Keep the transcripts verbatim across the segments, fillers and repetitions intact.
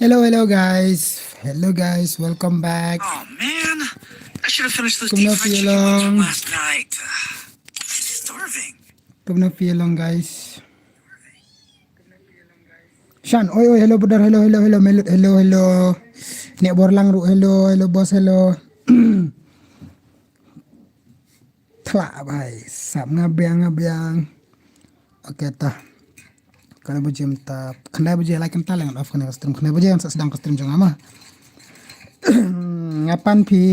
Hello, hello guys. Hello guys, welcome back. Oh man, I should have finished those Kumno deep fried chicken wings from last night. I'm starving. Kumno phi long guys? Shan, oi oi, hello brother, hello hello hello, Melut, hello hello. Nek Borlang ruh, hello hello boss, hello. Thla bai sap nga biang nga biang. Okay ta. Kane baje mynta khyndai baje, lai kynta leng off kane ka stream, khyndai baje ngan sa sdang ka stream jong nga ma. Nga pan phi,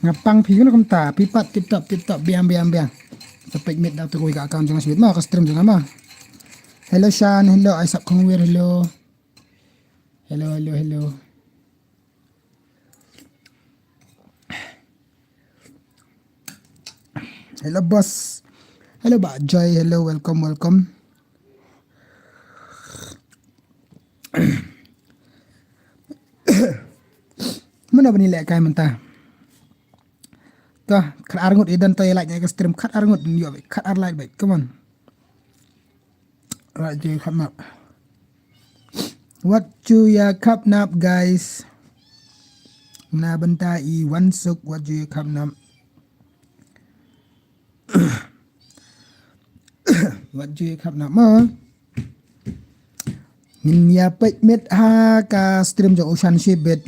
nga pang phi kane kumta, phi pat tip top tip top, biang biang biang. Sa peit mit da tu ka account jong nga sibit ma, ka stream jong nga ma. Hello Shan, hello Isaac Kongwir, hello. Hello hello hello. Hello boss. Hello Bah Joy. Hello, welcome welcome. Mano bani leh kai mynta? Ka khat ar ngut i don to i like ka stream, khat ar ngut yo, khat ar like bai. Come on. Wat ju ïa khapnap. Wat ju ïa khapnap guys. Na bynta i Wan Suk, wat ju ïa khapnap. Wat ju ïa khapnap ma. Ngin ïa peit met ha ka stream jong u Shan shibit.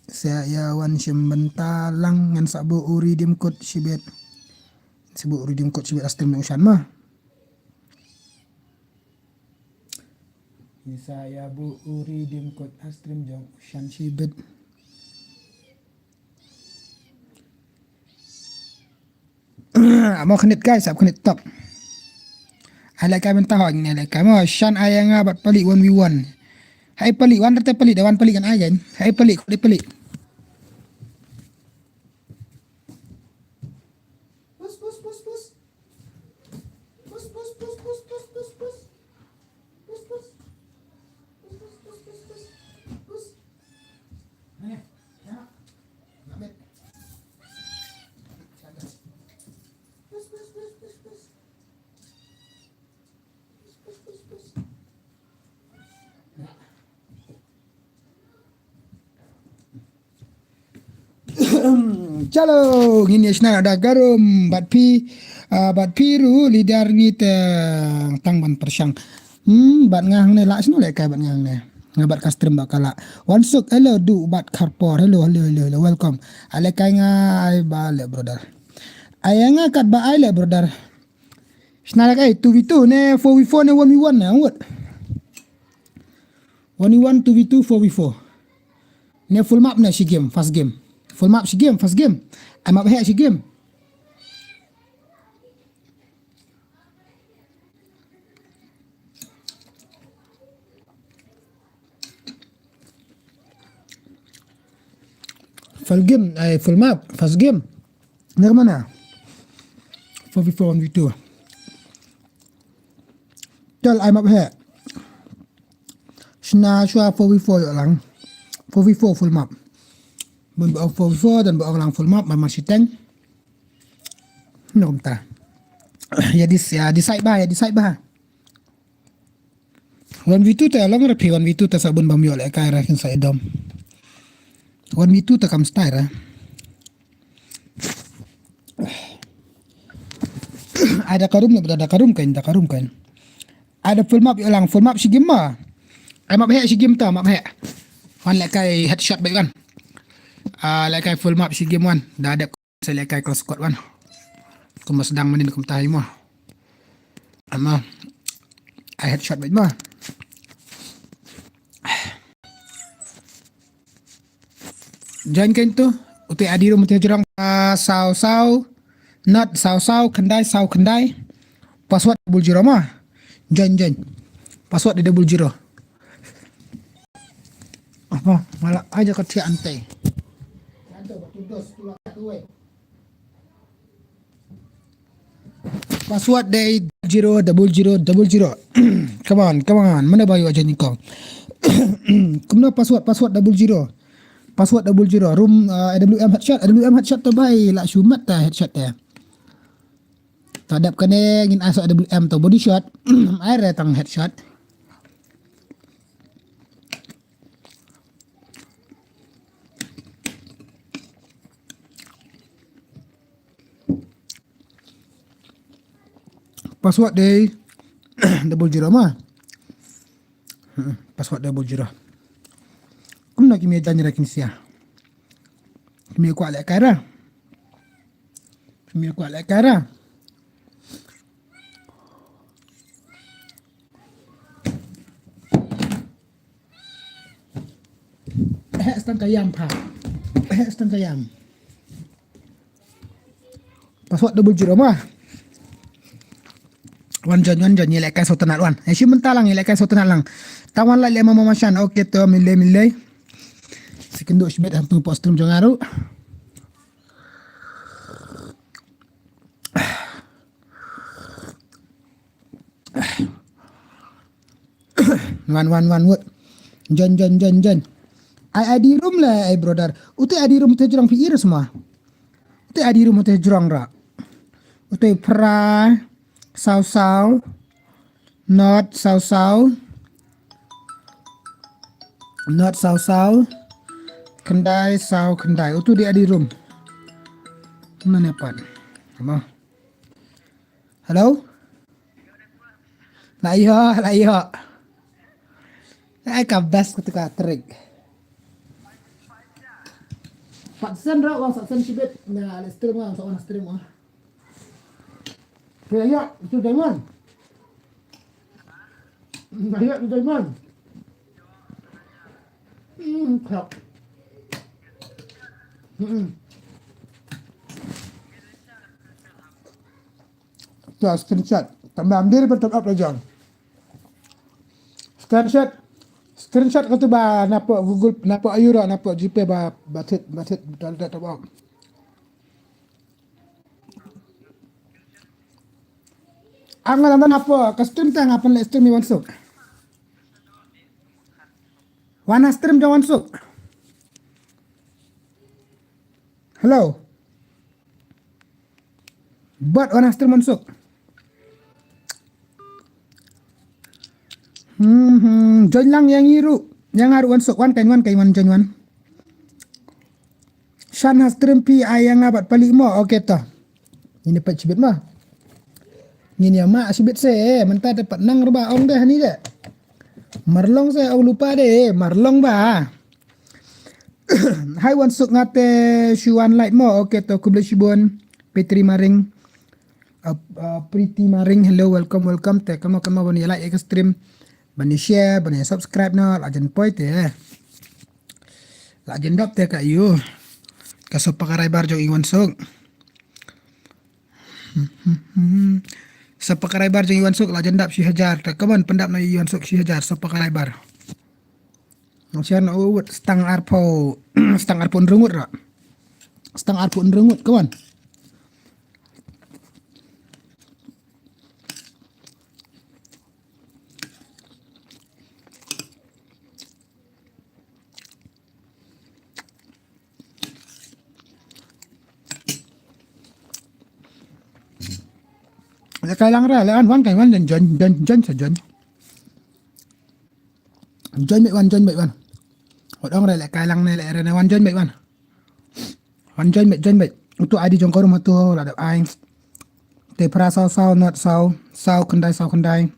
Sa ïa wan shim bynta lang, ngan sa buh u Redeem Code shibit. Sa buh u Redeem Code shibit ha stream jong u Shan ma. Ngi sa ïa buh u Redeem Code ha stream jong u Shan shibit. Amo khnit guys, ap khnit top. Ai leh kai mynta ho, ngi leh kai mo. Shan ai ïa nga bad Palik one v one. Hai Palik, wan rete Palik, da wan Palik kan ai kan. Hai Palik, dei Palik. Pus pus pus pus. Pus pus pus pus pus pus pus. Pus pus. Pus pus pus pus pus. Pus. Mana? Ya. Nak bet. Pus pus pus pus pus. Chalo, ngin ïa shna da ka room bad phi, ah, bad phi ruh leader ngi te tang ban pyrshang. Hmm, bad nga hangne lah shna leh kai bad nga hangne. Nga bad ka stream bad ka lah. Wan Suk, hello, du bad Kharpor, hello, hello, hello, hello, welcome. Ai leh kai nga ai ba leh brother. Ai nga kat ba ai leh brother. Shna leh kai two v two ne four v four ne one v one ne, ngut. One v one, two v two, four v four. Ne full map ne shi game, first game. Full map shi game, first game. Ai map heh shi game. Full game, ai full map, first game. Ngi mana? Four v four, one v two. Tol ai map heh. Shna shuwa four v four ïoh lang. Four v four full map. Bun ba ong four v four dan ba ong lang full map, mar mar shiteng. Nom ta. Ïa dis, ïa decide ba, ïa decide ba. One v two te long re phi, one v two te sa bun bam ïoh leh kai re kin sa idom. One v two te kam style re. Ai da ka room ne, da ka room kan, da ka room kan. Ai da full map ïoh lang, full map shi game ma. Ai map heh shi game ta, map heh. Wan leh kai headshot bad wan. Ah, leh kai full map shi game wan. Da dep sa leh kai close squad wan. Kumba sdang manin kumta hi mo. Ama. Ai headshot bad ma. Join kein tu. Utai adi rum utai jrong, ah, saw saw. Not saw saw khyndai saw khyndai. Password double zero ma. Join, join. Password di double zero. Apa? Malah aja ka thiah antai. Password dei zero double zero double zero. Come on, come on. Mana ba ïoh join kong. Kumno password, password double zero. Password double zero. Room, uh, A W M headshot, A W M headshot to bai lah shumat ta headshot ta. Ta dep kane ngin ai sa A W M to body shot. Ai re tang headshot. Password dei double zero ma. Hmm, password double zero. Kumno ki mia jan ra kin sia. Ki mia kwah leh kai ra. Ki mia kwah leh kai ra. Eh, stang kayam pa. Eh, stang kayam. Password double zero ma. Wan join, wan join, ngi leh kai sawtanat wan. Eh, shi mynta lang, ngi leh kai sawtanat lang. Tawan la leh ma ma shan. Okay to, milei, milei. Second do shibet hantu post stream jong aru. Wan, wan, wan, wut. Join, join, join, join. Ai, ai, di room le, ai, brother. Utai ai di room te jrong phi iris ma. Utai ai di room te jrong ra. Utai pra, saw, saw. Not, saw, saw. Not, saw, saw. Khyndai, saw, khyndai. Utai di ai di room. Mana pat. Hello? Hello? La ïoh, la ïoh. Ai ka best ka tu ka trick. Pat sen ra wan sa sen shibit. Na le stream wan sa wan stream wan. Ke ya, itu Diamond. Na ya, itu Diamond. Hmm, khap. Hmm. Ta screenshot. Tambah ambil bertop up lajang. Screenshot. Screenshot kata ba napo Google, napo Ayura, napo GPay ba batit, batit, betul tak top up. Ang lang napo, ka stream tang apa le stream Wan Suk. Wan stream jong Wan Suk. Hello. Bad wan stream Wan Suk. Hmm, hmm. Join lang yang iru. Yang aru Wan Suk wan kan wan kan wan join wan. Shan ha stream pi ai yang abat palik mo. Okay to. Ini pet chibit ma. Ngin ïa ma shibit se, eh, mynta te pat nang ruba ong deh ni deh. Marlong se ong lupa deh, eh, marlong ba. Hai Wan Suk ngate shuan like mo, okay to khublei shibun. Petri Maring. Uh, uh, Pretty Maring, hello, welcome, welcome. Te kamo kamo bani like ek stream. Bani share, bani subscribe no, la jen poi te. La jen dap te ka yu. Ka sopa ka raibar jong i Wan Suk. Sa pakarai bar jong Iwan Suk la jan dap shi hajar ta kaban pyndap na Iwan Suk shi hajar sa pakarai bar. Nang share na uwut stang arphew stang arphew ynrungut ra. Stang arphew ynrungut kaban. Le kai lang re le an wan kai wan jan jan jan jan sa jan. Jan me wan jan me wan. Wat ong re le kai lang ne le re ne wan jan me wan. Wan join me join me. Utu I D jong ka rum hatu la da ai. Te phra saw saw not saw saw khyndai saw khyndai.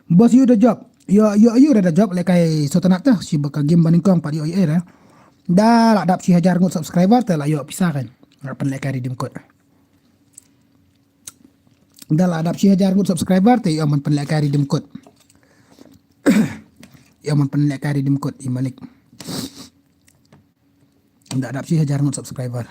Boss yu da job. Yu yu yu da job le kai sotanat ta shi ba ka game ba nyngkong pat yu yu era. Da la dap shi hajar ngut subscriber te la yu pisa kan. Nga pynlehkai redeem code. Da la dap shi hajar ngut subscriber te yu man pynlehkai redeem code. Yu man pynlehkai redeem code i malik. Da dap shi hajar ngut subscriber.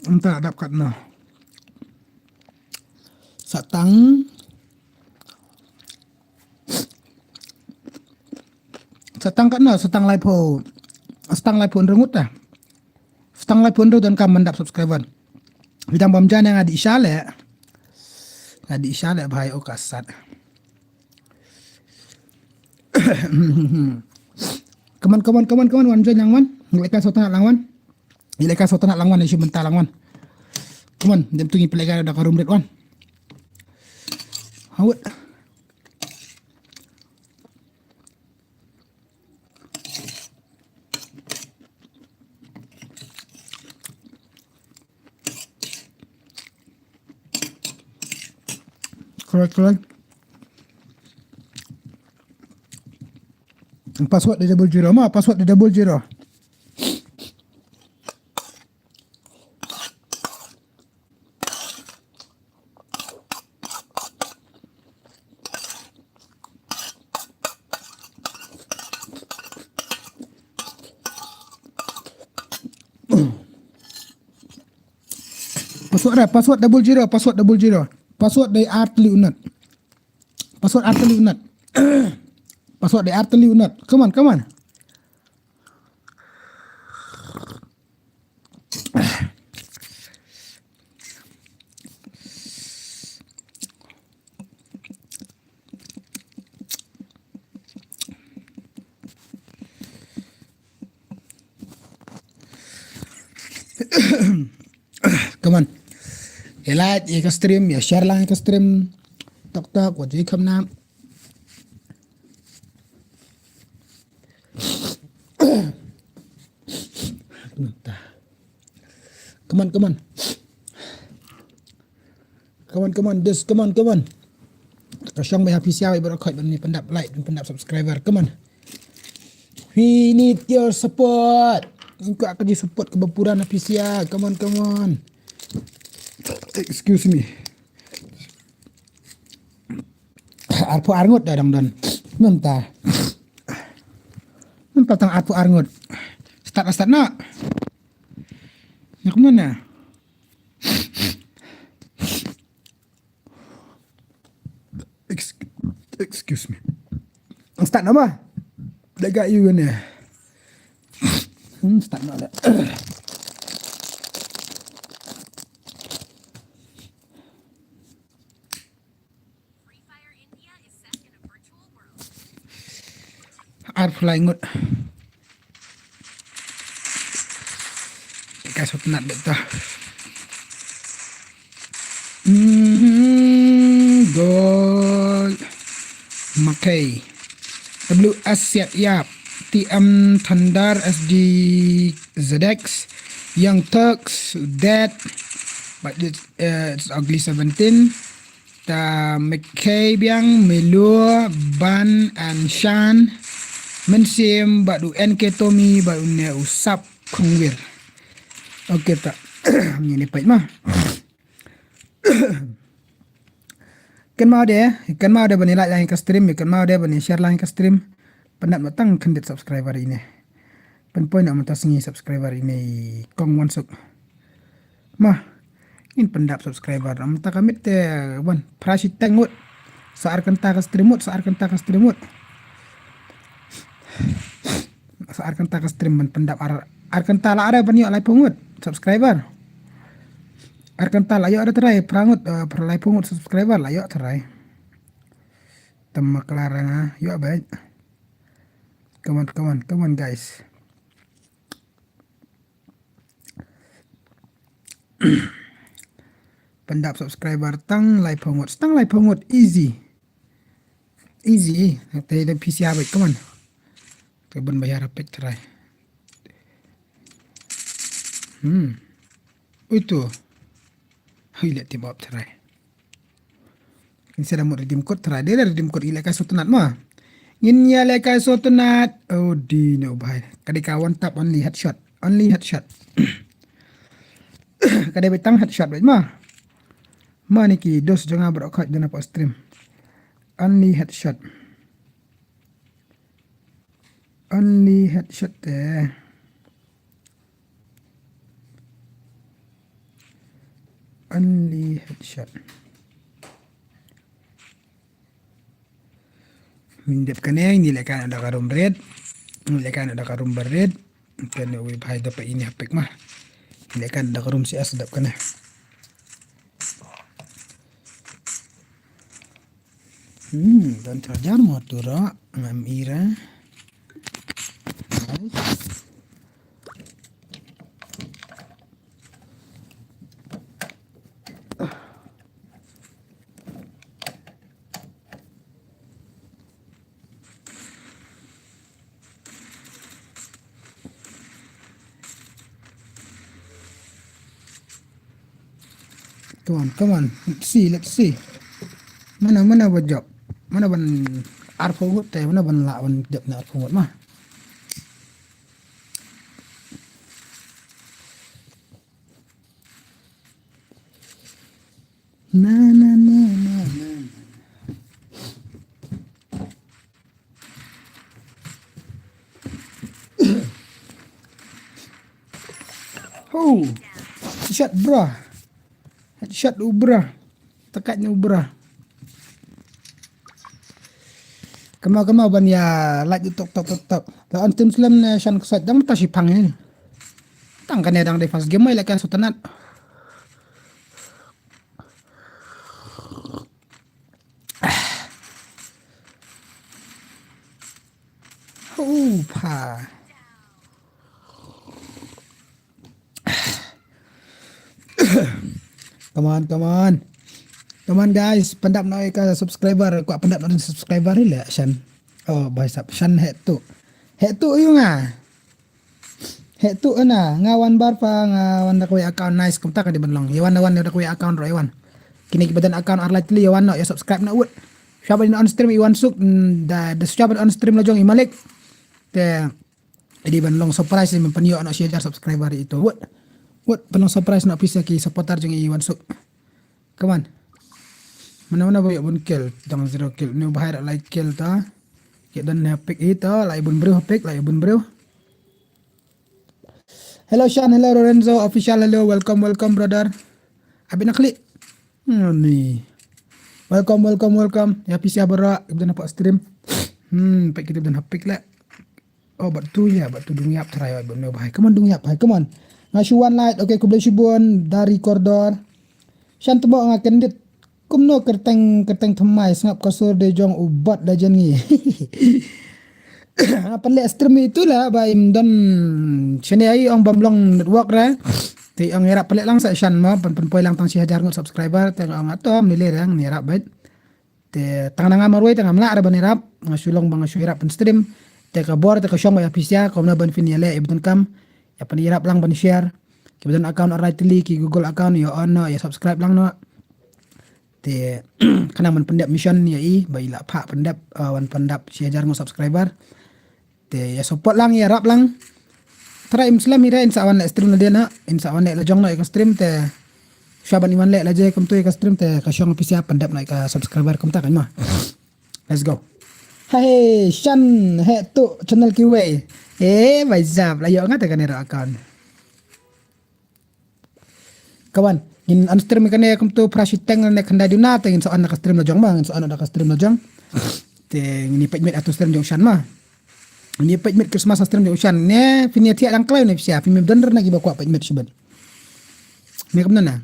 Ynta dap katno. Satang. Satang katno, satang laiphew. Satang laiphew ynrungut ta. Satang laiphew ynru don kam mandap subscriber. Bidang bam jan yang adi shale. Ka dih sha leh bha ïa u ka sat. Come on, come on, come on, come on, wan join lang wan. Ngi leh kai sot na lang wan. Ngi leh kai sot na lang wan, ïa shu mynta lang wan. Come on, dem tu ngi pynleh kai da ka room rate wan. Hawit. Khlaiñ, khlaiñ. Password dei double zero ma, password dei double zero. Password re, password double zero, password double zero. Password dei ar tylli u not. Password ar tylli u not. Password dei ar tylli u not. Come on, come on. Come on. Ïa like ïa ka stream, ïa share lang ïa ka stream. Tok tok, wat ju kham nam. Come on, come on. Come on, come on, this, come on, come on. Ka shong ba ha phi sha ba ïa baroh khoit ban ïa pyndap like, ban pyndap subscriber. Come on. We need your support. Ngin kwah ka ji support kaba pura na phi sha. Come on, come on. Excuse me. Arphew arngut da dang don. Mynta. Mynta tang arphew arngut. Start, start na. Nak mana? Ex-, excuse me. Start na ma? Dah gak you ni. Hmm, start na dah. Arphew lai ngut. Ka sot nat beta. Hmm, gol. Makai. W S Siap Yap. T M Thunder, S D Z X. Young Turks, Dead. But it's, uh, it's Ugly seventeen. Ta McKay biang, Melo, Ban and Shan, Mynsiem, bad u N K Tommy, bad une u Sap Khongwir. Okay ta. Ngin ïa peit ma. Kynmaw de, kynmaw de ban ïa like lang ka stream, kynmaw de ban ïa share lang ka stream. Pyndap noh tang khyndiat subscriber ine. Pynpoi noh mynta sngi subscriber ine i Kong Wansuk. Ma, ngin pyndap subscriber. Mynta ka miet te wan phra shiteng ngut. Sa ar kynta ka stream ngut, sa ar kynta ka stream ngut. Sa ar kynta ka stream ban pyndap ar, ar kynta la are ban ïoh laiphew ngut subscriber. Ar kynta la ïoh da trai, phra ngut, eh, phra laiphew ngut subscriber la ïoh trai. Tama klar nga, ïoh bad. Come on, come on, come on, guys. Pyndap subscriber tang laiphew ngut, tang laiphew ngut, easy. Easy, te da P C A bad, come on. Te ban bayar apek trai. Hmm. Ui tu. Hui le team up trai. Ngin sa da mut redeem code trai. Dei da redeem code, ngin ïalehkai sngewtynnat ma. Ngin ïalehkai sngewtynnat. Oh, dei ne u bhai. Ka dei ka one tap only headshot. Only headshot. Ka dei beit tang headshot beit ma. Ma ni ki dos jong nga baroh khoit don hapoh stream. Only headshot. Only headshot te. Only headshot. Ngin dep kane, ngin ïalehkai noh da ka room ba red. Ngin ïalehkai noh da ka room ba red. Kane u bhai da pa ine ha pick ma. Ngin ïalehkai noh da ka room C S dep kane. Hmm, don charger mo tu ro, ngam ira. Nice. Come on, come on. Let's see, let's see. Mana, mana ba jop? Mana ban arphew ngut te, mana ban lah ban jop na arphew ngut ma. Na, na, na, na, na. Oh, headshot bra. Headshot u bra. Tekat ni u bra. Kemau kemau ban ïa like tok tok tok tok. La on tim slem ne shan ksat dang ta shi pang ni. Tang kane dang dei first game mai la ka sutanat. Hu pha. Come on, come on. Come on guys, pyndap noh ïa ka subscriber, kwah pyndap noh subscriber ila shan. Oh, bhai sab shan heh tu. Heh tu ïa nga. Heh tu ena, nga wan bar pa nga wan da kawei account, nice, kumta ka dei ban long. Ïa wan wan da kawei account ruh ïa wan. Kine kiba don account ar lai tylli ïa wan noh, ïa subscribe noh wut. Shuwa ban on stream i Wan Suk, mm, da da shuwa ban on stream la jong i Malik. Te i dei ban long surprise, i ban pynïoh noh shi hajar subscriber ïa itu. Wut. Wut, pynlong surprise noh pisa ki supporter jong i Wan Suk. Come on. Mana mana ba ïoh bun kill, dang zero kill. Ni u bhai ruh lai kill ta. Ki don ne pick ito, lai bun briew pick, lai bun briew. Hello Shan, hello Lorenzo official, hello, welcome, welcome brother. Abit na klik. Hmm, ni. Welcome, welcome, welcome. Ïa pisa baroh, ibdan apa stream. Hmm, pick kita ibdan hapik lah. Oh, bat tu ïa, bat tu dung ïap trai, bat meo bhai. Come on, dung ïap bhai, come on. Nga shu wan light, okay, khublei shibun dari Kordor. Shan temo nga kendit. Kumno kerteng, kerteng thymmai, sngap ka sur de jong u bot da jen ngi. Nga pynleh stream itu la ba im don shane ai ong bam long network ra. Te ong ïarap pynleh lang sa shan ma, pyn, pynpoi lang tang shi hajar ngut subscriber, te ong atom ni le rang ni ïarap bad. Te tang na nga marwei te ngam lah re ban ïarap, nga shu long ba nga shu ïarap pyn stream. Te ka bor te ka shong ba ïa pisa, kumno ban phin ïaleh, ïa bteng kam, ïa pyn ïarap lang ban share. Ki ba don account ar lai tylli, ki Google account, ïa on noh, ïa subscribe lang noh. Te khnang ban pyndep mission ïa i, ba i lah phah pyndep, uh, wan pyndap shi hajar ngut subscriber. Te ïa support lang, ïarap lang. Trai im slem ira in sa wan leh stream la dien ha, in sa wan leh la jong noh ïa ka stream te. Shuwa ban i wan leh la je kumtu ïa ka stream te ka shong pisa pyndep noh ïa ka subscriber kumta kan ma. Let's go. Hai, Shan, heh tu channel kiwei. Eh, bhai sab, la ïoh nga te kane ruh account. Kawan, ngin on stream kane kumtu phra shiteng ne khyndai duna te ngin sa on da ka stream la jong ma, ngin sa on da ka stream la jong. Te ngin ïa peit miet atu stream jong Shan ma. Ngin ïa peit miet Christmas ha stream jong Shan ne, phin ïa thiah lang kloi ne pisa, phin ïa don re na kiba kwah peit miet shibun. Ne kumno na.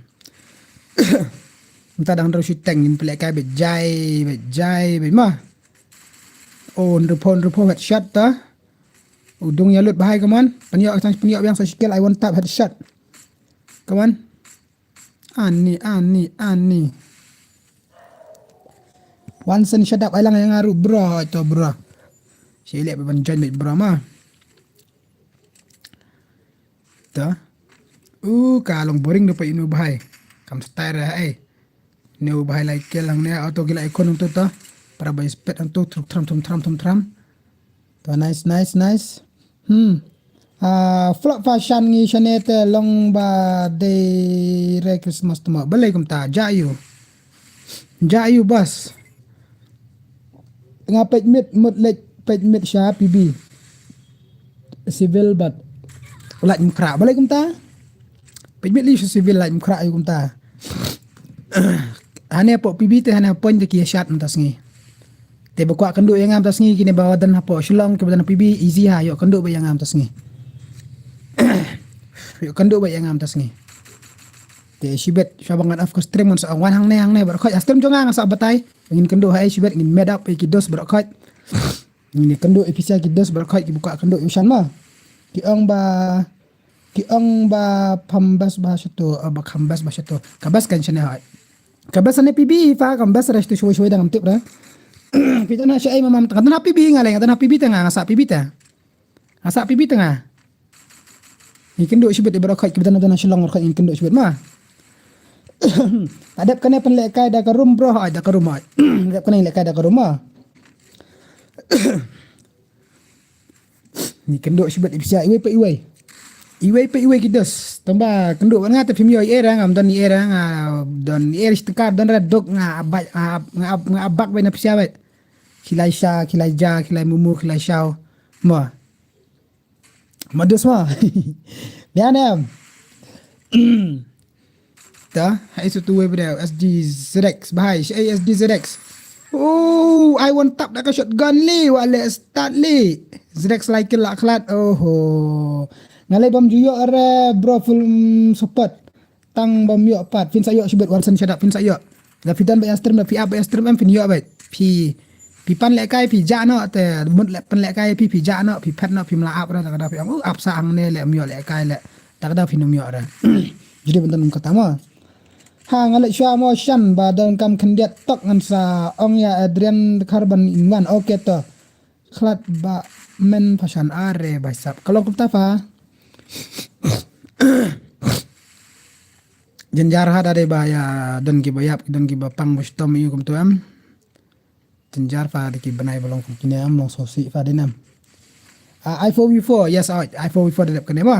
Mynta dang hynriew shiteng ngin pynleh kai bad jai, bad jai, bad ma. Oh, hynriewphew, hynriewphew headshot ta. U dung ïa lut bhai, come on. Pynïoh, pynïoh biang sa shi kill, ai one tap headshot. Come on. Ani, ani, ani. Wan sen shadap ai lang ïa nga ruh bro, to bro. Shi leh ban join bad bro ma. Ta. U ka long boring da pa inu bhai. Kam style ra ai. Ne u bhai lai kill hangne auto gila ikon tu ta. Para bai spet tu thrum thrum thrum thrum thrum. Ta nice, nice, nice. Hmm. Ah, flop fashion ngi shane te long ba dei re Christmas tmo. Balei kumta ja yu. Ja yu bas. Nga peit miet mut leit peit miet sha P B. Civil bad lait mkhra. Balei kumta? Peit miet li sha civil lait mkhra yu kumta. Hane hapoh P B te hane hapoh te ki ïa shat mynta sngi. Te ba kwah kynduh ïa nga mynta sngi kine ba wadon hapoh Shillong kiba don ha P B easy ha ïoh kynduh ba ïa nga mynta sngi. Ïoh kynduh ba ïa nga mynta sngi. Shibit, shuwa ba ngan off ka stream ngan sa wan hangne hangne baroh khoit. Ha stream jong nga ngan sa batai. Ngin kynduh ha i shibit ngin made up ïa ki dos baroh khoit. Ngin kynduh ïa pisa ki dos baroh khoit ki ba kwah kynduh ïa u Shan ma. Ki ong ba, ki ong ba pham bas ba shato, ba kham bas ba shato. Ka bas kan shane hoi. Ka bas ne P B fa, ka bas ra shato shwai shwai dang tip ra. Pita na shai mamam, tang na P B nga leng, tang na P B tang nga sa P B ta. Nga sa P B tang nga. Ngin kynduh shibit i baroh khoit ki ba dang na Shillong baroh khoit ngin kynduh shibit ma. Adep kane pynlehkai da ka room bro, ai da ka room ai. Adep kane lehkai da ka room ma. Ni kynduh shibit i pisa iwei pa iwei. Iwei pa iwei ki dos. Tang ba kynduh wan nga te phim ïoh i era ngam don i era nga don i era shi tengkar don ra dok nga abak nga ab- nga ab- nga abak bai na pisa bai. Kilai sha, kilai ja, kilai mumu, kilai shaw. Ma. Ma dos ma. Bian em. Ta, hai su tu wei bro, S D Z X, bahai, shi S D Z X. Oh, I want tap da ka shotgun li, wa le start li. Z X like la khlad, oho. Ngalai bam ju ïoh re, bro, full, mm, support. Tang bam ïoh pat, phin sa ïoh shibit, wan sen shadap, phin sa ïoh. Da phi don ba ïa stream, da phi ap ba ïa stream, em phin ïoh bait. Phi Phi pan lehkai phi jah noh te mut leh pan lehkai phi phi jah noh phi phet noh phi mla ap ra ta ka da phi ong, "Uh, ap sa hangne leh, ym ïoh lehkai leh." Ta ka da phi nym ïoh ra. Jadi bentar nym kata mo. Ha nga leh shuwa mo shan ba don kam khyndiat tok ngan sa ong ïa Adrian Khar ban in wan. Okay to. Khlad ba men pha shan are bai sap. Ka long kumta pha. Jynjar ha da dei ba ïa don ki ba ïap, don ki ba pang ba shitom ïa u kumtu em. Jynjar pha da ki bnai ba long kum kine em, long sngewsih pha dei nem. Ah, i four v four, yes, ah, i four v four da dep kane ma.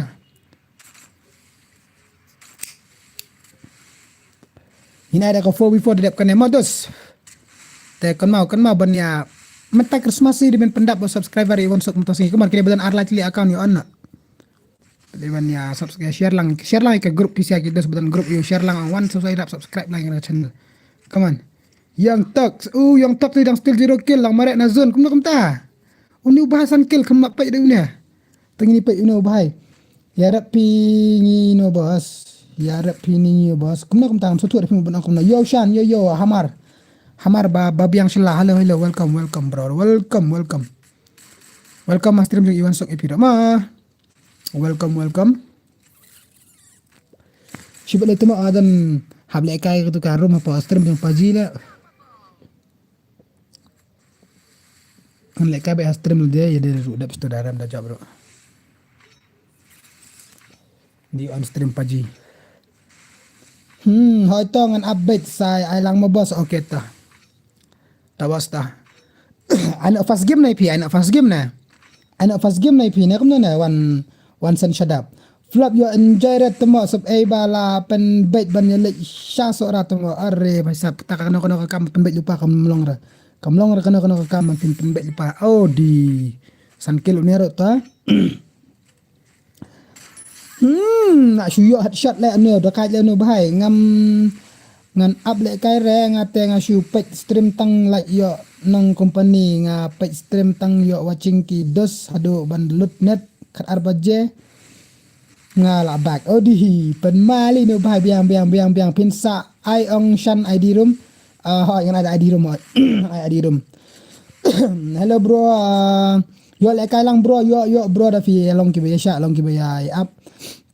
Hynrei da ka four v four da dep kane ma dos. Te kynmaw, kynmaw ban ïa mynta Christmas hi dei ban pyndap ba subscriber i wan suk mynta sngi. Kumar kine ba don ar lai tylli account ïa on na. Dei ban ïa subscribe, share lang, share lang ïa ka group pisa ki dos ba don group ïa share lang wan subscribe, subscribe lang ïa ka channel. Come on. Young Talks, u Young Talks ni dang still zero kill lang mareh na zone kumno kumta. Uni u bahai san kill kumno peit dei uni. Tang ini peit uni u bahai. Ïarap phi ngi no boss. Ïarap phi ngi no boss. Kumno kumta ngam sngewthuh da phi ban ong kumno. Yo Shan, yo yo Hamar. Hamar ba ba biang shala. Hello hello, welcome welcome bro. Welcome welcome. Welcome ma stream jong Iwan Sok A P Rama. Welcome welcome. Shibit leh tuma adan hap lehkai ka tu ka room hapa stream jong paji la. Ngan lehkai ba ha stream leh de ïa de ru dep sto daram da jap ru. Di on stream paji. Hmm, hoi to ngan update sai ai lang ma boss, okay ta. Ta basta. Ano first game na phi, ano first game na. Ano first game na phi ne kumno na wan wan sen shadap. Flop yo enjoy rat temo sep ei ba la pen bait ban ya lek sha so rat temo are ba sap ta kano kano ka kam pen bait lupa kam long ra. Kam long ra kano kano ka kam pen pen bait lupa. Oh di san kilo ne rat ta. Hmm, na shu ïoh headshot leh anu, da kait leh anu bahai. Ngam ngan ap lehkai re nga te nga shu peit stream tang like ïoh nong company nga peit stream tang ïoh watching ki dos haduh ban lut net khat ar baje. Nga la back. Oh di hi pen mali nu bahai biang biang biang biang phin sa ai ong shan I D room. Ah, hoi ngan ai I D room hoi. Ai I D room. Hello bro. Ah, ïoh lehkai lang bro, ïoh ïoh bro da phi long ki ba ya sha long ki ba ya ap.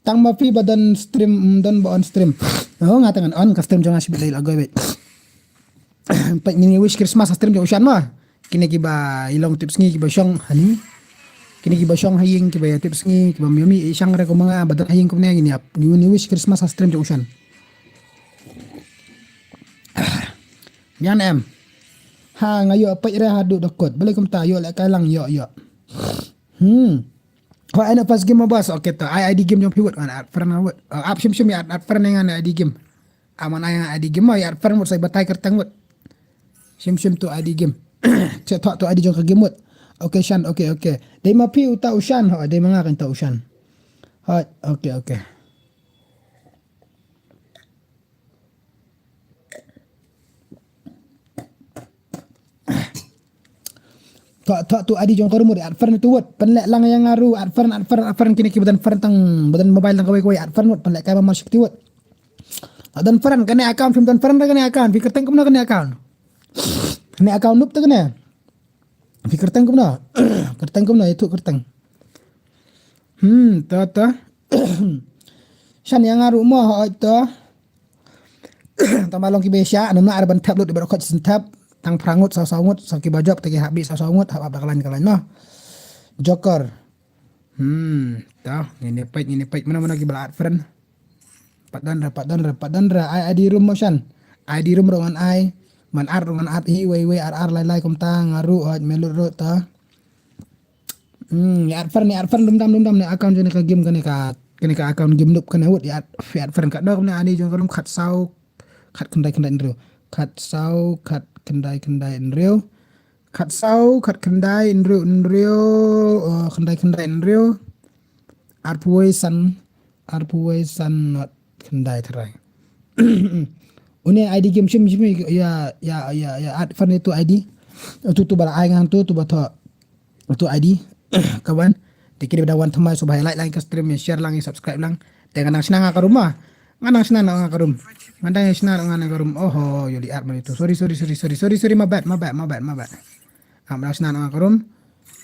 Tang ma phi ba don stream, mm, don ba on stream. Oh, nga tang on ka stream jong nga shibit lai la goi bit. Peit ngin wish Christmas ha stream jong u Shan ma. Kine ki ba i long tip sngi ki ba shong hani. Kine ki ba shong ha ïing ki ba ya tip sngi ki ba miomi i shang re ko ma nga ba don ha ïing ko ne ngin ap. Ngin wish Christmas ha stream jong u Shan. Nyan em. Ha nga ïoh peit re haduh da kot. Balei kumta ïoh lehkai lang ïoh ïoh. Hmm. Hoi ano first game ma boss. Okay to. Ai I D game jong phi wut. Ngan add friend wut. Ap shim shim ïa add friend ngan I D game. Aman ai I D game ma ïa add friend wut sai batai kerteng wut. Shim shim to I D game. Check to to I D jong ka game wut. Okay Shan, okay okay. Dei ma phi uta u Shan hoi, dei ma nga kan to u Shan. Hoi, okay okay. Thok thok tu I D jong ka room wut, add friend tu wut. Pynleh lang ïa nga ru, add friend, add friend, add friend kine ki ba don friend tang, ba don mobile tang kawei kawei, add friend wut, pynleh kai ba mar shakti wut. Don friend kane account, phim don friend kane account. Phi kyrteng kumno kane account? Kane account noob te kane. Phi kyrteng kumno? Kyrteng kumno, itu kyrteng. Hmm, to to. Shan ïa nga ruh mo, hooid to. Tang ba long kiba ïa shah, namar ar ban thep lut, ba khot shen thep. Tang phra ngut, saw saw ngut, saw kiba jop, te ki hap bih saw saw ngut, hap ap da ka lain ka lain mo. Joker. Hmm, to, ngin ïa peit, ngin ïa peit, mano mano kiba la add friend. Pat don re, pat don re, pat don re, ai ID room mo shan. ID room ruh ngan ai, man ar ruh ngan ar, hi wei wei ar ar lai lai kumta, nga ruh, hooid me lut ruh to. Hmm, ïa add friend, ïa add friend, dum dam, dum dam, ne account jong ne ka game kane ka, kane ka account game noob kane wut, ïa add, ïa add friend kat dok ne ani jong ka room khat saw, khat khyndai khyndai hynriew. Khat saw, khat khyndai khyndai hynriew. Khat saw, khat khyndai hynriew hynriew, eh, khyndai khyndai hynriew. Arphew wei san, arphew wei san not khyndai tharai. Une ID game shim shim ïa, ïa, ïa, ïa add friend itu ID. Itu tu ba la ai ngan tu, tu ba thoh. Itu ID. Kawan. Te kine ba da wan thymmai sngewbha ïa like lang ka stream, ïa share lang, ïa subscribe lang. Te ngan nang shna nga ka room ma. Ngan nang shna nga ka room. Ngan dang ïa shna nga ka room. Oho, ïoh li add man itu. Sorry, sorry, sorry, sorry, sorry, sorry, my bad, my bad, my bad, my bad. Am nang shna nga ka room.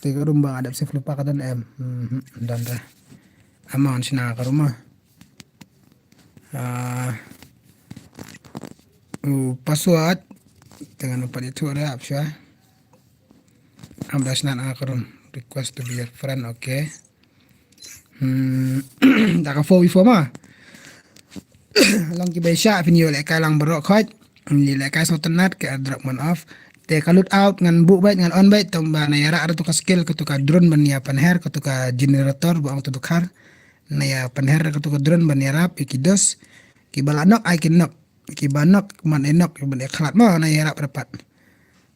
Te ka room ba nga dep save lypa ka don em. Hmm, don re. Am ngan shna nga ka room ma. Ah, u password. Te ngan pat ïathuh re ap shuwa. Am da shna nga ka room. Request to be your friend, okay. Hmm, da ka four before ma. Long kiba ïa shah phin ïoh lehkai lang baroh khoit. Ïoh lehkai sngewtynnat ka airdrop man off. Te ka loot out ngan buh beit ngan on beit tang ba na ïarap ruh tu ka skill katu ka drone ban ïa pynher katu ka generator ba ong tu dkhar. Na ïa pynher katu ka drone ban ïarap ïa ki dos. Kiba la nok ai ki nok. Kiba nok man ai nok kiba la khlad ma na ïarap ruh pat.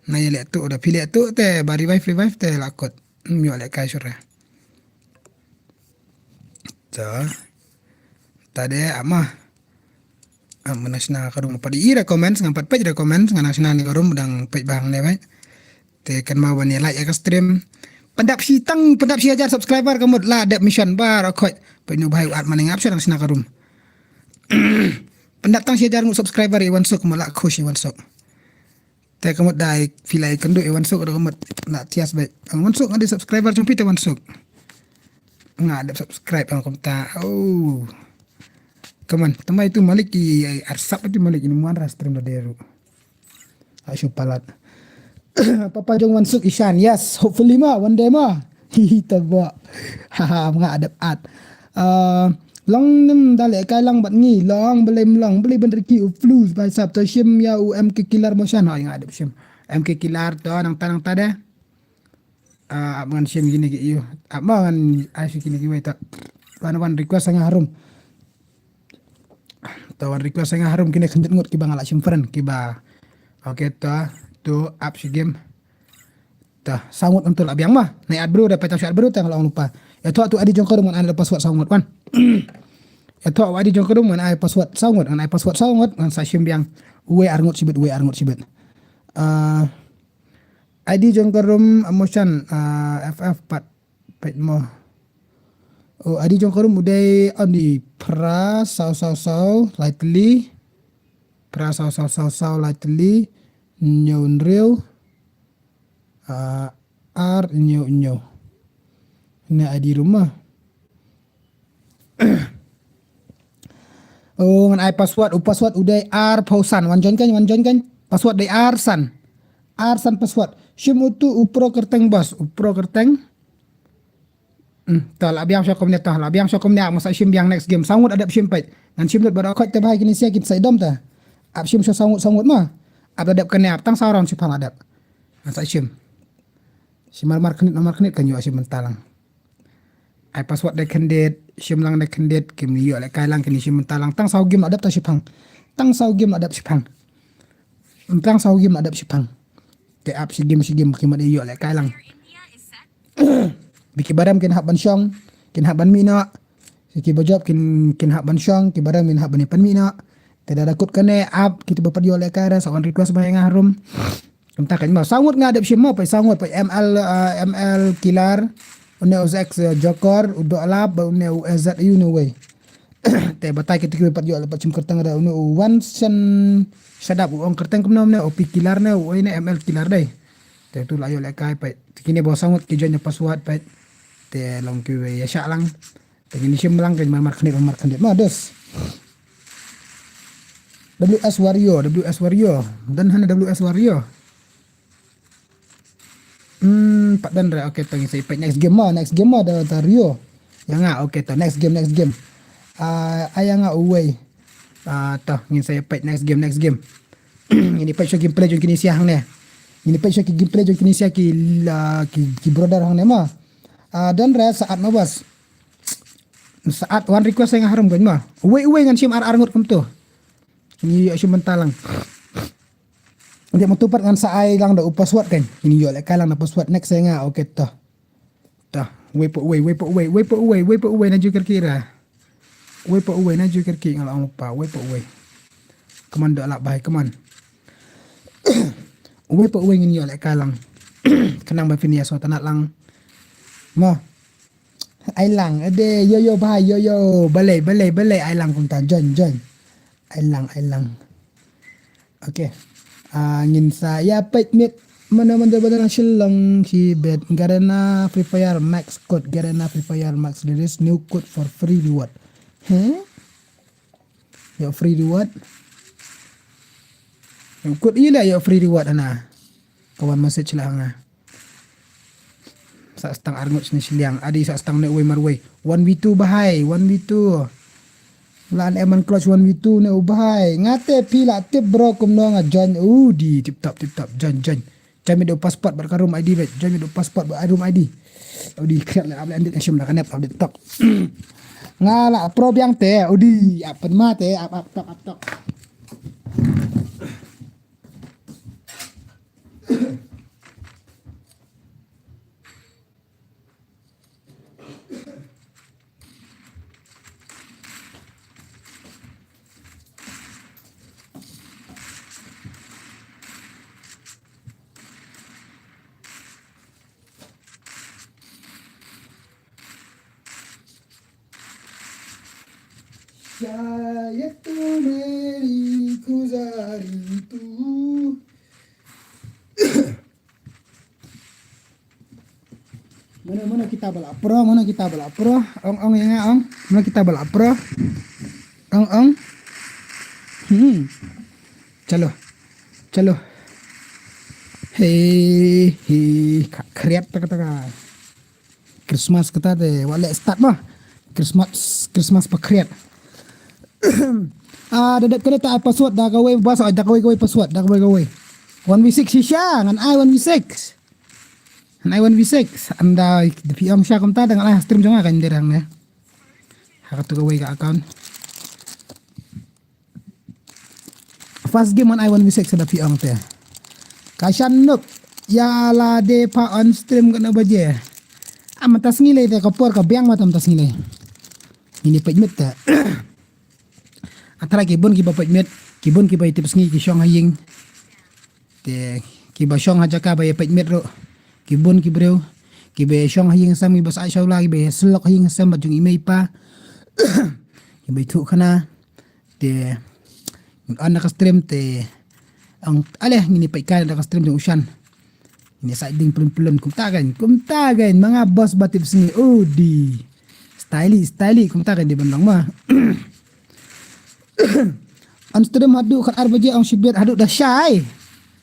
Na ïa leh tu da phi leh tu te ba revive revive te la kut. Ym ïoh lehkai shuh re. Ta. Ta de ama. Am nang shna ka room pat i recommend ngan pat peit recommend ngan nang shna ni ka room dang peit bang ne bai. Te kan ma ban ïa like ïa ka stream. Pyndap shi tang pyndap shi hajar subscriber ka mut la dep mission baroh khoit. Peit nu bhai u at maning ap sha nang shna ka room. Pyndap tang shi hajar ngut subscriber i wan suk mut la khush i wan suk. Te ka mut dai phi la ïakynduh ïa Wansuk ruh ka mut na thias beit. Ang Wansuk nga dei subscriber jong phi te Wansuk. Nga dep subscribe ang kumta. Oh. Come on. Tama itu malik i arsap itu malik ini muan ra stream da deru. Asu palat. Papa jong Wansuk Ishan. Yes, hopefully ma one day ma. Hihi tabo. Haha nga dep at. Uh, long nym da lehkai lang bad ngi long balei mlong balei ban riki u flus bai sap to shim ïa u MK Killer motion hoi nga dep shim MK Killer to nang ta nang ta de. Uh, ap ngan shim kine ki ïu ap ma ngan ai shi kine ki wei to. Wan wan request nga harum. To wan request nga harum kine khyndiat ngut kiba nga la shim friend kiba. Okay to to ap shi game. Ta, saw ngut ym tu la biang ma. Nai at bru da peta shat bru tang long lupa. Ïathoh tu ID jong ka room ngan ai password saw ngut wan. Ïathoh ID jong ka room ngan ai password saw ngut ngan ai password saw ngut ngan sa shim biang. Uwe ar ngut shibit uwe ar ngut shibit. Ah, ID jong ka room motion ah, FF pat pet mo. Oh, ID jong ka room u dei ani pra saw saw saw lai tli. Pra saw saw saw saw lai tli. Nyo nriew. Ah, ar nyo nyo. Ne ID room ma. Oh, ngan ai password, u password u dei ar phew san. Wan join kan, wan join kan. Password dei ar san. Ar san password. Shim utu u pro kyrteng bos, u pro kyrteng. Hmm, ta la biang sha kumne ta, la biang sha kumne, ma sa shim biang next game. Saw ngut adep shim peit. Ngan shim lut ba da khot te bhai kini sia kit sai dom ta. Ap shim sha saw ngut saw ngut ma. Ap adep kane ap tang saw round shiphang adep. Ngan sa shim. Shi mar mar khnit mar khnit kan ïoh shi mynta lang. Ai password da khyndiat, shim lang da khyndiat, kim ïoh lehkai lang kini shi mynta lang. Tang saw game adep ta shiphang. Tang saw game adep shiphang. Tang saw game adep shiphang. Te ap shi game shi game kim ïoh lehkai lang. Bi ki barem kin hap ban shong, kin hap ban mih noh. Ki bajop kin kin hap ban shong, ki barem kin hap ban pan mih noh. Te da da kut kane ap kita ba pat ïoh lehkai ra sa wan request ba nga harum. Kumta kan ma saw ngut nga dep shim mo pa saw ngut pa ML uh, ML Killer. Une u Zex uh, Jokor, u Doklap, ba une u Z U ne wei. Te batai kito kiba pat ïoh la pat shim kyrteng da une u Wan Shen Shadap u ong kyrteng kumno ne, O P Killer ne, u oi ne M L Killer dei. Te tu la ïoh lehkai pat. Te kine ba sangut ki join na password pat. Te long kiba ïa shah lang. Te ngin shim lang kan mar mar khnit mar mar khnit ma dos. W S Warrior, W S Warrior. Dan hana W S Warrior. Hmm, pat dan re, okay, to ngin sa ïa peit next game ma, next game ma da, da Rio. Ïa nga, okay, to next game, next game. Ah, ïa nga uwei. Ah, to ngin sa ïa peit next game, next game. Ngin ïa peit sha gameplay jong kine sha hangne. Ngin ïa peit sha ki gameplay jong kine sha ki la, ki, ki brother hangne ma. Ah, dan re sa at ma bas. Sa at one request nga harum kan ma. Uwei uwei ngan shim ar ar ngut kumto. Ngin ïa shim bynta lang. Ïa mynta pat ngan sa ai lang da u password kan. Ngin ïoh lehkai lang da password next ïa nga, okay to. To, wei pa uwei, wei pa uwei, wei pa uwei, wei pa uwei na ju kyrkieh ra. Wei pa uwei na ju kyrkieh nga la ong lypa, wei pa uwei. Come on, doh lah bhai, come on. Wei pa uwei ngin ïoh lehkai lang. Khnang ba phin ïa sngewtynnat lang. Mo. Ai lang, ade, yo, yo, bhai, yo, yo, balei, balei, balei, ai lang kumta, join, join. Ai lang, ai lang. Okay. Ah, ngin sa ïa peit miet. Mano mano ba na Shillong ki bet Garena Free Fire Max code, Garena Free Fire Max, there is new code for free reward. Huh? Ïoh free reward. Ïoh code ila ïoh free reward ana. Ka wan message la nga. Sa stang ar ngut sni shiliang. Adi sa stang ne uwei mar uwei. One v two bahai, one v two. Lan Eman Clutch one v two ne u bahai. Nga te phi la tip bro kumno nga join. Udi tip top, tip top. Join, join. Join me do passport bad ka room I D bet. Join me do passport bad room I D. Udi kriat la able endit shim la ka net update tok. Nga la pro biang te. Udi ap pen ma te ap ap tok ap tok. Shayat meri guzari tu. Mana mana kita bala pro, mana kita bala pro. Ong ong ya ong. Mana kita bala pro. Ong ong. Hmm. Chalo. Chalo. He he. Ka kriat taka taka. Christmas kita te wale start ma. Christmas Christmas pakriat. Ah, da dat kene ta password da kawei bas da kawei kawei password da kawei kawei. One v six shisha ngan ai one v six. Ngan ai one v six anda da phi ong sha kumta da ngan ai stream jong nga kan derang ne. Ha katu kawei ka account. First game ngan ai one v six da phi ong te. Ka shan nuk ïa la de pa on stream kano baje. Am ta sngi lei te ka por ka biang ma tam ta sngi lei. Ngin ïa peit miet te. Atra ki bun kiba peit miet, ki bun kiba ïa tip sngi ki shong ha ïing. Te kiba shong ha jaka ba ïa peit miet ruh. Ki bun ki briew kiba ïa shong ha ïing sam kiba sa shawla kiba ïa slok ha ïing sam ba jong i mei pa. Kiba ïa thuh khana. Te on na ka stream te ong ale ngin ïa peit kai na ka stream jong u Shan. Ngin ïa sa ding plun plun kumta kan kumta kan ma nga boss ba tip sngi odi. Styli styli kumta kan di ban long ma. On stream haduh kat ar baje ong shibit haduh da shai.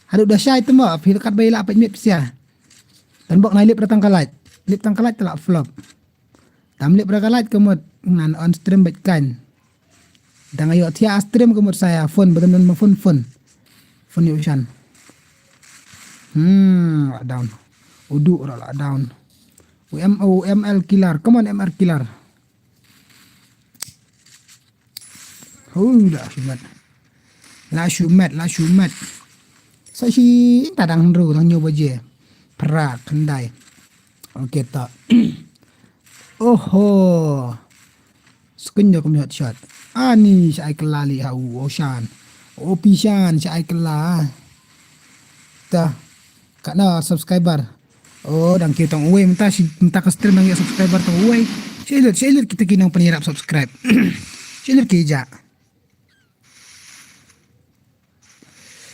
Haduh da shai te ma phi kat ba ïa la peit miet pisa. Tan bok nai lip datang ka light. Lip tang ka light te la flop. Tam lip ra ka light ka mut ngan on stream bad kan. Dang ayo thia stream ka mut saya phone badam dan ma phone phone. Phone yu shan. Hmm, lockdown. Udu ra lockdown. U M O M L killer. Come on M R killer. Hui la shumat. La shumat, la shumat. Sa shi ta dang ru dang nyu baje. Pra khandai. Okay ta. Oho. Skin jong kum headshot. Ani sha ai kala li ha u Oshan. Opi Shan sha ai kala. Ta. Kana subscriber. Oh dang kiew tang uwei mynta shi mynta ka stream dang ïa subscriber tang uwei. Shi lut shi lut kita ki nang pynïarap subscribe. Shailot ki ïa jah.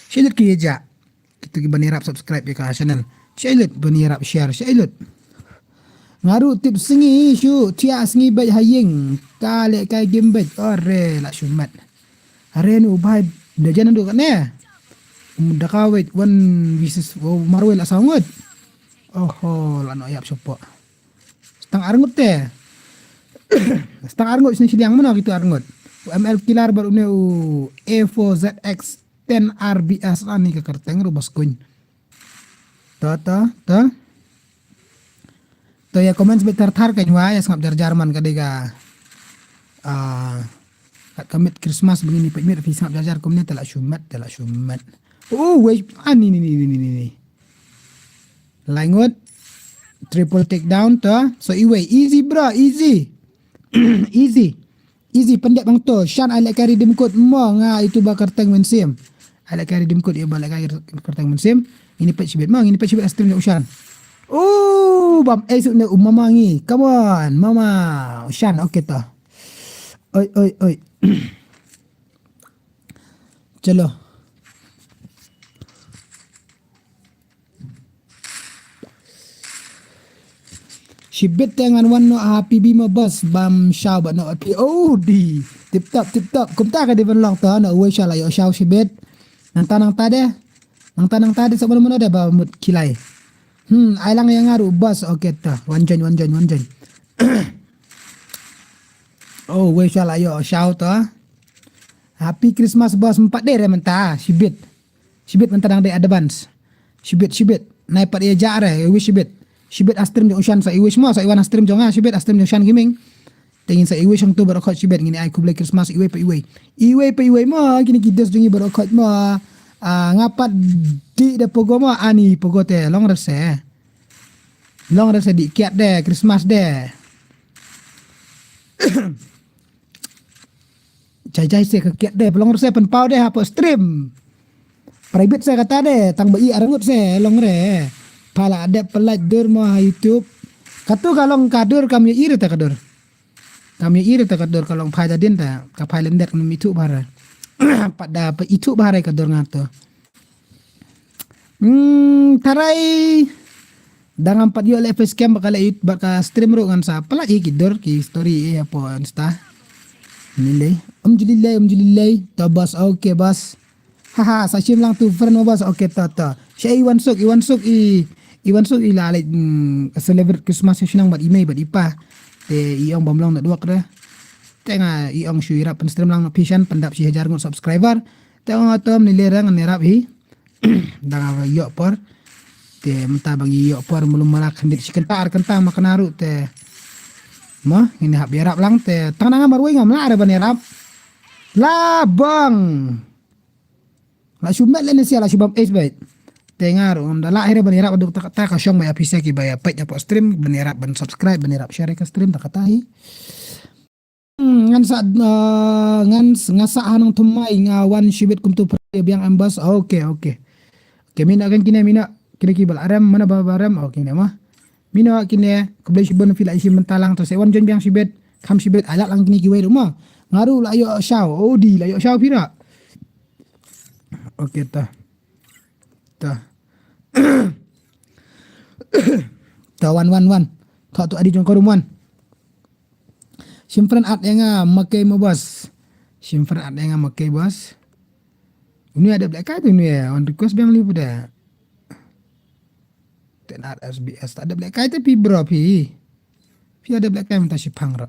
Shailot ki ïa jah. Kito ki ban ïarap subscribe ïa ka channel. Shailot ban ïarap share. Shailot. Nga ruh tip sngi shu thiah sngi bad ha ïing. Ka leh kai game bad. Ore la shumat. Hare nu bai da jan du kane. Um da ka wait one versus, oh, marwei la saw ngut. Oho, la no ïap shapoh. Stang arngut te. Stang arngut sini siliang mano gitu arngut. U M L Killer baru ne u A four Z X ten R B S ani ka kerteng ru bas kuñ. Ta ta ta. To ya comment sebit tar tar ka nywa ya sngap jar jar man ka dega. Ah, kat ka mit Christmas begini pet mit fi sngap jar jar kumne tela shumat tela shumat. Oh, wei ani ni ni ni ni ni. Laingut. Triple takedown to. So iwei easy bro, easy. Easy. Easy pendek bang to. Shan ai lek kari dim kut mo nga itu ba kerteng mensim. Ai lek kari dim kut ya ba lek kari kerteng mensim. Ini pet sibit mo, ini pet sibit astrim ya ushan. Oh, bam eh suk ne umama ngi. Come on, mama. Ushan, okay to. Oi, oi, oi. Chalo. Shibit te ngan wan no a P B mo bas bam shaw ba no pi oh di tip top tip top kumta ka di ban long to no wei shala yo shaw shibit nang ta nang ta de nang ta nang ta de sa mano mano de ba mut kilai hmm ai lang yang aru bas okay ta wan join wan join wan join oh wei shala yo shaw to happy Christmas bas empat de re menta shibit Shibit mynta dang dei advance. Shibit shibit. Nai pat ïa ja re, ïa wish shibit. Shibit a stream jong Ushan sa ïa wish mo sa ïa wan a stream jong nga shibit a stream jong Shan Gaming. Te ngin sa ïa wish hangtu baroh khoit shibit ngin ai khublei Christmas iwei pa iwei. Iwei pa iwei mo kine ki dos jong ngi baroh khoit mo. Ah, nga pat dih da pogo mo ani pogo te long rese. Long rese dih kiat de Christmas de. Jai jai se ka kiat de pelong se pen pau de hapo stream. Private se kata de tang ba i arngut se long re. Pala de pelait dur mo ha YouTube. Katu ka long ka dur kam ye ire ta ka dur. Kam ye ire ta ka dur ka long phai da din ta ka phai lendet kam itu bahara. Pat da pa itu bahara ka dur ngato. Hmm, tarai. Dang am pat ïoh le face cam ba ka le it ba ka stream ruh ngan sa pala i ki dur ki story e apo Insta. Nilai. Alhamdulillah, alhamdulillah. Ta bas okay bas. Haha, sa shim lang tu friend mo bas okay ta ta. Sha i wan suk, i wan suk i i wan suk i la le mm, celebrate Christmas sha shnang bad i mei bad i pa. Te i ong bam long network re. Te nga i ong shu i rap pen stream lang no pishan pendap shi hajar ngut subscriber. Te ong atom ni le rang ni rap hi. Dang ïoh por. Te mynta ba ngi ïoh por mulum mala khyndiat shi kynta ar kynta ma kena ruh te. Mo ngin hap ïarap lang te tang nang marwei ngam lah re ban ïarap. Labang. La shu met le ne sia la shu bam ace bait. Te nga ruh ngam da lah re ban ïarap duk ta ka shong ba ïa pisa ki ba ïa peit ïa pok stream ban ïarap ban subscribe ban ïarap share ka stream ta kata hi. Hmm, ngan sa uh, ngan nga sa hanang thum mai nga wan shibit kumtu pra biang ambas. Okay, okay. Okay, mina kan kine mina kine ki bal arem mana ba arem. Okay, ne ma. Mina kine khublei shibun phi la ishi mentalang to se wan jon biang shibit. Kham shibit ala lang kine ki wei ruma. Ngaru la yo shaw. Oh di la yo shaw pira. Okay ta. Ta. Ta wan wan wan. Ta tu adi jong korum wan. Shimfran at ïa nga makai mo bas. Shimfran at ïa nga makai bas. Uni ada black kai tu ni on request biang li puda. Ten at S B S ta ada black kai tu pi bro pi. Pi ada black kai menta shipang ra.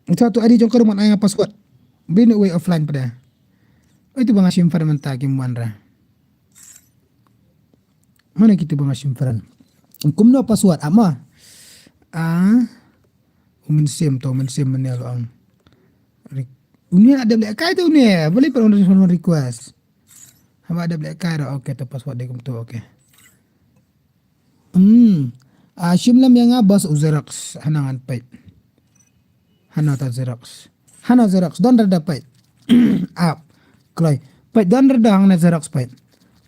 Ita tu adi jong korum an ïa nga password. Bini way offline puda. Oi tu bang shimfran menta kim wan ra. Mana kita ba nga shim friend. Kumno password ama. Ah. Umin sim to umin sim mane lo ang. Uni ada black kai tu ni. Boleh per on request. Haba ada black kai ro okay to password de kumtu okay. Hmm. Ah shim lam yang bas u Xerox hanangan pait. Hano ta Xerox. Hano Xerox don rada pait. Ap. Kloi. Pait don rada hangne Xerox pait.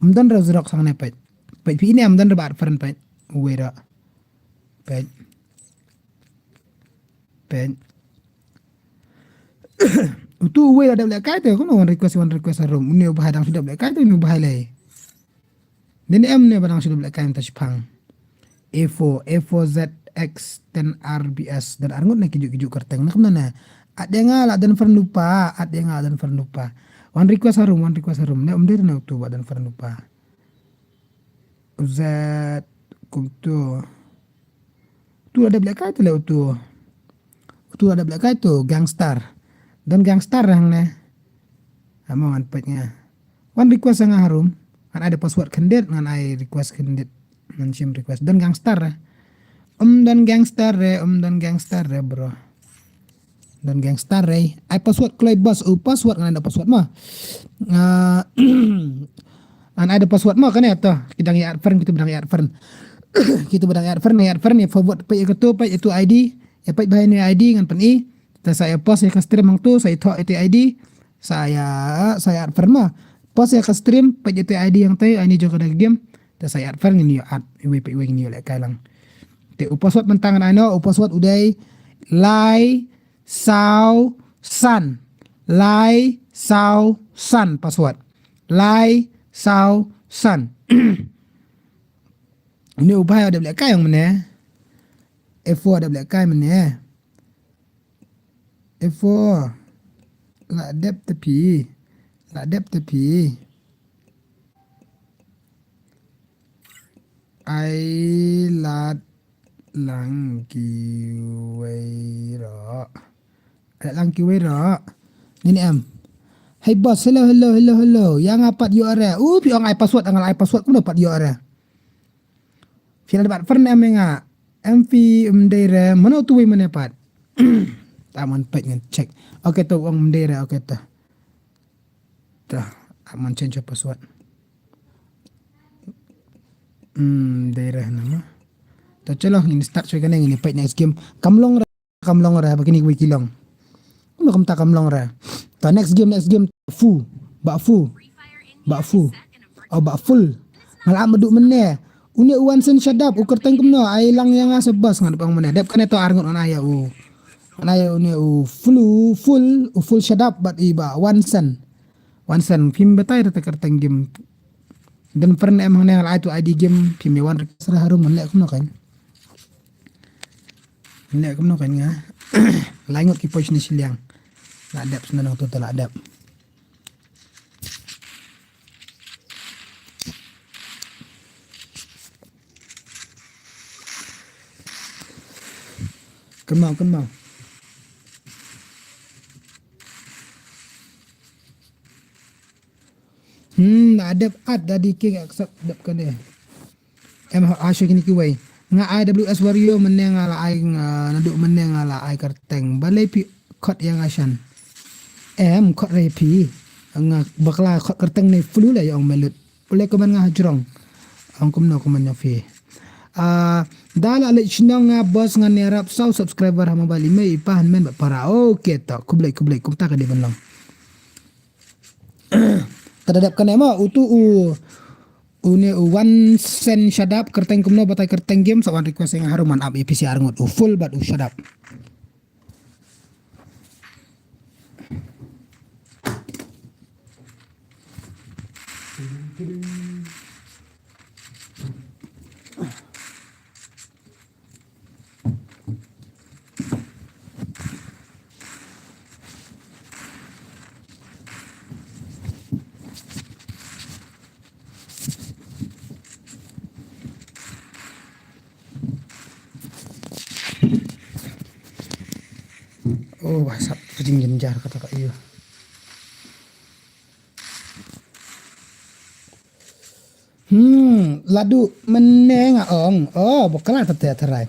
Am don rada Xerox hangne pait. Pait pi ini am don rada friend pait. Wera. Pait. Pait. Utu uwei la dep lehkai te, kumno wan request, wan request harum. Une u bhai dang shu dep lehkai te, une u bhai lei. Dei ne em ne ba dang shu dep lehkai mynta shipang. A four, A four Z X ten R B S. Don arngut ne ki juh ki juh kyrteng. Na kumno ne. At ïa nga la don friend lypa, at ïa nga la don friend lypa. Wan request harum, wan request harum. Ne um dei ne utu ba don friend lypa. U Z kumtu. Utu la dep lehkai te le utu. Utu la dep lehkai tu gangster. Don gangster hangne. Amo ngan peit nga. Wan request nga harum. Ngan ai da password khyndiat, ngan ai request khyndiat. Ngan shim request. Don gangster. Um don gangster re, um don gangster re bro. Don gangster re. Ai password kloi bos, u password ngan ai da password ma. Ah, ngan ai da password ma kane to. Ki dang ïa add friend, kita ba dang ïa add friend. Kita ba dang ïa add friend, ïa add friend, ïa forward peit ïa katu, peit ïa tu I D, ïa peit behind ïa I D ngan pyni. Te sa ïa post ïa ka stream hangtu, sa ïa thoh ïa tu I D, sa ïa, sa ïa add friend ma. Post ïa ka stream, peit ïa tu I D hangtu, I D jong ka game. Te sa ïa add friend ngin ïa add, iwei pa iwei ngin ïa lehkai lang. Te u password mynta ngan ai noh, u password u dei lai saw san. Lai saw san password. Lai saw san. Une u bhai u dep lehkai ong mynne. F four u dep lehkai mynne. F four. La dep te phi. La dep te phi. Ai lad lang kiwei ruh. Ai lad lang kiwei ruh. Ngin em. Hey boss, hello, hello, hello, hello. Ïa nga pat ïoh re. U phi ong ai password, nga la ai password kumno pat ïoh re. Phi la dep add friend em ïa nga. Em phi em dei re. Mano tu wei mane pat. Ta man peit ngan check. Okay to ong em dei re. Okay to. Ta, man change password. Hmm, dei re nama. Ta chalo ngin start shuwa kane ngin peit next game. Kam long re, kam long re ba kine kiwei ki long. Kumno kumta kam long re. Ta next game, next game fu, ba fu. Ba fu. Oh, ba full. Nga la ap madu mynne. Une u Wansen shadap u kyrteng kumno ai lang ïa nga sa bos ngan ong mynne. Dep kane to arngut ngan ai ïa u. Ngan ai ïa une u full, full, u full shadap bad i ba Wansen. Wansen phim batai da ta kyrteng game. Don friend em hangne nga la ai tu I D game phim ïa wan request re harum ngan leh kumno kan. Ngan leh kumno kan nga. Lai ngut ki poi shane shiliang. La dep sna nang tu ta la dep. Kynmaw, kynmaw. Hmm, la dep at da di king accept dep kane. Em ha, ha shu kine kiwei. Nga I W S Warrior mynne nga la ai nga naduh mynne nga la ai kyrteng. Balei phi khot ïa nga shan. Em khot re phi. Nga bakla khot kyrteng ne flu la ïa ong melut. Pule kumne nga hajrong. Ong kumno kumne phi. Ah, da la leit shnong nga boss ngan ïarap saw subscriber ha mobile i mei i pa hynmen bad para. Okay to. Khublei khublei kumta ka dei ban long. Ka da dep kane mo utu u une u Wansen shadap kyrteng kumno batai kyrteng game sa wan request nga harum man ap A P C arngut u full bad u shadap. Oh, wah, sap ka jingjynjar kata ka ïa. Hmm, ladu mynne nga ong. Oh, bakla tete tharai.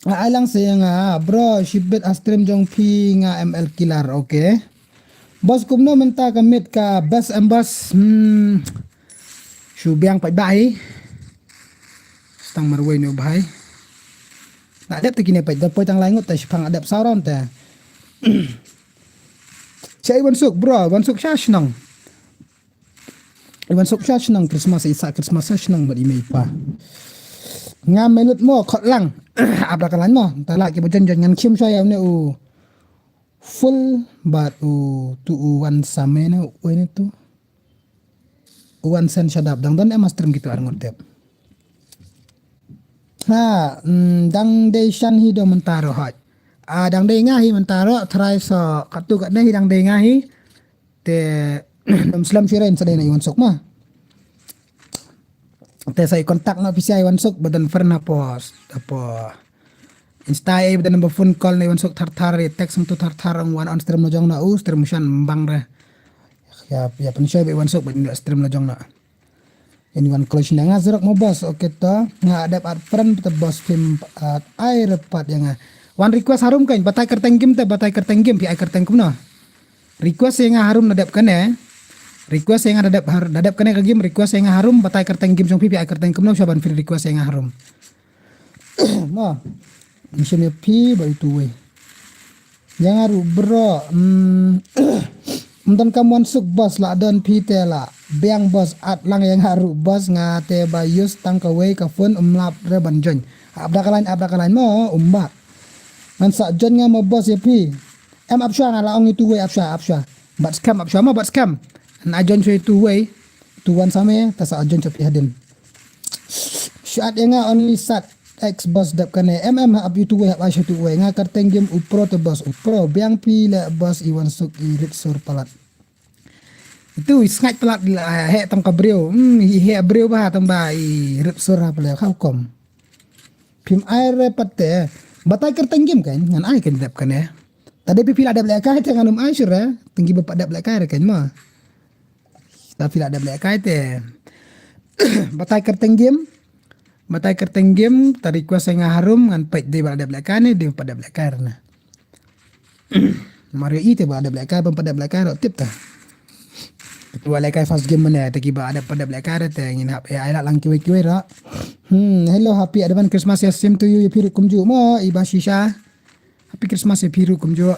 Nga ai lang se nga, bro, shibit ha stream jong phi nga M L Killer, okay. Boss kumno mynta ka miet ka best em boss. Hmm. Shu biang pat bai. Stang marwei ne u bhai. La dep te kine pat da poi tang lai ngut te shipang la dep saw round te. Sha i Wansuk, bro, Wansuk sha shnong. I Wansuk sha shnong Christmas, i sah Christmas sha shnong bad i mei i pa. Nga mei lut mo khot lang. Ap da ka lain mo. Ta la ki ba jon jon ngan khim sha ïa une u. Full bad u tu u wan same ne u ne tu. U wan sen shadap dang don em a stream gitu ar ngut dep. Ha, mm, dang dei shan hi do mentaro hoj. Ah, dang dei nga hi mentaro try so katu kat ne hi dang dei nga hi. Te dom slam shiren sa dei na Iwan Suk ma. Te sa i contact na pisa Iwan Suk badan friend hapo, hapo Insta e badan number phone call na Iwan Suk thar thar e text tu thar thar ang wan on stream na jong na u stream shan bang re. Ya, ya pensoi be Iwan Suk badan stream na jong na. Ini wan close na nga zerok mo boss, oke to. Nga adep at friend te boss phim at ai repat ya nga. Wan request harum kan, batai kerteng game te, batai kerteng game, pi ai kerteng kumno. Request ïa nga harum na dep kane. Request ïa nga da dep har-, da dep kane ka game, request ïa nga harum, batai kerteng game jong phi, phi ai kerteng kumno, sha ban phi request ïa nga harum. Ma. Mission ïa phi ba itu wei. Ïa nga ruh bro. Hmm. Mdan kam wan suk boss la don phi te la. Biang boss at lang ïa nga ruh boss nga te ba use tang kawei ka phone um lap re ban join. Ap da ka line, ap da ka line mo um ba. Ngan sa join nga mo boss ïa phi. Em ap shwa nga la ong itu wei ap shwa, ap shwa. Bat scam ap shwa ma bat scam. An a join shwa itu wei. Tu wan same ta sa join shwa phi hadin. Shat ïa nga only sat ex boss dap kane. Em em ap itu wei ap ai shwa itu wei. Nga kerteng game u pro te boss u pro. Biang phi le boss i wan suk i rit sur palat. Itu i sngaid palat la he tang ka briew. Hmm, i he briew ba tang ba i rit sur ha pale kha kom. Phim ai re pat te. Batai kerteng game kan ngan ai kan dep kane. Tadi phi phi la dep le kai te ngan um ai sure. Tenggi ba pat dep le kai re kan ma. Ta phi la dep le kai te. Batai kerteng game. Batai kerteng game ta request nga harum ngan pait de ba la dep le kai ne de pat dep le kai re na. Mario i te ba dep le kai ban pat dep le kai ro tip ta. Tu le kai first game mane te ki ba dep pat dep le kai re te ngin hap ai la lang kiwei kiwei ra. Hmm, hello, happy advance Christmas ya same to you, ya phi ruh kumjuh mo i ba shisha. Happy Christmas ya phi ruh kumjuh.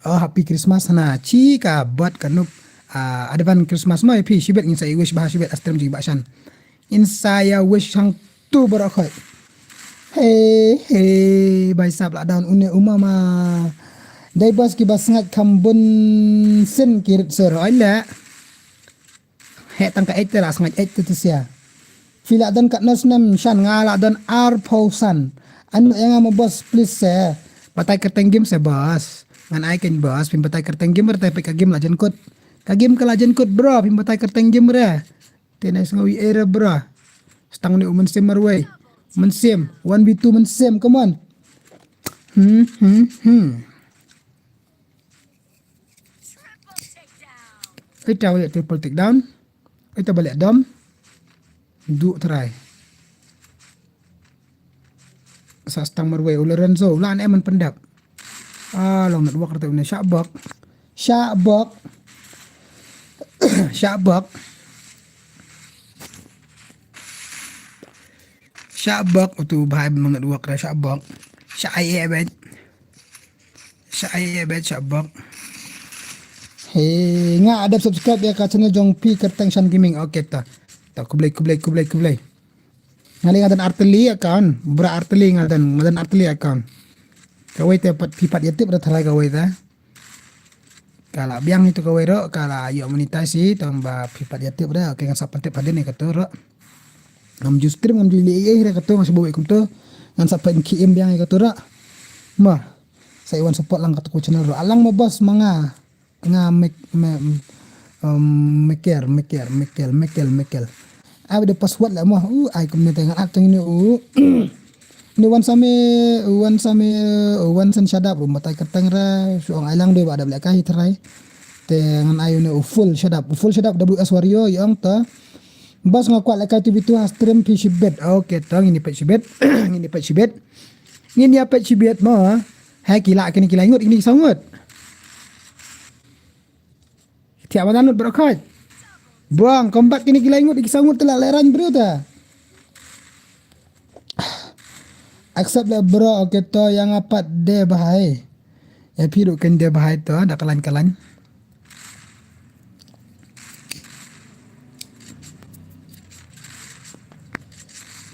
Oh, happy Christmas na chi ka bot ka nup. Ah, advance Christmas mo ya phi shibet ngin sa i wish ba shibet astrim ji ba shan. Insa ya wish hang tu barokhoi. Hey hey bai sap la down une uma ma. Dai bos ki ba sngat kam bun sin ki rit sur oi le. He tang ka et te la sngat et te sia. Phi la don kat nos nem shan nga la don ar pau san. Anu yang ama bos please se. Batai kerteng game se bos. Ngan ai ken bos pin batai kerteng game bertai pe ka game la jen kut. Ka game ka la jen kut bro pin batai kerteng game re. Te nai sngawi era bra. Stang ni u Mynsiem marwei. Mynsiem. One v two Mynsiem. Come on. Hmm, hmm, hmm. Ita balik triple take down. Ita balik dom. Du try. Sa stang marwei u Lorenzo. Ulan eman pendap. Ah, long network rata une shabak. Shabak. Shabak. Shabak utu bhai bym ngat wak ra shabak. Sha ai e bet. Sha ai e bet shabak. He nga ada subscribe ya ka channel jong pi kerteng shan gaming. Okay ta. Ta kublai kublai kublai kublai. Ngali ngadan arteli account, bra arteli ngadan, ngadan arteli account. Kawai te pat pi pat ya tip da tharai kawai te. Kala biang itu kawai ro, kala yo monetize i tong ba pi pat ya tip da, okay ngan sa pan tip hadin ni katu ro. Ngam ju stream ngam ju li eh re katu ngam sa bawa ikum tu. Ngan sa pan ki im biang i katu ro. Ma, sa iwan support lang katu ku channel ro. Alang ma bos manga. Nga mek me um, meker meker mekel mekel mekel. Abi de password la mo u ai kum ne tengan ak teng ni u. Ni wan same wan same wan sen shadap rum batai kerteng ra suang ai lang de ba da blek kai trai. Te ngan ai ne u full shadap full shadap W S Warrior yong ta. Bas nga kwat lekai tu bitu ha stream pi shibet. Okay ta ngini pet shibet. Ngini pet shibet. Ngini ya pet shibet mo. Hai kila kini kila ingut kini sangut. Tiap mata nut bro khaj. Buang kombat kini kila ingut iki sangut tela leran bro ta. Accept le bro okay to yang apat de bahai. Ya piru ken de bahai to da kalan kalan.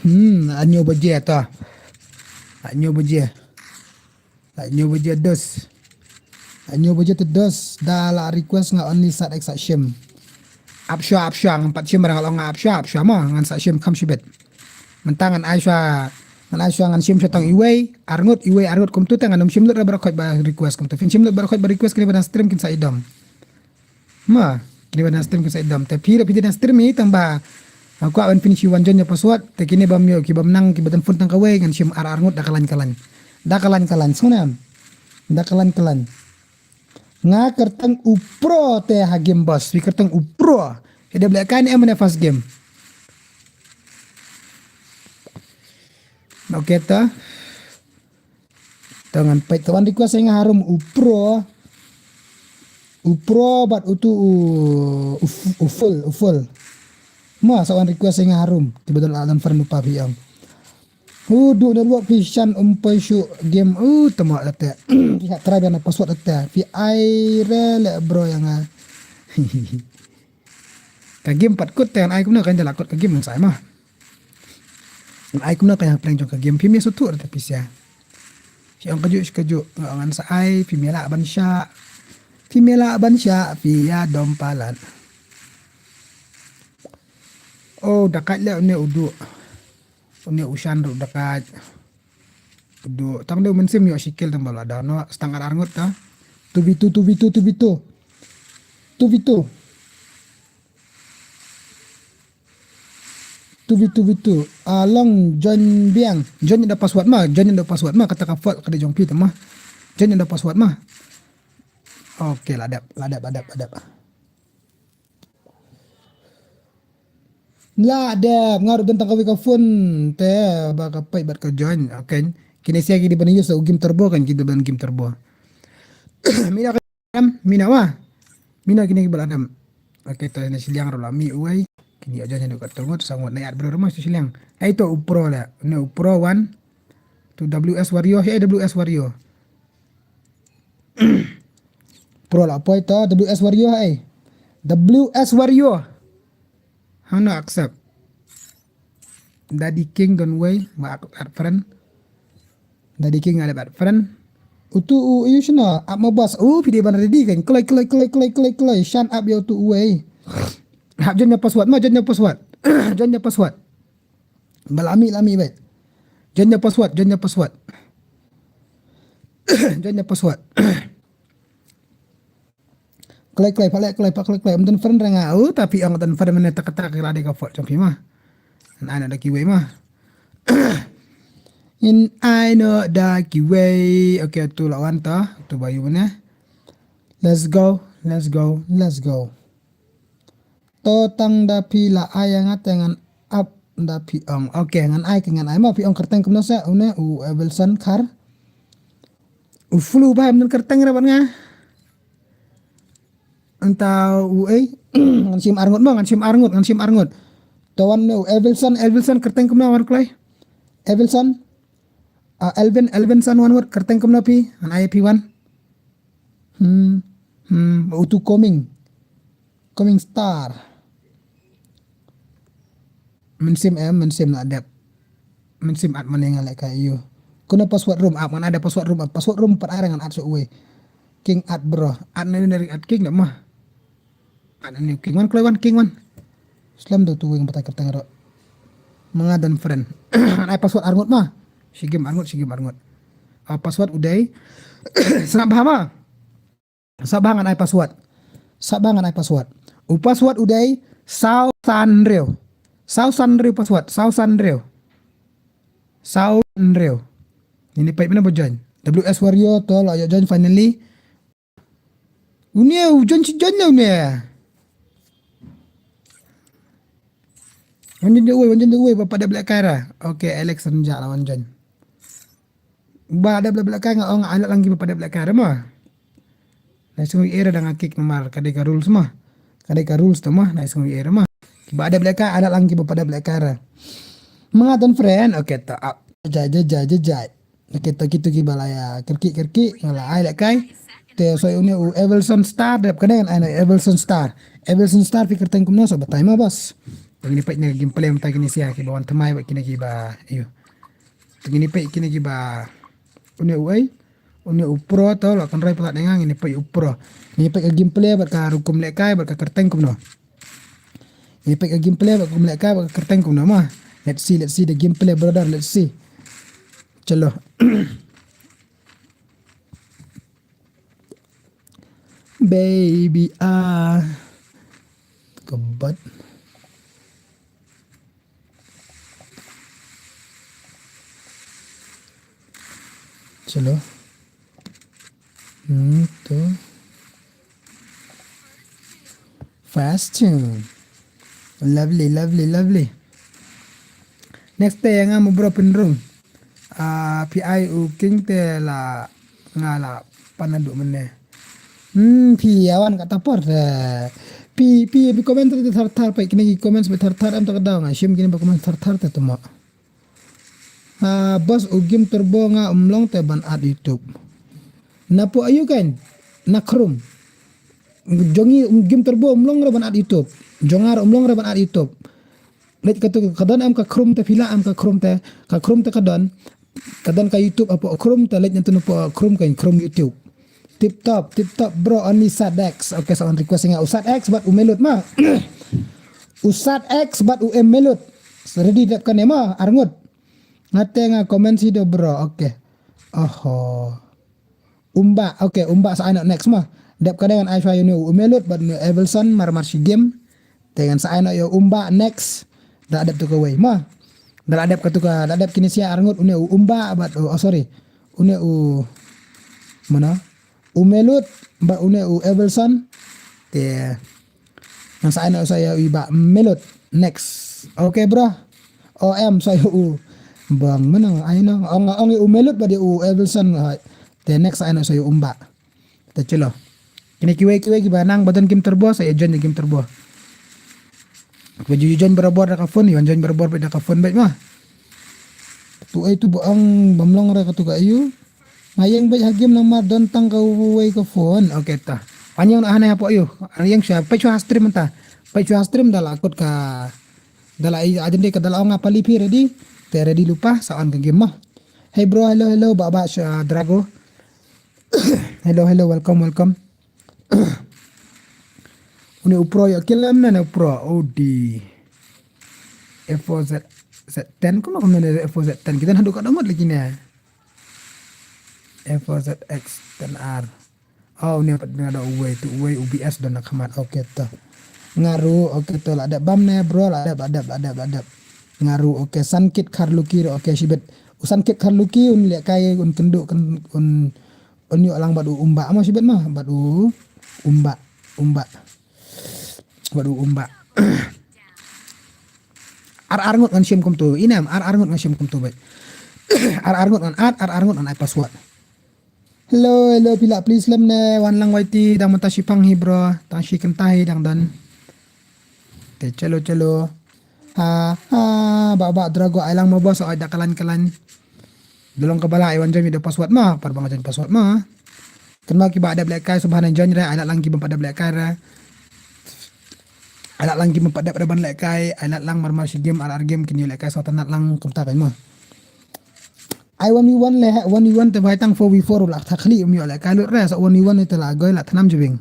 Hmm, anyo baje to. Anyo baje. La hynñiew baje dos. La hynñiew baje te dos. Da la request nga only sat ek sat shim. Ap shwa, ap shwa, ngam pat shim, ba nga long ap shwa, ap shwa mo, ngan sat shim kham shibit. Mynta ngan ai shwa, ngan ai shwa, ngan shim shwa tang iwei arngut, iwei arngut kumtu te ngan ym shim lut ba khot ba request kumtu. Phin shim lut ba khot ba request kine ba dang stream kin sa i dom. Ma, kine ba dang stream kin sa i dom. Te phi da phi dang stream i tang ba, ah, kwah ban phin shi wan join ïa password. Te kine bym ïoh, ki bym nang, ki ba dang phone tang kawei, ngan shim ar arngut da ka lain ka lain. Da ka lain ka lain. Sngewbha. Da ka lain ka lain. Nga kyrteng u pro te ha game boss. Phi kyrteng u pro. Ïa da blek kan em ne first game. Okay ta. Ta ngan peit ta wan request ïa nga harum u pro. U pro bad utu u, u f-, u full, u full. Ma sa wan request ïa nga harum. Tiba dal alam friend u pa phi ong. Hu du network phi shan um poi shu game. U tama late. Phi ha try ban password late. Phi ai re le bro ïa nga. Ka game pat kut te ngan ai kumno kan jala kut ka game ngan sa ai ma. Ngan ai kumno ka ïa playing jong ka game phi me sutu rata pisa. Shi ong kaju shi kaju ngan sa ai phi me la ban sha. Phi me la ban sha phi ïa dom palat. Oh, dakat le une udu. Une u shan ru dakat. Du tang de u mynsiem ïoh shi kill tang ba la da no stang ar arngut ta. Two v two, two v two, two v two. Two v two. Two v two, v two. Ah, long join biang. Join da password ma, join da password ma, kata ka fault ka dei jong phi ta ma. Join da password ma. Okay, la dep, la dep, la dep, la dep. La dep, nga ruh don tang kawei ka phone te ba ka peit bad ka join. Okay. Kine sia ki dei ban use u game turbo kan, ki dei ban game turbo. Mina ka dam, mina wa. Mina kine ki ba la dam. Okay, to na shiliang ruh la mih uwei. Kine aja nyadu ka turbo, sa ngut na ïat bro ruh ma shiliang. Ai to u pro la. Ne u pro one. Tu W S Warrior, hey W S Warrior. Pro la poi to W S Warrior, hey. W S Warrior. Hano accept. Daddy King don wei, ba add friend. Daddy King ada add friend. Utu u yu shino, ap ma bas. U phi dei ban ready kan. Kloi, kloi, kloi, kloi, kloi, kloi. Shan ap ïa utu uwei. Hap join ïa password ma, join ïa password. Join ïa password. Ba la mih, la mih beit. Join ïa password, join ïa password. Join ïa password. Kloi kloi, pha leh kloi, pha kloi kloi. Ym don friend re nga. U ta phi ong don friend mynne ta kata ka la dei ka fault jong phi ma. Ngan ai noh da kiwei ma. Ngan ai noh da kiwei. Okay, tu la wan ta. Tu ba ïu mynne. Let's go, let's go, let's go. To tang da phi la ai ïa nga te ngan ap da phi ong. Okay, ngan ai ke ngan ai ma phi ong kyrteng kumno sa une u Evelson Khar. U flu ba ym don kyrteng re bad nga. Ynta u ei. Ngan shim arngut mo, ngan shim arngut, ngan shim arngut. To wan u Evelson, Evelson kyrteng kumno wan kloi. Evelson. Ah, Elvin, Elvinson wan wut kyrteng kumno phi. Ngan ai phi wan. Hmm. Hmm. Utu coming. Coming star. Mynsiem em, mynsiem la dep. Mynsiem at mane nga leh ka ïu. Kumno password room ap, ngan ada password room ap. Password room pat ai ngan at shu wei. King at bro. At na ri at king da ma. At na king wan kloi wan king wan. Slem do tu wei batai kyrteng ro. Manga don friend. Ngan ai password arngut ma. Shi game arngut, shi game arngut. Ah, password u dei. Sngap bha ma. Sngap bha ngan ai password. Sngap bha ngan ai password. U password u dei saw san hynriew. Saw san hynriew password. Saw san hynriew. Saw san hynriew. Ini peit mynne ba join. W S Warrior to la ïoh join finally. Une u join shi join la une. Wan join da uwei, wan join da uwei ba pat da blek kai ra. Okay, Alex Rynjah la wan join. Ba da blek blek kai nga ong ai lad lang ki ba pat da blek kai ra ma. Nai sngew ïa ra da nga kick namar ka dei ka rules ma. Ka dei ka rules ta ma, nai sngew ïa ra ma. Ki ba da blek kai ai lad lang ki ba pat da blek kai ra. Manga don friend, okay ta ap. Jai, jai, jai, jai, jai. Okay, to kitu ki ba la ïa kyrkieh kyrkieh nga la ai leh kai. Te soi une u Evelson Star dep kane ngan ai na Evelson Star. Evelson Star phi kyrteng kumno sa batai ma bas. Te ngin ïa peit ne gameplay mynta kine sia ki ba wan thymmai bad kine ki ba ïu. Te ngin ïa peit kine ki ba une u ei. Une u pro to la kan rai pala dengang ini peit u pro. Ini peit ka gameplay bad ka rukom lehkai bad ka kyrteng kumno. Ini peit ka gameplay bad ka rukom lehkai bad ka kyrteng kumno ma. Let's see, let's see the gameplay, brother, let's see. Chalo. Baby, ah. Kebat. Chalo. Hmm, tu. Fast tune. Lovely, lovely, lovely. Next te nga mo bro pynrung. Ah, phi ai u king te la nga la panadu mene. Hmm, phi awan kata por te. Phi, phi, phi comment te thar thar pa kine ki comments ba thar thar em to ka daw nga shim kine ba comment thar thar te tuma. Ah, boss u game turbo nga um long te ban ad YouTube. Na po ayu kan? Na Chrome. Jongi um game turbo um long re ban ad YouTube. Jongar um long re ban ad YouTube. Leit ka tu ka don em ka Chrome te phi la em ka Chrome te. Ka Chrome te ka don. Ka don ka YouTube apo Chrome te leit na tu na po Chrome kan Chrome YouTube. Tip top, tip top bro, only Sadex. Okay, someone requesting u Sadex bad u Melut ma. U Sadex bad u M Melut. Ready dep kane ma, arngut. Ngate nga comment si do bro, okay. Oho. Umba, okay, Umba sa ai noh next ma. Dep kane ngan ai shwa ïa une u Melut bad une u Evelson mar mar shi game. Te ngan sa ai noh ïa u Umba next. Da dep tu kawei ma. Da dep ka tu ka, da dep kine sia arngut une u Umba bad, oh, oh, sorry. Une u mana? U Melut bad une u Evelson. Te ngan sa ai noh sa ïa u Iba Melut next. Okay bro. O M sa ïa u bang mana ai noh. Ong ong ïa u Melut bad ïa u Evelson. Te next sa ai noh sa ïa u Umba. Te chalo. Kine kiwei kiwei kiba nang ba don game turbo sa ïa join game turbo. Ba ju join barabor da ka phone, ïa join barabor bad da ka phone bad ma. Tu ai tu ba ong bam long ra ka tu ka ayu. Nga ïeng bad ha game namar don tang kawei ka phone. Okay ta. Wan ïeng na hane hapo ayu. Wan ïeng sha peit sha stream ta. Peit sha stream da la kut ka da la ai ajen de ka da la ong apa li phi ready. Te ready lupa sa on ka game ma. Hey bro, hello hello ba ba sha Drago. Hello hello, welcome welcome. Une u pro ïa kill em na u pro. Oh di. F four Z Z ten kumno kumno ne F four Z ten kita haduh ka dong lagi ne. F four Z X ten R. Oh une pat nga da uwei tu uwei U B S don na khamat. Okay to. Ngaru okay to la dep bam ne bro la dep la dep la dep la dep. Ngaru okay Sankit Kharluki okay shibit. U Sankit Kharluki un lehkai un kendu un Un ïoh lang bad u Umba ma shibit ma bad u Umba Umba bad u Umba. Ar ar ngut ngan shim kumtu inem ar ar ngut ngan shim kumtu bad ar ar ngut ngan ad ar ar ngut ngan ai password. Hello hello pila please lem ne wan lang waiti dang mata shipang hi bro tang shi kenta hi dang dan. Te chalo chalo. Ha ha ba ba Drago ai lang mo boss ai da kalan kalan. Dolong ka bala ai wan join da password ma par bang join password ma. Kan ma ki ba dep lehkai subhan join re ai lang ki ba dep lehkai re. Ai lang ki ba dep re ban lehkai ai lang mar mar shi game ar ar game kini lehkai sotan lang kumta kan ma. Ai one v one le one v one te bai tang four v four la thakli um yo lehkai lut re so one v one te la goi la thanam jubing.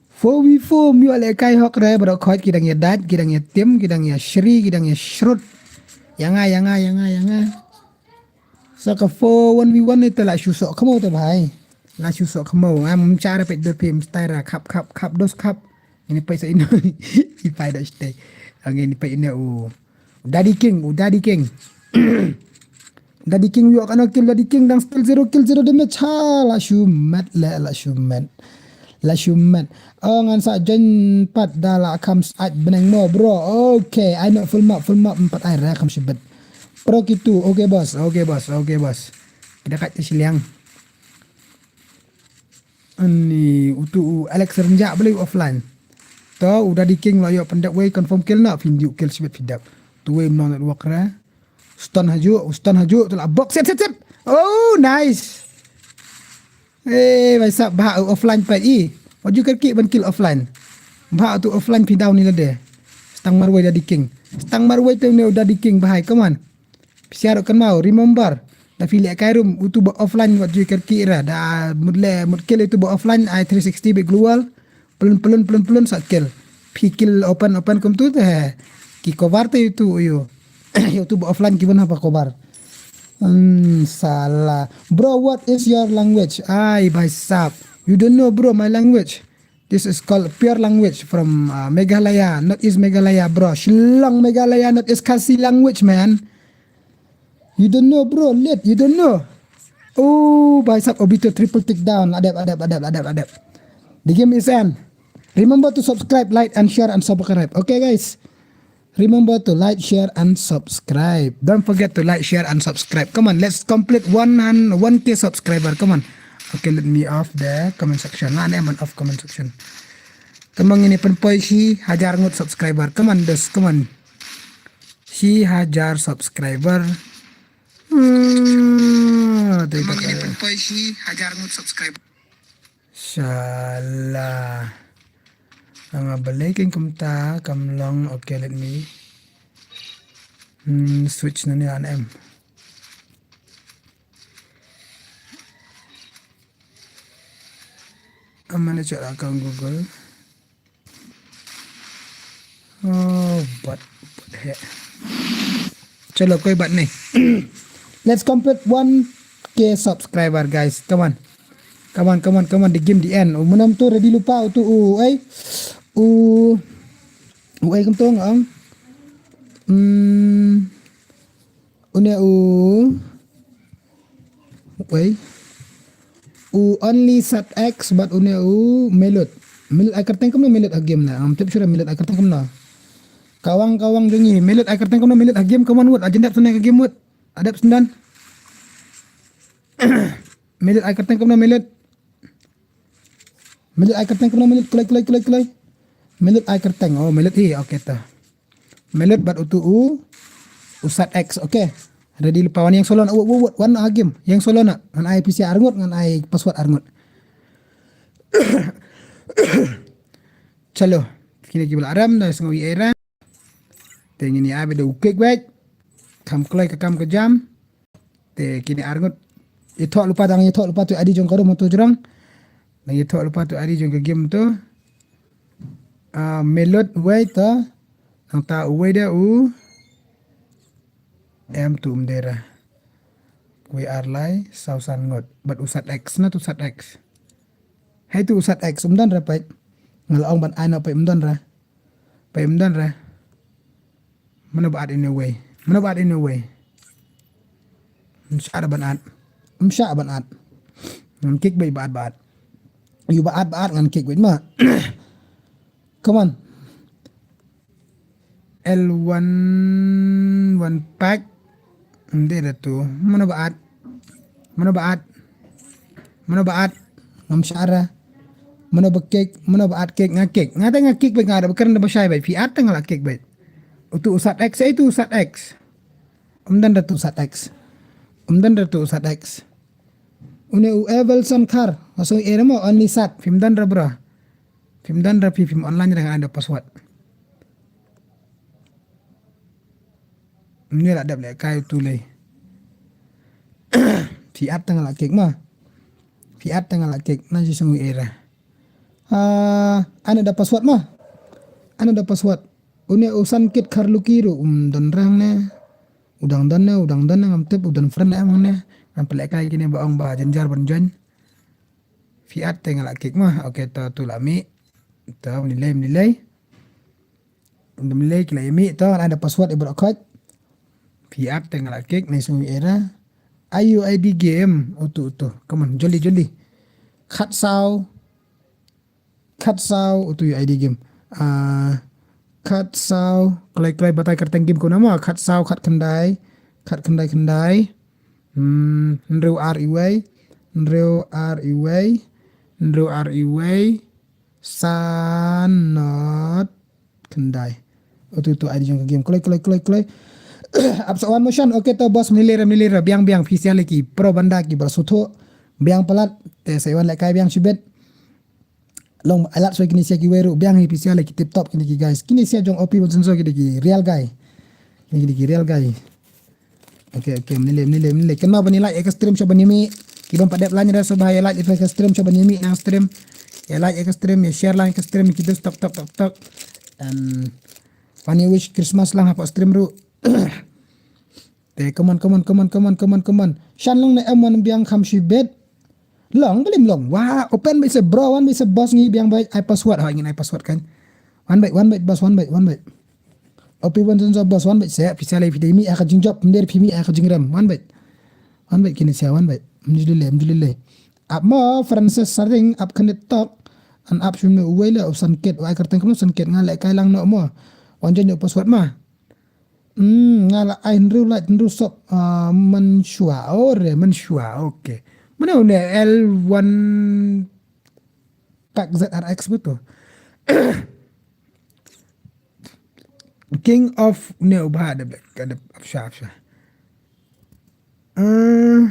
Four v four myu ale kai hok re bro khoj ki dang ya dad ki dang ya tim ki dang ya shri ki dang ya shrut. Ya nga ya nga ya nga ya nga. Sa ka four one v one ni te la shu sok khamo te bhai. La shu sok khamo ngam cha re pet do pim stai ra khap khap khap dos khap. Ini pai sa ino. I pai da stai. Ang ini pai ino u. Daddy King, u Daddy King. Daddy King ïoh kano kill Daddy King dang still zero kill zero damage ha la shu met le la shu met. La shu met. Oh ngan sa join pat da la kham sait bneng mo bro. Okay, ai no full map full map empat ai ra kham shibet. Pro kitu. Okay boss, okay boss, okay boss. Kita kat shiliang. Ani utu u Alex Renjak beli offline. To u Daddy King lo yo pendek wei confirm kill na fin yu kill sibet fidap. Tu wei mnon network ra. Stun haju, stun haju tu la box set set set. Oh nice. Eh bai sap bah u offline pa i. Waju kerki ban kill offline. Bah tu offline fi down ni lade. Stang marwei Daddy King. Stang marwei tu ne u Daddy King bahai come on. Pisiar kan mau remember. Da phi lehkai ruh utu ba offline wat ju kyrkieh ra. Da mut leh mut kill utu ba offline ai three sixty bad global. Plun plun plun plun sa kill. Phi kill open open kumtu te. Ki cover te utu ïo. Utu ba offline ki ban hap cover. Hmm, salah. Bro, what is your language? Ai, bhai sahab. You don't know, bro, my language. This is called pure language from uh, Meghalaya, Northeast Meghalaya, bro. Shillong, Meghalaya, Northeast Khasi language, man. You don't know, bro. Lit, you don't know. Oh, bhai sahab, Obito triple take down. Adep, adep, adep, adep, adep. The game is end. Remember to subscribe, like, and share, and subscribe. Okay, guys. Remember to like, share, and subscribe. Don't forget to like, share, and subscribe. Come on, let's complete one and one K subscriber. Come on. Okay, let me off the comment section. Nga ne man off comment section. Come on, ngin ïa pynpoi shi hajar ngut subscriber. Come on, dos, come on. Shi hajar subscriber. Hmm, tu itu. Come on, ngin ïa pynpoi shi hajar ngut subscriber. Salah. Nga balei kein kumta kam long. Okay, let me hmm, switch na ne an em. Amane chara account Google. Oh, but, but he. Chalo, koi baat nahi. Let's complete one K subscriber, guys. Come on. Come on, come on, come on. The game, the end. U menam tu ready lupa tu u ai. U u ai kum tu ngam. Hmm. Une u Wei. U only sat X bad une u Melut. Melut ai kyrteng kumno Melut ha game na. Ngam tip shuh Melut ai kyrteng kumno. Kawang kawang jong ngi. Melut ai kyrteng kumno Melut ha game kumno wut. Ajan dep sene ka game wut. Adep sendan. Melut ai kyrteng kumno Melut. Melut ai kyrteng kumno Melut kulai kulai kulai kulai. Melut ai kyrteng. Oh Melut hi. Okay ta. Melut bad utu u u sat X. Okay. Ready lepas wan ïeng solo na wut wut wut wan ha game. Ïeng solo na ngan ai P C arngut ngan ai password arngut. Chalo. Kine ki bala aram da sngew ïa era. Te ngin ïa ai bad u kek bad. Kam kloi ka kam ka jam. Te kine arngut. Ïathoh lypa dang ïathoh lypa tu adi jong ka rum tu jrong. Dang ïathoh lypa tu adi jong ka game tu. Ah, Melut wei ta. Nang ta uwei da u. Em tu um dera. Wei ar lai saw san ngut. Bad u sat X na tu sat X. Hai tu u sat X um don ra pek. Ngala ong ban ai na pek um don ra. Pek um don ra. Mano ba at in a way. Mano ba at in a way. Msha ban at. Msha ban at. Ngan kick bai ba at ba at. Yu ba at ba at ngan kick bai ma. Come on. L one one pack. Nde da tu. Mano ba at. Mano ba at. Mano ba at. Ngam shara. Mano ba kick. Mano ba at kick. Nga kick. Nga ta nga kick bai nga da ba karen da ba shai bai. Phi at ta nga la kick bai. Utu usat X. Eh tu usat X. Umdan da tu usat X. Umdan da tu usat X. Une u Evelson Khar. Masuk ere mo only sat. Phim dan ra bra. Phim dan ra phi phim online ra nga da password. Ni la dep le kai tu le. Phi at tang la kek ma. Phi at tang la kek na ji sungu era. Ah, ana da password ma. Ana da password. Une usan kit khar luki ru um don rang ne. Udang don ne, udang don ne ngam tip, udan friend ne emang ne. Ngam pelek kai kine ba ong ba jenjar ban join. Phi at tang la kek ma. Okay, to tu la mi. To menilai menilai. Ngam lei ki la ïa mih to, ngan ai da password i bro khot. Phi at te nga la kik, nai sung era. Ayu I D game, utu utu. Come on, jolly jolly. Khat saw. Khat saw, utu yu I D game. Ah, khat saw, klai klai batai kyrteng game ko nama. Khat saw, khat khyndai. Khat khyndai khyndai. Hmm, hynriew ar iwei. Hynriew ar iwei. Hynriew ar iwei. San not. Khyndai. Utu tu I D jong ka game. Kloi kloi kloi kloi. Ap sa wan motion. Okay to boss, mnilira mnilira biang biang phi sia leki pro banda ki bra suthu. Biang palat. Te sa wan lekai biang shibet. Long alat so kini sia ki weru biang hi phi sia leki tip top kini ki guys. Kini sia jong O P Bonsenso ki deki real guy. Kini ki deki real guy. Okay, okay, mnile, mnile, mnile. Kynmaw ban ïa like ïa ka stream sha ban ïa mih. Ki bym pat dep line ruh sngewbha ïa like ïa ka stream sha ban ïa mih na stream. Ïa like ïa ka stream, ïa share lang ïa ka stream, ki dus tok, tok, tok, tok. And wan ïa wish Christmas lang hapoh stream ruh. Te, come on, come on, come on, come on, come on, come on. Shan long ne em wan biang kham shibit. Long, ba lim long. Wa, open beit se bro, wan beit se boss ngi biang beit. Ai password, ha ngin ai password kan. Wan beit, wan beit boss, wan beit, wan beit. Open wan sen boss, wan beit se, pisa lei phi dei mih ha ka jingjop, pyndir phi mih ha ka jingrem, wan beit. Wan beit kine sia, wan beit. Alhamdulillah, alhamdulillah. Ap mo Francis Saring, ap kane tok. An ap shim ne uwei le, u Sanket, u ai kyrteng kumno Sanket, nga lehkai lang noh mo. Wan join u password ma. Hmm, nga la ai hynriew like, hynriew sub, ah, mynshuwa. Oh, re, mynshuwa. Okay. Mane une L one Pack Z R X betul. King of ne u bha de, de, de, afsha, afsha. Eh,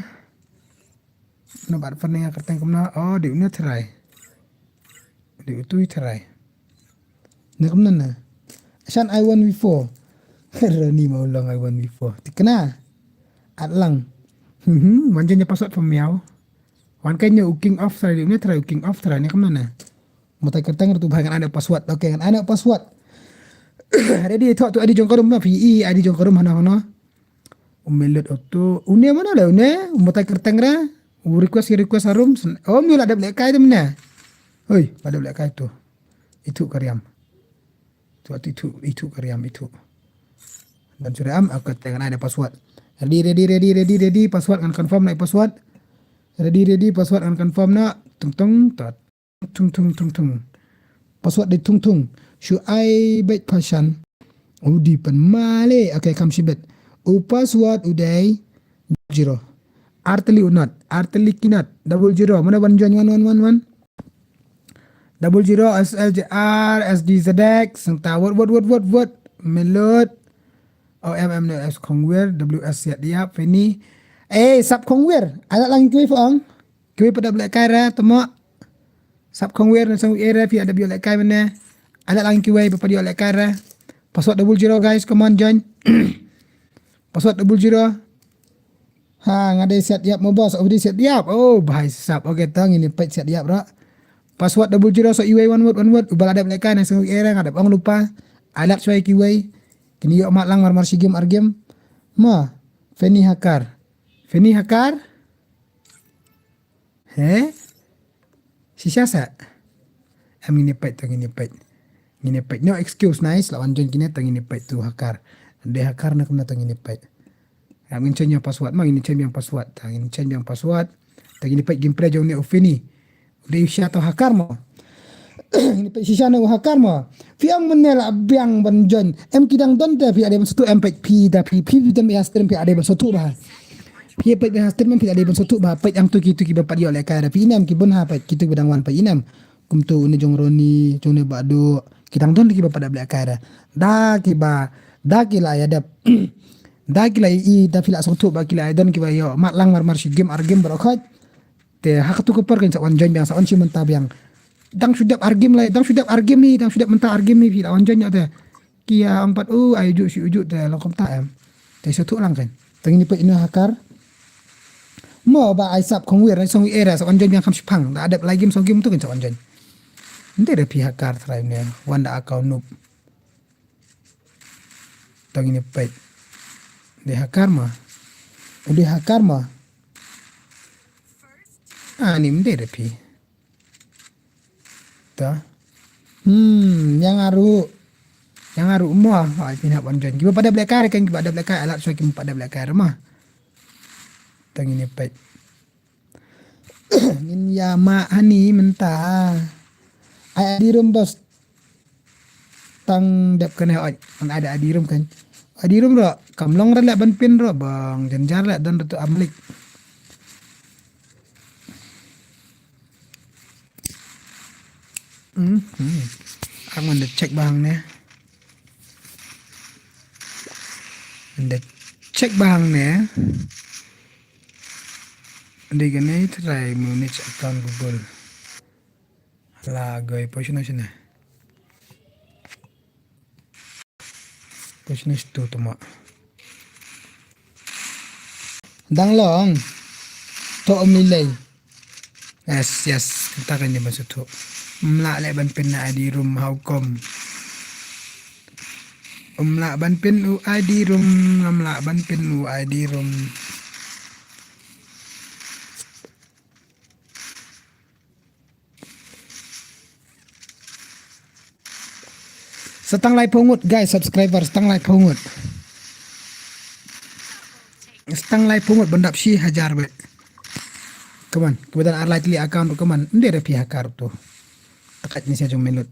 na bad fan nga kyrteng kumno? Oh, di une try. Di utui try. Ne kumno na? Shan I one V four. Roni mau long I one V four. Tikna. At lang. Hmm, manjanya password pemiau. Wan kane u King of try, di une try u King of try, ne kumno na? Mata kyrteng ruh tu bha ngan ai password. Okay, ngan ai password. Ready, thok tu I D jong ka room na, phi i I D jong ka room hano hano. U Melot auto. Une mano le une? Mata kyrteng ra. U request, request ha room. Oh, mi la dep lehkai tu mane. Hoi, la dep lehkai tu. Itu ka riam. Tu itu, itu ka riam itu. Dan sudah am, aku tengah ada password. Ready, ready, ready, ready, ready. Password ngan confirm na password. Ready, ready, password ngan confirm na. Tung tung tot. Tung tung tung tung. Password di tung tung. Shu ai beit pashan. U di pen male. Okay, kam shibet. U password u dei zero. Arteli unat. Arteli kinat. Double zero. Mana ban join one one one one. Double zero S L J R S D Z X. Sengta word, word, word, word, word. Melot. O M M no S Kongwer. W S Yat Yap. Feni. Eh, sap Kongwer. Alat lang kui fong. Kiwei pat dep lehkai ra, temo. Sap Kongwer na sang area phi adep ïoh lehkai mane. Alat lang kiwei pat ïoh lehkai ra. Password double zero guys, come on join. Password double zero. Ha, nga dei Siat Yap mo boss, oh dei Siat Yap. Oh, bhai sap. Okay, tang ini peit Siat Yap ra. Password double zero so iwei one word one word. Uba la dep lehkai na sang area nga dep ong lupa. Alat shwai kiwei. Kini ïoh mat lang mar mar shi game ar game. Ma, Feni Hakar. Feni Hakar. He? Shisha sa? Am ngin ïa peit to ngin ïa peit. Ngin ïa peit. No excuse nice la wan join kine to ngin ïa peit tu Hakar. Dei Hakar na kumno to ngin ïa peit. Am ngin change ïa password ma ngin change ïa password. To ngin change ïa password. To ngin ïa peit game play jong ne u Feni. Dei shisha to Hakar mo. Ngin peit shisha ne u Hakar mo. Phi ong mynne la biang ban join. Em ki dang don te phi la dei ban sngewthuh em peit phi da phi phi phi tem ïa stream phi la dei ban sngewthuh ba. Phi peit ïa stream phi la dei ban sngewthuh ba peit ang tu ki tu ki ba pat ïoh lehkai da phi inem ki bun ha peit ki tu ki ba dang wan peit inem. Kum tu une jong Roni jong ne ba du ki dang don ki ba pat dep lehkai da. Da ki ba da ki la ïa dep. Da ki la i da phi la sngewthuh ba ki la ïa don ki ba ïoh mat lang mar mar shi game ar game baroh khoit. Te ha katu ka por kan sa wan join biang sa wan shi mynta biang. Dang shu dep ar game lai, dang shu dep ar game ni, dang shu dep mynta ar game ni phi la wan join ïa te. Ki ïa ong pat u ai uju shi uju te long kumta em. Te shu thuh lang kan. Te ngin peit ino Hakar. Mo ba ai sap Kongwer ai song era sa wan join biang kham shipang. Da dep lai game song game tu kan sa wan join. Nte da phi Hakar try ne wan da account noob. Tang ini peit. Dei Hakar ma. Dei Hakar ma. Ah, ni mdei da phi. Ta. Hmm, yang aru. Yang aru mo. Ai phi hap wan join. Kiba pat dep lehkai kan kiba dep lehkai alat so kiba pat dep lehkai ma. Tang ini peit. Ngin ïa ma hani mynta. Ai adi rum bos. Tang dep kane oi. An ada adi rum kan. Adi rum ro. Kam long ra leh ban pin ro bang. Janjar leh don ratu amlik. Hmm. Ang man da check bang ne. Da check bang ne. Dei kane try manage account Google. La goi poi shano shano. Poi shano shito tama. Dang long. To um lei lei. Yes, yes. Kata kan ni maksud tu. Mla leh ban pin na I D room, how come? Um la ban pin u I D room, ngam la ban pin u I D room. Sa tang laiphew ngut, guys, subscriber, sa tang laiphew ngut. Sa tang laiphew ngut ban dap shi hajar beit. Come on, kaba don ar lai tylli account, come on, ym dei re phi hackers to. Takat ni sia jong Melut.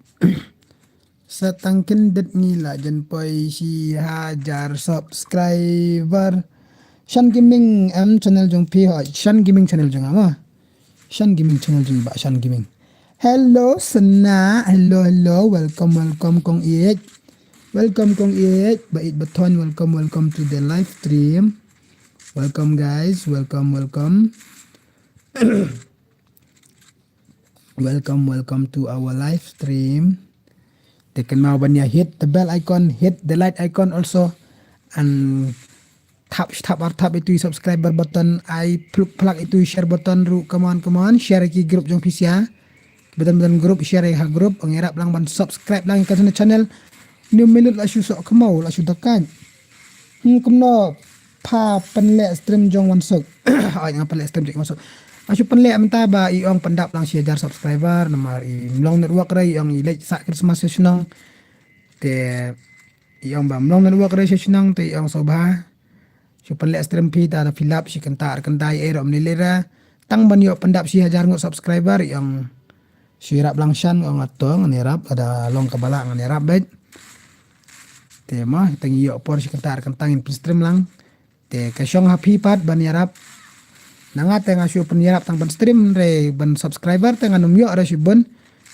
Sa tang khyndiat ngi la jan poi shi hajar subscriber. Shan Gaming, em, channel jong phi ho, Shan Gaming channel jong nga mo. Shan Gaming channel jong i Bah Shan Gaming. Hello Sana, hello, hello, welcome, welcome Kong Eit. Welcome Kong Eit, Bah Eit Bathon, welcome, welcome to the live stream. Welcome guys, welcome, welcome. Welcome, welcome to our live stream. Te kynmaw ban ïa hit the bell icon, hit the like icon also. And tap, tap, ar tap itu i subscriber button, ai pluk plak itu i share button ruh, come on, come on, share ki group jong phi sia. Button, button group, share ha group, ong ïarap lang ban subscribe lang ka channel. Ni minit la shu sok kemau, la shu dakat. Hmm, kumno pha pynleh stream jong Wansuk. Ai nga pynleh stream jong Wansuk. Asu pynleh mynta ba i ong pyndap lang shi hajar subscriber, namar i mlong network re, i ong i leh sa Christmas sha shnong. Te i ong ba mlong network re sha shnong, te i ong so ba. Shu pynleh stream phi ta da phi lap shi kynta ar kynta i ero mlilira. Tang ban ïoh pyndap shi hajar ngut subscriber, i ong shu ïarap lang shan, ong ato ngan ïarap, ada long ka bala ngan ïarap beit. Te ma, tang ïoh por shi kynta ar kynta ngin pynstream lang. Te ka shong ha phi pat ban ïarap. Na nga te nga shu pynïarap tang ban stream re ban subscriber te ngan ym ïoh re shibun.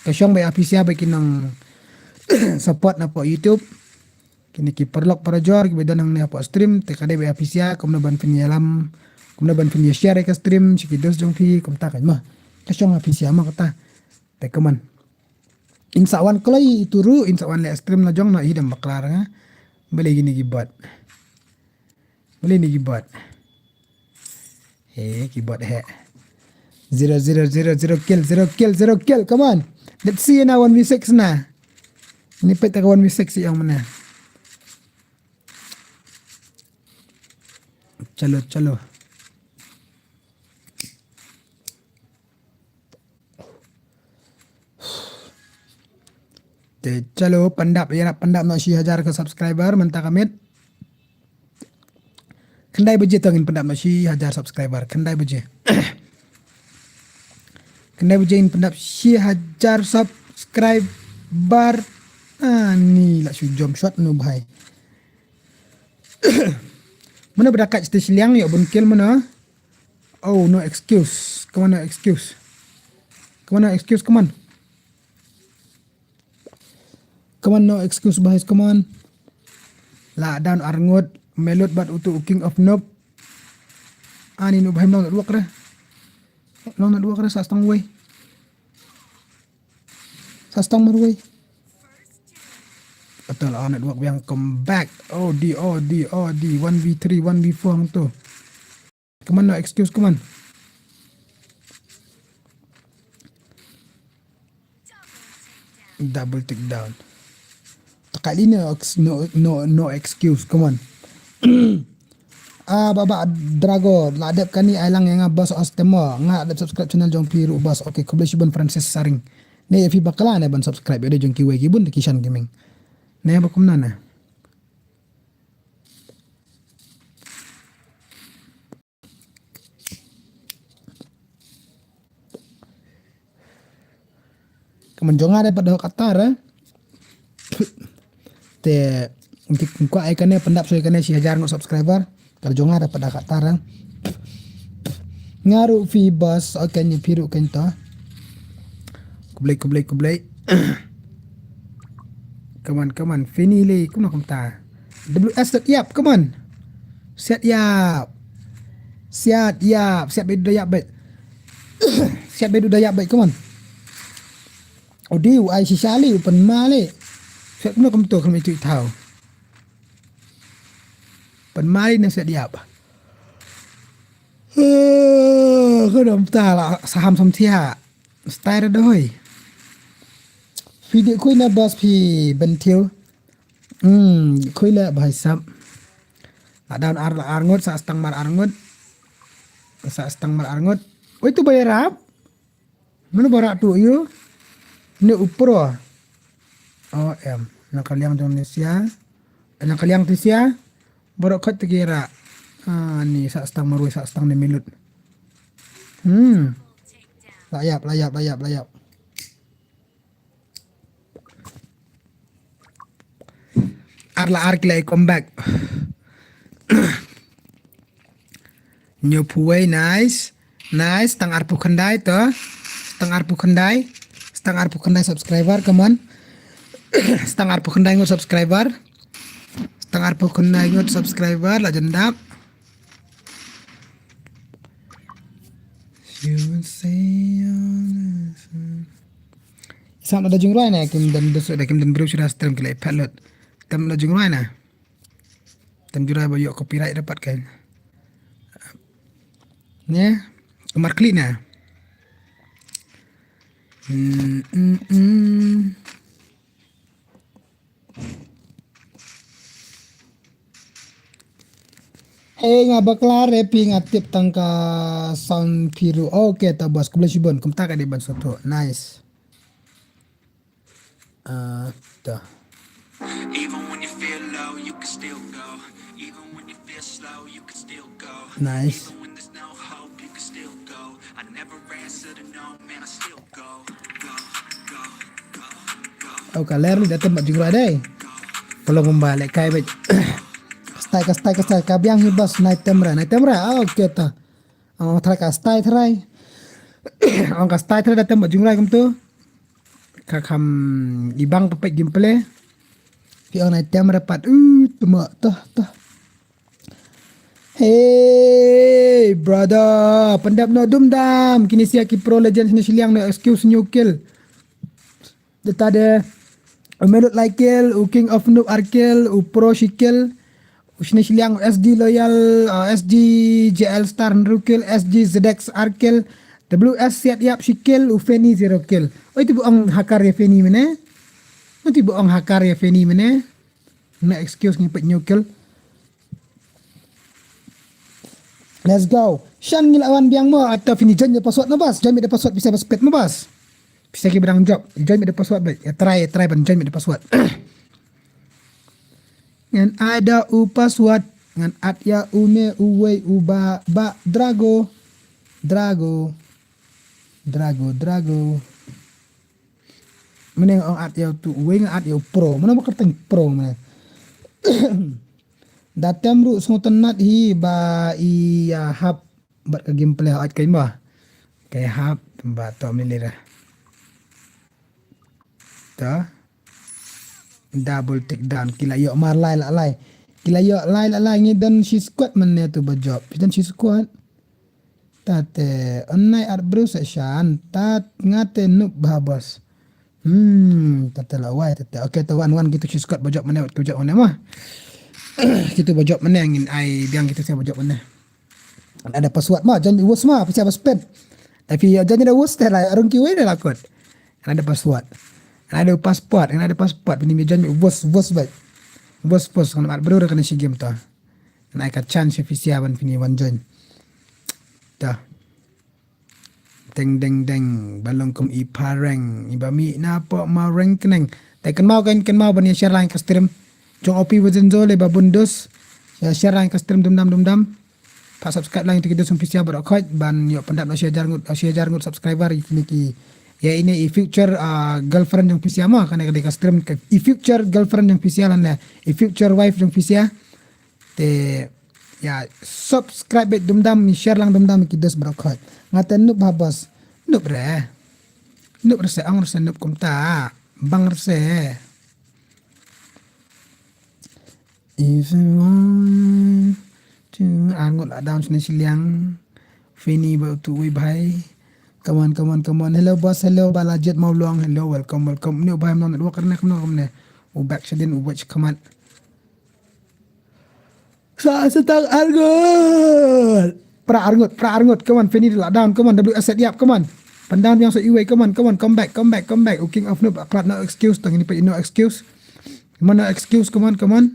Ka shong ba ha phi sia ba ki nang support na po YouTube. Kine ki paralok parajor ki ba don hangne ha po stream te ka dei ba ha phi sia kumno ban pynïalam, kumno ban pynïashare ka stream shi ki dos jong phi kumta ka ma. Ka shong ha phi sia ma kata. Te kaman. In sa wan kloi itu ruh, in sa wan leh stream la jong na i dang bakla nga. Balei kine ki bot. Balei ni ki bot. He, ki bot he. Zero, zero, zero, zero kill, zero kill, zero kill. Come on. Let's see na one v six na. Ni peit ka one v six ïa ong mana. Chalo, chalo. Te chalo, pyndap, ïarap pyndap noh shi hajar ka subscriber mynta ka miet. Khyndai baje to ngin pyndap noh shi hajar subscriber, khyndai baje. Khyndai baje ngin pyndap shi hajar subscriber. Ani la shu jump shot nu bhai. Mano ba da kat shite shiliang ïoh bun kill mano. Oh, no excuse. Come on, no excuse. Come on, no excuse, come on. Come on, no excuse, boys, come on. La down arngut, Melut bad utu u King of Noob. Ani nu bhai mlong network re. Mlong network re sa stang wei. Sa stang marwei. Atal a network biang come back. Oh di, oh di, oh di. One v three, one v four hangto. Come on, no excuse, come on. Double take down. Takali no, ex- no, no, no excuse, come on. Ah, baba Drago, la dep kani ai lang ïa nga boss os temo. Nga dep subscribe channel jong phi ruh boss. Okay, khublei shibun Francis Saring. Ne ïa phi bakla ne ban subscribe ïa de jong kiwei ki bun ki Shan Gaming. Ne ba kumna ne. Ka man jong nga dei pat da Qatar eh. Te ngki ngkwa ai kane pyndap soi kane shi hajar ngut subscriber. Ka jong nga dei pat da Qatar eh. Nga ruh phi bas ai kane phi ruh kane ta. Kublai kublai kublai. Come on, come on, fini le kumno kumta. W S set yap, come on. Set yap. Set yap, set be da yap be. Set be da yap be, come on. Odi u ai shisha le u pynmali. Set kumno kumto kumno itu thau. Pynmali ne set yap. Eh, ka dom ta la saham samthia. Stai ra doi. Phi dih khui na bas phi bentil. Hmm, khui la bhai sab. La down ar, ar ngut, sa stang mar ar ngut. Sa stang mar ar ngut. Oi tu bai rap. Mano ba rap tu yu. Ni upro. O em. Na kaliang jong ni sia. Na kaliang ti sia. Baroh khot tegi ra. Ah, ni sa stang marwei, sa stang ni milut. Hmm. Layap, layap, layap, layap. Ar la ar ki la i comeback. New Puwei, nice. Nice, tang arphew khyndai to. Tang arphew khyndai. Tang arphew khyndai subscriber, come on. Tang arphew khyndai ngut subscriber. Tang arphew khyndai ngut subscriber, la jendap. Sam da jingrwai na, kim dan dus da kim dan bru sura stream ki la i phet lut. Tam da jingrwai na. Tam jingrwai ba ïoh copyright dapat kan. Ne? Kamar klik na. Hmm, hmm, hmm. Hey, nga bakla re phi, nga tip tang ka sound phi ruh. Okay, ta bos, khublei shibun. Kumta ka dei ban sngewthuh. Nice. Ah, ta. Even when you feel low, you can still go. Even when you feel slow, you can still go. Nice. Even when there's no hope, you can still go. I never answer to no, man, I still go, go, go, go, go. Oh, ka ler ni da tem bad jingrwai dei. Pelong kumba leh kai bad. Ka style, ka style, ka style, ka biang hi bos, nai tem ra, nai tem ra. Ah, okay ta. Ong trai ka style trai. Ong ka style trai da tem bad jingrwai kumtu. Ka kham ibang pepet gameplay. Phi ong nai tem ra pat. Uh, tuma, tah, tah. Hey, brother. Pyndep noh dum dam. Kine sia ki pro legend shane shiliang, no excuse, new kill. Data de u Melut lai kill, u King of Noob ar kill, u Pro shi kill, u shane shiliang, u S G Loyal, uh, S G J L Star hynriew kill, S G Zedex ar kill, W S Siat Yap shi kill, u Fanny zero kill. Oi, te ba ong hakar ïa Fanny mynne. Oi, te ba ong hakar ïa Fanny mynne. Na excuse ngi peit new kill. Let's go. Shan ngi la wan biang mo, ata phi ni join da password mo bas. Join da password pisa ba spet mo bas. Pisa ki ba dang jop. Join da password ba. Ya try, ya try ban join da password. Ngan ai da u password. Ngan at ya u me u wei u ba, ba Drago. Drago. Drago, Drago. Mane ong at ya u tu, wei nga at ya u Pro. Mane ba kyrteng Pro mane. Da tem ruh sngewtynnat hi ba i ya hap bad ka gameplay hap kai ba. Kai hap ba to mili ra. Ta. Double take down. Ki la ïoh mar lai la lai. Ki la ïoh lai la lai, ngi don shi squad mane tu ba jop. Phi don shi squad. Tate, on nai art bro sa shan, tat ngate noob bha bos. Hmm, tate la wai, tate. Okay, ta wan, wan kitu shi squad ba jop mane, wat ki ba jop mane ma. Kitu ba jop mane, ngin ai biang kitu sia ba jop mane. Ada password ma, join da worst ma, pisa ba spet. Tapi join da worst te la, arung ki wei da la kot. Ada password. Ada passport, ada passport, pini join da worst, worst ba. Worst, worst, kan art bro da kan shi game ta. Nai ka chance phi sia ban pini wan join. Ta. Deng deng deng, ba long kum i pareng, i ba mi na po ma reng keneng. Te kynmaw kan kynmaw ban ïa share lang ka stream. Jong O P version zo le ba bun dus. Ïa share lang ka stream dum dam dum dam. Pa subscribe lang tu ki dus phi sia ba dok khot ban ïoh pyndap na shi hajar ngut, shi hajar ngut subscriber ïa kine ki. Ïa ine i future, ah, girlfriend jong phi sia ma, kane ka dei ka stream ka i future girlfriend jong phi sia lane i future wife jong phi sia. Te, ya, subscribe bad dum dam, share lang dum dam ki dus ba dok khot. Ngate noob bha bos. Noob re. Noob re se, ong re se noob kumta. Bang re se. If you want to, angut la down shane shiliang. Fini ba tu wi bhai. Come on, come on, come on. Hello boss, hello Balajet Mawlong. Hello, welcome, welcome. Ni u bhai mno network ne, mno ne. U back shadin u watch command. Sa setang argut. Pra arngut, pra arngut, come on, Fanny la down, come on, W S set up, come on. Pyndown biang sa iwei, come on, come on, come back, come back, come back. U King of Noob, prat no excuse, tang ini pa no excuse. Come on, no excuse, come on, come on.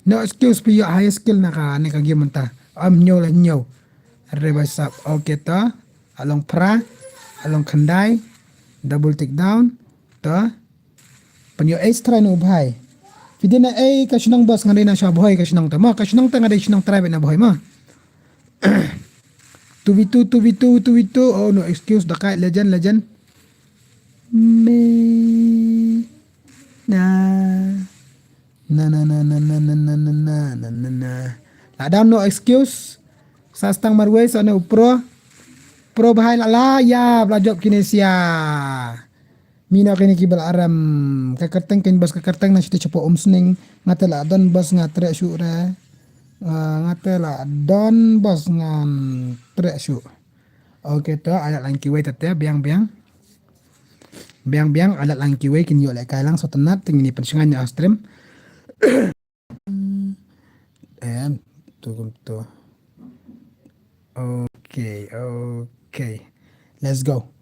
No excuse, phi ïoh high skill na ka, na ka game mynta. Am ñiew la ñiew. Re bai sap, okay to. Along pra, along khyndai, double take down, to. Pynïoh ace try na u bhai. Phi dei na ei ka shnong boss, nga dei na sha bhoi ka shnong ta. Ma ka shnong ta nga dei shnong try bad na bhoi ma. Two v two, two v two, two v two. Oh, no excuse, dakai, legend, legend. Me. Na. Na, na, na. La down, no excuse. Sa stang marwei, sa ne u pro. Pro bhai la la, ya, bla jop kine sia. Mina kine ki bla aram. Ka kyrteng ken boss ka kyrteng na shite chapo um sning. Nga te la don boss nga treh shu re. Ah, nga te la don boss nga treh shu. Okay to, alat lang kiwei tete, biang, biang. Biang, biang, alat lang kiwei kin ïoh lehkai lang, so tenat, teng ini pynshngaiñ ïa stream. Em, tu kum tu. Okay, okay. Let's go.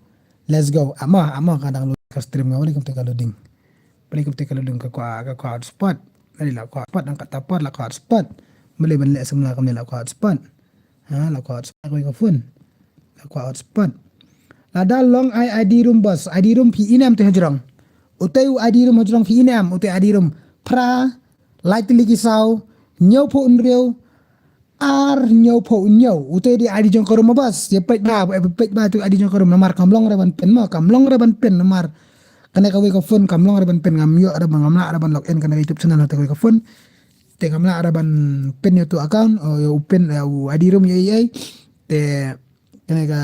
Let's go. Ama, ama ka dang load ka stream nga, bali kum te ka loading. Bali kum te ka loading ka kwah, ka kwah hotspot. Bali la kwah hotspot, dang kata por la kwah hotspot. Bali ban leh semla kam ni la kwah hotspot. Ha, la kwah hotspot, ka phone. La kwah hotspot. Lada long ai I D room boss, I D room phi inem te hajrong. Utei u I D room hajrong phi inem, utei I D room. Phra, lai tylli ki saw, hynñiew phew hynriew, ar hynñiew phew hynñiew. Utei dei I D jong ka room boss. Ïa peit ba, ïa peit ba tu I D jong ka room namar kam long re ban pyn mo, kam long re ban pyn namar. Kane kawei ka phone kam long re ban pyn, ngam ïoh re ban, ngam lah re ban log in kane ka YouTube channel te kawei ka phone. Te ngam lah re ban pyn ïa tu account, o ïa u pyn, ïa u I D room ïa ei. Te kane ka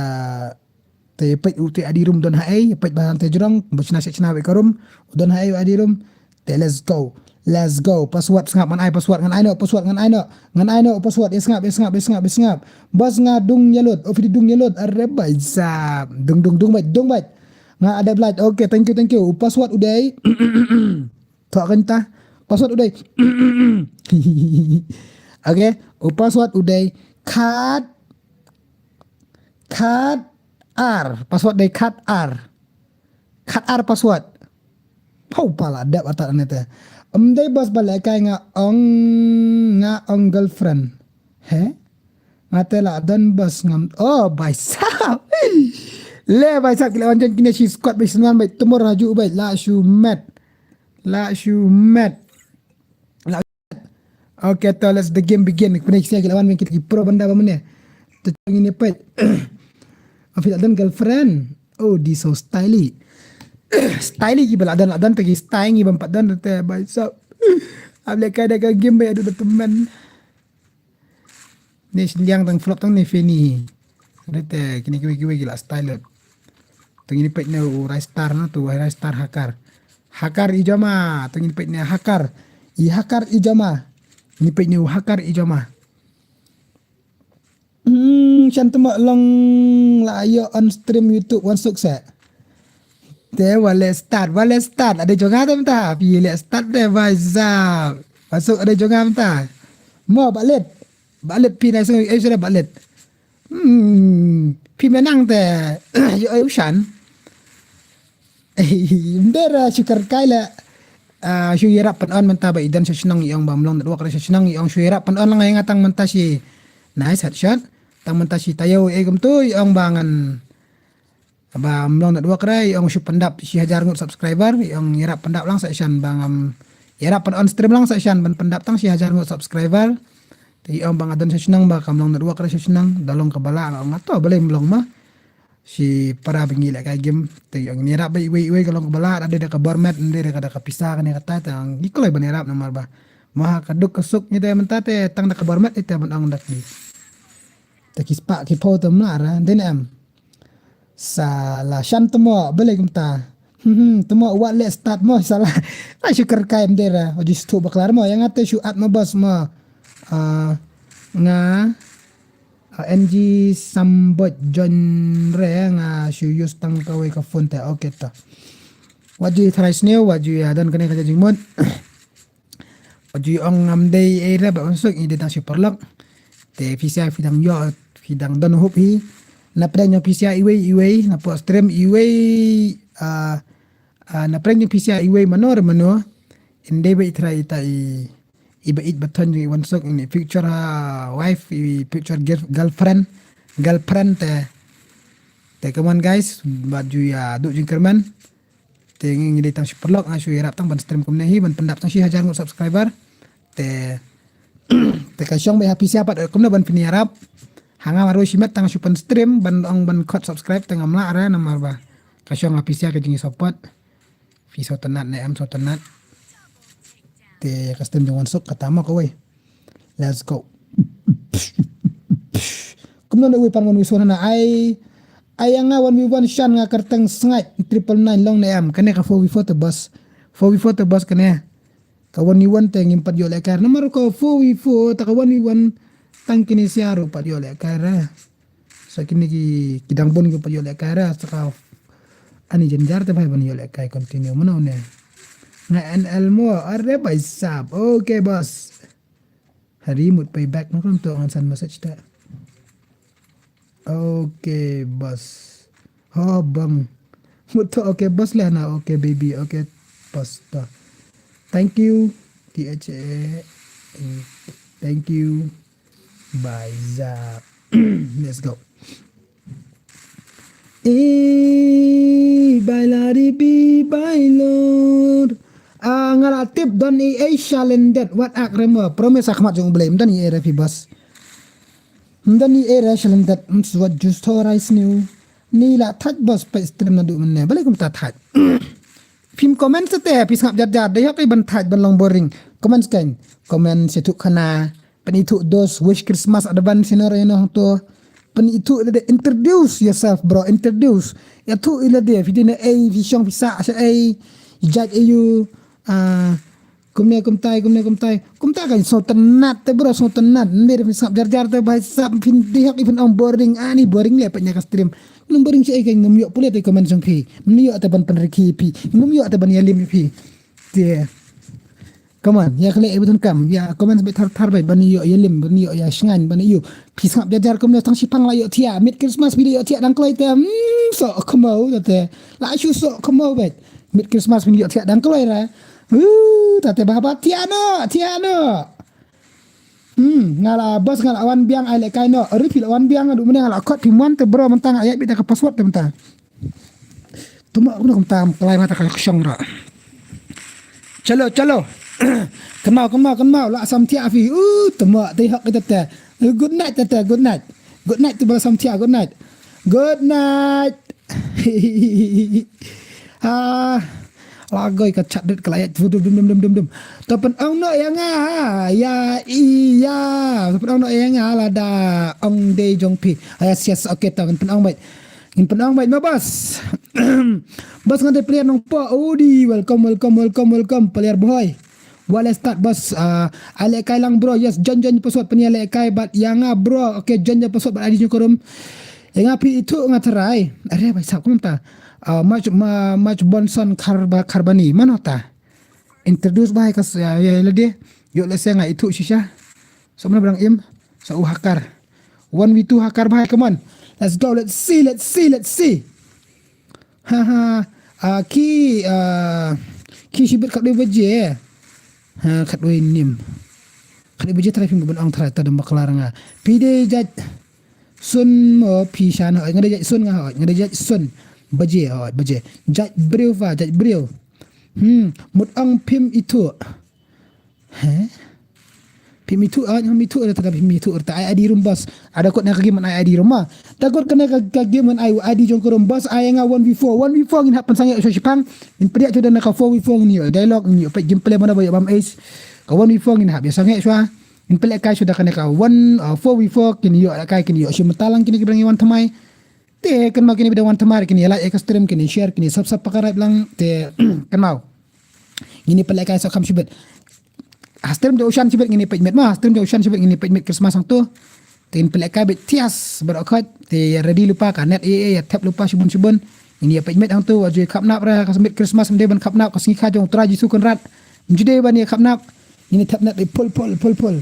Te peit u te I D room don ha ei, peit ba te jrong, ba chna se chna ba ka room, don ha ei I D room. Te let's go. Let's go. Password sngap ngan ai password ngan ai no, password ngan ai no. Ngan ai no password, ïa sngap, ïa sngap, ïa sngap, ïa sngap. Bas nga dung ïa lut, o phi dung ïa lut. Are bai sap. Dung dung dung bait, dung bait. Nga ada blight. Okay, thank you, thank you. Password u dei. Thok kan ta. Password u dei. Okay, u password u dei. Khat Khat ar, password dei khat ar. Khat ar password. Pau pala dep atat ane te. Em dei bas balik kai nga ong, nga ong girlfriend. He? Nga te la don bas ngam. Oh, bai sap. Le bai sap kila wan jon kine shi squad bai senwan bai temor haju bai la shu met. La shu met. Okay, to let's the game begin. Kine ki sia ki lawan kita ki pro banda ba mene. Te ngin ïa peit. Afi la don girlfriend. Oh, di so styly. Styly ki ba la don, la don te ki style ngi bam pat don te bai so. Able kai da ka game bai adu da temen. Ni shin liang tang flop tang ni fini. Te kine kiwei kiwei ki la style. Tang ini peit ne u Ristar na tu Ristar Hakar. Hakar Ijoma, tang ini peit ne Hakar. I Hakar Ijoma. Ini peit ne u Hakar Ijoma. Hmm, shan tuma long la ïoh on stream YouTube wan suk se. Te wale start, wale start. Ada jonga te mynta. Pi le start te bai zap. Masuk ada jonga mynta. Mo balet. Balet pi na sung ai sura balet. Hmm, pi menang te. Yo ai ushan. Mdera sukar kai la. Ah, shu ïarap pan on mynta ba idan sha shnong i ong ba mlong network re sha shnong i ong shu ïarap pan on lang ai nga tang mynta shi. Nice headshot. Tang mynta shi tayo e gum tu i ong ba ngan ba mlong network re i ong shu pyndap shi hajar ngut subscriber i ong ïarap pyndap lang sa shan ba ngam ïarap pan on stream lang sa shan ban pyndap tang shi hajar ngut subscriber. Te i ong ba nga don sha shnong ba ka mlong network re sha shnong da long ka bala nga ong nga to balei mlong ma. Shi para ba ngi leh kai game te ong ni rap ba iwei iwei ka long ka bala da de da ka bormet de da ka da ka pisa ka ne ka tai te ong ngi kloi ba ni rap namar ba. Maha ka duk ka suk ngi te mynta te tang da ka bormet te ban ong da ki. Te ki spa ki pho te mla ra de ne em. Sa la shan te mo bele kumta. Hmm, te mo wat le start mo sa la. Ai shu ker kai em de ra. Oji stu baklar mo yang ate shu at mo bas mo. Ah, nga N G Sambot John re nga shu use tang kawei ka phone te. Okay ta. Wat ju try sniew, wat ju ya don kane ka jingmut. Wat ju ong ngam dei ei re ba unsuk i dei tang shu paralok. Te phi sia phi dang yo Ki dang don hop hi. Na pdeng jong phi sha iwei iwei, na pdeng stream iwei, ah, ah, na pdeng jong phi sha iwei mano re mano. Ynda ba i trai ita i, i ba it ba thon i wan sok ini future, ah, wife, i future girl-, girlfriend, girlfriend te. Te come on guys, bad ju ïa duh jingkyrmen. Te ngi ngi dei tang shi paralok, nga shu ïarap tang ban stream kumne hi, ban pyndap tang shi hajar ngut subscriber. Te, te ka shong ba ha pisa pat kumne ban pynïarap. Ha nga marwei shimet tang shu pyn stream ban ong ban khot subscribe te ngam lah re namar ba ka shong ha pisa ka jingsupport. Phi sngewtynnat ne em sngewtynnat. Te ka stream jong wan suk kata mo kawei. Let's go. Kumno ne wei pan wan wei sona ai. Ai ïa nga wan wei wan shan nga kyrteng sngaid triple nine long ne em. Kane ka four v four te boss. Four v four te boss kane. Ka wan wei wan te ngim pat ïoh lehkai. Namar ka four v four ta ka wan wei wan tang kine sia ruh pat ïoh lehkai re. Sa kine ki, ki dang bun ki pat ïoh lehkai re. Sa ka ani jynjar te bhai ban ïoh lehkai continue. Mano ne. Nga N L mo. Are bhai sab. Okay boss. Hari mut pay back na kam to ngan send message ta. Okay boss. Ho bang. Mut to okay boss lah na okay baby okay boss to. Thank you. T H A. Thank you. Bye za. Let's go. Eh, bailari bi bailor. Ah, nga la tip don i ei shalendet wat ak remo. Promise ak mat jong blame don i ei refi boss. Don i ei re shalendet mswat just thorai sniu. Ni la thaj boss pa stream na du mene. Bale kumta thaj. Phim comment sa te phi sngap jar jar dei hok i ban thaj ban long boring. Comment skein. Comment se thuk khana. Pynithuh dos wish Christmas advance ino re ino hangto. Pynithuh ila de introduce yourself bro, introduce. Ïathuh ila de phi dei na ei phi shong phi sah sha ei. Judge ayu. Ah, kumne kumtai kumne kumtai. Kumta kan sngewtynnat te bro sngewtynnat. Mir phi sngap jar jar te bhai sap phin dei hok i phin ong boring ani boring le pynïa ka stream. Ngam boring sha ei kan ngam ïoh pule te comment shong phi. Ngam ïoh te ban pynrikhi phi. Ngam ïoh te ban ïalim phi. Te. Come on, ïa khleh ïa btun kam, ïa comments bad thar thar bad ban ïoh ïa lim, ban ïoh ïa shngain, ban ïoh. Phi sngap jar jar kumno tang shipang la ïoh thiah, mid Christmas phi la ïoh thiah dang kloi te, hmm, soh khmaw te. La shu soh khmaw bad. Mid Christmas phi la ïoh thiah dang kloi ra. Uh, ta te bah bah thiah no, thiah no. Hmm, nga la bos nga la wan biang ai lehkai no. Ri phi la wan biang du mene nga la khot phi mon te bro mynta nga ïa bit ka password te mynta. Tuma kumno kumta am klai mata ka shong ra. Chalo chalo. Kynmaw kynmaw kynmaw la sam thiah phi. Uh, tuma te hok kita te. Good night te te good night. Good night te bala sam thiah good night. Good night. Ah, lagoi ka chat dit ka la ïa dum dum dum dum dum dum. To pynong no ïa nga, ïa iya. To pynong no ïa nga lada ong dei jong phi. Ah, yes yes okay to pynong bait. Ngin pynong bait ma bos. Bos ngan dei player nong po odi welcome welcome welcome welcome player boy. Wale start bos ah, ai lehkai lang bro yes join join password pynïa lehkai bad ïa nga bro okay join join password bad I D jong kurum. Ïa nga phi ithuh nga tharai. Are bai sap kumta. Ah, mach ma mach bonson kharba kharbani mano ta. Introduce bai ka ïa ïa lade. Ïoh lehse nga ithuh shisha. So mano brang im. So u hakar. One v two hakar bai come on. Let's go let's see let's see let's see. Ha ha. Ah, ki ah, ki shibit khatwei baje. Ha khatwei nim. Khatwei baje trai phim ban ong trai ta dam bakla ranga. Pide jaj. Sun mo phi shan ho nga dei jaj sun nga ho nga dei jaj sun. Baje ho baje. Jaj briew va jaj briew. Hmm, mut ong phim ithuh. He? Phim ithuh ah, phim ithuh ta phim ithuh ta ai I D rum bos. Ada kot na ka game ai I D rum ma. Ta kot kane ka game ai I D jong kurum bos ai nga one v four. One v four ngin hap pynsangeh shu shipang. Ngin pdiak shu da na ka four v four ngin ïoh dialogue ngin ïoh peit gameplay mana ba ïoh bam ace. Ka one v four ngin hap ïa sangeh shu. Ngin peit lehkai shu da kane ka one ah, four v four kin ïoh lehkai kin ïoh shi matalang kine ki brang ïa wan thymmai. Te kynmaw kine bida wan thymmai kine ïa like ïa ka stream kine share kine sub sub pakarap lang te kynmaw. Ngin ïa peit lehkai soh kham shibit. Ha stream jong u shan shibit ngin ïa peit met ma ha stream jong u shan shibit ngin ïa peit met Christmas hangto. Te ngin peit lehkai bit thias bad okhot te ïa ready lypa ka net ïa ïa thep lypa shibun shibun. Ngin ïa peit met hangto wa ju khap nap ra ka met Christmas mde ban khap nap ka sngi kha jong u Trai Jisu Kynrad. Mjude ban ïa khap nap. Ngin ïa thep net phul phul phul phul.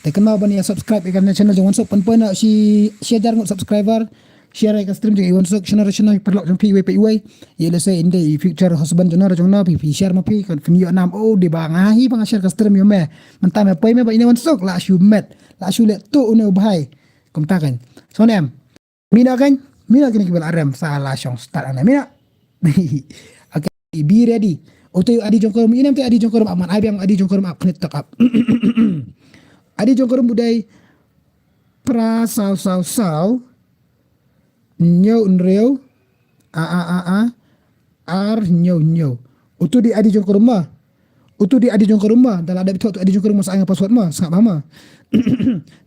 Te kynmaw ban ïa subscribe ïa ka channel jong Wansuk, pynpoi noh shi, shi hajar ngut subscriber. Share ïa ka stream jong i Wansuk, shano shano paralok jong phi iwei pa iwei. Ïa lehse in the future husband jong no jong no phi, phi share ma phi, kan phin ïoh nam, oh, dei ba nga hi ba nga share ka stream ïa me. Mynta me poi me ba ine Wansuk, la shu met, la shu leh tu une u bhai. Kumta kan. So ne em. Mina kan, mina kan ki bel arem sa la shong start ana mina. Okay, be ready. Uto ïa Adi Jongkurum, inem te Adi Jongkurum, aman ai biang Adi Jongkurum ap khnit tak ap. Adi Jongkurum u dei pra saw saw saw, hynñiew hynriew, a a a a, ar hynñiew hynñiew. Uto dei Adi Jongkurum ma. Uto dei Adi Jongkurum ma. Da la dep ithuh uto Adi Jongkurum ma, sa ai nga password ma, sngap bha ma.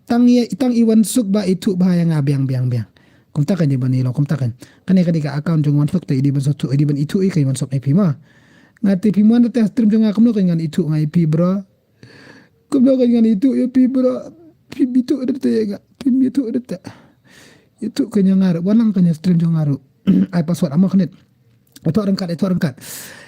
Tang ïa, tang i Wansuk ba ithuh bha ïa nga biang biang biang. Kumta kan dei ban ïa long, kumta kan. Kane ka dei ka account jong Wansuk te i dei ban sa thuh, i dei ban ithuh ïa ka i Wansuk ïa phi ma. Nga te phi mon te stream jong nga kumno kan ngan ithuh nga ïa phi bro. Kumno kan ngan ithuh ïa phi bro. Phi ithuh da te ïa nga. Phi ithuh da te. Ithuh kan ïa nga ruh. Wan lang kan ïa stream jong nga ruh. Ai password ama khnit. Ithuh ryngkat, ithuh ryngkat.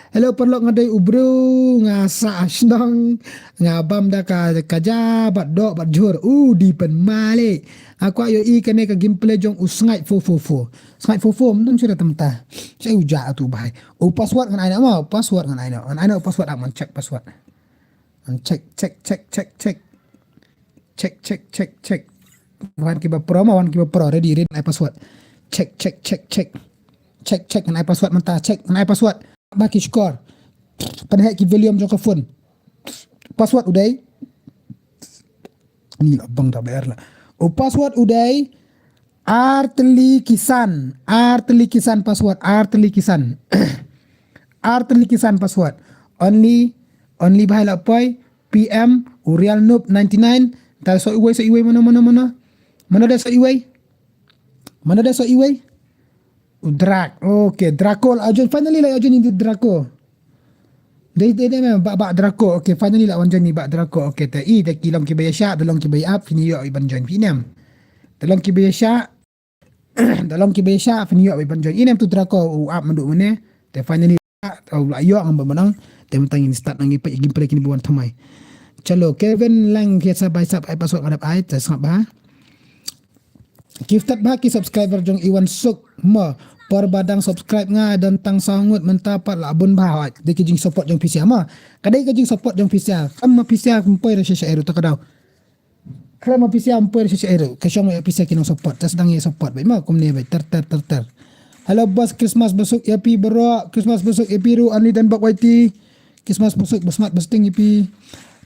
Hello paralok, nga dei u briew nga sah shnong, nga bam da ka, ka ja bad doh bad jhur. U dei pynmale. Nga kwah ïohi kane ka gameplay jong u Sngaid four four four. Sngaid four four, ym don shuh da mynta. Sha u ja tu bhai. U password ngan ai noh ma, u password ngan ai noh. Ngan ai noh u password, ah, ngan check password. Ngan check, check, check, check, check. Check, check, check, check. Wan kiba pro ma, wan kiba pro. Ready, ready, ngan ai password. Check, check, check, check. Check, check, ngan ai password mynta. Check, ngan ai password. Ba ki score. Pynheh ki volume jong ka phone. Password u dei. Ni la bang da ber la. U password u dei. Artli Kisan. Artli Kisan password. Artli Kisan. Artli Kisan password. Only, only bhai la poi. P M, u Real Noob ninety-nine. Ta so iwei, so iwei, mano, mano, mano. Mano da so iwei. Mano da so iwei. U Drak. Okay, Draco la join. Finally la join in the Draco. Dei, dei, dei, mem, ba, ba Draco. Okay, finally la wan join ni ba Draco. Okay, te i, da ki long kiba ïa shah, da long kiba ïa ap, phin ïoh i ban join phi nem. Da long kiba ïa shah, da long kiba ïa shah, phin ïoh i ban join. I nem tu Draco, u ap myndu mynne. Te finally, u la ïoh ngam ba manang. Te mynta ngin start nang i pa i gameplay kini ba wan thymmai. Chalo, Kevin Lang, ke sa bai sap, ai password nga dep ai, te sngap bha. Ki tat bha ki subscriber jong i Wansuk mo. Por ba dang subscribe nga don tang saw ngut, mynta pat la bun bha. Dei ki jingsupport jong phi sha mo. Ka dei ka jingsupport jong phi sha. Kam ma phi sha kum poi ra sha sha eru ta ka daw. Khlem ma phi sha kum poi ra sha sha eru. Ka shong ma phi sha ki nong support. Ta sdang ïa support bai mo kumne bai ter ter ter ter. Hello boss, Christmas basuk ïa phi bro. Christmas basuk ïa phi ruh, ani dan bak waiti. Christmas basuk, basmat basting ïa phi.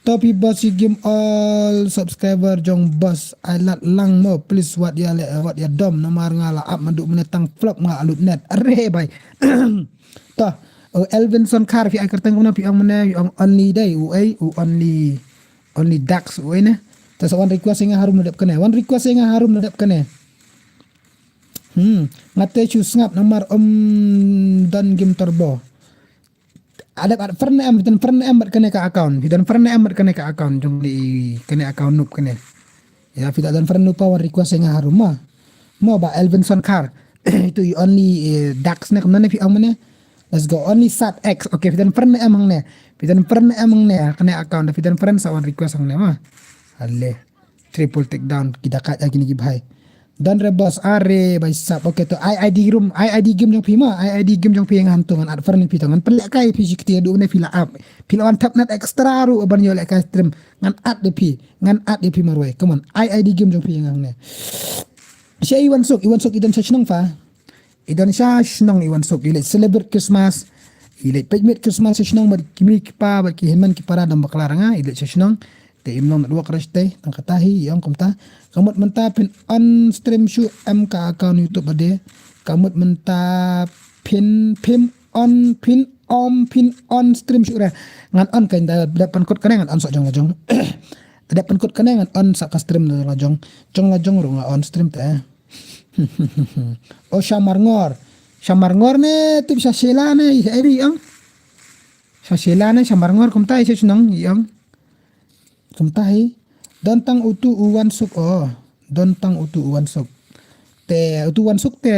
To phi boss, ïa game all subscriber jong boss. Ai lad lang mo, please wat ïa le, wat ïa dom namar nga la ap myndu mynne tang flop nga alut net. Are bai. To, oh, Elvinson Khar phi ai kyrteng kumno phi ong mynne, phi ong only dei, u ei, u only, only Dax u ei ne. Ta sa wan request ïa nga harum na dep kane. Wan request ïa nga harum na dep kane. Hmm, nga te shu sngap namar ym don game turbo. Adep ad friend em, phi don friend em bad kane ka account. Phi don friend em bad kane ka account jong i kane account noob kane. Ïa phi don friend noob pa wan request ïa nga harum ma. Mo ba Elvinson Khar. Itu i only, eh, Dax ne kumne phi ong mynne. Let's go, only Sat X. Okay, phi don friend em hangne. Phi don friend em hangne. Kane account phi don friend sa wan request hangne ma. Ale. Triple takedown, ki da kat ïa kine ki bhai. Don re boss, are bai sap. Okay to, ai ID room, ai ID game jong phi ma, ai ID game jong phi ngan tu ngan add friend phi to ngan pynleh kai phi shi kti du ne phi la ap. Phi la wan tap net extra ruh ban ïoh leh kai stream. Ngan add de phi, ngan add de phi marwei. Come on, ai ID game jong phi ngan ne. Sha i Wansuk, i Wansuk i don sha shnong fa. I don sha shnong i Wansuk, i leit celebrate Christmas. I leit peit miet Christmas sha shnong bad ki kmie ki kpa bad ki hynmen ki para dang bakla ranga, i leit sha shnong. Te im long network rush te, tang kata hi, i ong kumta. Ka mut mynta phin on stream shuh em ka account YouTube bade. Ka mut mynta phin, phin on, phin om, phin on stream shuh re. Ngan on kan da, da pynkut kane ngan on sa jong la jong. Da pynkut kane ngan on sa ka stream la jong. Jong la jong ruh nga on stream te. O Shamar Ngor. Shamar Ngor ne tip sha Sheila ne i eri ong. Sha Sheila ne Shamar Ngor kumta i sha shnong i ong. Kumta hi. Don tang utu u Wansuk o. Don tang utu u Wansuk. Te utu Wansuk te.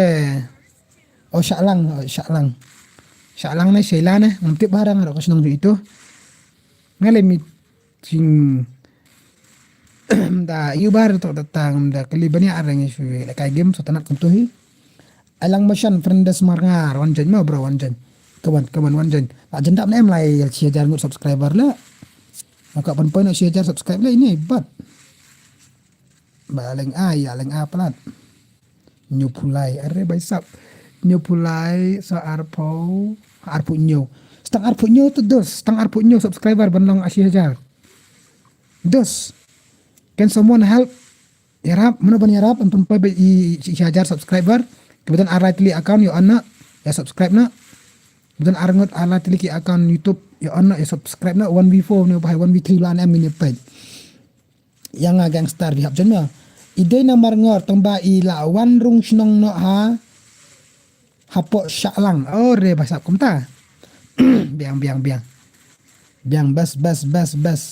O Shaklang, o Shaklang. Shaklang ne Sheila ne ngam tip barang ro ka shnong itu. Ngale mi Jing. Da yu bar to da tang da kali bani arang isu la kai game so tanat kuntuhi. Alang mashan friend des marngar wan jen ma bro wan jen. Kawan kawan wan jen. La jen dap nem lai shi hajar ngut subscriber la. Maka pun pun shi hajar subscribe la ini bat. Ba leng a ya leng a pelat. Nyu pulai are bai sap. Nyu pulai sa arpau arpau nyu. Setang arpau nyu tu dus setang arpau nyu subscriber ban long ashi hajar. Dus. Can someone help? Yarap, mano ban yarap, an pun pai ba i i hajar subscriber. Kebetulan arai tili account yo anna ya subscribe na. Kebetulan arngut arai tili ki account YouTube yo anna ya subscribe na one v four ne bahai one v three lan em ini page. Yang a gangster di hap jen na. I dei na marngor tang ba i la wan rung shnong no ha. Hapoh shah lang. Oh re ba sap kumta. Biang biang biang. Biang bas bas bas bas.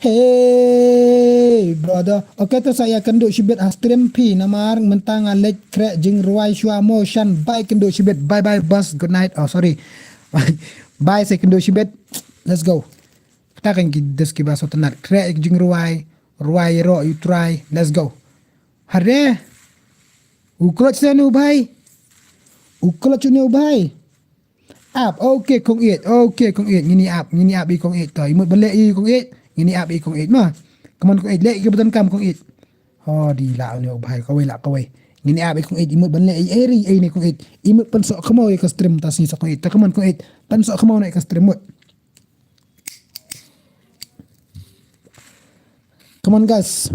Hey brother. Okay to sa ya kynduh shibit ha stream phi namar mynta nga leit krek jingrwai shwa mo shan bye kynduh shibit bye bye boss good night oh sorry. Bye sa kynduh shibit. Let's go. Kata kan ki des ki ba so tnat krek jingrwai rwai ro you try let's go. Hare. U clutch sa nu bhai. U clutch ne u bhai. Ap okay kong it okay kong it ngini ap ngini ap i kong it to imut bele i kong it ngini ap i kong it ma. Kaman kong it le i ka beton kam kong it. Ho di la ne u bhai kawai la kawai. Ngini ap i kong it imut bele i eri i ne kong it imut pen sok kamo i ka stream ta si sok kong it ta kaman kong it pen sok kamo ne ka stream mut. Come on guys.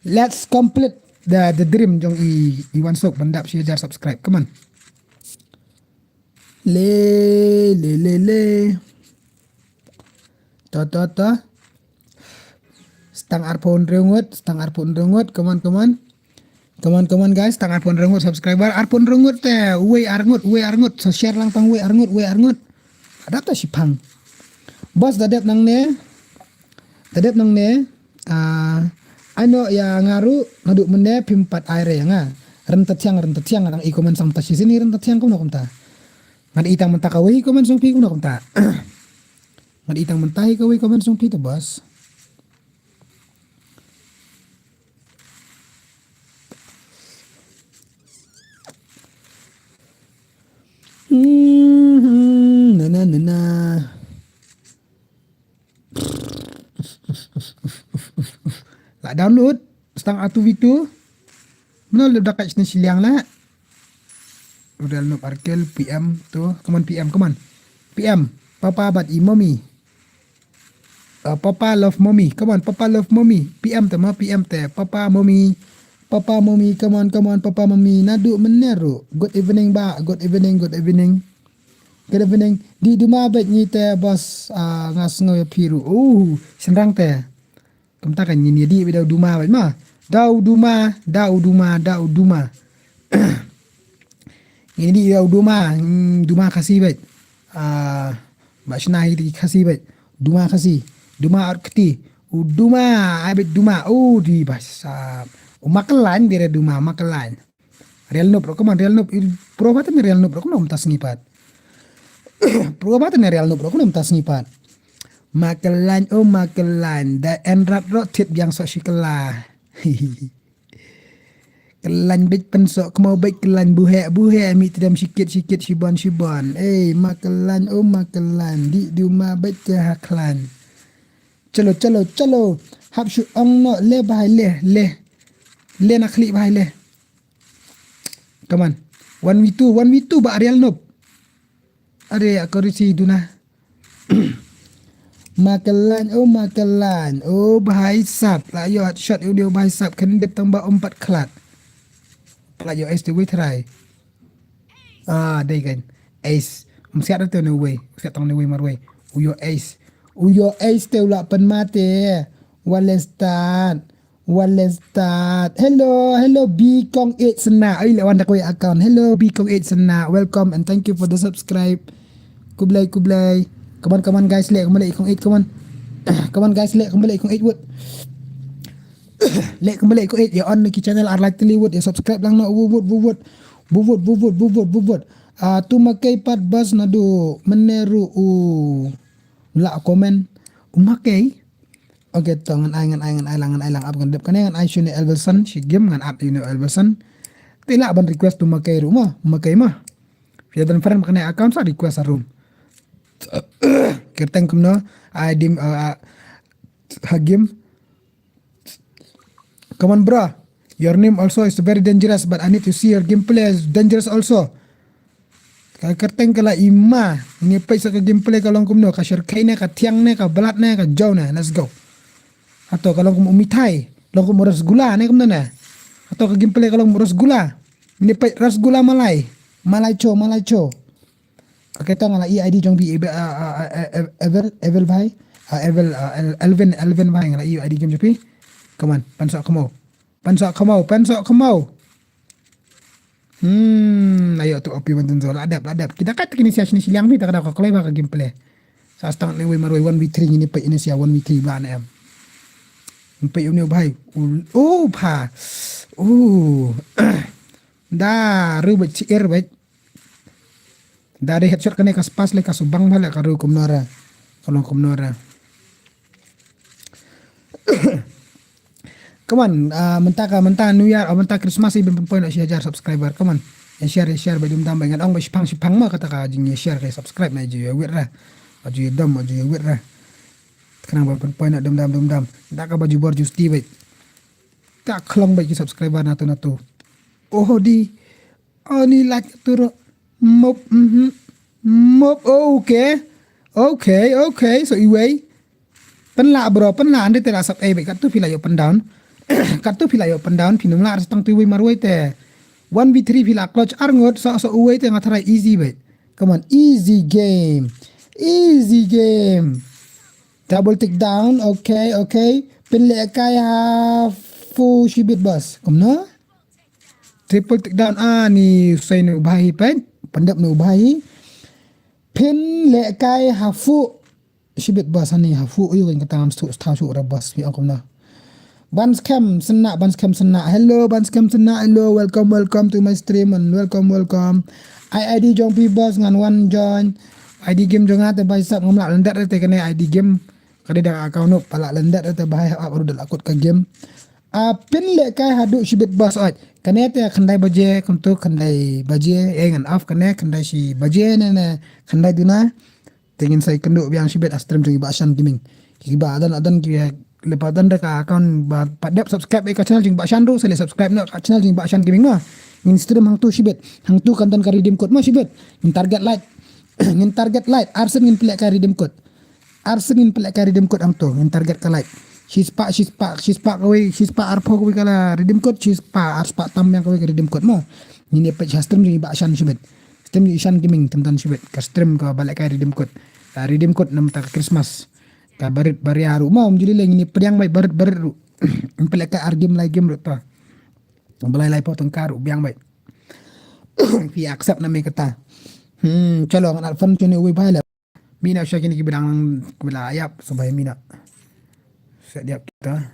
Let's complete the the dream jong i i wan sok ban dap shi hajar subscribe. Come on. Le le le le. To to to. Stang arpon rengut, stang arpon rengut. Come on, come on. Come on, come on guys, tang arpon rengut subscriber, arpon rengut te, uwei arngut, uwei arngut, so share lang tang uwei arngut, uwei arngut. Ada ta shipang. Bos da dep nang ne, da dep nang ne, ah, ano ya ngaru, ngadu mene pimpat aire ya nga. Renta tiang, renta tiang, nang i komen sang ta shisini renta tiang kumno kumta. Ngad itang menta kawei komen sang pi kumno kumta. Ngad itang menta kawei komen sang pi ta bos. Hmm, na na na na. La download stang atu vitu. Mano le dakat sini siliang la. Udah lu parkel P M tu, come on P M, come on. P M, papa bat i mommy. Uh, papa love mommy. Come on, papa love mommy. P M te ma P M te. Papa mommy. Papa mommy, come on, come on, papa mommy. Nadu meneru. Good evening ba. Good evening, good evening. Good evening. Di duma bet ngi te bos uh, ngas ngoy piru. Uh, senrang te. Kumta kan ngi ni di bet dau duma bet ma. Dau duma, dau duma, dau duma. Ini di u duma, hmm, duma khasi bet. Ah, ba shna hi di khasi bet. Duma khasi. Duma ar kti. U duma, ai bet duma. U di bas. Ah, u makelan dire duma, makelan. Real nup ro, come on, real nup. Pro batan real nup ro, come on, tas ngipat. Pro batan real nup ro, come on, tas ngipat. Makelan, oh makelan. Da enrat ro tit biang sok shikela. Kelan bej pensok kemau bej kelan buhek buhek mi tedam sikit sikit shibon shibon. Eh ma kelan oh ma kelan di duma bej ke ha kelan. Chalo chalo chalo. Hap shu ong no le bahai le le. Le na khli bahai le. Come on. One v two, one v two ba Ariel Noob. Are aku risi duna. Makelan, oh makelan, oh bahai sap, la yo shot udio bahai sap, kan dep tang ba umpat klat. La yo este witrai. Ah, dei kan. Ace. Um siat tu ne wei. Siat tang ne wei mar wei. Uyo ace. Uyo ace te ula pen mate. Wale start. Wale start. Hello, hello B Kong eight Sena. Ai le wan da koi account. Hello B Kong eight Sena. Welcome and thank you for the subscribe. Kublai kublai. Come on, come on guys, le kembali ikong eight, come on. Come on guys, le kembali ikong eight wut. Le kembali ikong eight ya on ki channel ar like teli wut ya subscribe lang no wut wut wut wut. Wut wut wut wut wut wut. Ah, tu makai pat bas nadu meneru u la komen. U makai. Okay, to ngan ai, ngan ai, ngan ai lang, ngan ai lang ap ngan dep kane, ngan ai shu ne Elvelson, shi game ngan ap ïa ne Elvelson. Te lah ban request to Makai ruh mo, Makai mo. Phi don friend kane account sa request sa room. Kyrteng kumno, ai dim, uh, uh, ha game. Come on, bro. Your name also is very dangerous, but I need to see your gameplay is dangerous also. Ka kyrteng ka la ima, ngi peit sa ka gameplay ka long kumno, ka shyrkhei ne, ka thiang ne, ka blat ne, ka jaw ne, let's go. Hato ka long kum u mithai, long kum u rasgula ne kumno ne. Hato ka gameplay ka long kum u rasgula. Ngi peit rasgula malai, malai cho, malai cho. Okay, to nga la i ID jong phi, Evel, ah, ah, ah, Evel, Evel bhai. Ah, Evel, ah, El-, Elvin, Elvin bhai, nga la i ID game jong phi. Come on, pan sok khamo. Pan sok khamo, pan sok khamo. Hmm, ayo tu opi man tun zo, la dep, la dep. Kita kat kini sia sini siliang phi, ta kada ko kloi ba ka gameplay. Sa stang ne wei marwei one v three ngini peit ini sia one v three ba ne em. Peit uni bhai. Oh, pha. Oh. Da, ru beit si er beit. Da dei headshot kane ka spas le ka subang bha le ka ru kumno re. Ka long kumno re. Come on, ah, mynta ka, mynta New Year, ah, mynta Christmas i ban pynpoi noh shi hajar subscriber. Come on. Ïa share, ïa share beit dum dam beit, ngan ong beit shipang shipang ma kata ka jingïa share ka subscribe na ju ïa wit re. Ju ïa dom, ju ïa wit re. Khnang ban pynpoi noh dum dam dum dam. Da kaba jubor justi beit. Ka khlong beit ki subscriber na tu na tu. Oh di. Ani lak tu ro. Mop, mhm. Mop, oh, okay. Okay, okay. So iwei. Pynlah bro, pynlah, ande te la sap ei beit, kat tu phi la ïoh pyndown. Kat tu phi la ïoh pyndown, phi num lah ar stang tu iwei marwei te. One v three phi la clutch ar ngut, so, so uwei te nga tharai easy beit. Come on, easy game. Easy game. Double take down, okay, okay. Pynlehkai ha fu shibit boss. Kumno? Triple take down, ah, ni usai ni ubai hi peit. Pyndep ni ubai hi. Pynlehkai ha fu shibit boss hani ha fu uyu kan kata ngam stu stau shu ra boss mi ong kumno. Ban Scam Sena, Ban Scam Sena. Hello, Ban Scam Sena. Hello, welcome, welcome to my stream and welcome, welcome. Ai ID jong phi boss ngan wan join. ID game jong nga te bai sap ngam lah lyndet te kane ID game. Ka dei da account up, pala lyndet te bai hap ap ruh da la kut ka game. A pynlehkai haduh shibit boss oi. Kane te khyndai baje, kumtu khyndai baje, eh ngan off kane, khyndai shi baje ne ne, khyndai duna. Te ngin sa ïakynduh biang shibit ha stream jong i Bah Shan Gaming. Ki ba don, don ki, eh, lypa don da ka account ba pat dep subscribe ïa ka channel jong i Bah Shan ruh, sa leh subscribe noh ka channel jong i Bah Shan Gaming mo. Ngin stream hangtu shibit. Hangtu kan don ka redeem code mo shibit. Ngin target light. Ngin target light. Arsien ngin pynlehkai redeem code. Arsien ngin pynlehkai redeem code hangtu. Ngin target ka light. Shispah, shispah, shispah kawei, shispah arphew kawei ka la redeem code, shispah, arspah tam biang kawei ka redeem code mo. Ngin ïa peit ha stream jong i Bah Shan shibit. Stream jong i Shan Gaming, tymmen shibit. Ka stream kaba lehkai redeem code. Ka redeem code namar ka Christmas. Ka barit baria ruh mo, ym ju lei lei ngin ïa pdiang beit barit barit ruh. Ngin pynlehkai ar game lai game ruh ta. Ba lai lai phew tyngka ruh biang beit. Phi accept na me kata. Hmm, chalo ngan add friend jong une uwei bhai le. Mina sha kine kiba dang, kiba la ïap, so bhai mina. Sa diap kita.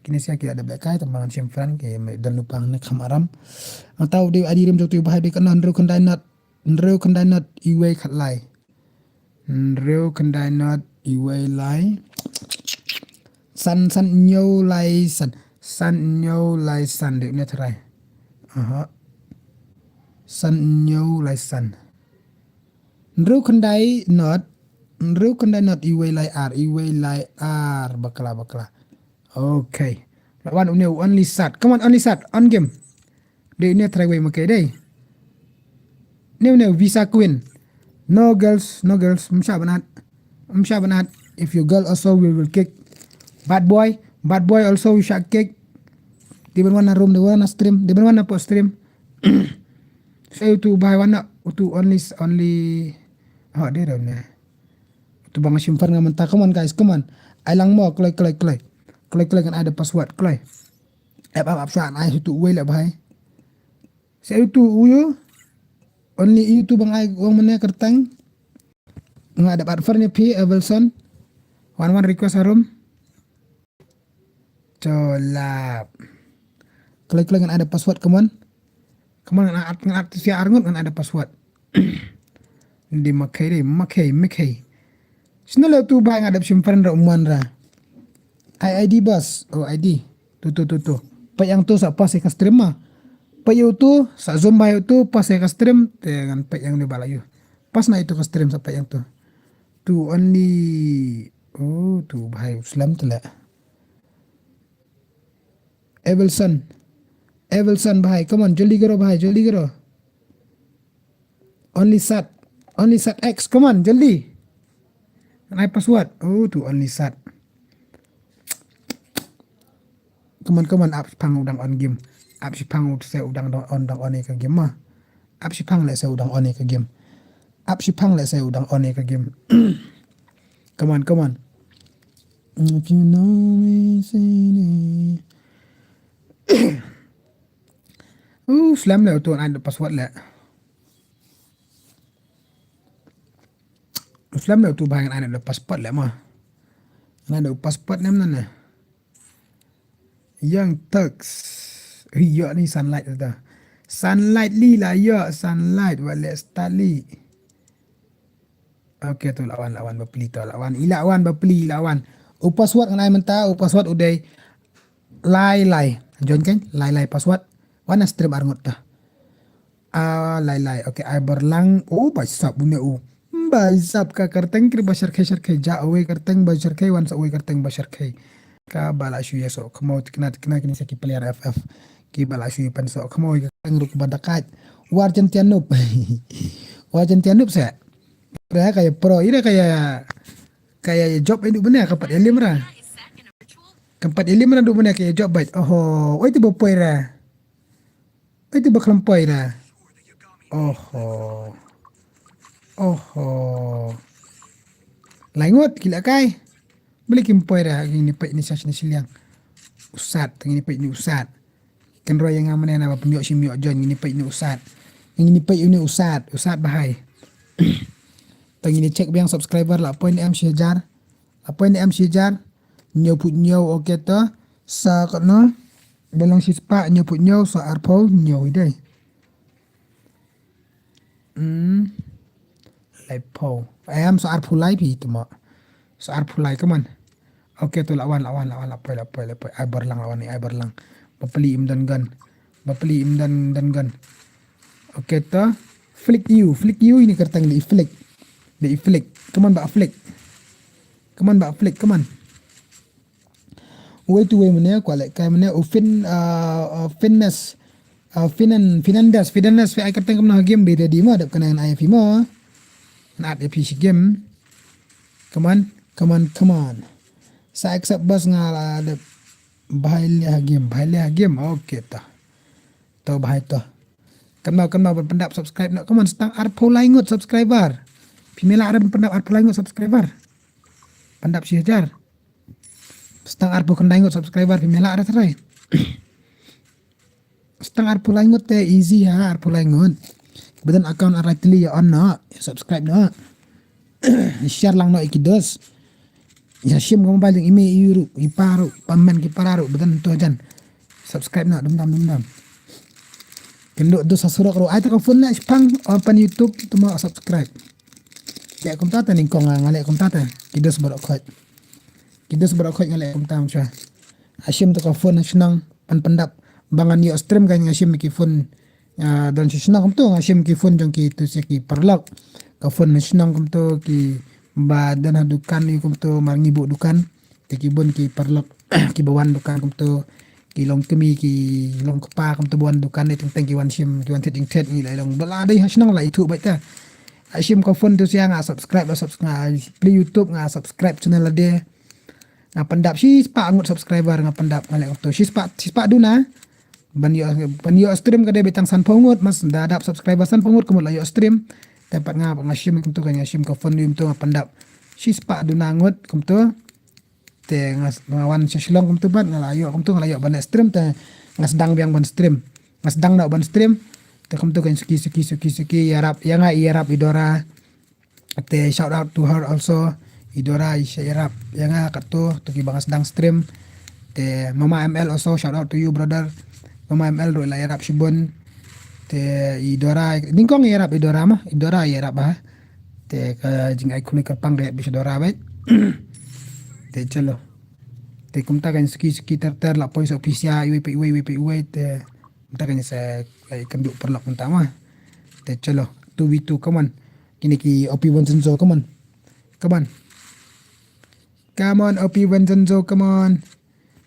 Kine sia ki la dep lehkai, tang ba ngan shim friend, ki me don lypa ne kham aram. Nga tau dei ID rim jong tu bhai dei kane hynriew khyndai not, hynriew khyndai not iwei khatlai. Hynriew khyndai not iwei lai. San san hynñiew lai san. San hynñiew lai san dei une tharai. Aha. San hynñiew lai san. Hynriew khyndai not, hynriew khyndai not iwei lai ar, iwei lai ar, bakla, bakla. Okay. La wan une u Only Sat. Come on, Only Sat, on game. Dei une try wei ma ke dei. Une, une visa queen. No girls, no girls. Ym shah ban add. Ym shah ban add. If you girl also we will kick. Bad boy, bad boy also we shall kick. Dei ban wan na room, dei ban wan na stream, dei ban wan na post stream. Sa utu u bhai wan na, utu Only, Only. Oh, dei da une. Utu ba nga shim friend nga mynta, come on guys, come on. Ai lang mo, kloi, kloi, kloi. Kloi, kloi ngan ai da password, kloi. Ap, ap, ap, shuwa, ai utu uwei la bhai. Sa utu uyu. Only utu ba nga ai ong mynne kyrteng. Nga da add friend ïa phi, Evelson. Wan wan request ha room. Cholap. Kloi kloi ngan add password, come on. Come on, ngan add, ngan add sia arngut ngan add password. Di makhei di, makhei, makhei. Sna le tu bhai nga dep shim friend ra umwan ra. Ai ID bas. Oh, ID. Tu, tu, tu, tu. Peit ïa utu sa pass ïa ka stream ma. Peit ïa utu sa zoom bha ïa utu, pass ïa ka stream. Te ngan peit ïa une ba la ïoh. Pass na ïa utu ka stream sa peit ïa utu. Tu only. Oh, tu bhai u slem tu la. Evelson. Evelson bhai, come on, joldi karo bhai, joldi karo. Only sat. Only sat X, come on, joldi. Ngan ai password. Oh, tu only sat. Come on, come on, ap shiphang u dang on game. Ap shiphang u se u dang on, dang on ïa ka game ma. Ap shiphang lehse u dang on ïa ka game. Ap shiphang lehse u dang on ïa ka game. Come on, come on. If you know me, say me. Uh, slem leh utu ngan ai da password leh. Slem leh utu bhai ngan ai da password leh ma. Ngan ai da password nem nan eh. Young Turks. Ïoh ni Sunlight ta. Sunlight li la ïoh, Sunlight wat leh start li. Okay, tu la wan, la wan bapli tu, la wan. I la wan bapli, i la wan. U password ngan ai mynta, u password u dei lai lai. Join kan? Lai lai password. Wan na stream ar ngut ta. Ah, lai lai. Okay, ai barlang. Oh, bai sap une u. Bai sap ka kyrteng kri ba sharkhei sharkhei ja uwei kyrteng ba sharkhei wan sa uwei kyrteng ba sharkhei. Ka ba la shu ïa soh khmaw tikna tikna kini sa ki player F F. Ki ba la shu ïa pan soh khmaw ïa ka kyrteng ruh ba dakat. War jan tianup. War jan tianup sa. Ra ka ïa pro ira ka ïa ka ïa job ai du bne ka pat ïa lim ra. Ka pat ïa lim ra du bne ka ïa job bait. Oho, oi tu ba poi ra. Oi tu ba khlem poi ra. Oho. Oho. Lai ngut ki la kai. Beli kim poi ra ngin ïa peit ni sas ni siliang. Usat ngin ïa peit ni usat. Kan roi ïa nga mane na ba pynïoh shim ïoh join ngin ïa peit ni usat. Ngin ïa peit ni usat, usat bahai. Ta ngin ïa check biang subscriber la poi ni em shi hajar. La poi ni em shi hajar. Hynñiew phew hynñiew, okay to. Sa katno. Ba long shispah hynñiew phew hynñiew, sa arphew hynñiew i dei. Hmm. Laiphew. Em sa arphew lai phi tu mo. Sa arphew lai, come on. Okay, tu la wan, la wan, la wan, la poi, la poi, la poi. Ai barlang, la wan ni, ai barlang. Bapli im don gun. Bapli im don, don gun. Okay, to. Flick you, flick you ini kyrteng di flick. Di flick. Come on, ba flick. Come on, ba flick, come on. Wei tu wei mane, kwah leh kai mane, u fin, ah, ah, finnes, ah, finan, finandes, finandes, fi ai kyrteng kumno ha game, be ready mo, dep kane ngan ai phi mo. Ngan ai phi shi game. Come on, come on, come on. Sa accept bas nga la dep bhai leh ha game, bhai leh ha game, okay ta. To bhai to. Kan mau, kan mau ban pyndap subscribe no, come on, sa tang arphew lai ngut subscriber. Phi me lah re ban pyndap arphew lai ngut subscriber. Pyndap shi hajar. Sa tang arphew khyndai ngut subscriber phi me lah re trai. Sa tang arphew lai ngut te easy ha, arphew lai ngut. Ba don account ar lai tylli ïa on no, ïa subscribe no. Share lang no ïa ki dos. Ïa shim ka mobile jong i mei i ruh, i pa ruh, i pa men ki para ruh, ba don to jan. Subscribe no, dum dam, dum dam. Kynduh dos ha surok ruh, ai ta ka phone leh shipang, open YouTube, tu mo subscribe. Leh kumta ta nyngkong nga leh kumta ta. Ki dos baroh khoit. Ki dos baroh khoit nga leh kumta mynta. Nga shim ta ka phone ha shnong, pan pyndap. Ba ngan ïoh stream kan nga shim ki phone. Ah, don shi shnong kumto nga shim ki phone jong ki tu shi ki paralok. Ka phone ha shnong kumto ki ba don ha dukan ni kumto mar ngi buh dukan. Te ki bun ki paralok ki ba wan dukan kumto ki long kmie ki long kpa kumto ba wan dukan ni teng teng ki wan shim ki wan thied jingthied ngi la long ba la dei ha shnong la ithuh beit ta. Nga shim ka phone tu sia nga subscribe la subscribe pli YouTube nga subscribe channel la de. Nga pyndap shispah ngut subscriber nga pyndap nga leh kumto shispah shispah duna. Ban ïoh ban ïoh stream ka dei beit tang sanphew ngut mas da dap subscriber sanphew ngut kumut la ïoh stream. Te pat nga nga shim kumto ka nga shim ka phone ym to nga pyndap shispah duna ngut kumto. Te nga nga wan sha Shillong kumto pat nga la ïoh kumto nga la ïoh ban stream te nga sdang biang ban stream. Nga sdang da ban stream. Te kumto ka suki suki suki suki ïarap ïa nga ïarap i Dora. Te shout out to her also. I Dora i sha ïarap ïa nga katto to ki ba nga sdang stream. Te Mama M L also shout out to you brother. Mama M L ruh la ïarap shibun. Te i Dora nyngkong ïarap i Dora ma i Dora ïarap ha. Te ka jingai khuli kyrpang ka ïa bi sha Dora beit. Te chalo. Te kumta kan suki suki ter ter la poi sa pisa iwei pa iwei iwei pa iwei te kumta kan sa ai kan duk perlak kumta ma. Te chalo two v two, come on. Kini ki O P Vincenzo, come on. Come on. Come on, O P Vincenzo, come on.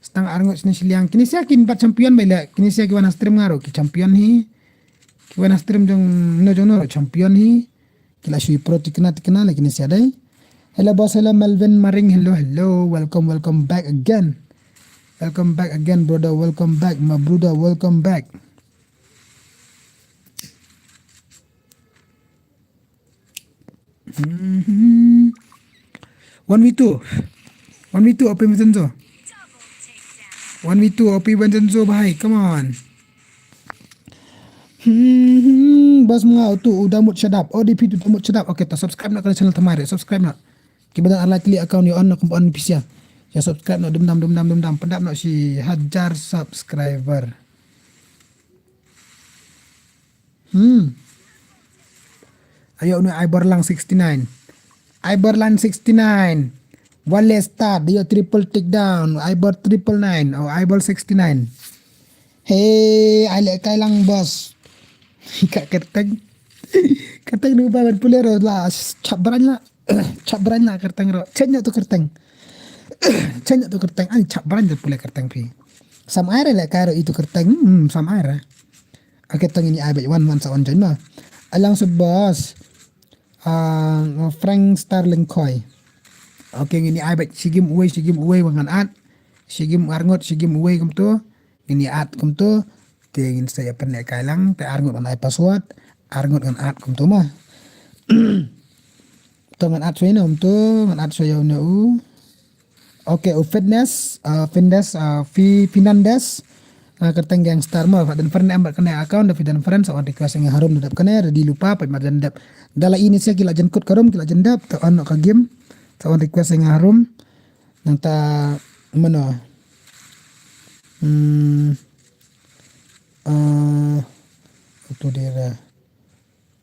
Stang arngut sini siliang. Kini sia kin bat champion bai le. Kini sia ki wan ha stream nga ruh ki champion hi. Ki wan ha stream jong no jong no ruh champion hi. Ki la shu pro tikna tikna le kini sia dai. Hello boss, hello Melvin Maring, hello, hello. Welcome, welcome back again. Welcome back again, brother. Welcome back, my brother. Welcome back. Mhm. One v two. One v two O P Vincenzo. One v two O P Vincenzo, bhai. Come on. Hmm, bas mga utu udah mut shadap. O D P tu udah mut shadap. Okay, ta subscribe na ka channel thamai re. Subscribe na. Kiba don alai klik account ya on na kumpa on pisia. Ya subscribe na dum dam dum dam dum dam. Pendap na si hajar subscriber. Hmm. Ayo ni Iberlang sixty nine. Iberlang sixty nine. Wale start, dia triple takedown. Iber triple nine. Oh, Iber sixty nine. Hey, ai le kai lang boss. Ka kerteng. Kerteng ni ba ban pulero la chap brand la. Chap brand la kerteng ro. Chen tu kerteng. Chen tu kerteng. An chap brand tu pule kerteng pi. Sam air le kai ro itu kerteng. Hmm, sam air. Ake tang ini ai bek wan wan sa wan join ma. Alang se boss. Ah, Frank Starling Koi. Okay, ngini ai bek sigim uwei sigim uwei wangan at. Sigim arngut sigim uwei kumtu. Ngini at kumtu. Te ngin sa ya pen le kai lang te arngut ngan ai password. Arngut ngan at kumtu ma. To ngan at soi na kumtu ngan at soi ya u. Okay, u fitness, uh, fitness, uh, fi Fernandes. Uh, kerteng gangster mo, fa dan friend em kane account da fi dan friend sa on request nga harum da dep kane ready lupa pa mar dan dep. Dala ini sia ki la jen kut karum ki la jen dep ta on ka game. Sa on request nga harum. Nang ta mano. Hmm. Uh, tu dia.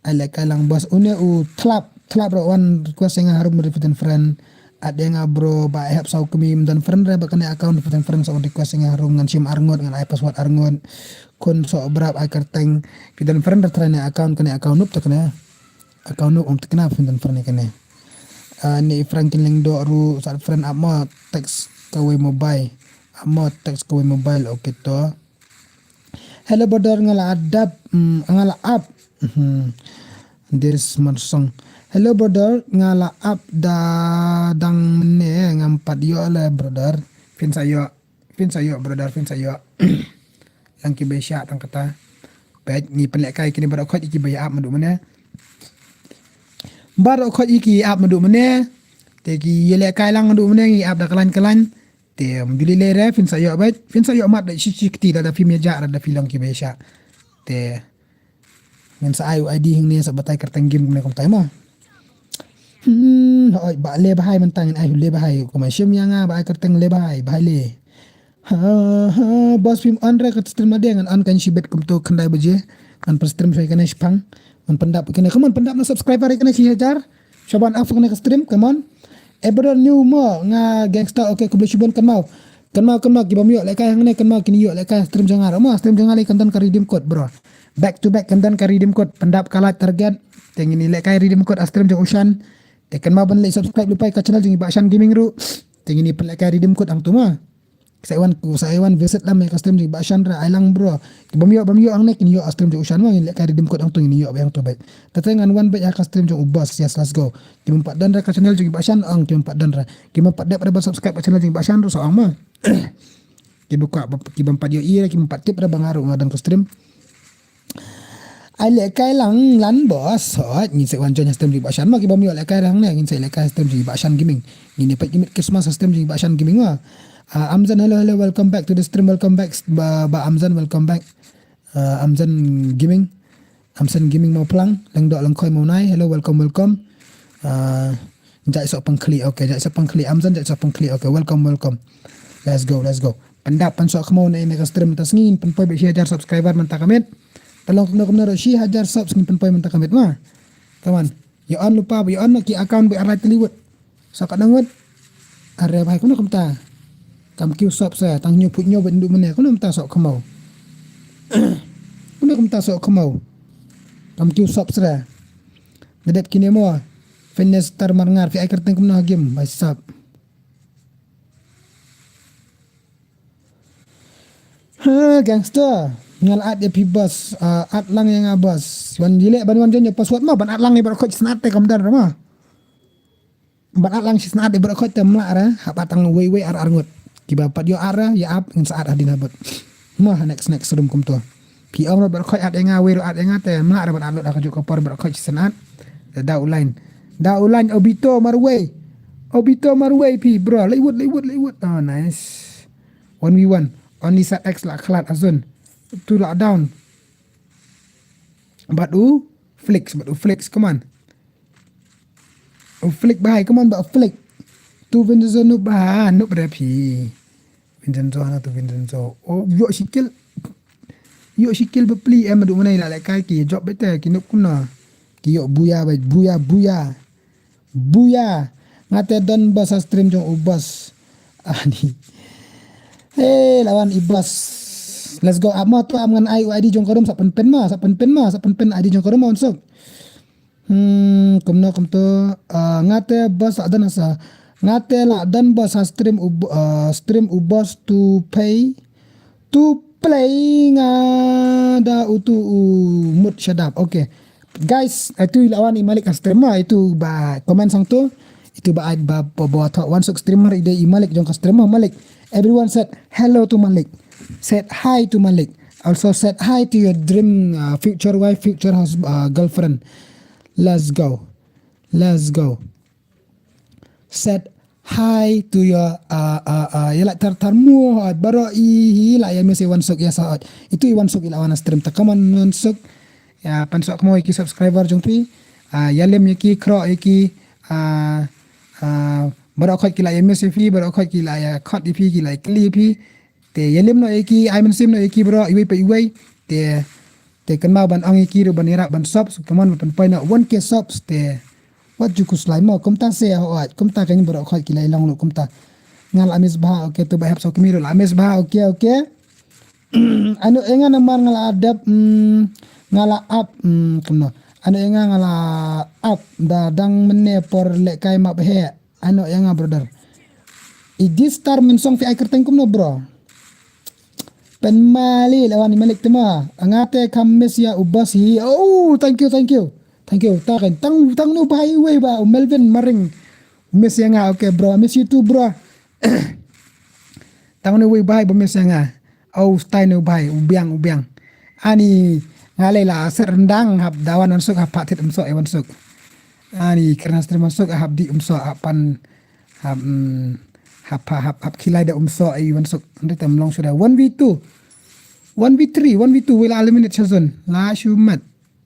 Ai le kai lang boss une u thlap thlap ro wan request nga harum ri fitan friend. At dia nga bro ba ai hap sau kmim dan friend re ba kane account fitan friend sau request nga harum ngan sim arngut ngan ai password arngut. Kun so brap ai kerteng fitan friend re trane account kane account nup tekne. Account nup um tekna fitan friend kane. Ah, ni Franklin do ru sa friend amo text kawei mobile. Amo text kawei mobile okay to. Hello brother nga la adap mm, nga la ap. Mhm. There's more song. Hello brother nga la ap da dang mene ngam pat yo le brother. Fin sa yo. Fin sa yo brother fin sa yo. Lang ki bai sha tang kata. Pet ni pen le kai kini baroh khot iki bai ap madu mene. Baroh khot iki ap madu mene. Te ki ye le kai lang madu mene ngi ap da kalan kalan. Te mjuli le re fin sa yo bai fin sa yo mat da shi shi kti da da fi meja da da fi long ki bai sha. Te ngin sa ai u I D hing ne sa batai kerteng game ne kumtai ma. Hmm, oi ba le bahai mentang ai le bahai kuma shim yang ba ai kerteng le bahai bahai le. Ha ha boss film on re kat stream ade ngan on kan shi bet kumto khandai baje. Ngan per stream shai kane shpang. Ngan pendap kane kaman pendap na subscriber kane shi hajar. Shaban af kane ka stream kaman. Eh brother new mo nga gangster okay khublei shibun kan mau. Kan mau kan mau kiba myo le kai hangne kan mau kini yo le kai stream jangar mo stream jangar le kan don ka redeem code bro. Back to back kan don ka redeem code pendap kalat target. Tengini le kai redeem code a stream jong Ushan. Te kan mau ban le subscribe lupai ka channel jong Iba Shan Gaming ru. Tengini pen le kai redeem code ang tu ma. Sa iwan ku sa iwan visit lam ka stream jong Iba Shan ra ai lang bro. Bam yo bam yo ang ne kin yo a stream jong Ushan ma ngin le kai redeem code ang tu ngin yo ba yang tu bai. Tete ngan wan bai ka stream jong Ubas yes let's go. Ki bam pat dan ra ka channel jong Iba Shan ang ki bam pat dan ra. Ki bam pat dep ra ba subscribe ka channel jong Iba Shan ru sa ang ma. Ki buka ki bam pat yo i ra ki bam pat tip ra ba ngaru ngadan ka stream. Ai le kai lang lan boss hot ngin se wan join stream jong Iba Shan ma ki bam yo le kai rang ne ngin se le kai stream jong Iba Shan Gaming. Ngin ne pat gimit Christmas stream jong Iba Shan Gaming ma. Ah, Amzan hello hello welcome back to the stream welcome back ba, ba Amzan welcome back. Ah, Amzan Gaming. Amzan Gaming mau plang lang dok lang koi mau nai hello welcome welcome. Ah, Jai sok pengkli okay jai sok pengkli Amzan jai sok pengkli okay welcome welcome. Let's go let's go. Pendap pen sok kemau ne ne ka stream ta sngi pen poi be shi hajar subscriber menta kamit. Talong kemno kemno shi hajar subs ngin pen poi menta kamit ma. Kawan. Ya on lupa ya on ki account be arai Tollywood. Sok ka nangut. Are bai kuno kumta. Kam kiew sop sa, tang hynñiew phew hynñiew bad hynñiew mynne, kumno mynta soh khmaw. Kumno mynta soh khmaw. Kam kiew sop sa. Nga dep kine mo. Fitness star mar ngar, phi ai kyrteng kumno ha game, bhai sap. Ha, gangster. Nga la add ïa phi boss, ah, add lang ïa nga boss. Wan jileh ban wan join ïa password ma, ban add lang ïa baroh khoit shisien te kam don ma. Ban add lang shisien ïa baroh khoit te mlah ra, hap add tang wei wei ar ar ngut. Kiba pat ïoh add ra, ïa add ngin sa add hadien habud. Ma, next next room kumto. Phi ong ruh baroh khoit add ïa nga, wei ruh add ïa nga te mlah ra ban add lut ha kajuh ka por baroh khoit shisien. Te da u line. Da u line Obito marwei. Obito marwei phi bro. Leit wut, leit wut, leit wut. Oh, nice. One v one. Only Sat X la khlad azun. Tu la down. Bad u Flix, bad u Flix, come on. U Flix bhai, come on, bad u Flix. Tu Vincenzo noob bha, noob re phi. Vincenzo hana tu Vincenzo. Oh, ïoh shi kill. Ïoh shi kill bapli em, haduh mynne la lehkai ki job bete, ki noob kumno. Ki ïoh buya bha, buya, buya. Buya. Nga te don boss ha stream jong u boss. Ani. Hey, la wan i boss. Let's go. Ap ma tu, ap ngan ai u I D jong ka room, sa pynpyn ma, sa pynpyn ma, sa pynpyn I D jong ka room ma unsuk. Hmm, kumno kumto, ah, nga te boss la don sa. Nga te la don boss ha stream u bo-, ah, stream u boss to pay. To play nga da utu u mut shadap. Okay. Guys, itu i la wan i malik ha stream ma, itu ba comment sangtu. Itu ba ai ba ba ba tho wan suk streamer i dei i malik jong ka stream ma, malik. Everyone said hello to malik. Said hi to malik. Also said hi to your dream, uh, future wife, future husband, uh, girlfriend. Let's go. Let's go. Said hi to your, uh, uh, uh, ïa la tar tar mu, uh, baroh i hi la ïa miss i wan suk ïa sa. Itu i wan suk i la wan stream ta, come on wan suk. Ïa pan sok mo ïa ki subscriber jong phi. Uh, ïa lem ïa ki, khrok ïa ki, uh, uh, baroh khoit ki la ïa miss ïa phi, baroh khoit ki la ïa khot ïa phi, ki la ïa kli ïa phi. Te ïa lem noh ïa ki, ai mynsiem noh ïa ki baroh iwei pa iwei. Te te kynmaw ban ong ïa ki ruh ban ïarap ban sub, so come on ban pynpoi noh one K subs te. Wat ju khuslai mo, kumta se hooid, kumta kan baroh khoit ki la ïa long lut kumta. Nga la miss bha, okay, tu ba hep so kmie ruh la miss bha, okay, okay. Ano ïa nga namar nga la dep, mm, nga la ap, mm, kumno. Ano ïa nga nga la ap da dang mynne por lehkai map he. Ano ïa nga brother. I G Star Mynsong phi ai kyrteng kumno bro? Pynmali la wan i malik te ma. Nga te kam miss ïa u boss hi. Oh, thank you, thank you. Thank you. Ta kan tang tang nu bha iwei ba u Melvin Maring. Miss ïa nga, okay bro. Miss you too bro. Tang nu wei bha ba miss ïa nga. Au stai nu bha, u biang, u biang. Ani nga lei la ser rendang hap da wan wan suk hap pha tit um sok ïa wan suk. Ani kyrna stream wan suk hap di um sok hap pan hap, mm, hap pha hap hap khilai da um sok ïa wan suk. Nda tem long shuda one v two. One v three, one v two wei la eliminate sha zone. La shu mat.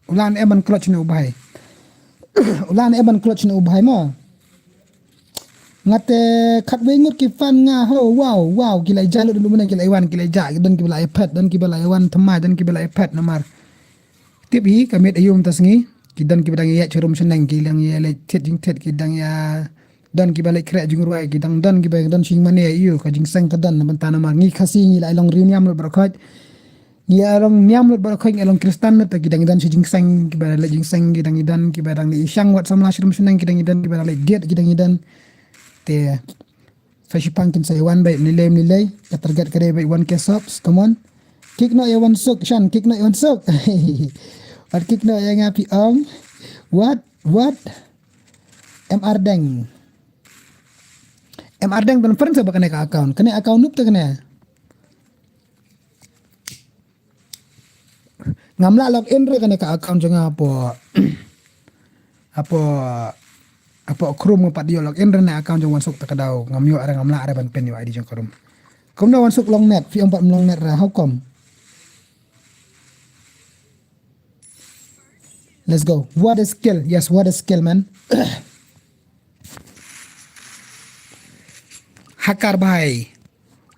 U la ne ban clutch ne u bhai. U la ne ban clutch ne u bhai mo. Nga te khatwei ngut ki fan nga ho, wow, wow, ki la ïa jah lut lut mynne ki la ïa wan, ki la ïa jah, ki don ki ba la ïa phet, don ki ba la ïa wan thymmai, don ki ba la ïa phet namar. Tip hi ka miet aïu mynta sngi, ki don ki ba dang ïa ïaid sharum shaneng, ki dang ïa leit thied jingthied, ki dang ïa don ki ba leit khreh jingrwai, ki dang don ki ba don shing mane aïu, ka jingseng ka don na bynta namar ngi Khasi ngi la ïa long riewniam lut baroh khoit. Ngi ïa long niam lut baroh khoit, ngi ïa long Khristan lut, te ki dang ïa don shi jingseng, ki ba leh jingseng, ki dang ïa don, ki ba dang ïa shang wat samla sharum shaneng, ki dang ïa don, ki ba dang leh diet, ki dang ïa don. Te sa shipang kin sa ïa wan beit, mlilei mlilei, ka target ka dei beit one K subs, come on. Kick noh ïa wan suk, Shan, kick noh ïa wan suk. Wat kick noh ïa nga phi ong. What? What? M R Deng. M R Deng pyn friend sa ba kane ka account. Kane account noob te kane. Ngam lah log in re kane ka account jong nga hapoh, hapoh, hapoh Chrome nga pat ïoh log in re ne account jong wan suk ta ka daw. Ngam ïoh re, ngam lah re ban pyn ïoh I D jong ka Chrome. Kumno wan suk long net, phi ong pat long net re, how come? Let's go. What a skill. Yes, what a skill, man. Hakar bhai.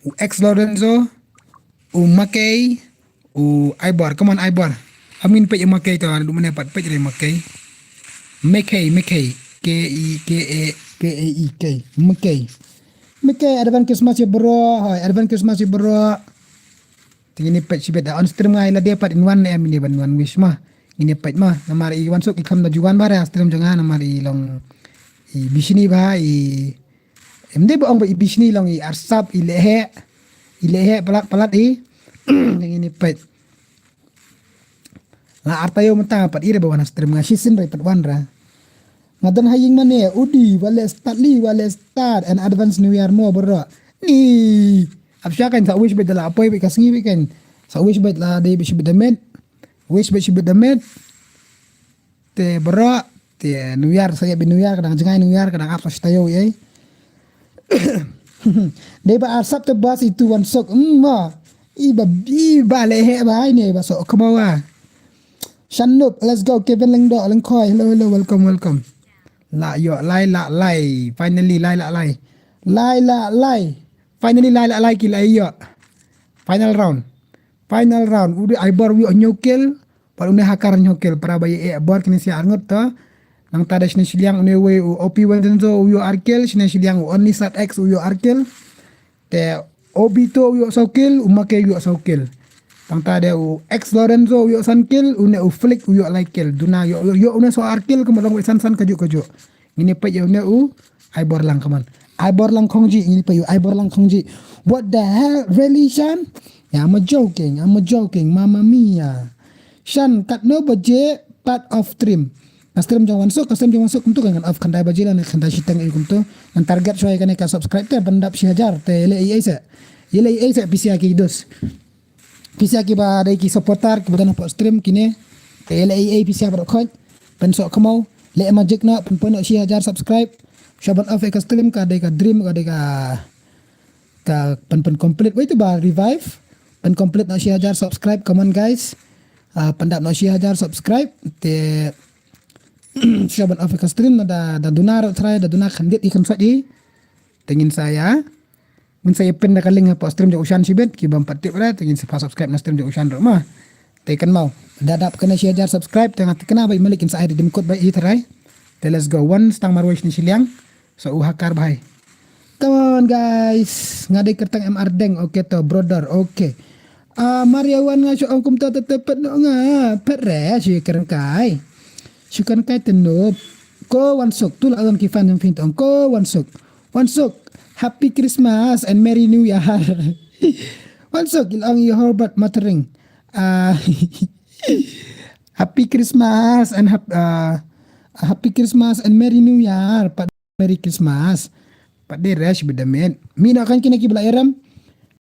U Ex Lorenzo. U Makei. U Aibor. Come on, Aibor. Amin peit u Makei to, lu mane pat peit re Makei. Makei, Makei. K E K A, K A E K. Makei. Mike, advance Christmas ïa baroh, hoi, advance Christmas ïa baroh. Te ngin ïa peit shibit, on stream nga ïa lade pat in wan ne em, ngin ïa ban wan wish ma. Ngin ïa peit ma, namar i Wansuk i kham da ju wan bha ha stream jong nga, namar i long i bishni bha, i, em dei ba ong ba i bishni, long i arsap, i leheh, i leheh palat palat i. Te ngin ïa peit. La ar taïew mynta pat i re ba wan ha stream, nga shisien re pat wan ra. Nga don ha ïing mane, udi, wat leh start li, wat leh start, and advance New Year mo baroh. Ni, ap sha kan sa wish bad la poi bad ka sngi bad kan. Sa wish bad la dei bad shibit da met. Wish bad shibit da met. Te baroh, te New Year, sa ïa bad New Year, ka dang jngai New Year, ka dang ap sa shi taïew ei. Dei ba arsap te bas itu Wansuk. Hmm, ma. Iba, iba leheh ba ini, iba sok kembawa. Shanup, let's go. Kevin Lengdo, Lengkhoi. Hello, hello, welcome, welcome. La ïoh, lai la lai. Finally, lai la lai. Lai la lai. Finally, lai la lai ki la ïoh. Final round. Final round. Ude ai bor u ïoh hynñiew kill. Pat une Hakar hynñiew kill. Para ba ïa eh bor kine sia arngut to. Nangta da shine shiliang une wei u O P Wenzenzo u ïoh ar kill. Shine shiliang u Only Sat X u ïoh ar kill. Te Obito u ïoh saw kill, u Make u ïoh saw kill. Tangta de u Ex Lorenzo u ïoh san kill, une u Flick u ïoh lai kill. Duna ïoh, ïoh, ïoh une saw ar kill, kumba long wei san san kajuh kajuh. Ngin ïa peit ïa une u Ai Borlang, come on. Ai Borlang Khongji, ngin ïa peit ïa u Ai Borlang Khongji. What the hell, really, Shan? Yeah, I'm a joking, I'm a joking, Mamma Mia. Shan, katno baje part of stream? Ka stream jong Wansuk, ka stream jong Wansuk kumtu kan, kan off khyndai baje lane khyndai shiteng ïa kumtu. Ngan target shuwa ïa kane ka subscribe te ban dap shi hajar te ïaleh ei ei se. Ïaleh ei ei se phi sha ki dos. Phi sha kiba dei ki supporter kiba don hapoh stream kine. Te ïaleh ei ei phi sha baroh khoit. Pynsoh kynmaw. Leh magic noh, pynpoi noh shi hajar subscribe. Shuwa ban off ïa ka stream ka dei ka dream ka dei ka ka pyn pyn complete. Wei tu ba revive. Pyn complete noh shi hajar subscribe, come on guys. Ah, pyndap noh shi hajar subscribe. Te shuwa ban off ïa ka stream na da, da duna ruh trai, da duna khyndiat i khynsoit i. Te ngin sa ïa, ngin sa ïa pin da ka link hapoh stream jong u Shan shibit, ki bym pat tip re, te ngin sa pha subscribe na stream jong u Shan ruh ma. Te kynmaw, da dap kane shi hajar subscribe, te nga thikna ba i malik in sa ai redeem code ba i trai. Te let's go, once tang marwei shini shiliang. So u Hakar bhai. Come on guys. Nga dei kyrteng M R Deng. Okay to brother. Okay. Ah, Mariawan nga shu ong kumta te te pet no nga. Pet re shu kren kai. Shu kren kai te nop. Ko Wansuk tu la ong ki fan jong phi tong. Ko Wansuk. Wansuk. Happy Christmas and Merry New Year. Wansuk il ong i Herbert Matering. Ah, Happy Christmas and hap-, ah, Happy Christmas and Merry New Year. Pat Merry Christmas. Pat de rush bad da met. Mi na kan kine ki bla eram.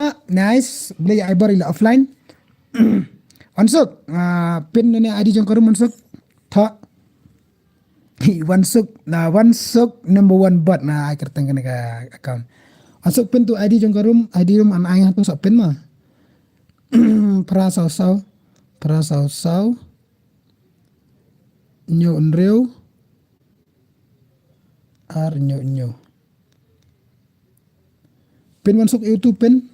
Ah, nice. Bla ya ai bor ila offline. Wansuk. Ah, pin ne I D jong ka room Wansuk. Tha. Hi, Wansuk. Na Wansuk number one bot na ai kyrteng kane ka account. Wansuk pin tu I D jong ka room, I D room an ai tu sa pin ma. Phra saw saw. Phra saw saw. Hynñiew hynriew. Ar hynñiew hynñiew. Pin Wansuk YouTube pin.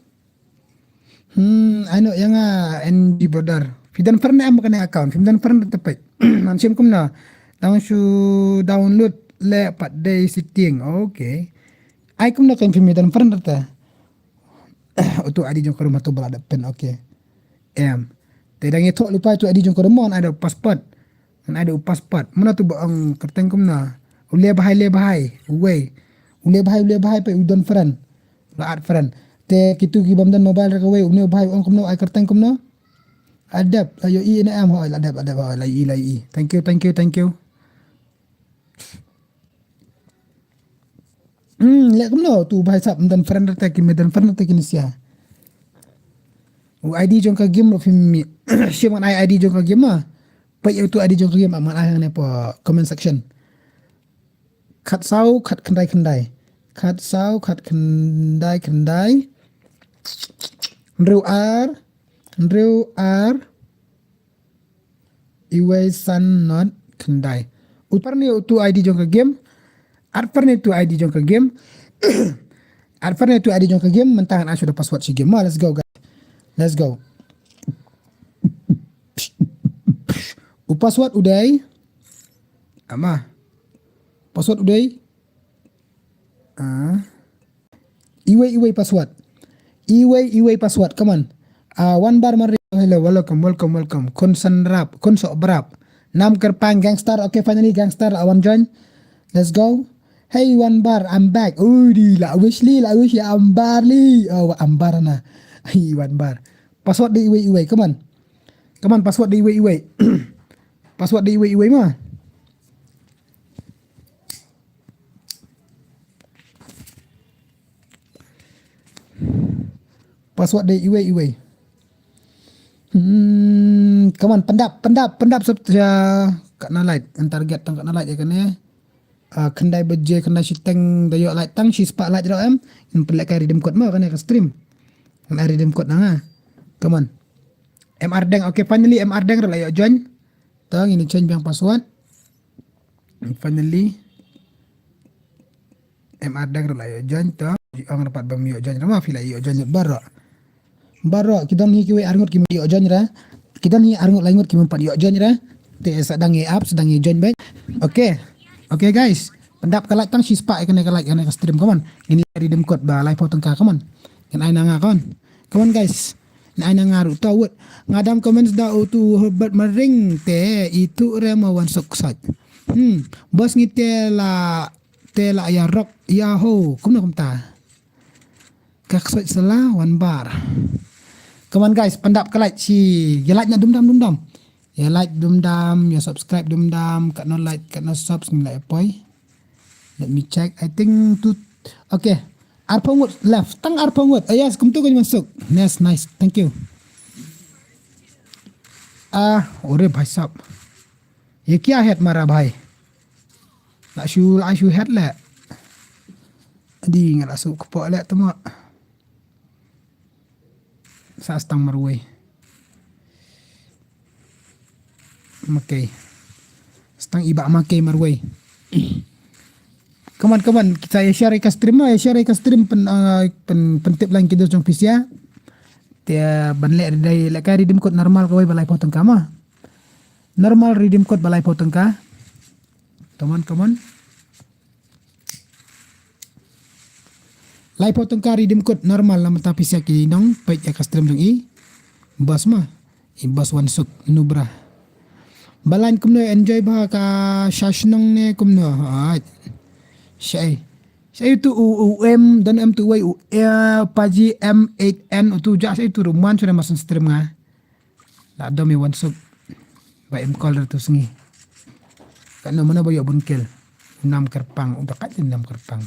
Hmm, ai no ïa nga N G brother. Phi don friend em kane account. Phi don friend te peit. Ngan shim kumno. Dang shu download le pat dei setting. Okay. Ai kumno kan phi don friend te. Utu I D jong ka room hatu ba la dep pin, okay. Em. Te dang ïathoh lypa tu I D jong ka room, ngan ai da u password. Ngan ai da u password. Mano tu ba ong kyrteng kumno. U le bahai le bahai. Uwei. U le bahai u le bahai pa u don friend. La add friend. Te kitu ki bym don mobile re kawei. Une u bahai u ong kumno ai kyrteng kumno. Adep la ïohi ne em, hoi la dep la dep hoi la ïohi la ïohi. Thank you, thank you, thank you. Hmm, leh kumno tu bahai sap, ym don friend te ki, me don friend te ki nisia. U I D jong ka game ruh phim mi. Shim ngan ai I D jong ka game ma. Peit ïa utu I D jong ka game, ngan ai hangne hapoh comment section. Khat saw khat khyndai khyndai. Khat saw khat khyndai khyndai. Hynriew ar, hynriew ar. Iwei san not khyndai. Utpar ne utu I D jong ka game. Atpar ne utu I D jong ka game. Atpar ne utu I D jong ka game. Mynta ngan ai shuwa da password shi game. Ma, let's go guys. Let's go. U password u dei. Ama. Password u dei. Ah. Iwei iwei password. Iwei iwei password. Come on. Ah, Wan Bar Mari. Hello, welcome, welcome, welcome. Kun Sanrap, Kun Sok Brap. Nam Kerpang Gangster. Okay, finally Gangster la wan join. Let's go. Hey Wan Bar, I'm back. Ui di la wish li, la wish ya Ambar li. Oh, Ambar na. Hey Wan Bar. Password di iwei iwei. Come on. Come on, password di iwei iwei. Password di iwei iwei ma. Password di iwei iwei. Hmm, come on, pyndap, pyndap, pyndap sub ya. Katno like, ngan target tang katno like ïa kane. Ah, khyndai baje, khyndai shiteng da ïoh like tang shispah like ruh em. Ngin pynlehkai redeem code mo kane ka stream. Ngan ai redeem code nang ha. Come on. M R Deng, okay, finally M R Deng ruh la ïoh join. To ngin change biang password. Finally M R Deng ruh la ïoh join to. Ong ruh pat bym ïoh join ruh ma, phi la ïoh join baroh. Baroh ki don hi kiwei arngut kim ïoh join ruh. Ki don hi arngut laingut kim pat ïoh join ruh. Te sa dang ïa app, sa dang ïa join beit. Okay. Okay guys. Pyndap ka like tang shispah ïa kane ka like ïa kane ka stream, come on. Ngin ïa redeem code ba laiphew tyngka, come on. Ngin ai na nga, come on. Come on guys. Ngin ai na nga ruh to wut. Nga dam comments da utu Herbert Maring te itu re ma Wan Suk sait. Hmm. Bos ngi te la te la ïa rock ïa ho. Kumno kumta. Ka ksoit sala Wan Bar. Come on guys, pyndap ka like shi. Ïa like na dum dam dum dam. Ïa like dum dam, ïa subscribe dum dam, katno like, katno subs ngi la ïa poi. Let me check. I think tu, okay. Arphew ngut left. Tang arphew ngut. Oh yes, kumtu ka Wan Suk. Nice, nice. Thank you. Ah, ore bhai sahab. Ye kya hai tumhara bhai? La shu, la shu het leh. Di nga la shu kpoh leh tu mo. Sa stang marwei. Makei. Stang i bah makei marwei. Come on, come on. Kita ïa share ïa ka stream mo, ïa share ïa ka stream pyn, ah, pyn, pyntip lang ki dos jong phi sha. Te ban leh dei lehkai redeem code normal kawei ba laiphew tyngka mo. Normal redeem code ba laiphew tyngka. Come on, come on. Laiphew tyngka redeem code normal na mynta pisa ki nong peit ïa ka stream jong i. Bos ma. I bos Wan Suk Nubra. Ba line kumno, enjoy bha ka sha shnong ne kumno. Ai. Shai. Shai tu u, u em, don em tu wei u, eh, Paji M eight N utu ja shai tu ruman sure masan stream nga. La dom i Wan Suk. Ba em call tu sngi. Ka no mana ba ïoh bun kel. Nam Kyrpang, u da kat nam Kyrpang.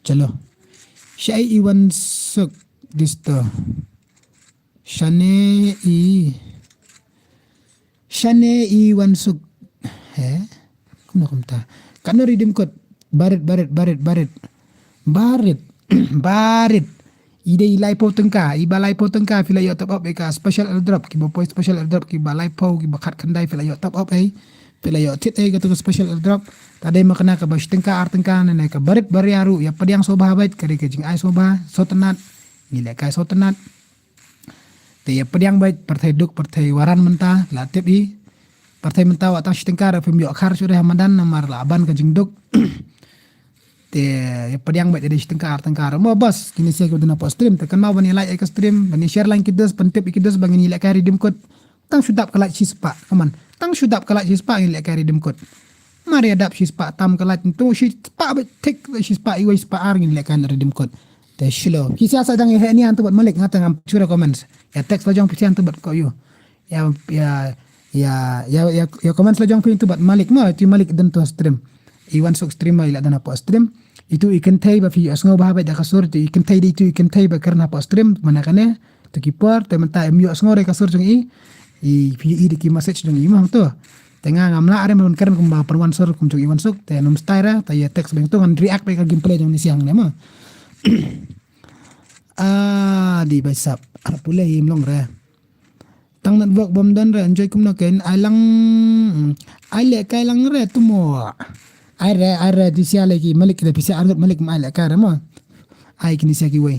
Chalo. Shai i Wan Suk disto. Shane i. Shane i Wan Suk. He? Kumno kumta. Ka no redeem code. Barit, barit, barit, barit. Barit. Barit. I dei laiphew tyngka. I ba laiphew tyngka phi la ïoh top up ïa ka special airdrop. Ki ba poi special airdrop ki ba laiphew, ki ba khat khyndai phi la ïoh top up ei. Phi la ïoh thied ei katu ka special airdrop. Ta dei ma kane ka ba shi tyngka ar tyngka ne ne ka barit baria ruh. Ïa pdiang sngewbha beit ka dei ka jingai sngewbha. Sngewtynnat. Ngi lehkai sngewtynnat. Te ïa pdiang beit pyrthei duk pyrthei waran mynta la tip i. Pyrthei mynta wat tang shi tyngka ruh phim ïoh khar shuh re ha madan namar la ban ka jingduk. Te ïa pdiang beit ïa dei shi tyngka ar tyngka ruh. Mo bos kine sia ki ba duna pok stream te kynmaw ban ïa like ïa ka stream ban ïa share lang ki dos ban tip ïa ki dos ba ngin ïa lehkai redeem code. Tang shu dap ka like shi spah, come on. Tang shu dap ka like shi spah ngin lehkai redeem code. Mar ïa dap shi spah tam ka like tu shi spah beit thik shi spah iwei spah ar ngin lehkai redeem code. Te shilo. Ki sia sa dang ïa heh nia tu bad malik nga tang am chura comments. Ïa text la jong phi sia tu bad ko yu. Ïa ïa ïa ïa ïa comments la jong phi tu bad malik mo tu malik dun tu stream. I Wan Suk stream mo i la dun hapoh stream. Itu i kynthei ba phi ïoh sngewbha beit da ka sur itu i kynthei di itu i kynthei ba kren hapoh stream mana kane. Tu ki por te mynta em ïoh sngew re ka sur jong i. I phi i di ki message jong i mo tu. Te nga ngam lah re mon kren kumba pynwan sur kum jong i Wan Suk te num style re te ïa text beng tu ngan react beit ka gameplay jong ni siang ne mo. Ah, di bai sap. Ar pule im long re. Tang network bom don re enjoy kumno ken ai lang. Ai lehkai lang re tu mo. Ai re ai re di sia lagi malik kita pisa arngut malik ma ai lehkai re mo. Ai kini sia kiwei.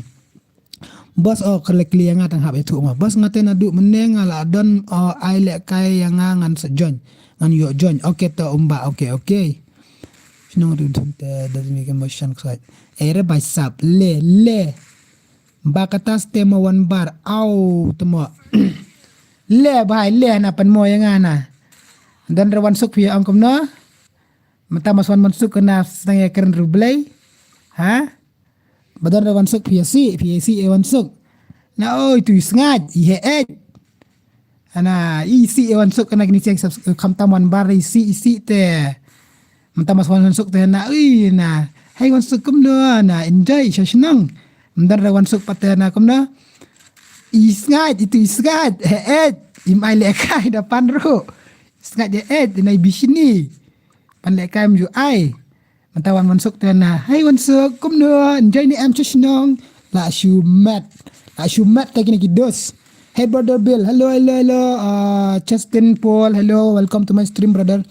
Bos o kele kele nga tang hap itu mo. Bos nga te na du mene nga la don o ai lehkai ïa nga ngan sa join. Ngan ïoh join. Okay to umba okay okay. Shnong ri dum te da mi ke mo shan ksai. Ere bai sap le le. Ba kata ste mo wan bar au te mo. Le bai le na pan mo yang ana. Dan re wan suk phi ong kumno. Mata mas wan wan suk na snang ya keren ru blei. Ha? Ba don re wan suk phi si phi si e wan suk. Na oi tu sngat i he et. Ana i si e wan suk kana kini siang kham tam wan bar i si i si te. Mata mas wan wan suk te na ui na. Hai wan suk kumno na enjoy sha shnong. Mdar re wan suk pat te na kumno. I sngat itu i sngat he et. Im ai le kai da pan ru. Sngat he et na i bishni. Pan le kai mju ai. Mata wan wan suk te na. Hai wan suk kumno enjoy ni am sha shnong. La shu mat. La shu mat te kini ki dos. Hey brother Bill, hello hello hello. Uh, Justin Paul, hello, welcome to my stream brother.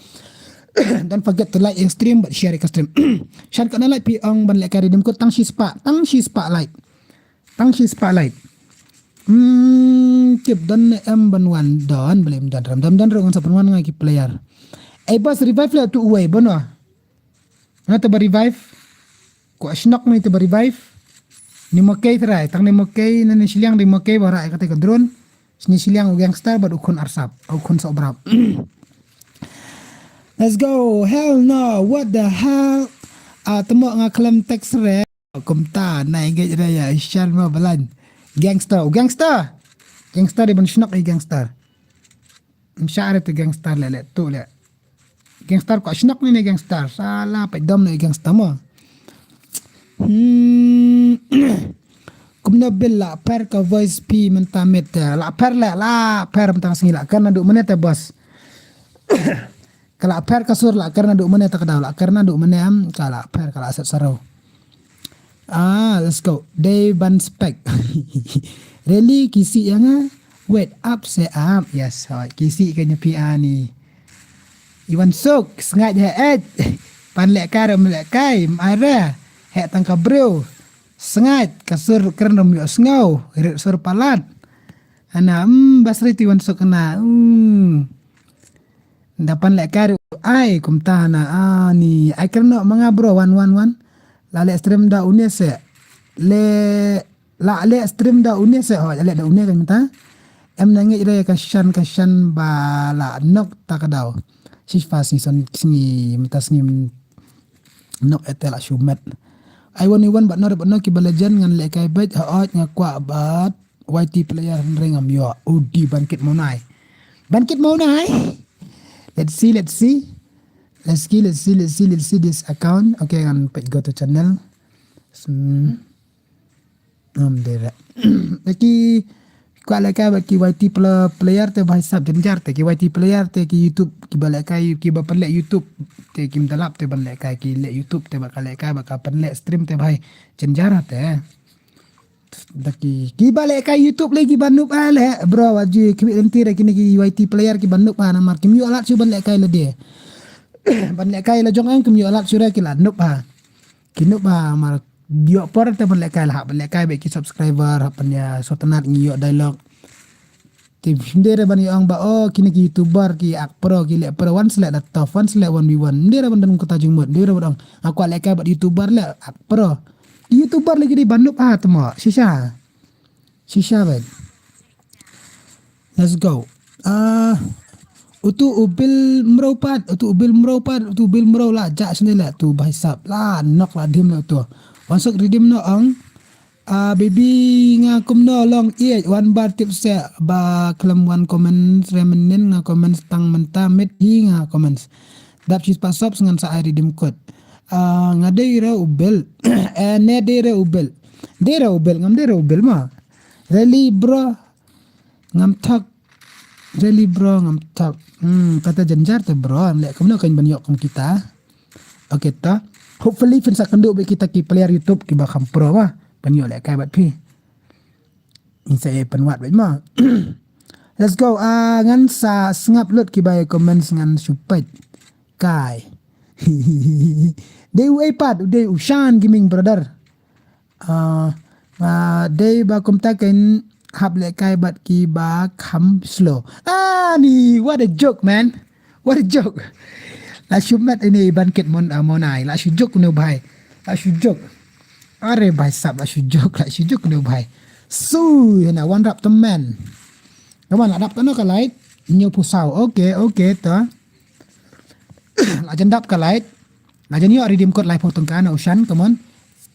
Don't forget to like your stream but share your stream. Shan kana like pi ong ban le kari dim ko tang shi spa, tang shi spa like. Tang shi spa like. Hmm, tip don ne em ban wan don bele em don ram don don ram sa ban wan ngai ki player. Ei bas revive le tu uwei bono. Na te ba revive. Ko ashnok ni te ba revive. Ni mo kei trai, tang ni mo kei na ni shiliang di mo kei ba rai kate ka drone. Sni shiliang u gangster bad u khun arsap, u khun sok brap. Let's go. Hell no. What the hell? Ah, temo nga klem text re. Kumta na engage re ya shan ma balan. Gangster, u gangster. Gangster di ban shnok i gangster. Mshare te gangster le le tu le. Gangster ko shnok ni ne gangster. Sala pa dom ne gangster mo. Hmm. Kumno bil la per ka voice pi menta met la per le la per menta sngi la kan du mene te bos. Ka la per ka sur la karna du mene ta ka daw la karna du mene am ka la per ka la set sarau. Ah, let's go. Day ban spek. Really kisi yang ah. Wait up se am. Yes, hoi. Kisi ka nyepi ani. Iwan suk sngat he et. Pan le kar me le kai mara. He tang ka bro. Sngat ka sur kren rum yo sngaw. Rit sur palat. Ana hmm basri ti wan suk na. Hmm. Dapan le kar ai kumta na ani ai kerno manga bro wan wan wan. La le stream da une se le la le stream da une se ho le da une kan ta. Em na ngi re ka shan ka shan ba la nok ta ka daw. Shispa sngi son sngi mata sngi nok etel a shumet. Ai wan wan ba no ba no ki ba legend ngan le kai bet ha ot nga kwa bat. Y T player hynrei ngam ïoh. Udi ban kit monai. Ban kit monai. Let's see, let's see. Let's see, let's see, let's see, let's see this account. Okay, ngan peit go to channel. Hmm. Am dere. Laki kwa laka ba ki Y T player te bai sab jenjar te ki Y T player te ki YouTube ki ba laka ki ba pele YouTube te kim dalap te ban laka ki le YouTube te ba ka laka ba ka pele stream te bai jenjar te. Da ki ki ba leh kai YouTube le ki ba nup ah leh bro wa ju ki lenti re kini ki Y T player ki ba nup ah namar kim yu alat su ban leh kai le de. Ban leh kai le jong ang kim yu alat su re ki la nup ah. Ki nup ah mar yu por te ban leh kai la ban leh kai be ki subscriber ha pan ya sotanat ngi yu dialogue. Te hynde re ban ïa ong ba oh kine ki YouTuber ki ak pro ki leh pro wan sleh da tough wan sleh one v one. Hynde re ban dang kata jingmut hynde re ban ong aku leh kai bad YouTuber leh ak pro. Ki YouTuber lagi di ban nup ha temo shisha. Shisha ban. Let's go. Ah utu ubil mrau pat utu ubil mrau pat utu ubil mrau la jak sini leh tu bai sap la nok la dim la tu. Wan suk ridim no ong. Ah, baby nga kumno long iej wan bar tip se ba khlem wan comment remenin nga comment tang menta met hi nga comment. Dap chis pasop sngan sa ai ridim kot. Ah, nga dei re ubel. Eh, ne dei re ubel. Dei re ubel ngam dei re ubel ma. Really bro. Ngam thak. Really bro ngam thak. Hmm, kata jenjar te bro. Am le kumno kan ban yok kum kita. Okay ta. Hopefully phin sa kynduh bad kita ki player YouTube ki ba kham pro ma. Pynïoh leh kai bad phi. Ngin sa ïa pynwad bad ma. Let's go. Ah ngan sa sngap lut ki ba ïa comments ngan shu peit. Kai. Dei u ei pat u dei u Shan Gaming brother. Ah, ah, dei ba kumta kan hap leh kai bad ki ba kham slow. Ah, ni, what a joke, man. What a joke. La shu met ine i ban kit mon, ah, monai. La shu juk ne u bhai. La shu juk. Are bhai sab la shu juk, la shu juk ne u bhai. Su, ïa na wan rap temen. Come on, la dap tano ka light. Hynñiew phew saw. Okay, okay, to. La jan dap ka light. La jan ïoh redeem code laiphew tyngka na u Shan, come on.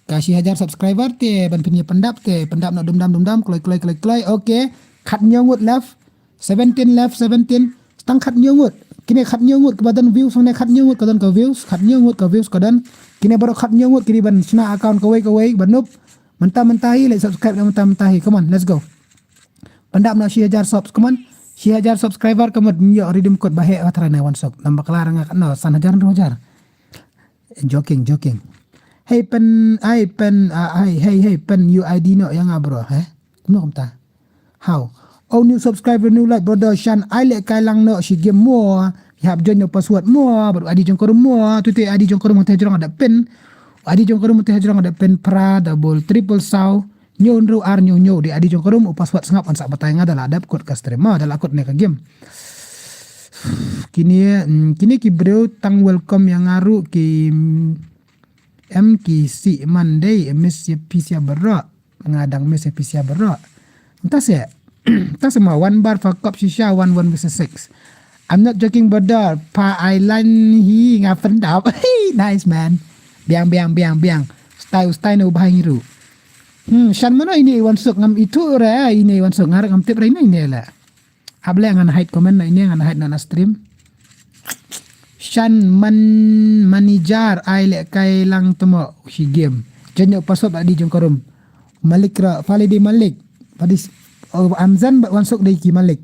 Ka shi hajar subscriber te, ban pynïa pyndap te, pyndap na dum dam dum dam, kloi kloi kloi kloi. Okay. Khathynñiew ngut left. Seventeen left, seventeen. Tang khathynñiew ngut. Kine khathynñiew ngut kiba don views, ne khathynñiew ngut ka don ka views, khathynñiew ngut ka views ka don. Kine baroh khathynñiew ngut ki dei ban shna account kawei kawei, ban noob. Mynta mynta hi, like subscribe na mynta mynta hi. Come on, let's go. Pyndap na shi hajar subs, come on. Shi hajar subscriber, come on, ïoh redeem code ba heh ba trai na wan suk. Namba klar nga katno, san hajar, hynriew hajar. Joking, joking. Hey pen, ai pen, ah, ai, hey, hey pen, U I D noh ïa nga bro, eh? Kumno kumta? How? Oh, new subscriber, new like, brother Shan, ai leh kai lang noh shi game mo. Ïa hap join noh password mo, bad U I D jong ka room mo, tu te U I D jong ka room hangta hajrong ada pin. U I D jong ka room hangta hajrong ada pin phra double triple saw. Hynñiew hynriew ar hynñiew hynñiew, dei U I D jong ka room, u password sngap, yn sa batai nga da la dep kut ka stream mo, da la kut ne ka game. Kine, mm, kine ki briew tang welcome ïa nga ruh ki, mm, em ki sih man dei, em miss ïa phi sha baroh. Nga dang miss ïa phi sha baroh. Mynta se, mynta se ma one bar fa kop shisha, one one versus six. I'm not joking brother, pa island hi nga pyndap. Hey, nice man. Biang, biang, biang, biang. Style, style no bahang iru. Hmm, Shan mano ine i wan suk, ngam ithuh re ine i wan suk, nga ruh ngam tip re ine, ine le. Hap leh ngan hide comment na ine, ngan hide na na stream. Shan man manager, ai leh kai lang temo shi game. Jan ïoh password ba dei jong ka room. Malik ra, Fali dei Malik. Fali s-, oh, Amzan bad wan suk dei ki Malik.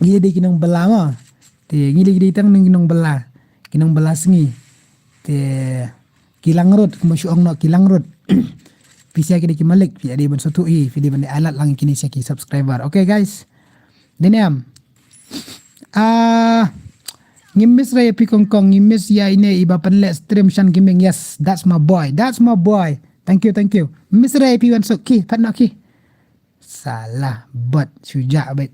Ngi dei ki nongbylla mo. Te ngi dei, dei tang ngi nongbylla. Ki nongbylla sngi. Te ki langrut, kumba shu ong noh ki langrut. Phi sha ki dei ki Malik, phi dei ban sngewthuh hi, phi dei ban ai lad lang kine sha ki subscriber. Okay guys. Dei ne em. Ah, ngi miss re ïa phi kongkong, ngi miss ïa ine iba pynleh stream Shan Gaming. Yes, that's my boy. That's my boy. Thank you, thank you. Miss re ïa phi wan suk, ki, pat noh ki. Salah, bot, shu jah beit.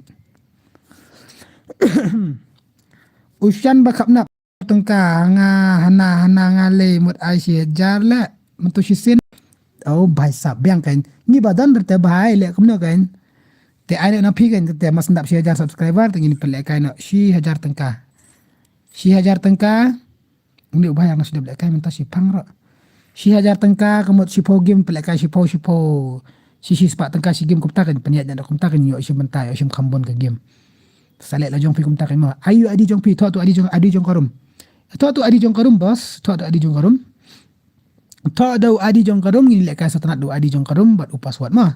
U Shan ba khap nap tyngka, nga hana hana nga lei mut ai shi hajar leh, mynta shisien. Oh, bhai sab, biang kan. Ngi ba don rete bhai leh kumno kan. Te ai na phi kan, te mas ndap shi hajar subscriber, te ngin pynleh kai noh shi hajar tyngka. Shi hajar tyngka. Ngi u bhai nga shu dep leh kai mynta shi phang ruh. Shi hajar tyngka, ka mut shiphew game pynleh kai shiphew, shiphew. Shi shi spah tyngka shi game kumta kan, pynïaid na kumta kan, ïoh shi mynta, ïoh shim kham bun ka game. Sa leh la jong phi kumta kan mo. Ai u I D jong phi, thoh tu I D jong, I D jong ka room. Thoh tu I D jong ka room, boss. Thoh tu I D jong ka room. Thoh da u I D jong ka room, ngin leh kai sa tnat da u I D jong ka room bad u password mo.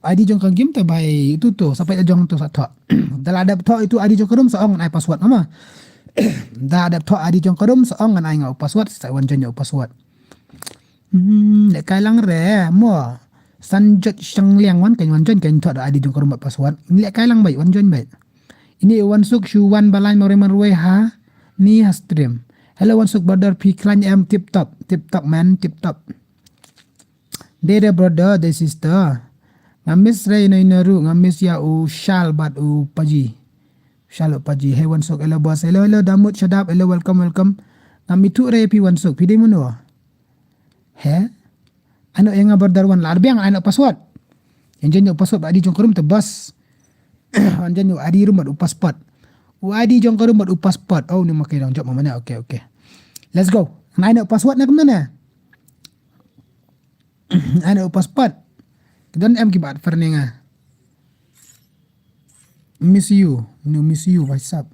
I D jong ka game te bhai tu tu, sa peit la jong tu sa thoh. Da la dep thoh itu I D jong ka room sa ong ngan ai password mo. Da dep thoh I D jong ka room sa ong ngan ai nga u password, sa wan join u password. Hmm, leh kai lang re mo. San jot shang liang wan kan wan join kan thoh da I D jong ka room bad password. Leh kai lang beit, wan join beit. Ine wan suk shu wan ba lain marwei marwei ha ni ha stream. Hello wan suk brother, phi khlaiñ em? Tip top, tip top man, tip top. Dei re brother, dei sister. Nga miss re ino ino ruh, nga miss ïa u Shal bad u Paji. Shal u Paji. Hey wan suk, hello boss. Hello, hello Damut, shadap, hello, welcome, welcome. Ngam ithuh re phi wan suk, phi dei mano? He? Ano ïa nga brother wan, la biang ano password. Ïa jan ïa u password ba I D jong ka room te boss. Wan jan ïa u I D room bad u passport. U I D jong ka room bad u passport. Oh, ni ma ka dang jop ma mane. Okay, okay. Let's go. Ngan ai na u password na kumne na. Ai na u passport. Ki don em ki bat fer ne nga. Miss you. No miss you, what's up?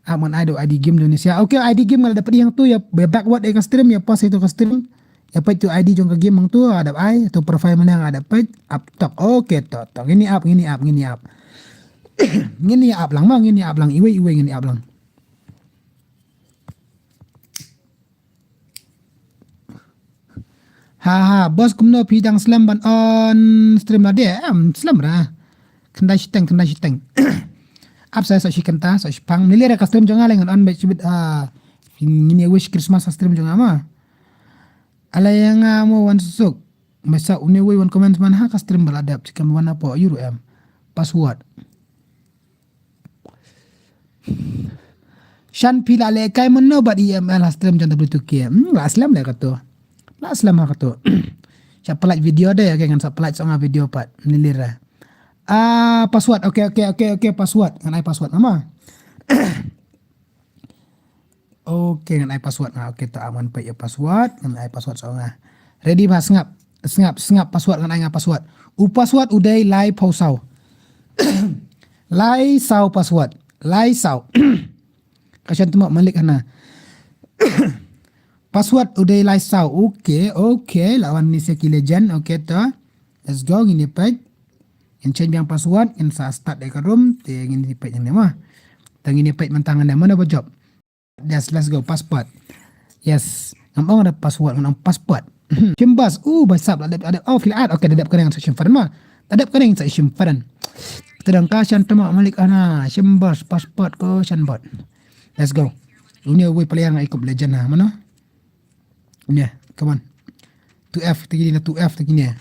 Ap ngan ai da u I D game Indonesia. Okay, I D game nga la dep peit hangtu, ïa backward ïa ka stream, ïa pause ïa tu ka stream. Ïa peit tu I D jong ka game hangtu, nga dep ai tu profile mane nga dep peit. Ap tok. Okay, tok tok. Ngin ïa ap, ngin ïa ap, ngin ïa ap. Ngin ïa ap lang ma, ngin ïa ap lang. Iwei iwei ngin ïa ap lang. Ha ha, boss kumno phi dang slem ban on stream lade? Em, slem ra. Khyndai shiteng, khyndai shiteng. Ap sa, sa shi kynta, sa shi pang. Nili ra ka stream jong nga leh ngan on bad shibit, ah, ngin ïa wish Christmas ha stream jong nga ma. Ala ïa nga mo wan suk. Mesa une wei wan comment man ha ka stream ba la dep, chicken wan apo, yuru em. Password. Shan phi la lehkai mynno bad E M L ha stream jong W two K. Hmm, la slem leh kato. La slem ha kato. Sa pynlait video de, okay, ngan sa pynlait song video pat. Ni lira. Ah, password. Okay, okay, okay, okay, password. Ngan ai password mama. Okay, ngan ai password nga. Okay, to aman peit ïa password, ngan ai password song nga. Ready ba, sngap. Sngap, sngap, password ngan ai nga password. U password u dei lai phew saw. Lai saw password. Lai saw. Ka shan tmo malik hana. Password u dei lai saw. Okay, okay, la wan ni se ki legend. Okay, to. Let's go, ngin ïa peit. Ngin change biang password, ngin sa start ïa ka room, te ngin ïa peit ne ma. Te ngin ïa peit mynta ngan ne mano ba jop. Yes, let's go, password. Yes, ngam ong da password, ngam ong password. Shimbas, uh, ba sap, la dep, la dep, oh, fill out, okay, da dep kane ngan sa shim friend ma. Da dep kane ngan sa shim friend. Te dang ka shan tmo malik hana, shimbas, password ko shan bot. Let's go. Une uwei player nga ikup legend ha, mano? Nia, come on. Two F te kine na, two F te kine.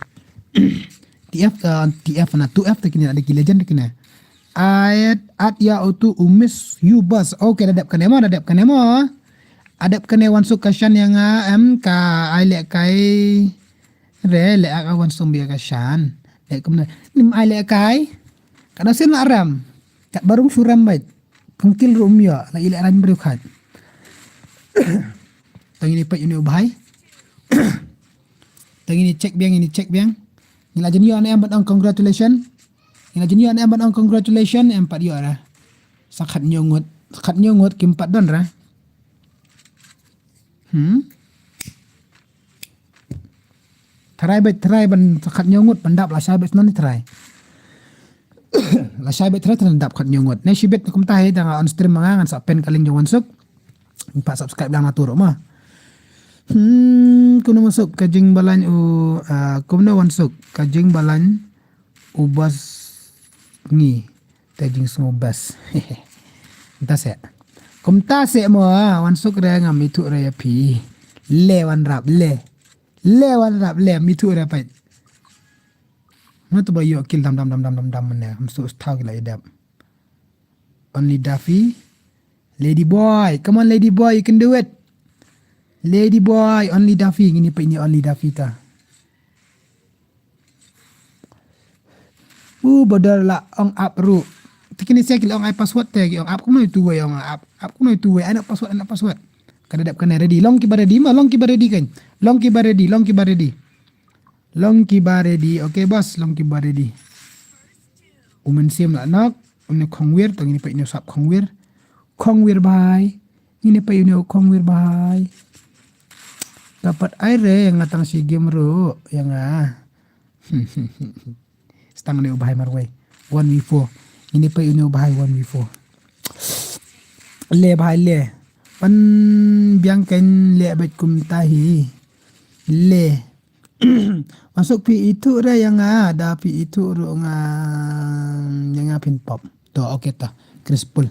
T F, uh, T F na, two F te kine, ada ki legend te kine. Ai, at ya utu umis you boss. Okay, da dep kane mo, da dep kane mo. Da dep kane wan suk ka shan ïa nga, em, ka ai lehkai. Re, leh ka wan suk bia ka shan. Leh kumne. Nim ai lehkai. Ka da sien la ram. Kat barung suram bait. Pengkil rum ïa, la ileh ram briew khat. Tang ini peit ini u bhai. Tang ini check biang, ini check biang. Ngi la jan ïoh ne em ban ong congratulation. Ngi la jan ïoh ne em ban ong congratulation, em pat ïoh ra. Sa khat ñiew ngut, khat ñiew ngut kim pat don ra. Hmm. Try beit, try ban sa khat ñiew ngut ban dap, la shai beit snon try. La shai beit try try dap khat ñiew ngut. Ne shibit kumta hi da nga on stream ma nga, ngan sa pin ka link jong wan suk. Ngin pat subscribe lang na turu ma. Hmm, kumno wan suk ka jingbalan u, ah, kumno wan suk ka jingbalan u boss ngi te jingsngew best. Kumta se. Kumta se mo, ah, wan suk re ngam ithuh re ïa phi. Le wan rap, le. Le wan rap, le, ngam ithuh re peit. Mano tu ba ïoh kill dam, dam, dam, dam, dam, dam, mane. Ngam suk thaw ki la ïa dap. Only Duffy. Lady boy. Come on, lady boy. You can do it. Lady boy. Only Duffy. Ngin ïa peit ini only Duffy ta. U ba dor la ong ap ruh. Te kine sia ki la ong ai password te ki ong ap kumno itu wei ong ap. Ap kumno itu wei. Ai na password, ai na password. Ka da dep kane ready. Long kiba ready ma, long kiba ready kan. Long kiba ready, long kiba ready. Long kiba ready. Okay boss, long kiba ready. U Mynsiem la nok. Une Khongwir, tang ini peit une sap Khongwir. Khongwir bhai. Ini peit une Khongwir bhai. Dapat ai re ïa nga tang shi game ruh ïa nga. Stang une u bhai marwei. One v four. Ini peit une u bhai one v four. Le bhai le. Pan biang kan le beit kumta hi. Le. Masuk phi ithuh re ïa nga, da phi ithuh ruh nga ïa nga phin pop. To, okay to. Crispul.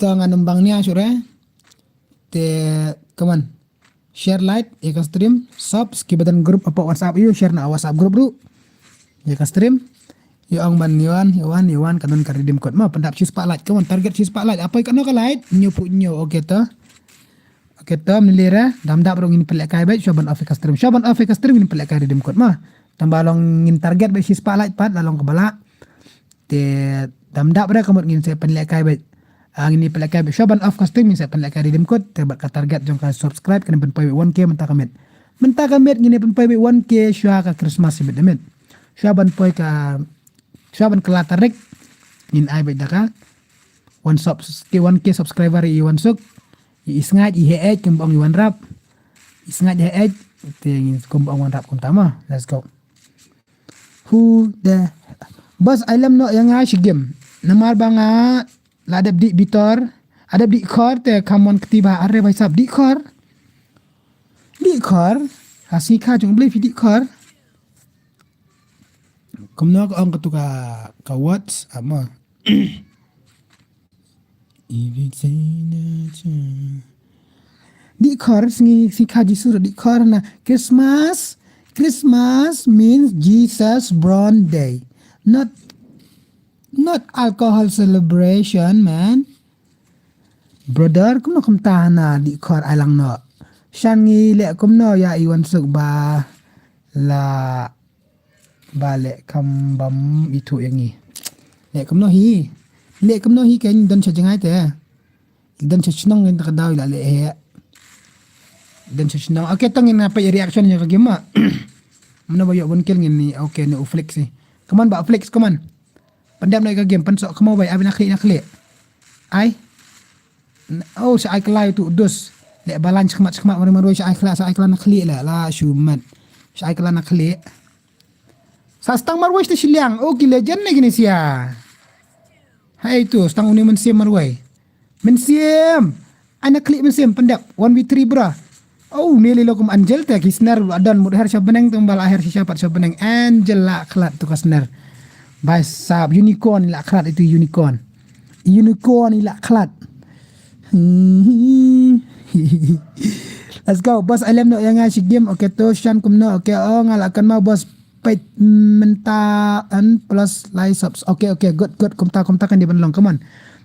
To nga numbang nia sure. Te, come on. Share, like ïa ka stream, subs, kiba don group hapoh WhatsApp ïa u share na WhatsApp group ruh. Ïa ka stream. Ïa ong ban ïa wan, ïa wan, ïa wan ka don ka redeem code ma pyndap shi spah like, ka wan target shi spah like. Apoi kano ka like, hynñiew phew hynñiew, okay to. Okay to, mlira, dam dap ruh ngin pynlehkai beit, shuwa ban off ïa ka stream. Shuwa ban off ïa ka stream ngin pynlehkai redeem code ma. Tang ba long ngin target beit shi spah like pat, la long kaba lah. Te dam dap re ka mut ngin sa pynlehkai beit. Ah, ngin pynlehkai beit. Shuwa ban off ka stream ngin sa pynlehkai redeem code. Te bad ka target jong ka subscribe kan pynpoi beit one K mynta ka miet. Mynta ka miet ngin pynpoi beit one K shuwa ka Christmas beit miet. Shuwa ban poi ka, shuwa ban kylla tarik ngin ai beit da ka one sub, te one K subscriber i wan suk. I sngaid i heh kumba ong i wan rap. I sngaid heh te ngin kumba ong wan rap kumta ma. Let's go. Who the boss, ai lem noh ïa nga shi game. Namar ba nga la dep dih bitor. La dep dih khor te kham wan kti ba are bai sap dih khor. Dih khor. Ha sngi kha jong blei phi dih khor. Kumno ka ong katu ka, ka words ama. Dih khor sngi, sngi kha Jisu dih khor na Christmas. Christmas means Jesus born day. Not, not alcohol celebration, man. Brother, kumno kumta na di khor ai lang noh. Shan ngi leh kumno ïa i Wansuk ba la ba leh kam bam i tu ïa ngi. Leh kumno hi. Leh kumno hi kan don sha jngai te. Don sha shnong ngin ta ka daw ïa la leh he. Don sha shnong. Okay, tang ngin nga peit reaction ïa ka game ma. Mano ba ïoh bun kill ngin ni. Okay, ni u Flex ni. Come on ba Flex, come on. Pyndep noh ïa ka game, pynsoh khmaw bai, ai ba na khlieh na khlieh. Ai. Oh, sha ai kylla ïa tu dus. Leh balan shakhmat shakhmat marwei marwei sha ai kylla, sha ai kylla na khlieh leh, la shu mat. Sha ai kylla na khlieh. Sa stang marwei sha shiliang, oh ki legend ne kine sia. Hai tu, stang une Mynsiem marwei. Mynsiem. Ai na khlieh Mynsiem, pyndep, one v three bra. Oh, ne lei lo kum Angel te ki sner la don mut her sha bneng tang ba la her shisha pat sha bneng. Angel la khlad tu ka sner. Bai sap unicorn la khlad itu unicorn. Unicorn la khlad. Let's go, boss, ai lem noh ïa nga shi game, okay to shan kumno, okay, oh, nga la kynmaw boss. Peit mynta en plus lai subs. Okay, okay, good, good. Kumta, kumta kan dei ban long, come on.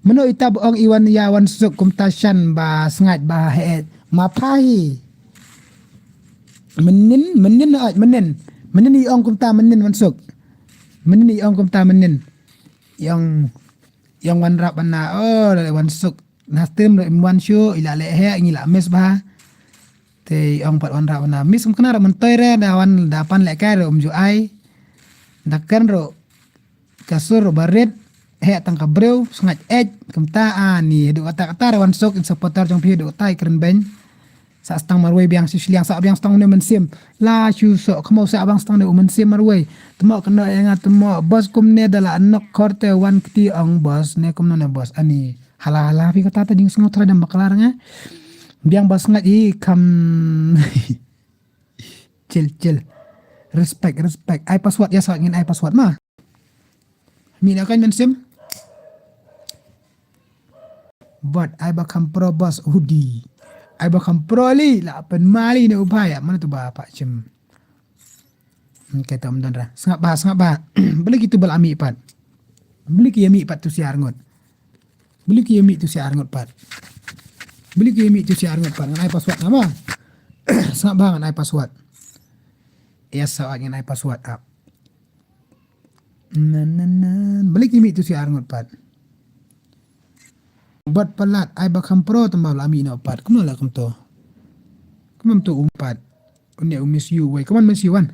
Mano ita ba ong i wan ïa Wansuk kumta shan ba sngaid ba he. Ma pha hi. Mynnin, mynnin oi, mynnin. Mynnin i ong kumta mynnin Wansuk. Mynnin i ong kumta mynnin. I ong, i ong wanrap ban na, oh, la Wansuk. Na stream ruh im wan shuh, i la leh heh, ngi la miss bha. Te i ong pat wanrap na miss, um kena ruh myntoi re, da wan da pan leh kai ruh um ju ai. Da kren ruh ka sur ruh ba rit, heh tang ka briew, sngaid eit, kumta ani, haduh katta katta re Wansuk, in supporter jong phi haduh katta i kren beiñ. Sa stang marwei biang sha shiliang, sa biang stang une Mynsiem. La shu soh khmaw, sa biang stang une u Mynsiem marwei. Tmo kynnoh ïa nga tmo, boss, kumne da la nok khor te wan kti ong boss, ne kumno ne boss, ani. Hala, hala, phi kata ta jingsngew trai dang bakla nga. Biang ba sngaid i kam. Chill, chill. Respect, respect. Ai password, ïa sa ngin ai password ma. Mi na kan Mynsiem. Bot, ai ba kham pro boss, udi. Ai ba kham pro li, la pen mali ne u bhai, mano tu ba pa chim. Okay, tam don ra. Sngap ba, sngap ba. Beli kitu bel ami pat. Beli ki ami pat tu siar ngut. Beli ki ami tu siar ngut pat. Beli ki ami tu siar ngut pat. Ngan ai password nama. Sngap ba ngan ai password. Yes, sa ngan ai password ap. Nan, nan, nan. Beli ki ami tu siar ngut pat. Bot palat, ai ba kham pro tamba la ami no pat. Kumno la kumto. Kumno to um pat. Une u miss you wei. Come on, miss you wan.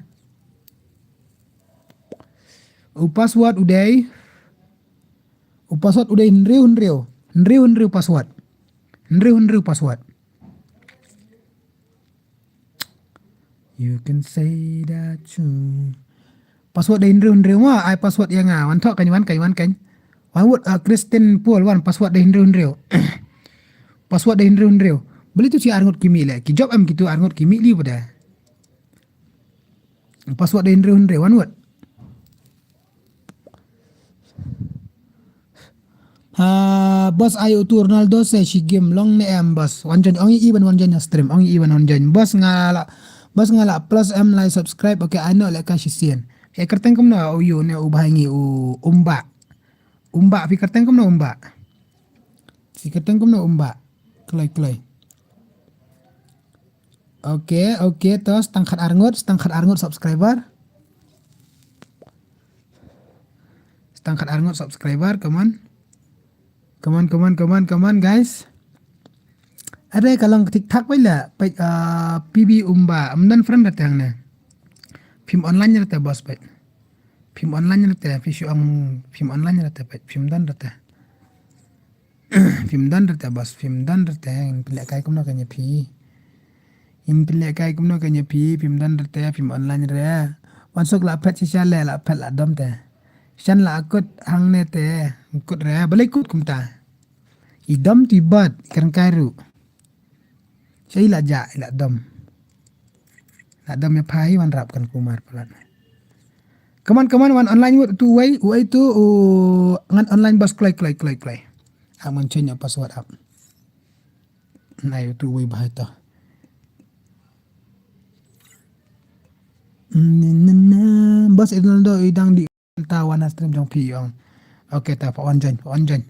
U password u dei. U password u dei hynriew hynriew. Hynriew hynriew password. Hynriew hynriew password. You can say that too. Password dei hynriew hynriew ma, ai password ïa nga. Wan thoh kan wan kan wan kan. Wan wut, uh, Christine Paul wan password dei hynriew hynriew. Password dei hynriew hynriew. Beli tu si arngut kimi le. Ki job em kitu arngut kimi li pada. Password dei hynriew hynriew wan wut. Ha, boss, ai utu Ronaldo se shi game long ne em, boss. Wan join, ong i ban wan join stream, ong i ban wan join. Boss nga la, boss nga la plus em lai subscribe, okay, ai no le ka shi sien. He kerteng kumno u yu ne u bhai ngi u umba. Umba, phi kerteng kumno umba. Phi kerteng kumno umba. Kloi, kloi. Okay, okay, to stang khat arngut, stang khat arngut subscriber. Stang khat arngut subscriber, come on. Come on, come on, come on, come on, guys. Are ka long thik thak bai la, pai, uh, P B umba, um don friend rate hangne. Phim online rate boss bai. Phim online rate, phi shu ong phim online rate bai, phim don rate. Phim don rate boss, phim don rate, in pynleh kai kumno kane phi. In pynleh kai kumno kane phi, phim don rate, phim online re. Wan suk la phet shisha le, la phet la dom te. Shan la kut hangne te, kut re, balei kut kumta. I dom ti bad, i kren kai ru. Sha i la ja, i la dom. La dom ïa pha hi wan rap kan kumar palat. Come on, come on, wan online wut tu wei, wei tu, u ngan online bas kloi, kloi, kloi, kloi. Ak man change password ap. Nai tu wei bahai to. Bas Ronaldo i dang di ta wan ha stream jong phi ong. Okay, ta pa wan join, pa wan join.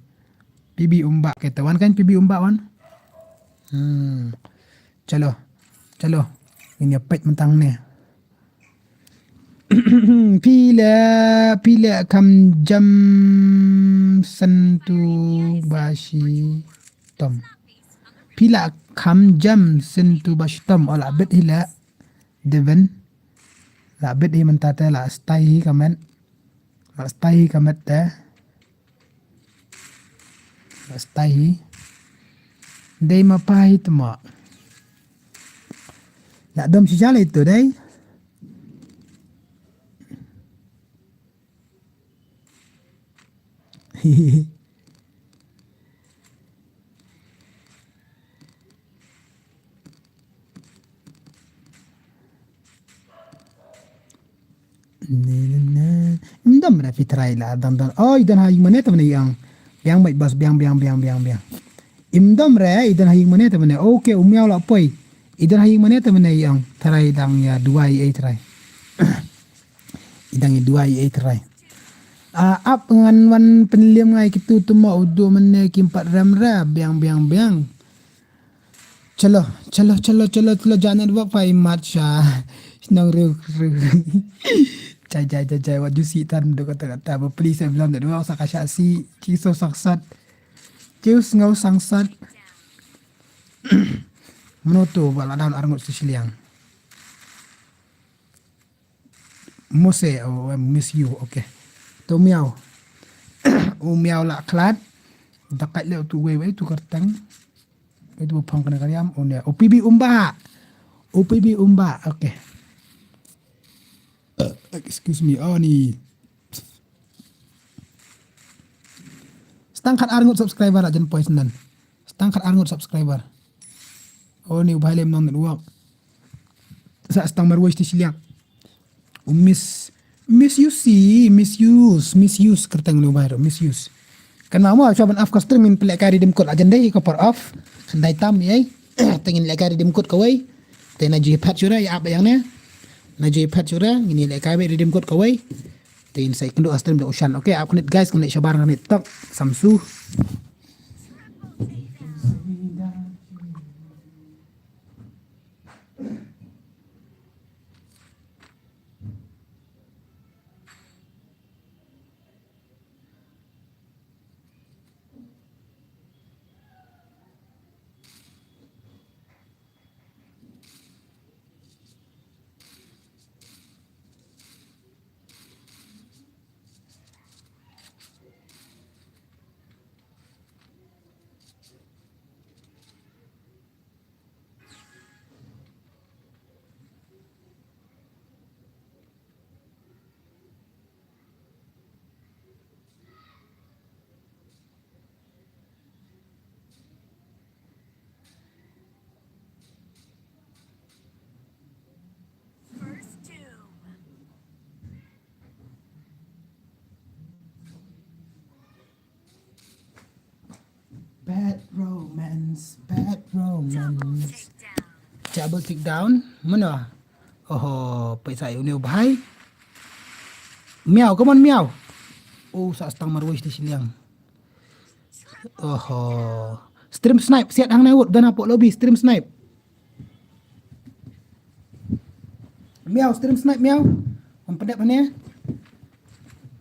P B umba, okay, ta wan kan P B umba wan. Hmm. Chalo. Chalo. Ngin ïa peit mynta hangne. Phi la, phi la kham jam shen tu ba shitom. Phi la kham jam shen tu ba shitom. Oh, la bit hi la. Deven. La bit hi mynta te, la stai hi ka met. La stai hi ka met te. La stai hi. Dei ma pa hi te ma. La dom shi jale tu dei. Im dom re phi trai la dang dang. Oh, i don ha ïing mane te mane ïong. Biang bait bas, biang, biang, biang, biang, biang. Im dom re, i don ha ïing mane te mane. Okay, u miaw la poi. I don ha ïing mane te mane ïong. Trai dang ïa duwai ei trai. I dang ïa duwai ei trai. Ah, ap ngan wan pynliem ngai kitu tu ma u du mane kim pat rem re. Biang, biang, biang. Chalo, chalo, chalo, chalo, chalo, ja network pa imat sha. Nong riu, riu. Jai, jai, jai, jai, wat ju si tan do kata, kata, ba please, eh, belum network, sa ka sha si, ki so sangsat. Ki sngew sangsat. Mano tu, ba la down arngut si shiliang. Mose, oh, I miss you, okay. To miaw. U miaw la khlad. Da kat le tu wei wei tu kerteng. Itu phong kena kariam, oh, ne. O P B umba. O P B umba, okay. Uh, excuse me, oh, ni. Stang khat arngut subscriber ajan pois nan. Stang khat arngut subscriber. Oh, ni u bhai lem nong network. Sa stang marwai sti shiliang. U miss, miss you si, misuse, misuse kerteng ni u bhai, misuse. Kan ma mo, choban off ka stream in pelek kari dim kot ajan dei ko par off. Khandai tam yai. Tengin lek kari dim kot kawai. Te na ji phat sura ya ap yang ne. Na ji phat sura, ngin lek kari dim kot kawai. Te in sai kendu a stream da ushan. Okay, ap knit guys, knit shabar knit tok. Samsu. Bad romance, bad romance. Double takedown. Mana? Oho, paisa yu ni bhai. Miau, come on, miau. Oh, sa stang marwai sti shiliang. Oho. Stream snipe, siat hang na wut, dan hapo lobby, stream snipe. Miau, stream snipe, miau. Om pendek mana?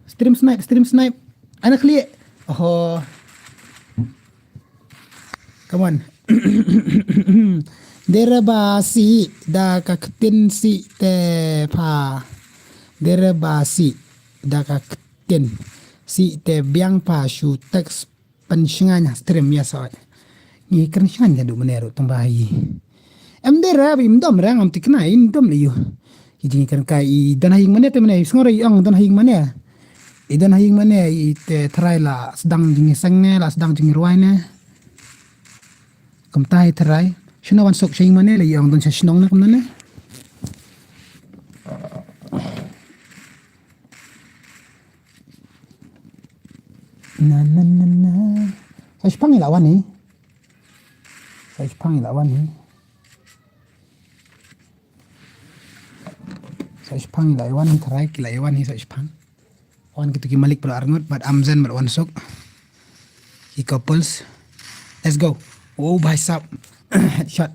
Stream snipe, stream snipe. Ana klik. Oho. Come on. Dere ba si da ka ktin si te pa. Dere ba si da ka ktin si te biang pa shu text. Pan shngain ha stream ya sa. Ngi kren shngain ka du mane ru tang ba yi. Em de ra bi mdom ra ngam tikna in dom le yu. Ki jing kren kai i dan ha ïing mane te mane, i sngor i ong dan ha ïing mane. I dan ha ïing mane i te trai la sdang jing i seng ne, la sdang jing i ruai ne. Kum tai trai. Shino wan sok sha ïing mane le i ong dan sha shnong ne kum ne. Na, na, na, na. Sa shipang ila wan hi. Sa shipang ila wan hi. Sa shipang ila wan hi trai kila wan hi sa shipang. Wan kitu ki malik pula arngut bad amzen bad wan sok. Ki couples. Let's go. Oh, bhai sab. Headshot.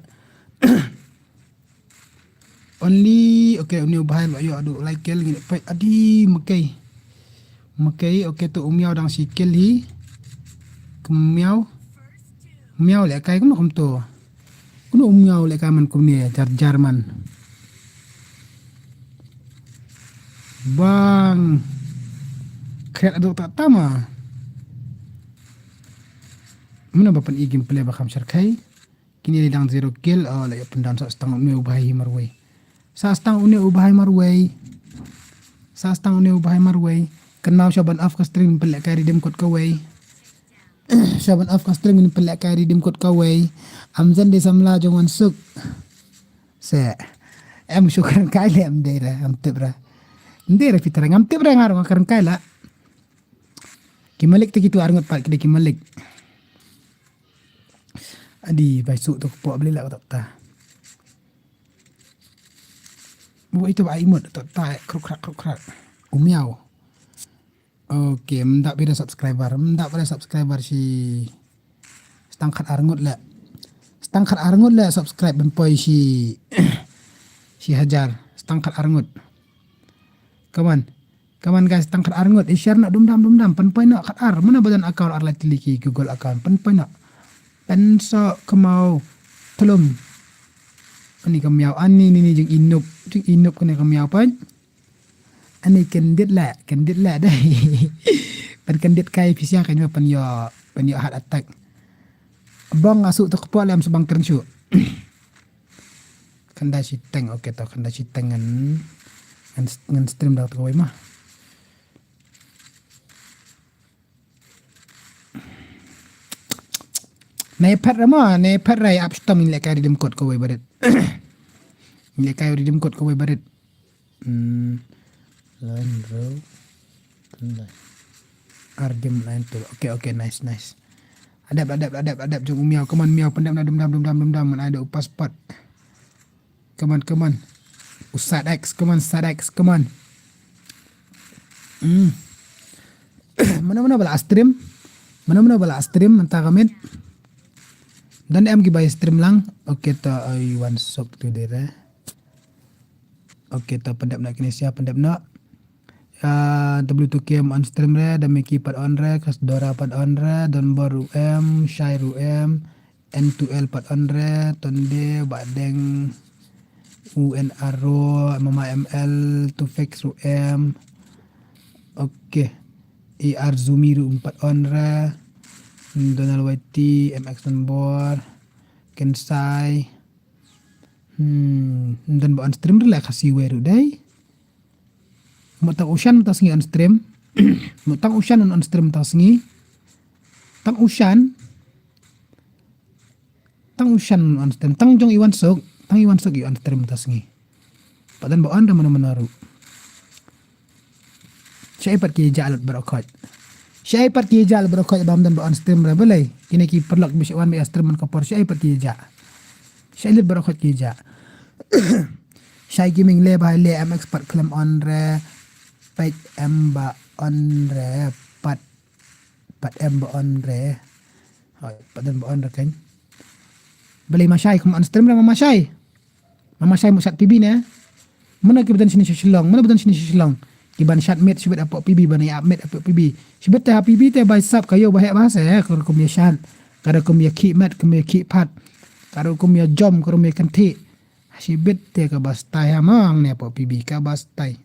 Only, okay, une u bhai ba ïoh haduh lai kill ngi peit. Adi, makei. Makei, okay, to u miaw dang shi kill hi. Ka miaw. Miaw lehkai kumno kumto. Kumno u miaw lehkai man kumne, jar jar man. Bang. Kret aduk tak tama. Mano ba pyn-i gameplay ba kham shyrkhei. Kine dang zero kill, oh, la ïa pyndown sa stang une u bhai hi marwei. Sa stang une u bhai marwei. Sa stang une u bhai marwei. Kynmaw sha ban off ka stream pynlehkai redeem code kawei. Sha ban off ka stream pynlehkai redeem code kawei. Am jan de samla jong wan suk. Se. Em shu kren kai le em dei ra, em tip ra. Em dei ra Peter, em tip ra nga ruh nga kren kai la. Ki malik te kitu arngut pat ki dei ki malik. Adi bai suk tu kepok beli lah kata ta. Buat itu bai imut kata ta kruk krak kruk krak. Umiau. Okay, mendap bida subscriber, mendap bida subscriber si stang khat arngut le. Stang khat arngut le subscribe ben poi si si hajar. Stang khat arngut. Come on. Come on guys, tang khat ar ngut, i share noh dum dam dum dam, pynpoi noh khat ar, mano ba don account ar lai tylli ki Google account, pynpoi noh. Pynso kmau thlum. Ani ka miaw, ani ni ni jing inuk, jing inuk kane ka miaw pyn. Ani kyndit la, kyndit la dei. Pyn kyndit kai pisa kai pyn ïoh, pyn ïoh heart attack. Bong asu tu kepok lem subang kren shu. Khyndai shiteng, okay to, khyndai shiteng ngan, ngan, ngan stream da kawei ma. Nai pet ra ma, nai pet ra ap stom in lekai redeem code kawei barit. In lekai redeem code kawei barit. Hmm. Lain ro. Khyndai. Ar dim lain tu. Okay, okay, nice, nice. Adep, adep, adep, adep jong u miaw. Come on miaw, pyndep na dum dam dum dam dum dam. Ngan ai da u passport. Come on, come on. U Sad X, come on, Sad X, come on. Hmm. Mano mano ba la stream. Mano mano ba la stream mynta ka miet. Don em ki ba stream lang. Okay to, ai wan sok tu dei re. Okay to, pyndep na kine sia, pyndep na. Ah, W two K on stream re, da Mickey pat on re, Kasdora pat on re, Don Bor ruh em, Shai ruh em, N two L pat on re, Tonde, Badeng, U N R ro, Mama M L, Tufex ruh em. Okay. A R Zumi ruh pat on re, Donald Y T, M X Don Bor, Kensai. Hmm, don ba on stream re la Khasi wei ruh dei. Mo tang u Shan mynta sngi on stream. Mo tang u Shan on, on stream mynta sngi. Tang u Shan. Tang u Shan on stream. Tang jong Iwan Sok. Tang Iwan Sok i on stream mynta sngi. Pat don ba on da mano mano ruh. Shaei pat ki ja lut baroh khoit. Shaei pat ki ja lut baroh khoit bam don ba on stream re balei. Kine ki paralok ba shu wan ba ïa stream man ka por. Shaei pat ki ja. Shaei lut baroh khoit ki ja. Shai Gaming le ba le M X pat khlem on re. Peit em ba on re pat. Pat em ba on re. Hoi, pat em ba on re kan. Balei ma Shai kum on stream re ma Shai. Ma Shai mu sat P B ne. Mano ki ba don shini sha Shillong, mano ba don shini sha Shillong. Ki ban sat met shibit hapoh P B, ban ïa met hapoh P B. Shibit te ha P B te bai sap ka ïoh ba heh ba se, ka rukom ïa sat. Ka rukom ïa khih met, ka rukom ïa khih pat. Ka rukom ïa jom, ka rukom ïa kynthih. Shibit te ka ba stai ha mong ne hapoh P B, ka ba stai.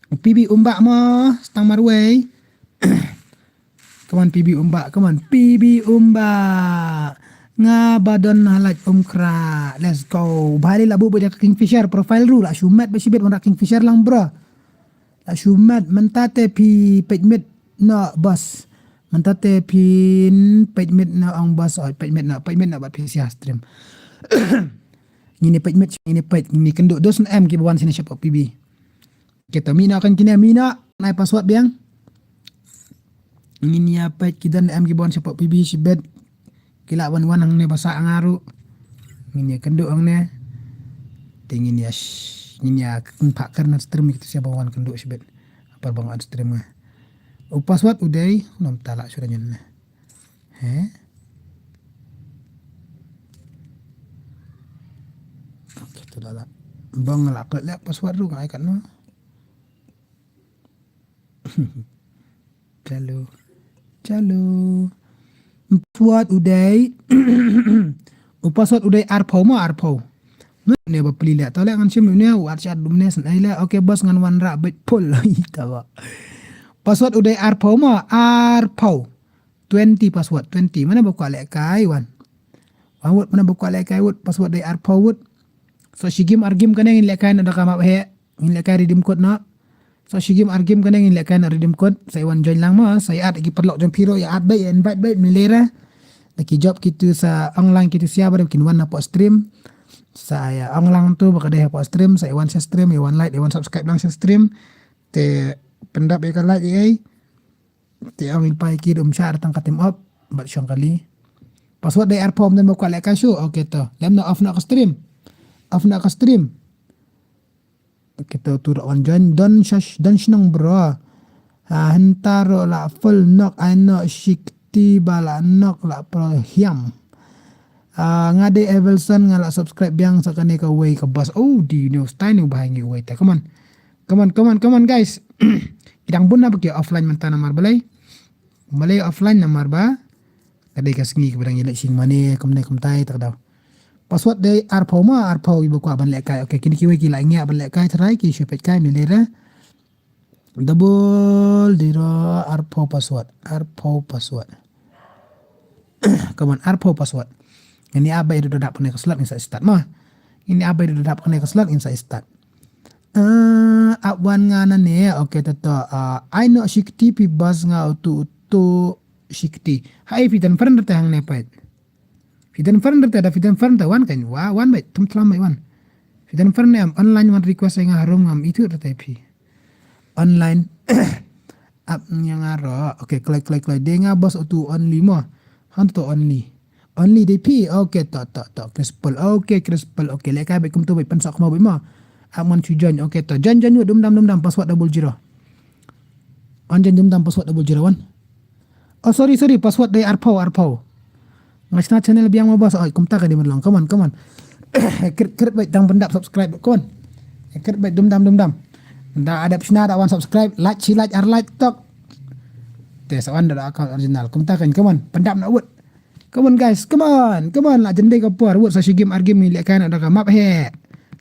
P B Umbah mo, stang marwei. Come on, P B Umbah, come on, P B Umbah. Nga ba don halaj Umkra. Let's go. Bali la bu bu da Kingfisher profile ru la shumat ba shibit wan da Kingfisher lang bro. La shumat mynta te phi peit mit no boss. Mynta te phin peit mit no ong boss oi peit mit no, peit mit no ba phi sia stream. Ngini peit mit, ngini peit, ngini kynduh dos na em ki ba wan sini shapoh P B. Kita mina kan kine mina, nai password biang. Ngin ïa peit ki don em ki ba wan shapoh P B shibit. Ki lah wan wan hangne ba sah nga ruh. Ngin ïa kynduh hangne. Te ngin ïa sh-, ngin ïa kynphah kyrnan stream kita sia ba wan kynduh shibit. Apar ba nga on stream nga. U password u dei, ngam tala shuh da ngin ne. He? Okay, tu dah lah. Bang lah klik lek password tu ngai kat no. Chalo. Chalo. Password u dei. U password u dei arphew ma arphew. Ne ba pli lek to lek ngan shim ne u at shat dum ne sen ai lek. Okay boss ngan wan ra bit pol. Ita ba. Password u dei arphew ma arphew. Twenty password twenty. Mana ba kwah lek kai wan. Wan wut mana ba kwah lek kai wut password dei arphew wut. So shi game ar game kane ngin lek kai na da ka map he. Ngin lek kai redeem code na. So shi game ar game kane ngin lek kai na redeem code. Sa i wan join lang ma. Sa i at ki paralok jong phi ruh i at bai invite bai melera. Da ki job kitu sa ong lang kitu sia ba da kin wan na po stream. Sa i ong lang tu ba ka dei po stream sa i wan sa stream i wan like i wan subscribe lang sa stream. Te pyndap i ka like i ei. Te ong i pai ki dum shar tang ka tim op. Bat shong kali. Password dei arphew ym don ba kwah lek kai shu. Okay to. Lem na off na ka stream. Off na ka stream. Kita tu rak wan join don shash don shnong bro. Ha hentar ro la full nok ai nok shikti ba la nok la pro hiam. Ah, nga dei Evelson nga la subscribe biang sa kane ka wei ka bas. Oh, di you know style ni bahai ngi wei ta. Come on. Come on, come on, come on guys. Idang bun na baki offline mentana mar balai. Balai offline na mar ba. Ka dei ka sngi ka ba dang ïaleh shing mane kumne kumtai tak daw. Password dei arphew ma arphew iba kwah ban leh kai. Okay, kini kiwei ki la ngiah ban leh kai trai ki shu peit kai mili re. Double zero arphew password. Arphew password. Come on, arphew password. Ini abai dudap kene ka slot ngin sa start ma. Ini abai dudap kene ka slot ngin sa start. Eh, ap wan nga na ne. Okay, tato. Ah, ai no shikti pi bas nga utu utu shikti. Hai fi dan friend te hang ne pait. Fi dan friend te da fi dan friend te wan kan wa wan bai tum tlam bai wan. Fi dan friend ne am online wan request ai nga harum ngam itu te phi. Online. Ap nya nga ro. Okay, klai klai klai. De nga bas utu only mo. Han to only. Only de phi. Okay, to to to. Crispal. Okay, Crispal. Okay, leka bai kum tu bai pensok mo bai mo. Ap man chu join. Okay, to join join dum dam dum dam password double zero. On join dum dam password double zero one. Oh, sorry, sorry, password dei arphew, arphew. Nga shna channel biang ma bas, oi, kumta ka dei man long. Come on, come on. Krit krit bai dang pyndap subscribe, come on. Krit bai dum dam dum dam. Da adep shna da wan subscribe, like shi like ar like tok. Te sa wan da account original. Kumta kan, come on, pyndap na wut. Come on guys, come on, come on, la jendai ka por, wut sa shi game ar game ni leh kai na da ka map he.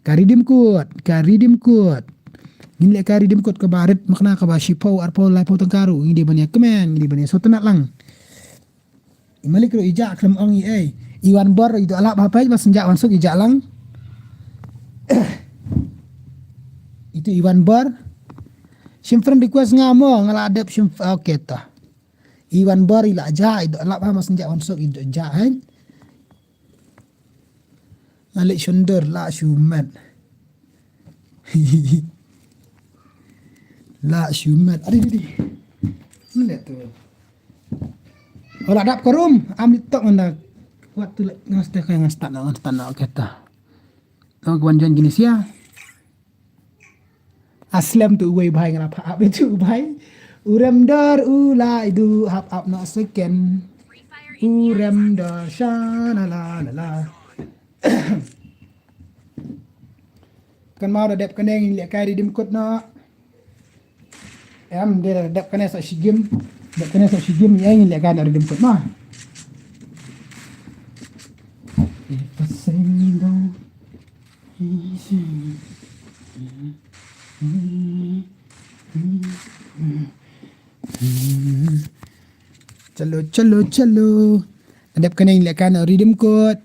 Ka redeem code, ka redeem code. Ngin leh kai redeem code ka ba rit makna ka ba shiphew arphew laiphew tang karu ngin di ban ïa kmen ngin di ban ïa sotenat lang. I malik ru i ja krem ong i ei. I wan bor i do alap hapai ba senja wan suk i ja lang. Itu i wan bor. Shim friend request nga mo nga la dep shim okay ta. I wan bor i la ja i do alap ha ma senja wan suk i do ja hein. Alik shondur la shumat. La shumat. Adi di di. Melihat tu. Ola dap korum am tok ngana. Waktu lek ngas teh ngas tak nak ngas tak nak kata. Tau kawan jan gini sia. Aslem tu uwei bai ngala pa ap itu bai. Urem dor u la idu hap ap no second. Urem dor shana la la la. Kan mau da dep kane ngin leh kai redeem code no. Em de da dep kane sa shigim. Dep kane sa shigim ya ngin leh kai redeem code no. If a single Chalo, chalo, chalo. Adep kane ngin leh kai na redeem code.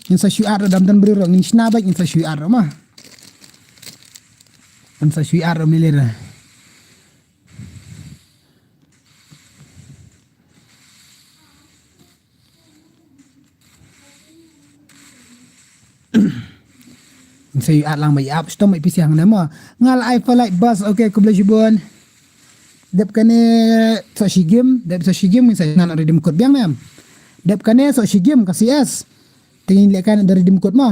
Ngin sa shu ar dam dan beri ro ngin shna bak ngin sa shu ar ma. Ngin sa shu ar mili ra. Sa yu at lang ba yu ap stom pi siang ne mo. Ngal ai fa like bas. Okay, khublei shibun. Dep kane sa shi game, dep sa shi game sa nan redeem code biang ne. Dep kane sa shi game ka C S. Tin lek kan da redeem code mo.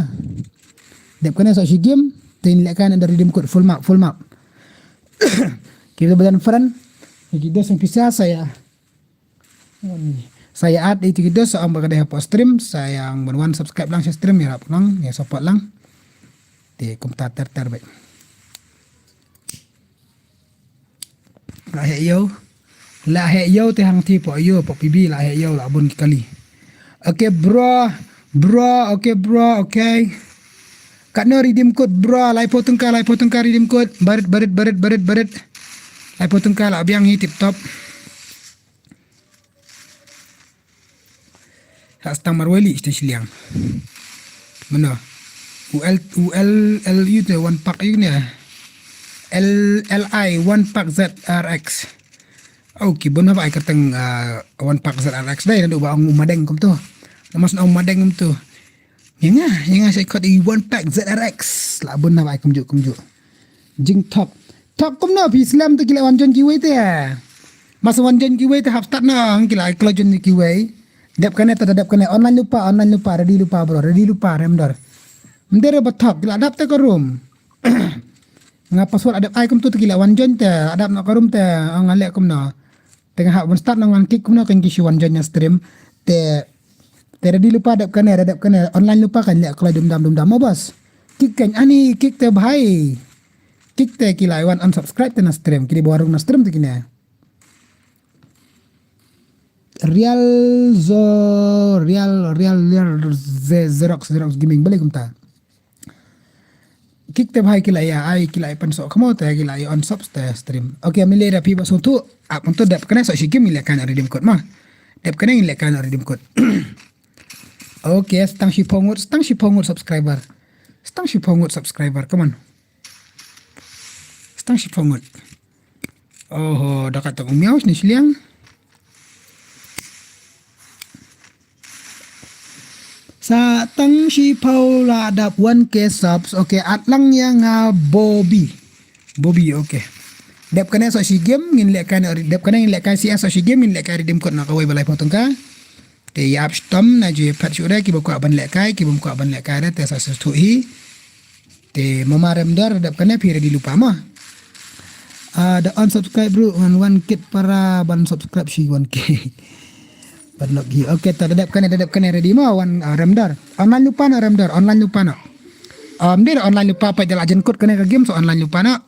Dep kane sa shi game, tin lek kan da redeem code full mark, full mark. Kita badan friend. Kita sang pisa saya. Saya at iti kido sa ang bagade hapo stream, saya ang ban wan subscribe lang sa stream ya rap lang, ya support lang. Te kumta ter ter bad. La heh ïew. La heh ïew te hangtei pok ïew pok P B la heh ïew la bun ki kali. Okay bro. Bro, okay bro, okay. Katno redeem code bro, laiphew tyngka, laiphew tyngka redeem code. Barit, barit, barit, barit, barit. Laiphew tyngka la biang hi tip top. Ha stang marwei li ista shiliang. Mano? U L, U L, L U te one pack ïu ne. L, L I one pack Z R X. Oh, ki bun ba ai kyrteng, ah, one pack Z R X dei, naduh ba ong u Madeng kumto. Namas ong Madeng kumto. Ïa nga, ïa nga sa khot i one pack Z R X. La bun ba ai kumjuh, kumjuh. Jingthok. Thok kumno phi slem te ki la wan join kiwei te. Mas wan join kiwei te hap start na ang ki la kloi join kiwei. Dep kane te dep kane online lypa, online lypa, ready lypa bro, ready lypa rem dor. Mder ba thok, ki la dap te ka room. Nga password adep ai kumto te ki la wan join te, adap na ka room te, ang ale kumno. Te nga hap ban start na ngan klik kumno kan ki shi wan join na stream. Te, te ready lypa dep kane, dep kane, online lypa kan leh kloi dum dam dum dam mo bas. Klik kan ani klik te bhai. Klik te ki la wan unsubscribe te na stream, ki di ba rung na stream te kine. Real zo, real, real, real, ze-, Xerox, Xerox Gaming, balik kumta. Klik te bhai ki la ïa, ai ki la ïa pan sok khamo te ki la ïa on sub te stream. Okay, mi le da phi ba sung tu, ap tu dep kane sok shi game le kan redeem code ma. Dep kane le kan redeem code. Okay, stang shiphew ngut, stang shiphew ngut subscriber. Stang shiphew ngut subscriber, come on. Stang shiphew ngut. Oho, da ka tang u miaw sini shiliang. Sa tang shiphew la dap one K subs. Okay, at lang ïa nga Bobby. Bobby, okay. Dep kane sok shi game ngin leh kai na, dep kane ngin leh kai C S sok shi game ngin leh kai redeem code na kawei ba laiphew tyngka. Te ïa ap shitom na ju ïa phet shuh re ki ba kwah ban leh kai, ki bym kwah ban leh kai re te sa shu thuh hi. Te mama rem dor dep kane phi ready lypa ma. Ah, da unsubscribe bro, ngan wan kit para ban subscribe shi wan K. Ban lok hi. Okay, ta da dep kane, da dep kane ready ma wan, ah, rem dor. Online lypa na rem dor, online lypa na. Um, dir online lypa pa da la jen code kane ka game so online lypa na.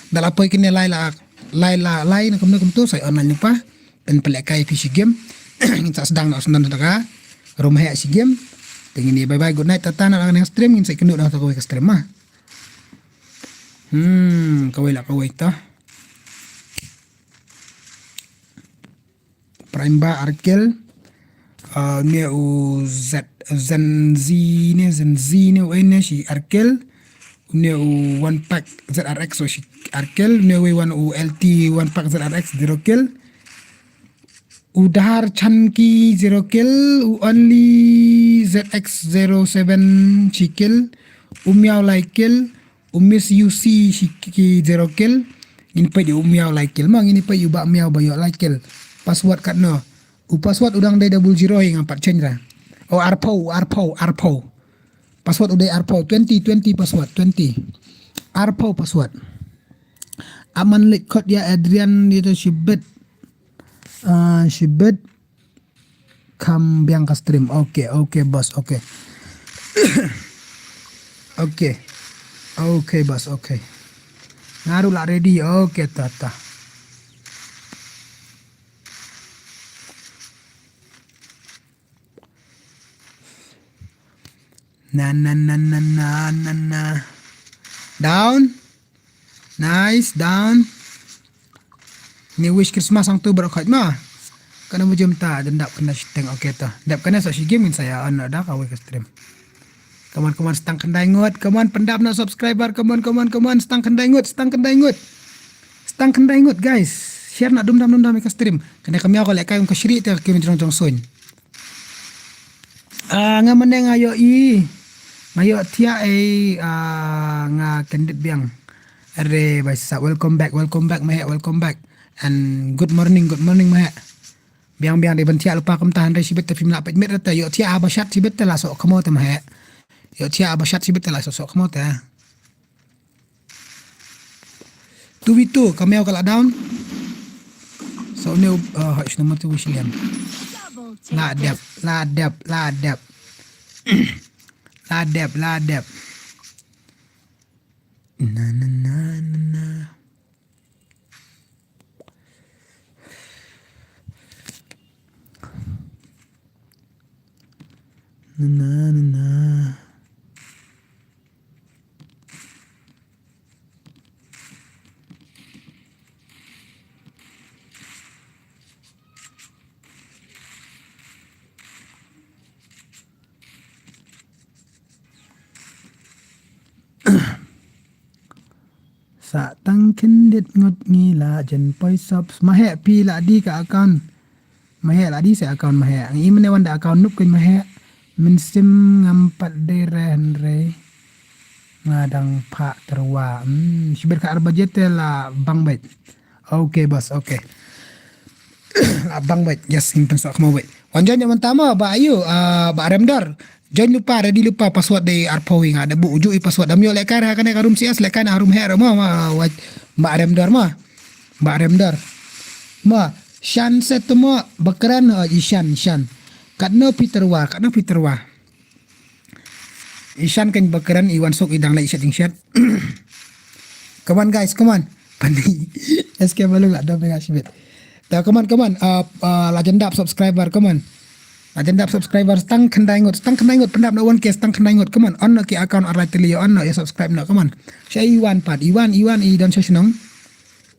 Da la poi kine lai la, lai la, lai na kumne kumtu sa online lypa. Pyn pynlehkai phi shi game. Ngin sa sdang na sdang na ka room heh shi game. Te ngin bye bye, good night, tata na ka stream, ngin sa kynduh na ka kawei ka stream ma. Hmm, kawei la kawei ta. Prime ba Arkel. Ah, ne u Z, Zen Z ne, Zen Z ne, u ne shi Arkel. U ne u one pack Z R X u shi Arkel. U ne u wan u L T one pack Z R X zero kill. U Dahar Chanki zero kill. U Only Z X zero seven shi kill. U Miao lai kill. U Miss U C shi ki zero kill. Ngin peit u Miao lai kill. Ma ngin peit u ba Miao ba ïoh lai kill. Password katno. U password u dang dei double zero ïa nga pat change ra. O arphew, arphew, arphew. Password u dei arphew, twenty, twenty password, twenty. Arphew password. Aman leit khot ïa Adrian ïa to shibit. Ah, shibit. Kham biang ka stream. Okay, okay, boss, okay. Okay. Okay, boss, okay. Nga ruh la ready. Okay, ta, ta. Na, na, na, na, na, na, na. Down. Nice, down. Ni wish Christmas ang tu baroh khot ma. Kana mujum ta, dendap kena shiteng, okay ta. Dap kena sa shi game ngin sa ïa on da kawei ka stream. Come on, come on, stang khyndai ngut. Come on, pyndap na subscriber. Come on, come on, come on, stang khyndai ngut, stang khyndai ngut. Stang khyndai ngut, guys. Share na dum dam dum dam ïa ka stream. Kane ka miaw ka lehkai um ka shri te ka kim jrong jrong suiñ. Ah, nga mane nga ïohi. Nga ïoh thiah ei, ah, nga kyndit biang. Are, bai sa, welcome back, welcome back, Mahek, welcome back. And good morning, good morning, Mahek. Biang, biang, dei ban thiah lypa kumta, hynrei shibit te phim lah peit miet te, ïoh thiah ha ba shat shibit te la soh khmo te, Mahek. Ïoh thiah ha ba shat shibit te la soh soh khmo te. Two v two, ka miaw ka la down. So, ne, uh, hoi, shnu matu wi shilian. La dep, la dep, la dep. La dep, la dep. Na, na, na, na, na. Na, na, na, na. Sa tang khyndiat ngut ngi la jan poi subs. Maheh phi la die ka account. Maheh la die sa account maheh. Ngi mane wan da account nup kan maheh. Mynsiem ngam pat dei re hynrei nga dang phah tyrwa. Hmm, shibit ka ar baje te la bang beit. Okay, boss, okay. La bang beit, yes, ngin pynsok mo beit. Wan join ïa mynta mo, ba ayu, ah, ba Remdor. Join lypa, ready lypa, password dei arphew ïa nga, da buh uju i password. Dam ïoh lehkai ha kane ka room C S, lehkai na room heh mo, ma, wa, ba Remdor mo. Ba Remdor. Mo, Shan set mo, ba kren, oh, i Shan, Shan. Katno phi tyrwa, katno phi tyrwa. I Shan kan ba kren, i Wansuk i dang leh i shet jingshet. Come on guys, come on. Pani. S K Malung la dom nga shibit. Ta, come on, come on. Uh, uh, la jan dap subscriber, come on. La jan dap subscriber, tang khyndai ngut, tang khyndai ngut, pyndap na one K, tang khyndai ngut, come on. On na ki account ar lai tylli, on na ïa subscribe na, come on. Sha i Wan pat, i Wan, i Wan, i don sha shnong.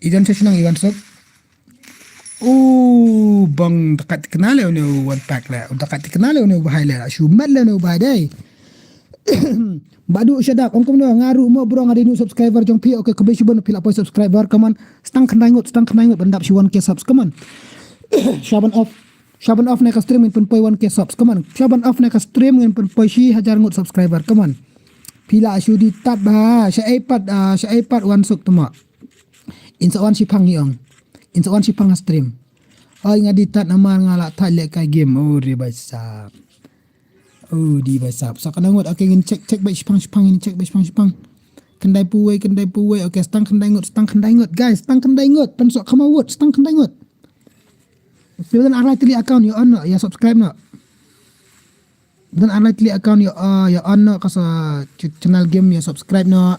I don sha shnong, i Wansuk. U bang da kat kena le une u Wan Pak le. Da kat kena le une u Bahai le. Shu met le une u Bahai dei. Badu shadap, ong kumno nga ruh mo bro nga dei nu subscriber jong phi. Okay, khublei shibun phi la poi subscriber, come on. Stang khyndai ngut, stang khyndai ngut ban dap shi one K subs, come on. Shaban off. Shaban off ne ka stream ngin pynpoi one K subs, come on. Shaban off ne ka stream ngin pynpoi shi hajar ngut subscriber, come on. Phi la shu die tad bha, sha iPad, ah, sha iPad Wansuk tuma. In sa wan shipang hi ong. In sa wan shipang ha stream. Oi nga die tad namar nga la thait lehkai game. Oh, ri bai sap. Oh, die bai sap. Sa khyndai ngut, okay, ngin check, check bai shipang, shipang, ngin check bai shipang, shipang. Khyndai puwei, khyndai puwei. Okay, stang khyndai ngut, stang khyndai ngut. Guys, stang khyndai ngut. Pynsok khama wut, stang khyndai ngut. Phi don ar lai tylli account, ïa on no, ïa subscribe no. Don ar lai tylli account, ïa, ah, ïa on no, ka sa ch-, channel game, ïa subscribe no.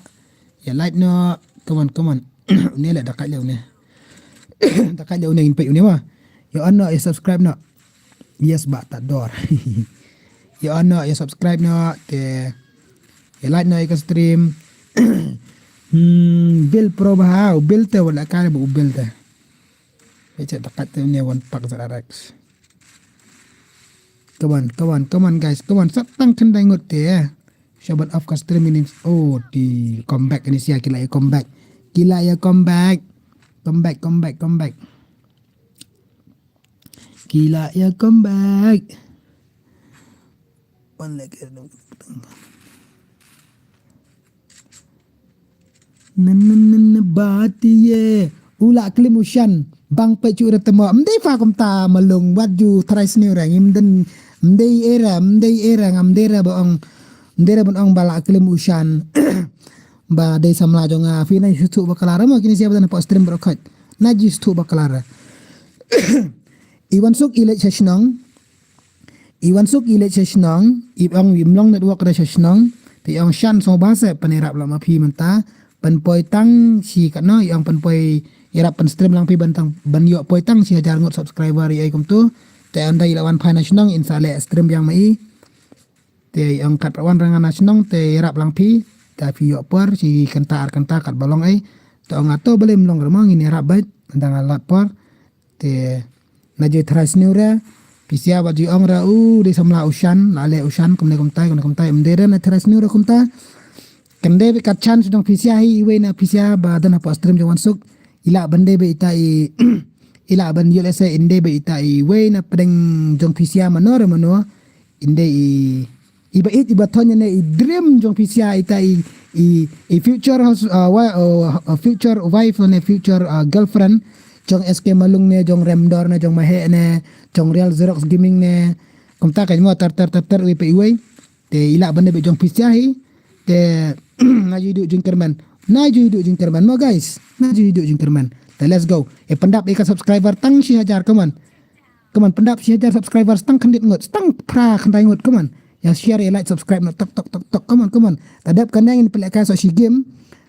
Ïa like no. Come on, come on. Une le da kait le une. Da kait le une ngin peit une wa. Ïa on no, ïa subscribe no. Yes, ba ta dor. Ïa on no, ïa subscribe no, te ïa like no ïa ka stream. Hmm, Bill Pro ba ha, u Bill te wala ka ba u Bill te. Ïa check da kat te une Wan Pak Z R X. Come on, come on, come on guys, come on. Sat tang khyndai ngut te. Shaban off ka stream ini. Oh, die comeback ini sia, ki la ïa comeback. Ki la ïa comeback. Comeback, comeback, comeback. Ki la ïa comeback. Wan lagi. Na, na, na, na, ba ti ye. U la klim u Shan. Bang peit shu re temo. Mdei pha kumta Malung, wat ju tharai sniew re. Ngim dei, mdei era, mdei era, ngam dei re ba ong. Mdei re ban ong ba la klim u Shan. Ba dei samla jong nga. Phi na ju shu bakla re mo, kine sia ba dang hapoh stream baroh khoit. Na ju shu bakla re. I Wansuk i leit sha shnong. I Wansuk i leit sha shnong, i ong im long network re sha shnong. Te i ong Shan sngewbha se pynïarap lang ma phi mynta. Pynpoi tang shi katno, i ong pynpoi, ïarap pynstream lang phi ban tang, ban ïoh poi tang shi hajar ngut subscriber, i ong kumtu. Te ynda i la wan phai na shnong in sa leh stream biang ma i. Te i ong katba wan ra nga na shnong te ïarap lang phi. Te phi ïoh por shi kynta ar kynta katba long ei. Te ong nga to balei ym long re mo, ngin ïarap beit. Ynda nga lot por. Te na ju tharai sniew re, phi sia ba ju ong re, u dei samla u Shan, la leh u Shan, kumne kumtai, kumne kumtai, mdei re na tharai sniew re kumta. Kan dei beit ka chance jong phi sia hi, iwei na phi sia ba don hapoh stream jong Wansuk. I lah ban dei beit ita i, i lah ban ïoh lehse in dei beit ita iwei na pdeng jong phi sia mano re mano. In dei i, i ba ïeit, i ba thon ne i dream jong phi sia ita i, i, i future hus-, uh, wa-, uh, uh, future wife ne future, uh, girlfriend jong S K Malung ne, jong Remdor ne, jong Maheh ne, jong Real Xerox Gaming ne. Kumta ka mo ter ter ter ter, iwei pa iwei. Te i lah ban dei beit jong phi sia hi. Te na ju duh jingkyrmen. Na ju duh jingkyrmen mo guys. Na ju duh jingkyrmen. Te let's go. E pyndap ïa ka subscriber tang shi hajar, come on. Come on, pyndap shi hajar subscribers, tang khyndiat ngut, tang phra khyndai ngut, come on. Ïa share, ïa like, subscribe noh, tok, tok, tok, tok, come on, come on. Ta dep kane ngin pynlehkai sa shi game.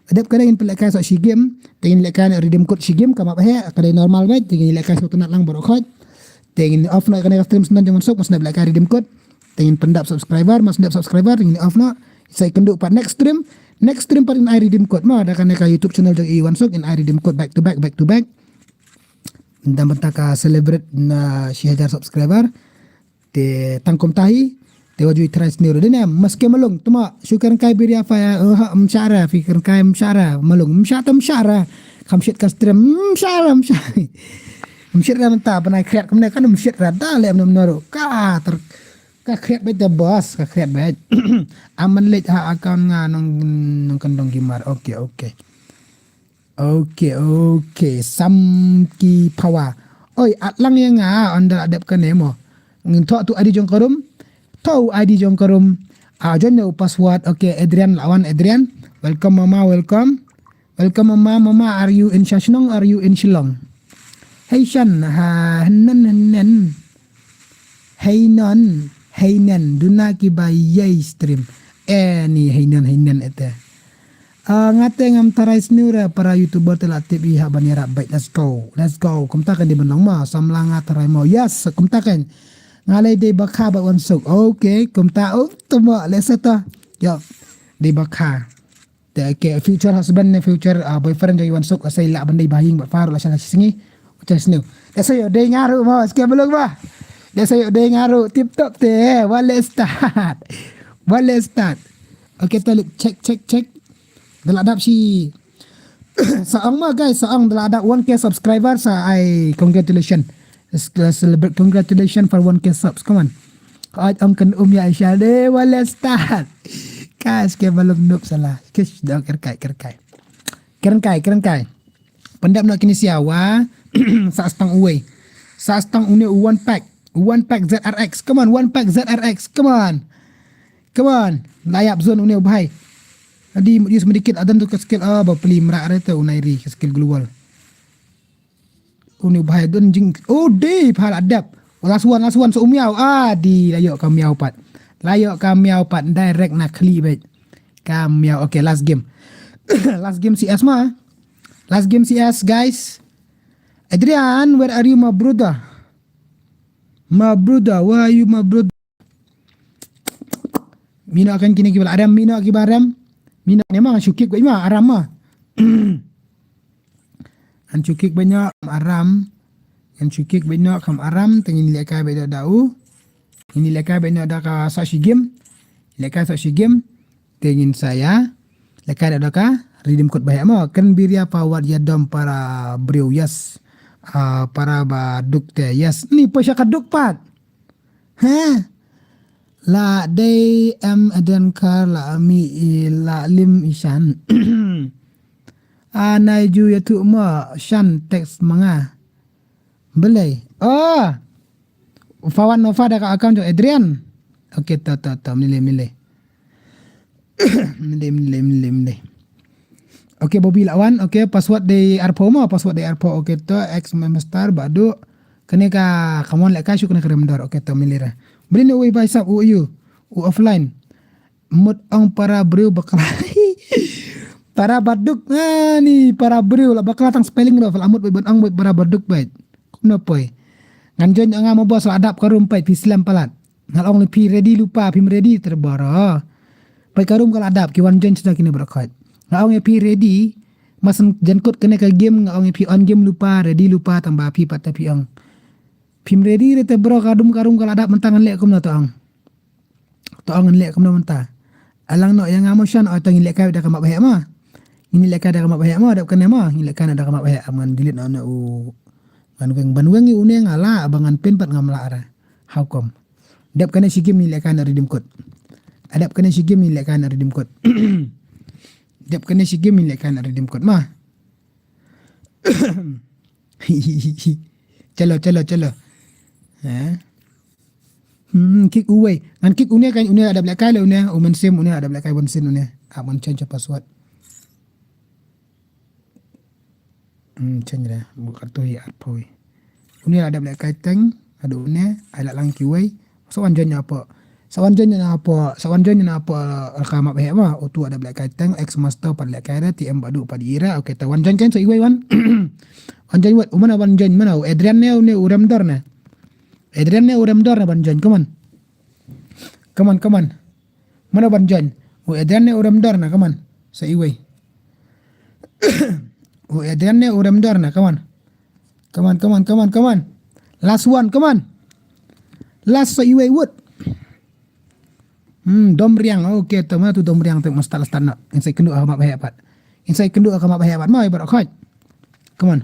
Dep kane ngin pynlehkai sa shi game, te ngin lehkai na redeem code shi game ka map he, ka dei normal beit, te ngin lehkai sa tynat lang baroh khoit. Te ngin off na kane ka stream snan jong Wansuk, mas na lehkai redeem code. Te ngin pyndap subscriber, mas dep subscriber, te ngin off na. Sa kynduh pat next stream, next stream pat ngin ai redeem code ma, da kane ka YouTube channel jong i Wansuk, ngin ai redeem code back to back, back to back. Dang bynta ka celebrate na shi hajar subscriber. Te tang kumta hi, te wat ju try sniew ruh. Dei ne, maske malung, tuma, shu kren kai biria fa, eh, ha, mshara, fi kren kai mshara, malung, mshata mshara. Kam shit ka stream, mshara, mshara. Mshit ra mynta, bnai khriat kumne, kan mshit ra, da le mno mno ruh. Ka, ter, ka khriat beit da boss, ka khriat beit. Aman leit ha account nga nong, nong kendong gimar. Okay, okay. Okay, okay. Sam ki phawa. Oi, at lang ïa nga, ynda la dep kane mo. Ngin thoh tu I D jong ka room. Thoh I D jong ka room. Ah, join u password. Okay, Adrian, lawan Adrian. Welcome mama, welcome. Welcome mama, mama, are you in Shashnong? Are you in Shillong? Hey Shan, ha, hnen, hnen. Hey non, hey nen, duna ki ba yei stream. Eh, ni hey non, hey nen ete. Ah, ngate ngam tharai sniew ra para YouTuber te la tip i ha ban ïarap beit. Let's go, let's go. Kumta kan dei ban long ma, samla nga tharai mo. Yes, kumta kan. Nga lei dei ba kha bad Wansuk. Okay, kumta, oh, tuma, let's set. Yo, dei ba kha. Te ke future husband ne future, ah, boyfriend jong i Wansuk, la sa i lah ban dei ba ha ïing bad phar, la sha la shi sngi. Uta sniew. Te sa ïoh dei nga ruh mo, skem beluk ba. Te sa ïoh dei nga ruh, tip top te, eh, wale start. Wale start. Okay, te lip, check, check, check. Da la dap shi. Sa ong mo guys, sa ong da la dap one K subscriber sa ai congratulations. Let's, let's celebrate, congratulations for one K subs. Come on. Oj ong kan um ïa Aisha de wale start. Kas ke balum nup salah. Kish da kerkai, kerkai. Kerkai, kerkai. Pyndap noh kine siawa. Sa stang uwei. Sa stang une u one pack. One pack Z R X. Come on, one pack Z R X. Come on. Come on. Layap zone une u bhai. Adi mut yus medikit adan tu ka skill, ah, ba peli mrak re tu unai ri ka skill global. Uni u bhai don jing. Oh, dei phal adap. Oh, last one, last one. So, u miaw. Ah, di la ïoh ka miaw pat. La ïoh ka miaw pat. Direct na khlieh beit. Ka miaw. Okay, last game. Last game C S ma. Last game C S, guys. Adrian, where are you, my brother? My brother, where are you, my brother? Mino kan kine kiba la rem, mino kiba rem. Mino ne ma, shu kick beit ma, aram ma. Ngan shu kick beit noh, aram. Ngan shu kick beit noh, kam aram, te ngin lehkai beit da u. Ngin lehkai beit noh da ka sa shi game. Lehkai sa shi game. Te ngin sa ïa lehkai da ka redeem code ba heh mo. Kan biria pa wat ïa dom para briew, yes. Ah, para ba duk te, yes. Ni pisa ka duk pat. He? La dei em aden kar la mi i la lim i shan. Anai ju ïathuh mo shan text ma nga. Belei. Oh. Fawan Nova da ka account jong Adrian. Okay, to, to, to, mile, mile. Mile, mile, mile, mile. Okay, Bobby Lawan. Okay, password dei arphew mo, password dei arphew. Okay, to, ex member star, badu. Kane ka, come on, lehkai shu kane ka remdor. Okay, to, mile ra. Beli ni ui bai sap, u yu. U offline. Mut ong para briew bakla. Para baduk. Ah, ni para briew la bakla tang spelling ruh. Fal amut bad ong bad para baduk bad. Kumno poi. Ngan join nga mo bos la adap ka room pait phi slem palat. Nga ong phi ready lypa, phim ready terbara. Pait ka room ka la adap ki wan join sida kine baroh khoit. Nga ong phi ready. Masan jankut kane ka game nga ong phi on game lypa, ready lypa tang ba phi pat te phi ong. Phim ready re terbara ka room ka room ka la adap mynta ngan leh kumno to ong. To ong ngan leh kumno mynta. Alang noh ïa nga mo shan, oh to ngin lehkai da ka map heh ma. Ngin lehkai da ka map heh ma, dap kane ma, ngin lehkai da ka map heh, am ngan delete noh na u. Ngan weng ban weng i une nga la, ba ngan pin pat ngam la ra. How come? Dap kane shi game ngin lehkai na redeem code. Adap kane shi game ngin lehkai na redeem code. Dap kane shi game ngin lehkai na redeem code ma. Chalo, chalo, chalo. Eh? Hmm, kick uwei. Ngan kick une kan une la dap lehkai le une. U Mensim une la dap lehkai Mensim une. Ah, mon change password. Hmm, change re. Bu kartu hi arphew. Une la dap lehkai teng. Adu une. Ai la lang kiwei. So wan join apa. Sa wan join na hapoh, sa wan join na hapoh, eh, ka map heh ma, utu u dep lehkai teng, ex master pat lehkai da, T M Badu pat ira, okay, ta wan join kan sa iwei wan. Wan join wat, u mano wan join, mano, u Adrian ne, u ne, u Remdor ne. Adrian ne, u Remdor ne wan join, come on. Come on, come on. Mano wan join. U Adrian ne, u Remdor ne, come on. Sa iwei. U Adrian ne, u Remdor ne, come on. Come on, come on, come on, come on. Last one, come on. Last sa iwei wut. Hmm, Domriang. Okay, to mano tu Domriang tu must start start na. Insai kendu ah map heh pat. Insai kendu ah map heh pat. Mai baroh khaj. Come on.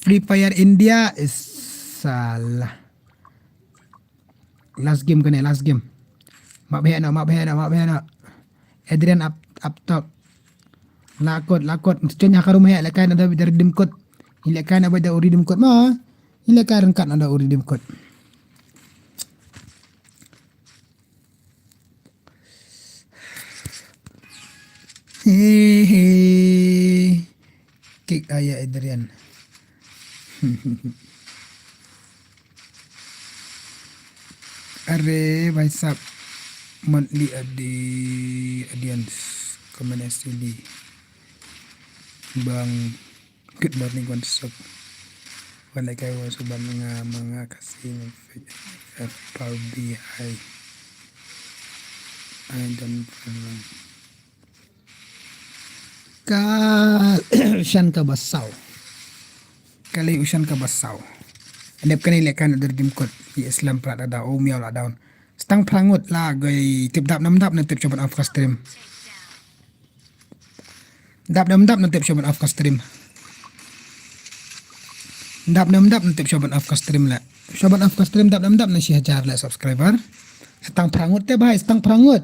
Free Fire India is salah. Last game kane, last game. Map heh na, map heh na, map heh na. Adrian up, up top. Lakot, lakot. Chen ha ka room heh, lehkai na da redeem code. Lehkai na ba da redeem code ma. Lehkai rengkat na da redeem code. He he. Kick aya Adrian. Are bhai sahab, monthly adi audience, comment S T D. Bang, good morning, wan sub. Wan lehkai wan sub ban nga manga kasi ngam fake F R B hai. I don't know. Ka shan ka basaw. Kali u shan ka basaw. Dep kane lehkai na dur dim kot. Islam prat ada, oh miaw la down. Stang prangut la goi tip dap nam dap na tip choban off ka stream. Dap nam dap na tip choban off ka stream. Dap nam dap na tip choban off ka stream la. Choban off ka stream dap nam dap na shi hajar la subscriber. Stang prangut te bhai, stang prangut.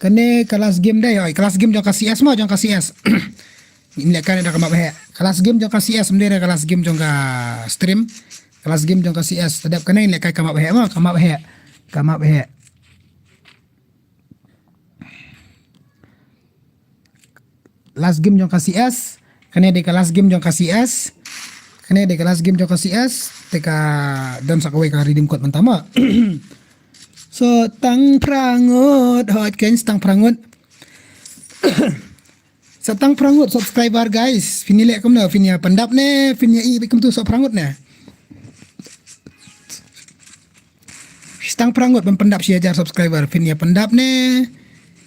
Kane ka last game dei, oi, ka last game jong ka C S mo, jong ka C S. Ngin leh kai da ka map heh. Ka last game jong ka C S, mdei da ka last game jong ka stream. Ka last game jong ka C S, tadep kane ngin leh kai ka map heh mo, ka map heh. Ka map heh. Last game jong ka C S. Kane dei ka last game jong ka C S. Kane dei ka last game jong ka C S. Te ka don sa kawei ka redeem code mynta mo. So, tang prangut, hot ken tang prangut. Sa tang prangut subscriber, guys. Phin ïa leh kumno, phin ïa pyndap ne, phin ïa i bad kumtu sa prangut ne. Sa tang prangut ban pyndap shi hajar subscriber, phin ïa pyndap ne,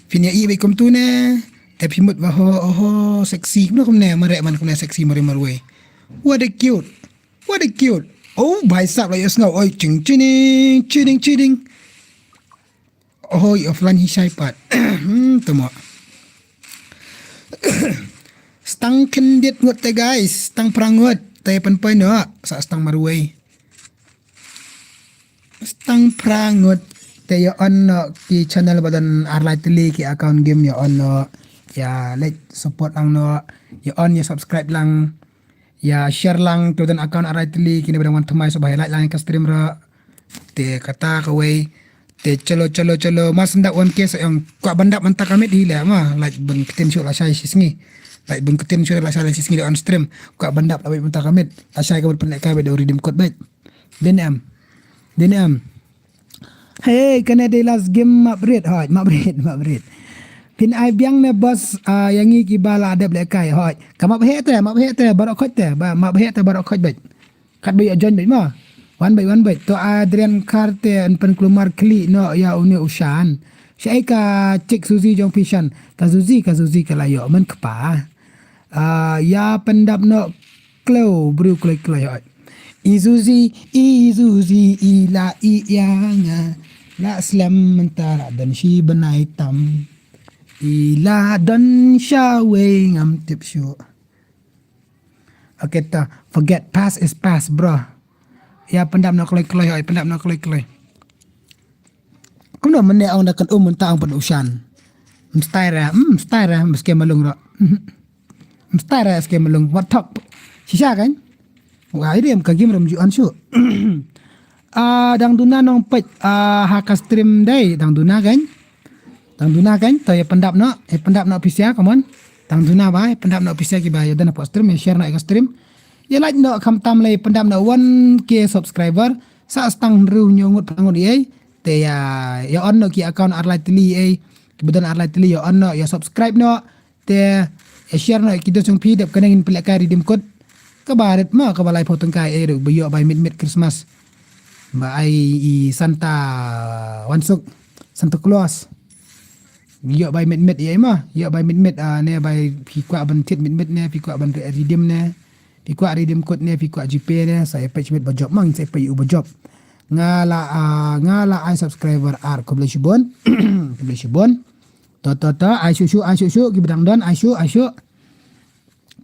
phin ïa i bad kumtu ne. Te phi mut ba ho, oho, sexy. Kumno kumne, mareh man kumne sexy, mareh marwei. What a cute. What a cute. Oh, bhai sahab la ïohsngew. Oi, ching, chining, chining, chining. Hoi, offline hi shai pat. Hmm, tamo. Stang kyndit ngut te guys, stang prangut, te pynpoi noh, sa stang marwei. Stang prangut, te ïa on noh ki channel ba don ar lai tylli ki account game ïa on noh, ïa like support lang noh, ïa on ïa subscribe lang. Ïa share lang, to don account ar lai tylli, kine ba dang wan thymmai sa ba ïa like lang ka stream ruh. Te kata kawei. Te chalo, chalo, chalo. Mas ndap wan ke sa ïong kwah ban dap mynta ka miet hi leh ma. Like ban ktien shuh la shai shi sngi. Like ban ktien shuh la shai shi sngi da on stream. Kwah ban dap la bad mynta ka miet. La shai ka bad pynleh kai bad da u redeem code bad. Dei ne em. Dei ne em. Hey, kane dei last game map rit, hoi, map rit, map rit. Phin ai biang ne boss, ah, ïa ngi kiba la dep leh kai, hoi. Ka map heh te, map heh te, baroh khoit te, ba, map heh te, baroh khoit bad. Kat ba ïa join bad ma. Wan bad, wan bad. To Adrian Kar te yn pynkulmar khlieh noh ïa une u Shan. Shaei ka chick Suzy jong phi Shan. Ka Suzy, ka Suzy ka la ïoh, men kpa. Ah, ïa pyndap noh kloi, briew kloi kloi hoi. I Suzy, i Suzy, i la i ïa nga. La slem mynta la don shi bnai tam. I la don shawei ngam tip shuh. Okay ta, forget past is past, bro. Ïa pyndap noh kloi kloi hoi, pyndap noh kloi kloi. Kumno mynne ong da kan um mynta ong pyn u Shan. Mstai ra, hmm, mstai ra, mskem malung ruh. Mstai ra skem malung, wat thok. Shisha kan? Wa idem ka game ram ju on shu. Ah, dang duna nong peit, ah, ha ka stream dei, dang duna kan? Dang duna kan? To ïa pyndap noh, ïa pyndap noh pisa, come on. Dang duna ba, ïa pyndap noh pisa kiba ïa dana pok stream, ïa share noh ïa ka stream. Ïa like noh, khamtam lei pyndap noh one K subscriber. Sa stang hynriew hynñiew ngut phra ngut ei. Te ïa, ïa on noh ki account ar lai tylli ei. Ki ba don ar lai tylli ïa on noh, ïa subscribe noh. Te ïa share noh, ki dost jong phi dep kane ngin pynlehkai redeem code. Kaba rit ma, kaba laiphew tyngka ei ruh ba ïoh bai mynmiet Christmas. Ba ai i Santa Wansuk, Santa Claus. Ïoh bai mynmiet ei ma, ïoh bai mynmiet, ah, ne bai phi kwah ban thied mynmiet ne, phi kwah ban redeem ne. Phi kwah redeem code ne, phi kwah GPay ne, sa ïa peit shibit ba jop ma, sa ïa peit u ba jop. Nga la, ah, nga la ai subscriber ar, khublei shibun. Khublei shibun. To, to, to, ai shuh shuh, ai shuh shuh, ki ba dang don, ai shuh, ai shuh.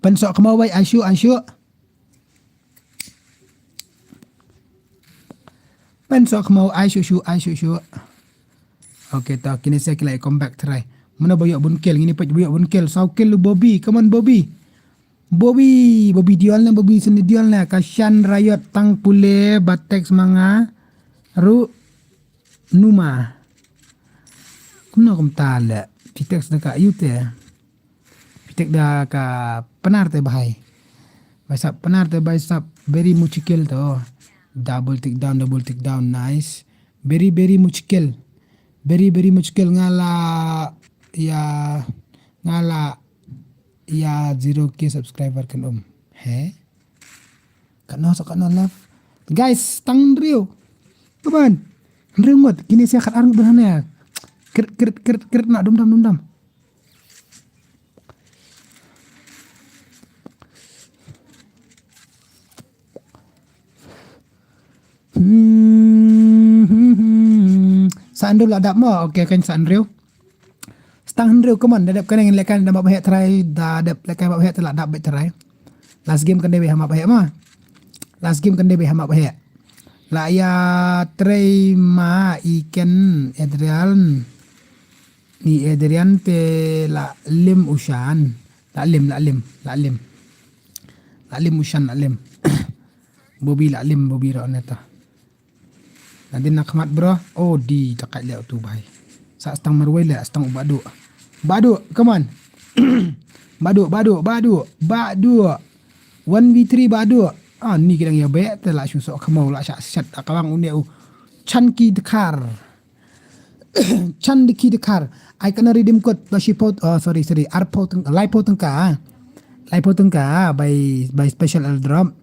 Pynsoh khmaw wei, ai shuh, ai shuh. Pynsoh khmaw, ai shuh shuh, ai shuh shuh. Okay, to, kine sa ki la ïa come back try. Mano ba ïoh bun kill, ngin ïa peit ba ïoh bun kill, saw kill u Bobby, come on Bobby. Bobby, Bobby Diol ne, Bobby Seni Diol ne, ka Shan Riot tang pule ba text ma nga ruh numa. Kumno kumta leh, phi text da ka ïu te. Phi text da ka Pnar te bhai. Bhai sab Pnar te bhai sab very mushkil to. Double tick down, double tick down, nice. Very, very mushkil. Very, very mushkil nga la ïa, nga la ïa zero K subscriber kan um. He? Katno sa katno left. Guys, tang hynriew. Come on. Hynriew ngut. Kine sa khatar ngut hane. Krit, krit, krit, krit na dum dam, dum dam. Hmm, hmm, hmm. Sa hynriew la dap mo. Okay, kan sa hynriew. Stang hynriew, come on, da dep kane ngin lehkai da map heh try, da dep lehkai map heh te la dap beit try. Last game kan dei beit ha map heh ma. Last game kan dei beit ha map heh. La ïa try ma i Ken Adrian. Ni Adrian te la lim u Shan. La lim, la lim, la lim. La lim u Shan, la lim. Bobby la lim, Bobby ro neta. Nadin na khmat bro. Oh, di takat leh tu bhai. Sa stang marwei leh, stang u Badu. Badu, come on. Badu, Badu, Badu, Badu. One v three Badu. Ah, ni kidang ïa beh te la shu sok khmau la sha shat akawang une u. Chanki Dekar. Chanki Dekar. Ai kana redeem code ba shiphew, oh, sorry, sorry. Arphew tyng-, laiphew tyngka. Laiphew tyngka by, by special airdrop.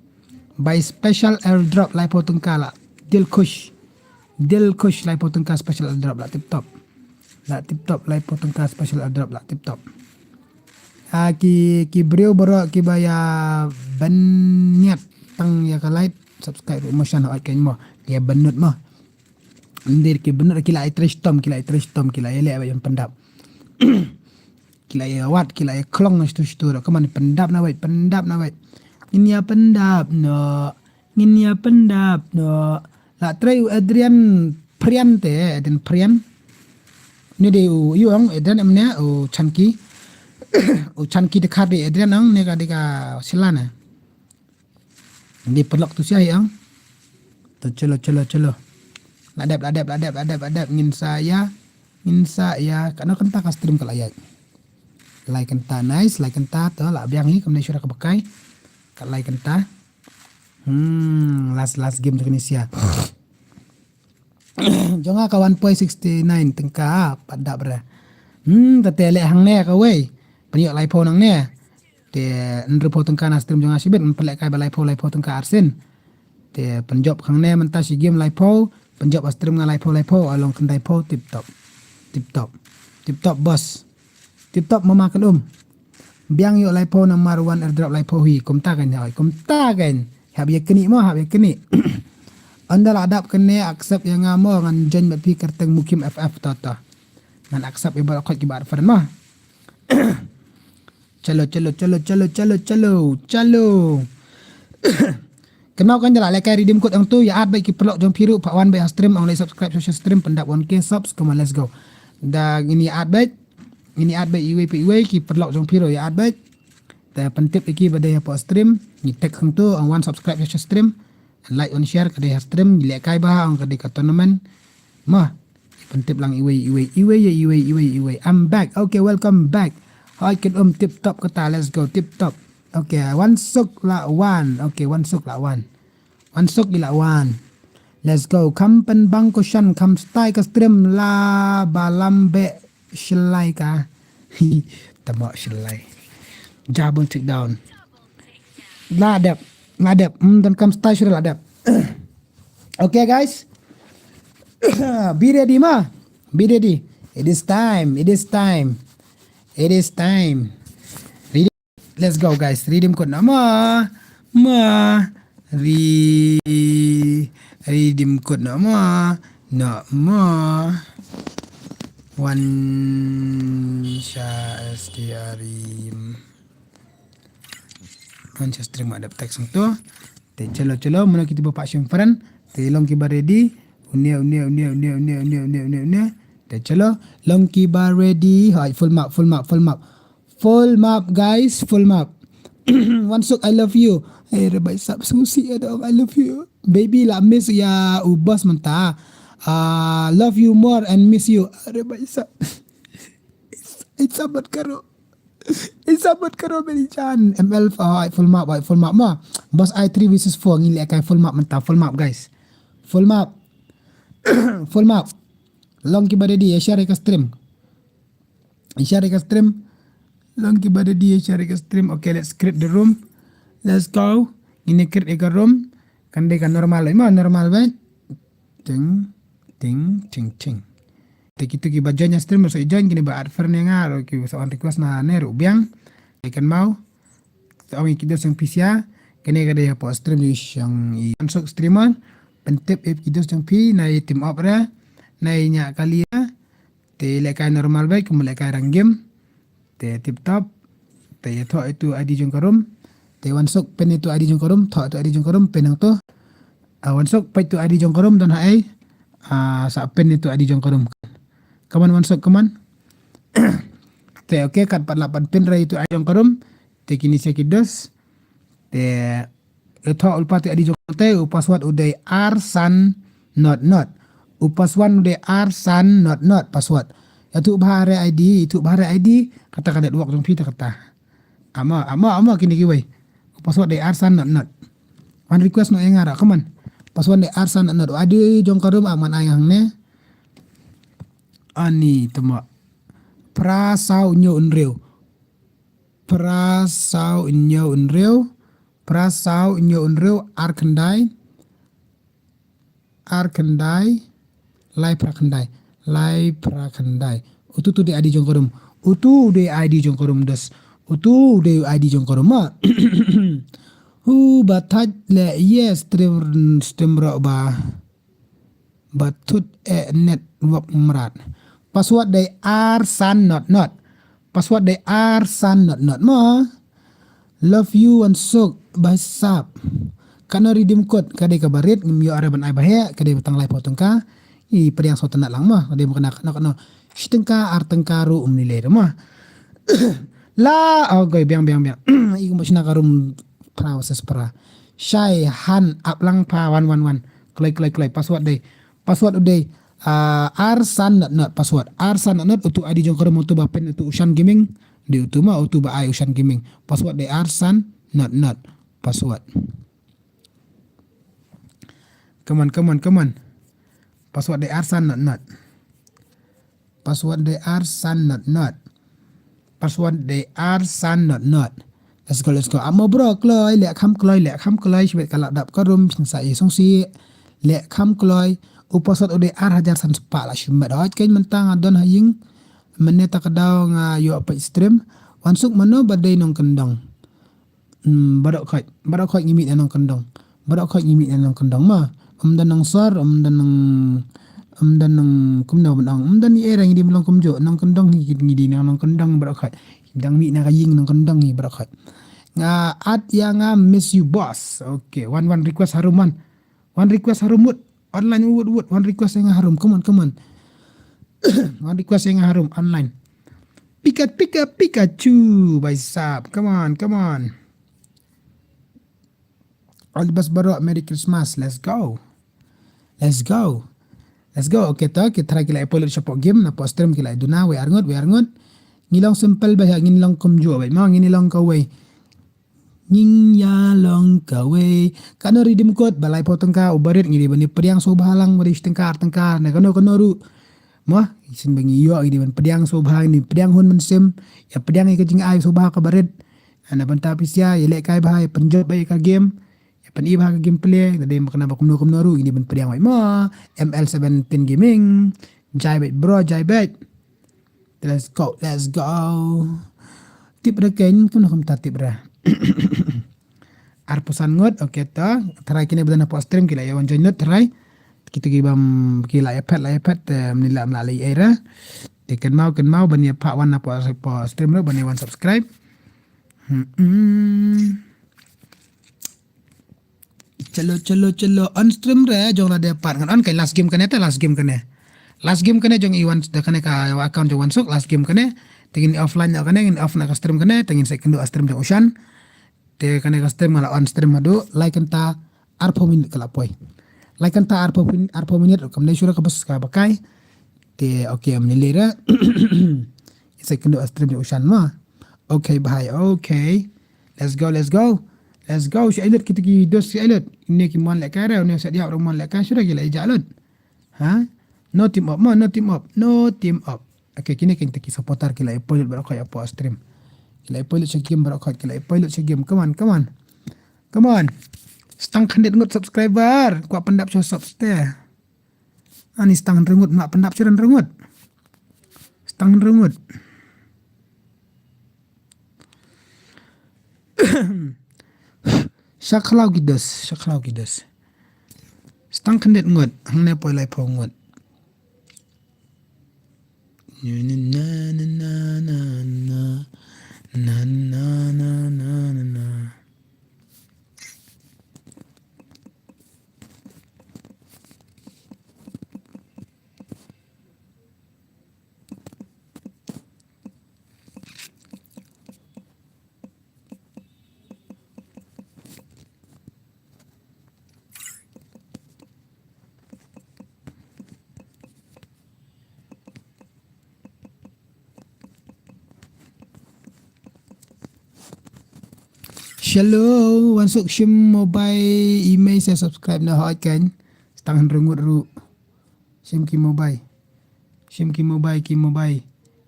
By special airdrop laiphew tyngka la. Dilkhush. Dilkhush laiphew tyngka special airdrop la tip top. La tip top laiphew tyngka special airdrop la tip top. Ah, ki, ki briew baroh kiba ïa bynniat tang ïa ka like subscribe mo shan hoi keiñ mo. Ïa bynnud mo. Ndir ki bynnud ki la ïa trei shitom, ki la ïa trei shitom, ki la ïa leh ba ïa pyndap. Ki la ïa wad, ki la ïa khlong na shitu shitu. Ka man pyndap na wei, pyndap na wei. Ngin ïa pyndap noh. Ngin ïa pyndap noh. La trei u Adrian Prian te, Adrian Prian. Ni dei u, ïu ong Adrian em ne u Chanki. U Chanki Dekar dei Adrian ong ne ka dei ka Sila ne. Dei paralok tu sia hi ong. To chalo, chalo, chalo. La dep, la dep, la dep, la dep, la dep. Ngin sa ïa, ngin sa ïa. Katno kynta ka stream ka la ïaid. Lai kynta, nice, lai kynta to la biang hi kumne shuwa ka bakai. Ka lai kynta. Hmm, last, last game jong kine sia. Jong nga ka one point six nine tyngka pat dap re. Hmm, te te leh hangne kawei. Pynïoh laiphew nangne. Te hynriewphew tyngka na stream jong nga shibit, pynlehkai ba laiphew, laiphew tyngka arsien. Te pynjop hangne mynta shi game laiphew, pynjop ha stream nga laiphew, laiphew, along khyndai phew, tip top. Tip top. Tip top, boss. Tip top, mama kan um. Biang ïoh laiphew namar one airdrop laiphew hi. Kumta kan ïa, kumta kan. Hap ïa knieh mo, hap ïa knieh. Ynda la dap kane accept ïa nga mo ngan join bad phi kyrteng Mukim F F to to. Ngan accept ïa baroh khoit kiba add friend mo. Chalo, chalo, chalo, chalo, chalo, chalo, chalo. Kynmaw kan da la lehkai redeem code hangtu, ïa add beit ki paralok jong phi ruh, pat wan beit ha stream, ong leit subscribe sha stream, pyndap one K subs, come on, let's go. Da ngin ïa add beit, ngin ïa add beit iwei pa iwei, ki paralok jong phi ruh ïa add beit. Te pyntip ïa ki ba dei hapoh stream, ngi tag hangtu, ong wan subscribe sha stream, like, wan share, ka dei ha stream, ngi lehkai bha, ong ka dei ka tournament. Mo, pyntip lang iwei, iwei, iwei, iwei, iwei, iwei. I'm back. Okay, welcome back. Hoi, kin um tip top kata, let's go, tip top. Okay, wan suk la wan. Okay, wan suk la wan. Wan suk i la wan. Let's go. Kham pynbang ko shan, kham stay ka stream la ba lam be shlai ka. Tamo shlai. Double check down. La dep. La dep. Hmm, dan kham stay shlai la dep. Okay, guys. Be ready ma. Be ready. It is time. It is time. It is time. Ready? Let's go, guys. Redeem code na ma. Ma. Re. Redeem code na ma. Na ma. One sha S T R E. Manchester ma dep text tu. Te chalo chalo, mano kita ba pak simfran. Te long ki ba ready. Unia unia unia unia unia unia unia unia unia. Te chalo, long ki ba ready. Hai, full map, full map, full map. Full map, guys, full map. Wan suk, I love you. Eh, rebai sap susi ada, I love you. Baby la miss ya u boss menta. Ah, love you more and miss you. Rebai sap. It's, it's a bad karo. It's a bad karo beri chan. M L five full map, five full map ma. Boss I three versus four ngi leh kai full map menta, full map guys. Full map. Full map. Long ki ba ready ya share ka stream. Share ka stream. Long ki ba ready ya share ka stream. Okay, let's create the room. Let's go. Ini create ka room. Kan dei ka normal ma, normal ba. Ting ting ting ting. Te kitu ki ba join ya stream, so join kini ba add friend nga, ro ki so on request na ne ru biang. Ikan mau. Te ong ki dos yang pisia. Kini ka dei hapo stream di shang i ansuk streamer. Pentip ip ki dos yang pi na i team up ra. Na i nya kali ya. Te leh kai normal ba, kum leh kai rang game. Te tip top. Te ya thoh itu I D jong ka room. Te wan suk pin itu I D jong ka room, thoh itu I D jong ka room, pin hangto. Ah, wan suk pin itu I D jong ka room, don ha ei. Ah, sa pin itu I D jong ka room. Come on, wan suk, come on. Te okay, kat pat la pat pin ra itu I D jong ka room. Te kini sa ki dos. Te, eh, thoh u pat tu I D jong te, u password u dei ar san not not. U password u dei ar san not not password. Ya tu bha re I D, tu bha re I D, kata ka network jong phi ta kata. Ama, ama, ama kini kiwei. U password dei ar san not not. Wan request no engar, come on. Password dei ar san not not. U I D jong ka room aman ai hangne. Ani tama. Phra saw hynñiew hynriew. Phra saw hynñiew hynriew. Phra saw hynñiew hynriew, ar khyndai. Ar khyndai. Lai phra khyndai. Lai phra khyndai. Utu tu dei I D jong ka room. Utu dei I D jong ka room dos. Utu dei I D jong ka room ma. Hu ba thaj le yes stream, stream ro ba. Ba thut e network mrad. Password dei ar san not not. Password dei ar san not not mo. Love you wan suk ba sap. Kano redeem code ka dei ka barit ngim ïoh are ban ai ba heh, ka dei ba tang lai phew tyngka. I pdiang sot na lang mo, ka dei ba kano kano kano. Shi tyngka, ar tyngka ruh um ni le mo. La, oh goi biang biang biang. I kumba shna ka room pra versus pra. Shai han ap lang pa wan wan wan. Kloi kloi kloi password dei. Password u dei, ah, ar san not not password. Ar san not not utu I D jong ka room utu ba pin utu Ushan Gaming. Dei utu ma utu ba ai Ushan Gaming. Password dei ar san not not password. Come on, come on, come on. Password dei ar san not not. Password dei ar san not not. Password dei ar san not not. Let's go, let's go. Amo bro, kloi, leh kham kloi, leh kham kloi, shibet ka lap dap ka room, sing sa i song si, leh kham kloi. U password u dei ar hajar san spah la shimet. Hoj kein mynta nga don ha ïing. Mynne ta ka daw nga ïoh peit stream. Wan suk mano ba dei nongkyndong. Hmm, baroh khoit, baroh khoit ngi mih na nongkyndong. Baroh khoit ngi mih na nongkyndong ma. Ym don nongsor, ym don nong, ym don nong kumno ban ong. Ym don i era ngi dei long kumjuh, nongkyndong hi ngi dei nongkyndong baroh khoit. Dang mih na ka ïing nongkyndong hi baroh khoit. Nga at ïa nga miss you boss. Okay, wan wan request harum wan. Wan request harum mut. Online wut wut. Wan request ïa nga harum. Come on, come on. Wan request ïa nga harum online. Pika pika Pikachu, bhai sahab. Come on, come on. All the best baroh, Merry Christmas. Let's go. Let's go. Let's go. Okay to, ki try ki la ïa upload shapoh game, napoh stream ki la ïa duna, wei arngut, wei arngut. Ngi long simple bha, ngin long kumjuh bha. Ma ngin long kawei. Ngin ïa long kawei. Kano ri dim kot ba laiphew tyngka u barit ngi dei ban ïa pdiang sngewbha lang ba dei shi tyngka ar tyngka na kano kano ruh. Mo, shisien ba ngi ïoh ngi dei ban pdiang sngewbha, ngi dei pdiang hun mynsiem, ïa pdiang ïa ka jingai sngewbha ka barit. Na bynta pisa ïa lehkai bha, ïa pynjop bha ïa ka game, ïa pyni bha ka gameplay, da dei ma kane ba kumno kumno ruh ngi dei ban pdiang wei mo. M L seventeen Gaming. Jai bad bro, jai bad. Let's go, let's go. Tip re kein, kumno kumta tip re. Arphew san ngut, okay to. Tharai kine ba don hapoh stream ki la ïa wan join lut tharai. Kito ki bym, ki la ïa phet, la ïa phet, te mne la mla lei ei re. Te kynmaw, kynmaw ban ïa phah wan hapoh, hapoh stream ruh ban ïa wan subscribe. Hmm, hmm. Chalo, chalo, chalo. On stream re, jong lade pat ngan on kai last game kane te, last game kane. Last game kane jong i wan, da kane ka account jong Wansuk, last game kane. Te ngin offline na kane, ngin off na ka stream kane, te ngin sa ïakynduh ha stream jong u Shan. Te kane ka stream nga la on stream haduh lai kynta arphew minit ka la poi. Lai kynta arphew min-, arphew minit kam dei shuh ka bas ka ba kai. Te okay, am ni lira. Sa ïakynduh ha stream jong u Shan mo. Okay bhai, okay. Let's go, let's go. Let's go, sha ilut kito ki dos sha ilut. Ine ki mon lehkai re, ine sa diap ruh mon lehkai, shuh ki la ïa jah lut. Ha? No team up mo, no team up, no team up. Okay, kine kine ki supporter ki la ïa poi lut baroh khoit hapoh stream. Ki la ïa poi lut sha game baroh khoit, ki la ïa poi lut sha game. Come on, come on. Come on. Stang khyndiat ngut subscriber. Kwah pyndap sha subs te. Ani stang hynriew ngut, ma pyndap sha hynriew ngut. Stang hynriew ngut. Sha khlaw ki dos, sha khlaw ki dos. Stang khyndiat ngut, hangne poi laiphew ngut. Na, na, na, na, na, na. Na, na, na, na, na, na. Shalom, Wansuk shim mobile, email saya subscribe na hot kan. Setengah rengut ru. Shim ki mobile. Shim ki mobile, ki mobile.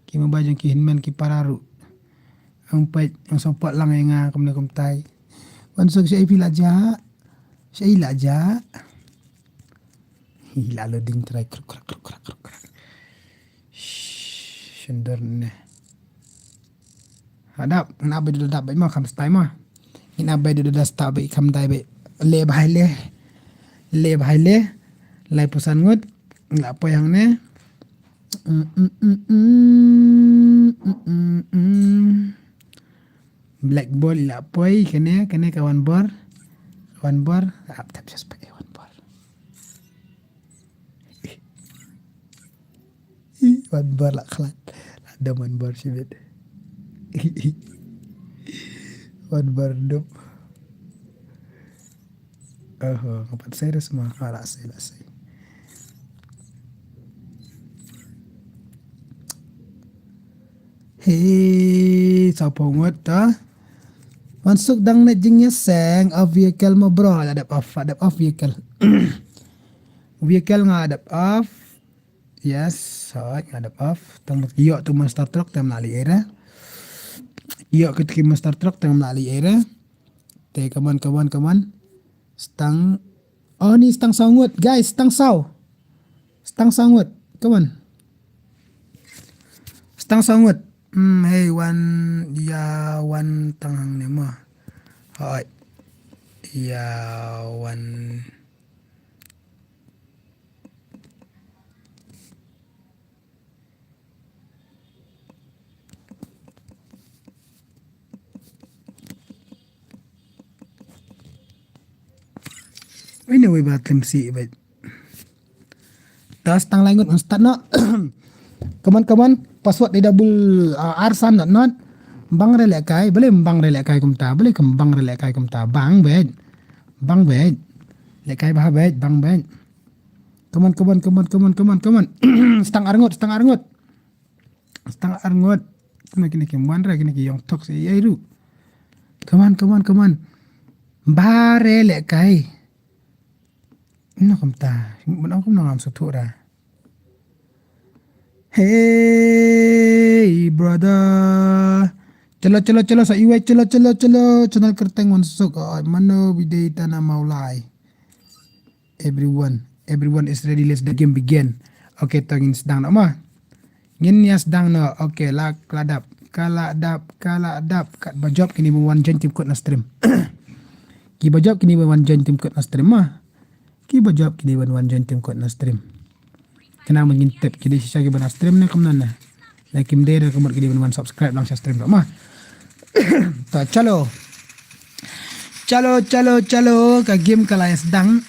Ki mobile jong ki hynmen ki para ru. Ang peit, ang support lang ïa nga kumne kumtai. Wansuk sha ipi la ja. Sha i la ja. Hi la loading trai kruk kruk kruk kruk kruk kruk. Shh, shyndur ne. Hadap, ngin ap beit da dap beit mo, kham stai mo. Ngin ap beit da dap stai beit, kham dai beit. Le bhai le. Le bhai le. Laiphew san ngut. La poi hangne. Mm, mm, mm, mm, mm, mm, mm. Black ball la poi, kane, kane ka wan bor. Wan bor. Ap tap just poi wan bor. Wan bor la khlad. La dam wan bor shibit. Wan bor dup. Oho, nga pat serious ma. Ha, la sei, la sei. Hei, sawphew ngut ta. Wansuk dang ne jingïaseng, off vehicle mo bro, la dep off, la dep off vehicle. Vehicle nga dep off. Yes, hooid, nga dep off. Tang ïoh tu monster truck tang la lei era. Ïoh kito ki monster truck tang la lei era. Te, come on, come on, come on. Stang. Oh, ni stang saw ngut, guys, stang saw. Stang saw ngut. Come on. Stang saw ngut. Hmm, hei, wan, ïa, wan tang hangne mo. Hooid. Ïa, wan. Anyway, ba klim si bad. Das tang lai ngut ngan start noh. Come on, come on. Password di double, uh, ar san not not. Bang re lehkai, balei bang re lehkai kumta, balei kam bang re lehkai kumta, bang bad. Bang bad. Lehkai bha bad, bang bad. Come on, come on, come on, come on, come on, come on. Stang ar ngut, stang ar ngut. Stang ar ngut. Kine, kine ki mon re, kine ki ïong thok si ei ru. Come on, come on, come on. Bare le kai. No kumta. Mano kumno ngam suthu ra. Hey brother. Chalo chalo chalo sa iwei chalo chalo chalo channel Kyrteng Wansuk. Oh, mano bidei tana maulai. Everyone, everyone is ready. Let the game begin. Okay, to ngin sdang noh ma. Ngin ïa sdang noh. Okay, la ka la dap, ka la dap, ka la dap. Katba jop kine ba wan join team kot na stream. Kiba jop kine ba wan join team kot na stream ma. Kiba jop kine ba wan join team kot na stream. Kane mynta ngin tip ki dei shisha kiba na stream ne kumno ne. Na kim dei re kumno ki dei ban wan subscribe lang sha stream ma. Ta chalo. Chalo chalo chalo ka game ka la sdang.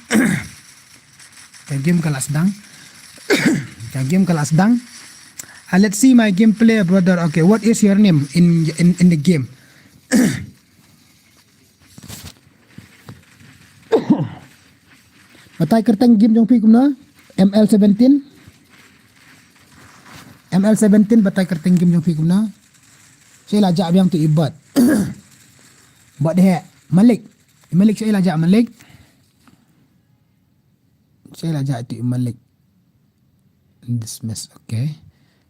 Ka game ka la sdang. Ka game ka la sdang. Ah, let's see my gameplay, brother. Okay, what is your name in in in the game? Batai kyrteng game jong phi kumno? M L seventeen. M L seventeen batai kyrteng game jong phi kumno? Sha la jah biang tu ibat. Bat deh Malik. Malik sha la jah Malik. Sha la jah tu Malik. Dismiss, okay.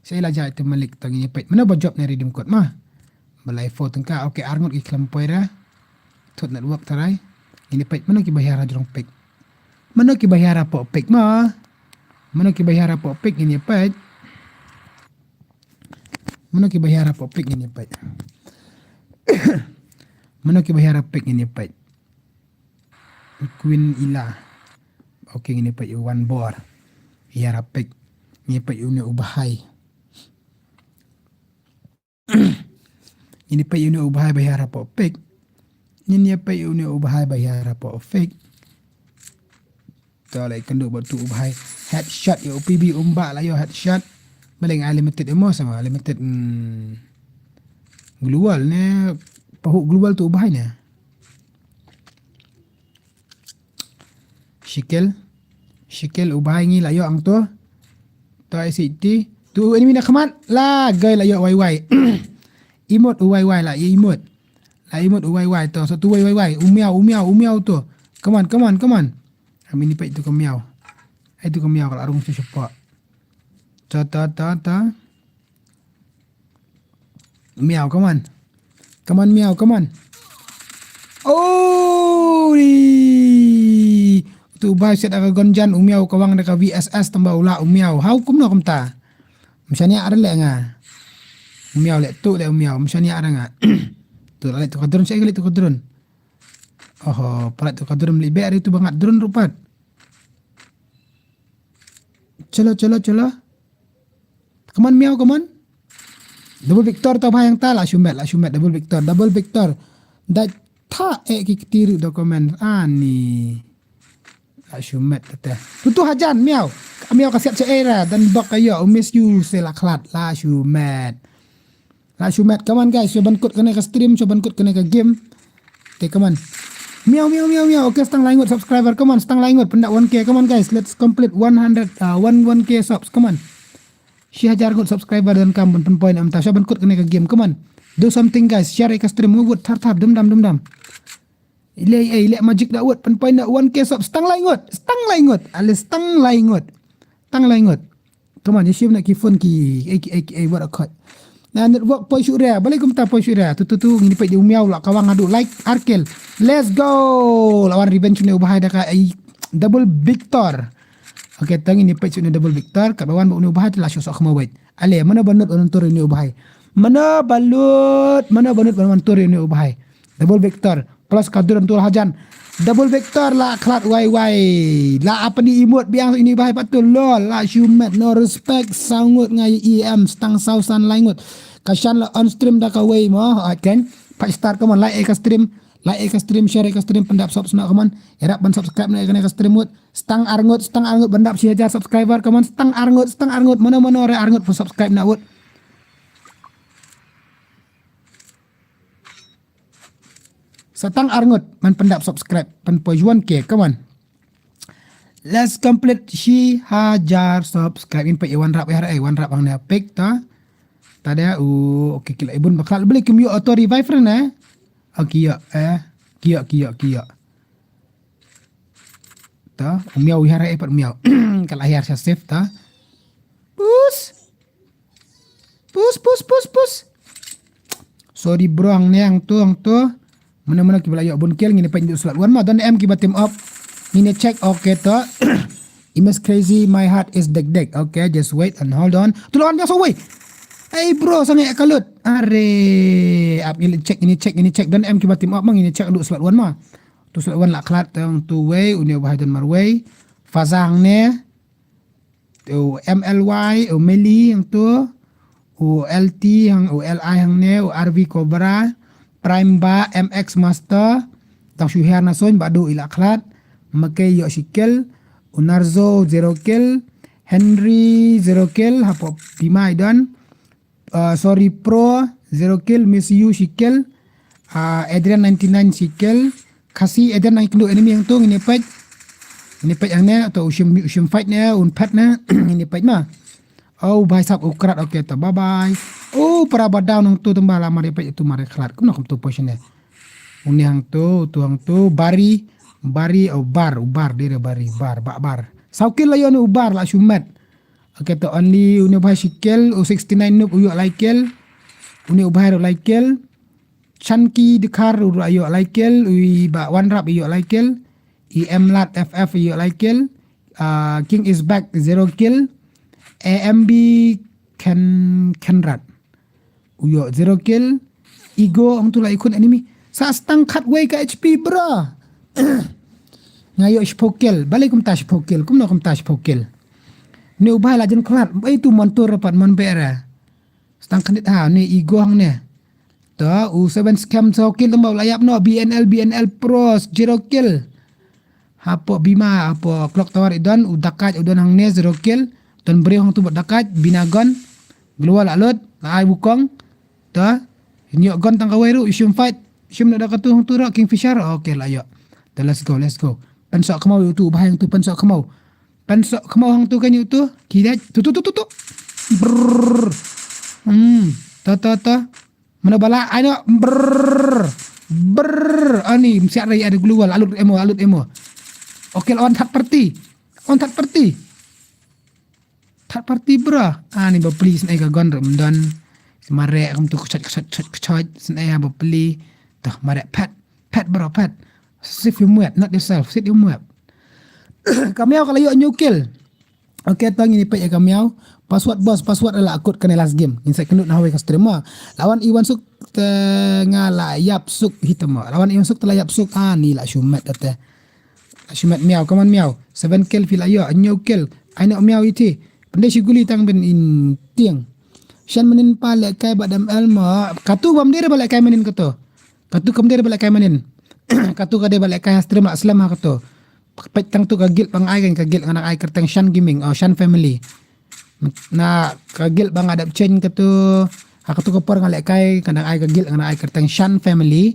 Sha la jah tu Malik tang ïa peit. Mano ba jop ne redeem code ma. Balai pho tengka, okay, arngut ki khlem poi ra. Thut network tarai. Ini peit mano ki bayar jrong peit. Mano ki bayar apo peit ma. Mano ki bayar apo peit ini peit. Mano ki bayar apo peit ini peit. Mano ki bayar apo peit ini peit. Queen Ila. Okay, ngin ïa peit u Wan Bor. Ïa rapik. Ngin ïa peit une u Bahai. Ngin ïa peit une u Bahai ba ïa rapo pik. Ngin ïa peit une u Bahai ba ïa rapo pik. To la ïa kynduh bad tu u Bahai. Headshot ïa u P B Umba la ïoh headshot. Baleng ai limited emo sama limited, hmm. Global ne pahu global tu u Bahai ne. Shikel. Shikel u Bahai ngi la ïoh ang tu. To ai si ti. Tu enemy na khmat. La gai la ïoh wai wai. Imut u wai wai la imut. La imut u wai wai to. So tu wai wai wai. U miau, u miau, u miau tu. Come on, come on, come on. Ami ni peit tu ka miau. Ai tu ka miau ka la rung shu shupa. Ta ta ta ta. Miau, come on. Come on, miau, come on. Oh, ri. Tu u Bahai set aka gonjan, u miau ka wang da ka V S S tamba u la u miau. Hau kumno kumta. Mshania ada le nga. U miau le tu le u miau. Mshania ada nga. Tu la le tu ka drone, sha le tu ka drone. Oho, palat tu ka drone li be ari tu bangat drone rupat. Chalo, chalo, chalo. Come on, miau, come on. Double Victor to bhai ang ta, la shumet, la shumet, double Victor, double Victor. Da tha e ki ktiru document. Ani. La shumet te. Tu tu hajan, miau. Miau ka siat se era, dan bok ayo, miss you, se la khlat, la shumet. La shumet, come on guys, shu ban kut kane ka stream, shu ban kut kane ka game. Te, come on. Miau, miau, miau, miau. Okay, stang lai ngut subscriber, come on, stang lai ngut, pynda one K, come on guys, let's complete one hundred, uh, one, one K subs, come on. Shi hajar ngut subscriber dan kam pyn point am ta, shu ban kut kane ka game, come on. Do something guys, share ka stream, ngut thar thar, dum dam, dum dam. Ile, eh, ile magic da wut, pyn point da one K subs, stang lai ngut, stang lai ngut, ale stang lai ngut. Tang lai ngut. Come on, ïa shim na ki phone ki, eh, ki, eh, ki, eh, wat akhot. Na network poi shu ria, balei kumta poi shu ria. Tu, tu, tu, ngin peit di u miau la kawang adu. Like, Arkel. Let's go. Lawan revenge ni u Bahai da ka, eh, double Victor. Okay, tang ngin peit shu ni double Victor. Kat ba wan ba uni u Bahai tu la shu sok khma wait. Ale, mano ba nud ba nud tur ni u Bahai. Mano ba nud, mano ba nud ba nud tur ni u Bahai. Double Victor. Plus ka drone tu la hajan. Double Victor la khlat wai wai. La apani imut biang ini Bahai pat tu lol. La shumet no respect sangut ngai E M stang sausan laingut. Ka shan la on stream da ka wei mo. Aken. Five star, come on, like e ka stream. Like e ka stream, share e ka stream, pyndap sub sna, come on. Ïarap ban subscribe na e ka stream wut. Stang arngut, stang arngut, pyndap shi hajar subscriber, come on. Stang arngut, stang arngut. Mano mano re arngut pun subscribe na wut. Sa tang arngut man pyndap subscribe, pyn poi one K, come on. Let's complete shi hajar subscribe. In poi wan rap, eh, wan rap ang ne pik ta. Ta da u, okay, kila ibun bakal beli kim yu auto revive re ne. Oh, ki ïoh, eh. Ki ïoh, ki ïoh, ki ïoh. Ta, u miaw u hiar eh pat u miaw. Ka la hiar sha safe ta. Pus. Pus, pus, pus, pus. Sorry bro, hangne hangto, hangto. Mano mano kiba la ïoh bun kill, ngin ïa peit naduh slot one ma, don em kiba team up. Ngin ïa check, okay to. Imas crazy, my heart is deg deg. Okay, just wait and hold on. Tu lawan biasa wei. Hey bro, sangeh ka lut. Are, ap ngin ïa check, ngin ïa check, ngin ïa check. Don em kiba team up ma, ngin ïa check naduh slot one ma. Tu slot one la khlad, tang tu wei, une u bahai don marwei. Faza hangne. U M L Y, u Meli hangto, u L T hang, u L I hangne, u R V Cobra, Prime Ba, M X Master, tang shu hiar na soñ, Badu i la khlad, Makei ïoh shi kill, u Narzo zero kill, Henry zero kill, hapoh Bima i don, uh, sorry Pro, zero kill, Miss You shi kill, uh, Adrian ninety nine shi kill, Khasi Adrian nang kynduh enemy hangto ngin ïa peit. Ngin ïa peit hangne, to u shim, u shim fight ne, un phet ne, ngin ïa peit ma. Oh, bhai sab u krat, okay to, bye bye. Oh, para ba down hangto tang ba la mar ïa peit tu mar ïa khlad. Kumno kumto position ne. Une hangto, tu hangto, Bari, Bari, oh, Bar, u Bar, dire Bari, Bar, ba Bar. Saw kill la ïoh ne u Bar la shu met. Okay to, only une u bhai shi kill, u sixty nine Noob u ïoh lai kill. Une u bhai ruh lai kill. Chanki Dkhar u ruh ïoh lai kill, u i ba One Rap ïoh lai kill, i M Lat F F ïoh lai kill, ah, King is back zero kill, A M B Ken, Kenrat u ïoh zero kill, Ego hangto la ïakhun enemy. Sa stang khatwei ka H P bro. Nga ïoh shiphew kill, balei kumta shiphew kill, kumno kumta shiphew kill. Ne u bhai la jan khlad, bai tu montor pat mon bera. Stang khnit ha, ne Ego hangne. To, u seven scam so kill tang ba u la ïap noh, B N L, B N L Pros, zero kill. Hapoh Bima, hapoh Clock Tower i don, u Dakaj, u don hangne, zero kill. Don briew hangto ba Dakaj, Binagon. Glua la lut, la ai wukong. To, ïoh gun tang kawei ruh, i shim fight. Shim na da katu hangto ruh, Kingfisher. Okay, la ïoh. To, let's go, let's go. Pynsoh khmaw ïa utu, bhai hangto, pynsoh khmaw. Pynsoh khmaw hangto kan ïa utu. Kidat. Tu, tu, tu, tu, tu. Brrr. Hmm. To, to, to. Mano ba la, ai noh. Brrr. Brrr. Ani, msiat rai ada glua, la lut emo, la lut emo. Okay, la on third party. On third party. Third party bro. Ani ba pli snai ka gun ruh mdon. Mareh kumtu kchot, kchot, kchot, kchot. Snai ba pli. Toh, mareh pet. Pet bro, pet. Save your muat, not yourself. Save your muat. Ka miaw ka la ïoh new kill. Okay, to ngin ïa peit ïa ka miaw. Password boss, password la kut kane last game. Ngin sa kynduh na hawei ka stream ma. La wan i wan suk te nga la ïap suk hitam ma. La wan i wan suk te la ïap suk. Ah, ni la shu met te. La shu met miaw, come on miaw. Seven kill phi la ïoh, a new kill. Ai noh miaw iti. Pyndei shi guli tang ban in tieng. Shan manin pa lehkai bad M L ma. Katu bam dei ba lehkai manin katu. Katu kam dei ba lehkai manin. Katu ka dei ba lehkai ha stream la slem ha katu. Peit tang tu ka guild ba nga ai kan ka guild nga dang ai kyrteng Shan Gaming, oh, Shan Family. Na ka guild ba nga dep change katu, ha katu ka por nga lehkai, nga dang ai ka guild nga dang ai kyrteng Shan Family.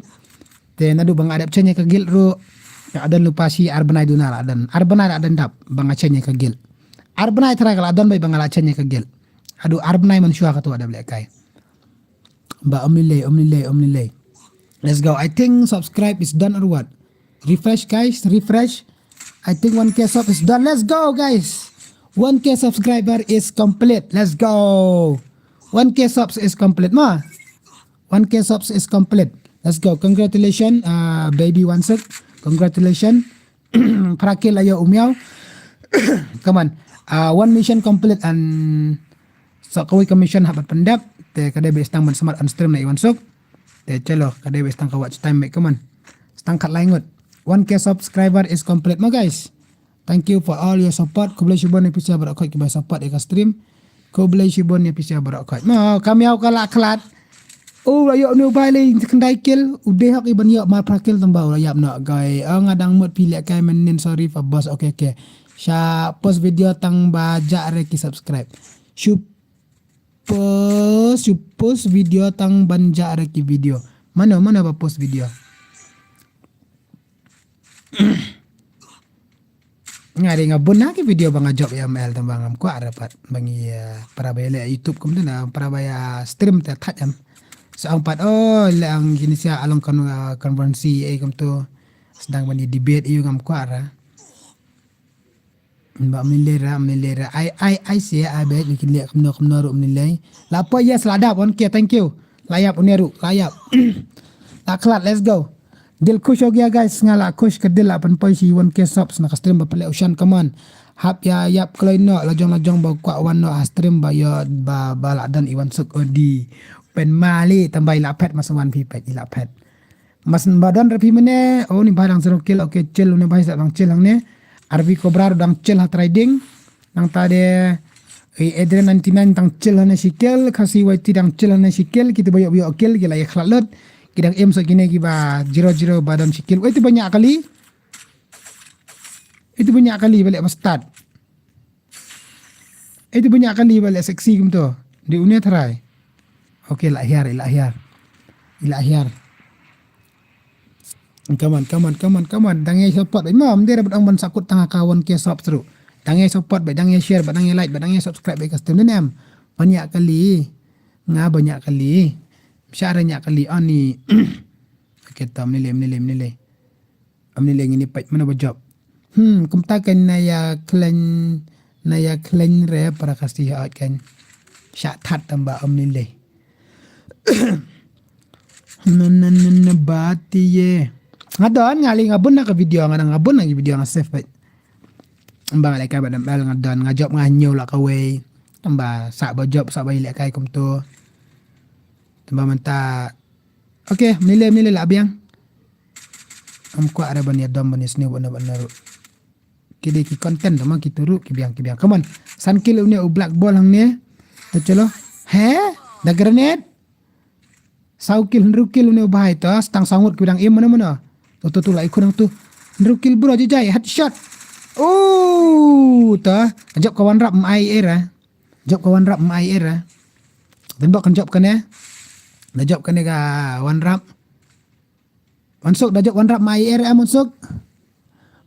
Te naduh ba nga dep change ka guild ruh, la don lypa shi ar bnai duna la don. Ar bnai la don dap ba nga change ka guild. Ar bnai trai ka la don ba nga la change ka guild. Haduh ar bnai mynshuwa katu la dep lehkai. Ba ym lei lei, ym lei lei, ym lei lei. Let's go. I think subscribe is done or what? Refresh guys, refresh. I think one K sub is done. Let's go guys. One K subscriber is complete. Let's go. One K subs is complete ma. One K subs is complete. Let's go. Congratulations, uh, baby Wansuk. Congratulations. Phra kill la ïoh u miaw. Come on. Uh, one mission complete and so kawei ka mission hap ban pyndep. Te ka dei ba stang ban smat on stream na i Wansuk. Te chalo, ka dei ba stang ka watch time, mate, come on. Stang khatlai ngut. One K subscriber is complete ma guys. Thank you for all your support. Khublei shibun ïa phi sa baroh khoit kiba support ïa ka stream. Khublei shibun ïa phi sa baroh khoit. Ma ka miaw ka la khlad. U la ïoh une u bhai lei khyndai kill, u dei hok i ban ïoh mar phra kill tang ba u la ïap noh guys. Oh, nga dang mut phi lehkai mynnin, sorry for boss. Okay, okay. Sha post video tang ba jah re ki subscribe. Shu post, shu post video tang ban jah re ki video. Mano, mano ba post video? Nga dei nga bun na ki video ba nga jop ïa M L tang ba ngam kwah re pat ba ngi, eh, para ba ïa leh YouTube kumta na para ba ïa stream te thait em. Sa ong pat, oh, la ong kine sia along kon, ah, conference ei kumto. Sdang ban ïa debate ïa ngam kwah ra. Ba mlilera, mlilera. Ai, ai, ai, sia, ai, bet, bikin liak kumno, kumno ruh mlilei. La poi, yes, la dap, one K, thank you. La ïap, une ruh, la ïap. La khlad, let's go. Dil khush ho gaya, guys, nga la khush ka dil la pynpoi shi one K subs na ka stream ba pynleh u Shan, come on. Hap ïa ïap kloi noh, la jong, la jong ba kwah wan noh ha stream ba ïoh, ba, ba la don i Wan Suk odi. Pen mali, tang ba i la phet, mas wan phi phet, i la phet. Mas ba don ra phi mane, oh, ni ba dang zero kill, okay, chill, une ba sa dang chill hangne. Arbi Cobra dang chill ha trading. Nangta de, eh, Adrian ninety-nine dang chill hangne shi kill, Khasi Y T dang chill hangne shi kill, kita ba ïoh, ba ïoh kill, ki la ïa khlad lut. Ki dang aim sa kine ki ba zero zero ba don shi kill. Wei, tu ba ñiah kali. Itu ba ñiah kali ba leh ba start. Itu ba ñiah kali ba leh sexy kumto. Di une tharai. Okay, la hiar, la hiar. La hiar. Come on, come on, come on, come on. Dang ïa support. Imam, dia dapat ang ban sakut tang ka one K sub seru. Dang ïa support, ba dang ïa share, ba dang ïa like, ba dang ïa subscribe, ba ka stream. Dang em. Ba ñiah kali. Nga ba ñiah kali. Syara ñiah kali. Ani. Okay, tam ni lem, ni lem, ni lem. Am ni leng ini pait mana ba jop. Hmm, kumta kan na ïa khlaiñ, na ïa khlaiñ re para Khasi ha kan. Sha that tamba am ni leng. Na, na, na, na, ba ti ye. Nga don nga li nga bun na ka video, nga nga bun na ka video nga save pait. Ba nga leka ba dam bel nga don nga jop nga ñiew la kawei. Tamba sa ba jop sa ba i leka kumto. Tamba mynta. Okay, mile mile la biang. Am kwah re ban ïa dom ban ïa sniew ban ban ruh. Ki dei ki content ma ki turu ki biang ki biang. Come on. San kill une u black ball hangne. To chalo. He? Da grenade. Saw kill, hynriew kill une u bahai to. Stang sangut ki dang im mana mana. To to to la ikut dang tu. Hynriew kill bro, jai jai headshot. Oh, to. Jop ka one rap mai era. Jop ka one rap mai era. Dan bok kan jop kane. Da jop kane ka one rap. Wan Suk da jop one rap mai er em Wan Suk.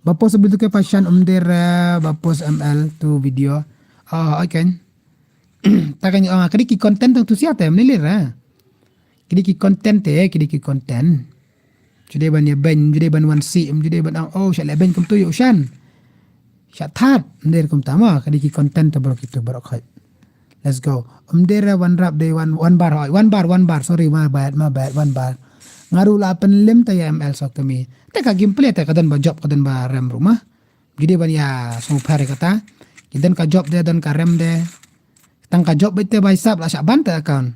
Ba post video ke passion um der, eh, ba post M L tu video. Oh, okay. Ta kan ong ka dei ki content tu sia te mlilir, eh. Ka dei ki content te, ka dei ki content. Jude ban ïa ben, jude ban wan si, jude ban ong, oh, sha le ben kum tu yu shan. Sha that, nder kum tama, ka dei ki content te bro kitu bro khoi. Let's go. Um dera one rap dei one, one bar, hoi, one bar, one bar. Sorry, my bad, my bad, one bar. Nga ruh la pynlem ta ïa M L sok te mi. Te ka gameplay te ka don ba jop ka don ba rem ruh ma. Jide ban ïa sngewpher kata. Ki don ka jop de, don ka rem de. Tang ka jop beit te ba hisap la shah ban te account.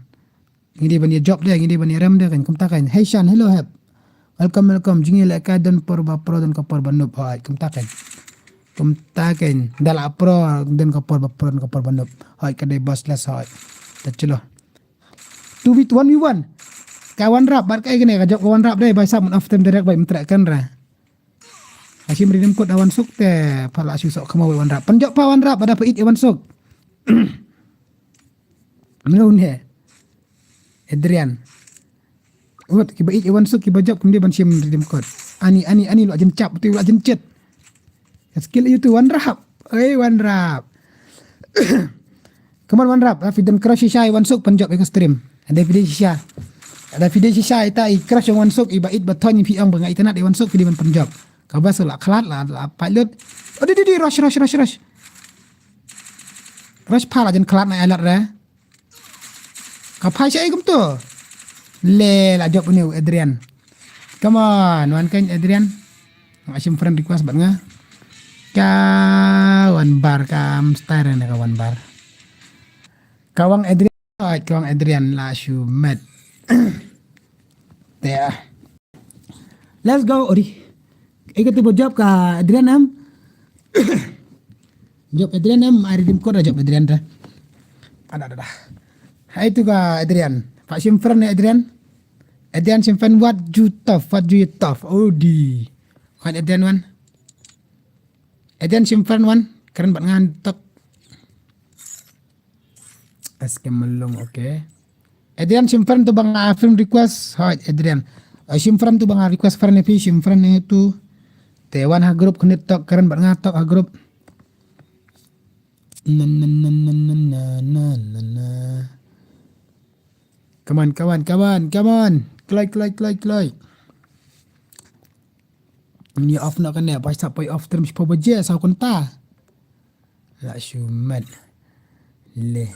Ngi dei ban ïa jop de, ngi dei ban ïa rem de kan, kumta kan. Hey Shan, hello hep. Welcome, welcome. Jingïalehkai don por ba pro, don ka por ba noob. Hoi, kumta kan. Kumta kan. Da la pro, don ka por ba pro, don ka por ba noob. Hoi, ka dei boss less hoi. Ta chulo. Two v one v one. Ka one rap, bat ka ai kane, ka jop ka one rap de, bai sap mun off time direct bai mtrek kan ra. Hashim redeem code da Wan Suk te, pha la shu sok khama bai one rap. Pynjop pha one rap, ba da pha it ïa Wan Suk. Mano ne? Adrian. Wat, kiba ïeit Wan Suk, kiba jop, kumne ban shim redeem code. Ani, ani, ani, lo jen chap, tu lo jen chet. Skill ïa tu one rap. Oi, one rap. Come on, one rap. Phi don crush shisha ïa Wan Suk, pynjop ïa ka stream. Ada phi dei shisha. Ada phi dei shisha ïa ta i crush ïa Wan Suk, iba ïeit ba thon phi ong ba nga internet ïa Wan Suk, phi dei ban pynjop. Kaba sa la khlad, la, la pilot. Oh, di, di, di, rush, rush, rush, rush. Rush pha la jen khlad na alert re. Ka phai sha ei kumto. Le la jop une u Adrian. Come on, wan kan Adrian. Nga shim friend request bad nga. Ka one bar ka mstar ne ka one bar. Ka wang Adrian, ka wang Adrian la shu met. Te. Let's go, ori. Ika tu ba jop ka Adrian em. Jop Adrian em, ai redeem code jop Adrian ta. Ada, ada, ada. Hai tu ka Adrian. Pak shim friend ni Adrian. Adrian shim friend what you tough, what you tough. Oh di. Kan Adrian wan. Adrian shim friend wan. Karen bat ngan tok. Eskem melong, okay. Adrian shim friend tu bang a friend request. Hoi, Adrian. Ai shim friend tu bang a request friend ni phi, shim friend ni tu. Te wan ha group khnit tok, karen bat nga tok ha group. Na, na, na. Come on, come on, come on, come on. Kloi, kloi, kloi, kloi. Ngin ïa off noh kane, ba sa poi off stream shiphew baje, saw kynta. La shu met. Le.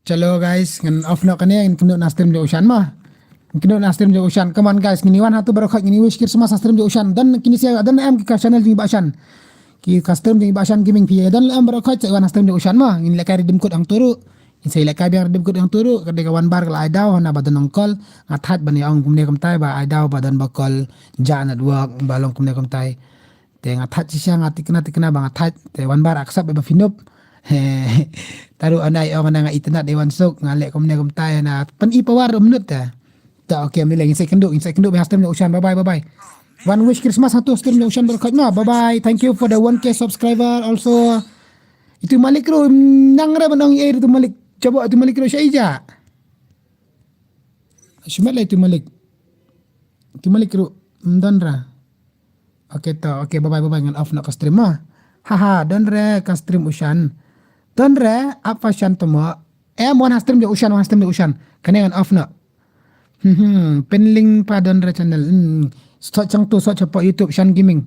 Chalo guys, ngan off noh kane, ngan kynduh na stream jong u Shan mo. Ngan kynduh na stream jong u Shan. Come on guys, ngin ïa wan hato baroh khoit, ngin ïa wish Christmas ha stream jong u Shan. Don kine sia, don em ki ka channel jong i Bah Shan. Ki ka stream jong i Bah Shan Gaming phi. Don em baroh khoit, sa wan ha stream jong u Shan mo. Ngin lehkai redeem code hangto ruh. Ngin sa lehkai biang redeem code hangto ruh. Ka dei ka wan bar ka la ai daw, hana ba don ong call. Nga thait ban ïa ong kumne kumtai ba ai daw ba don ba call ja network, ba long kumne kumtai. Te nga thait shisha, nga tikna tikna ba nga thait. Te wan bar accept ba phin up. He, taru ana i ong na nga internet i wan suk, nga leh kumne kumtai na pyni power um nut te. Ta, okay, mile, ngin sa ïakynduh, ngin sa ïakynduh ba ha stream jong u Shan. Bye bye, bye bye. Wan wish Christmas hato stream jong u Shan baroh khoit mo. Bye bye. Thank you for the one K subscriber also. Itu Malik ruh, nang re ban ong ei itu Malik. Coba itu Malik ruh sha ija. Shimet la itu Malik. Itu Malik ruh, mm, don re. Okay to, okay, bye bye, bye bye, ngan off noh ka stream mo. Haha, don re ka stream u Shan. Don re, apa Shan to mo. Em, wan ha stream jong u Shan, wan ha stream jong u Shan. Kane ngan off noh. Hmm, hmm, pin link pa don re channel. Hmm, search hangto, search hapoh YouTube, Shan Gaming.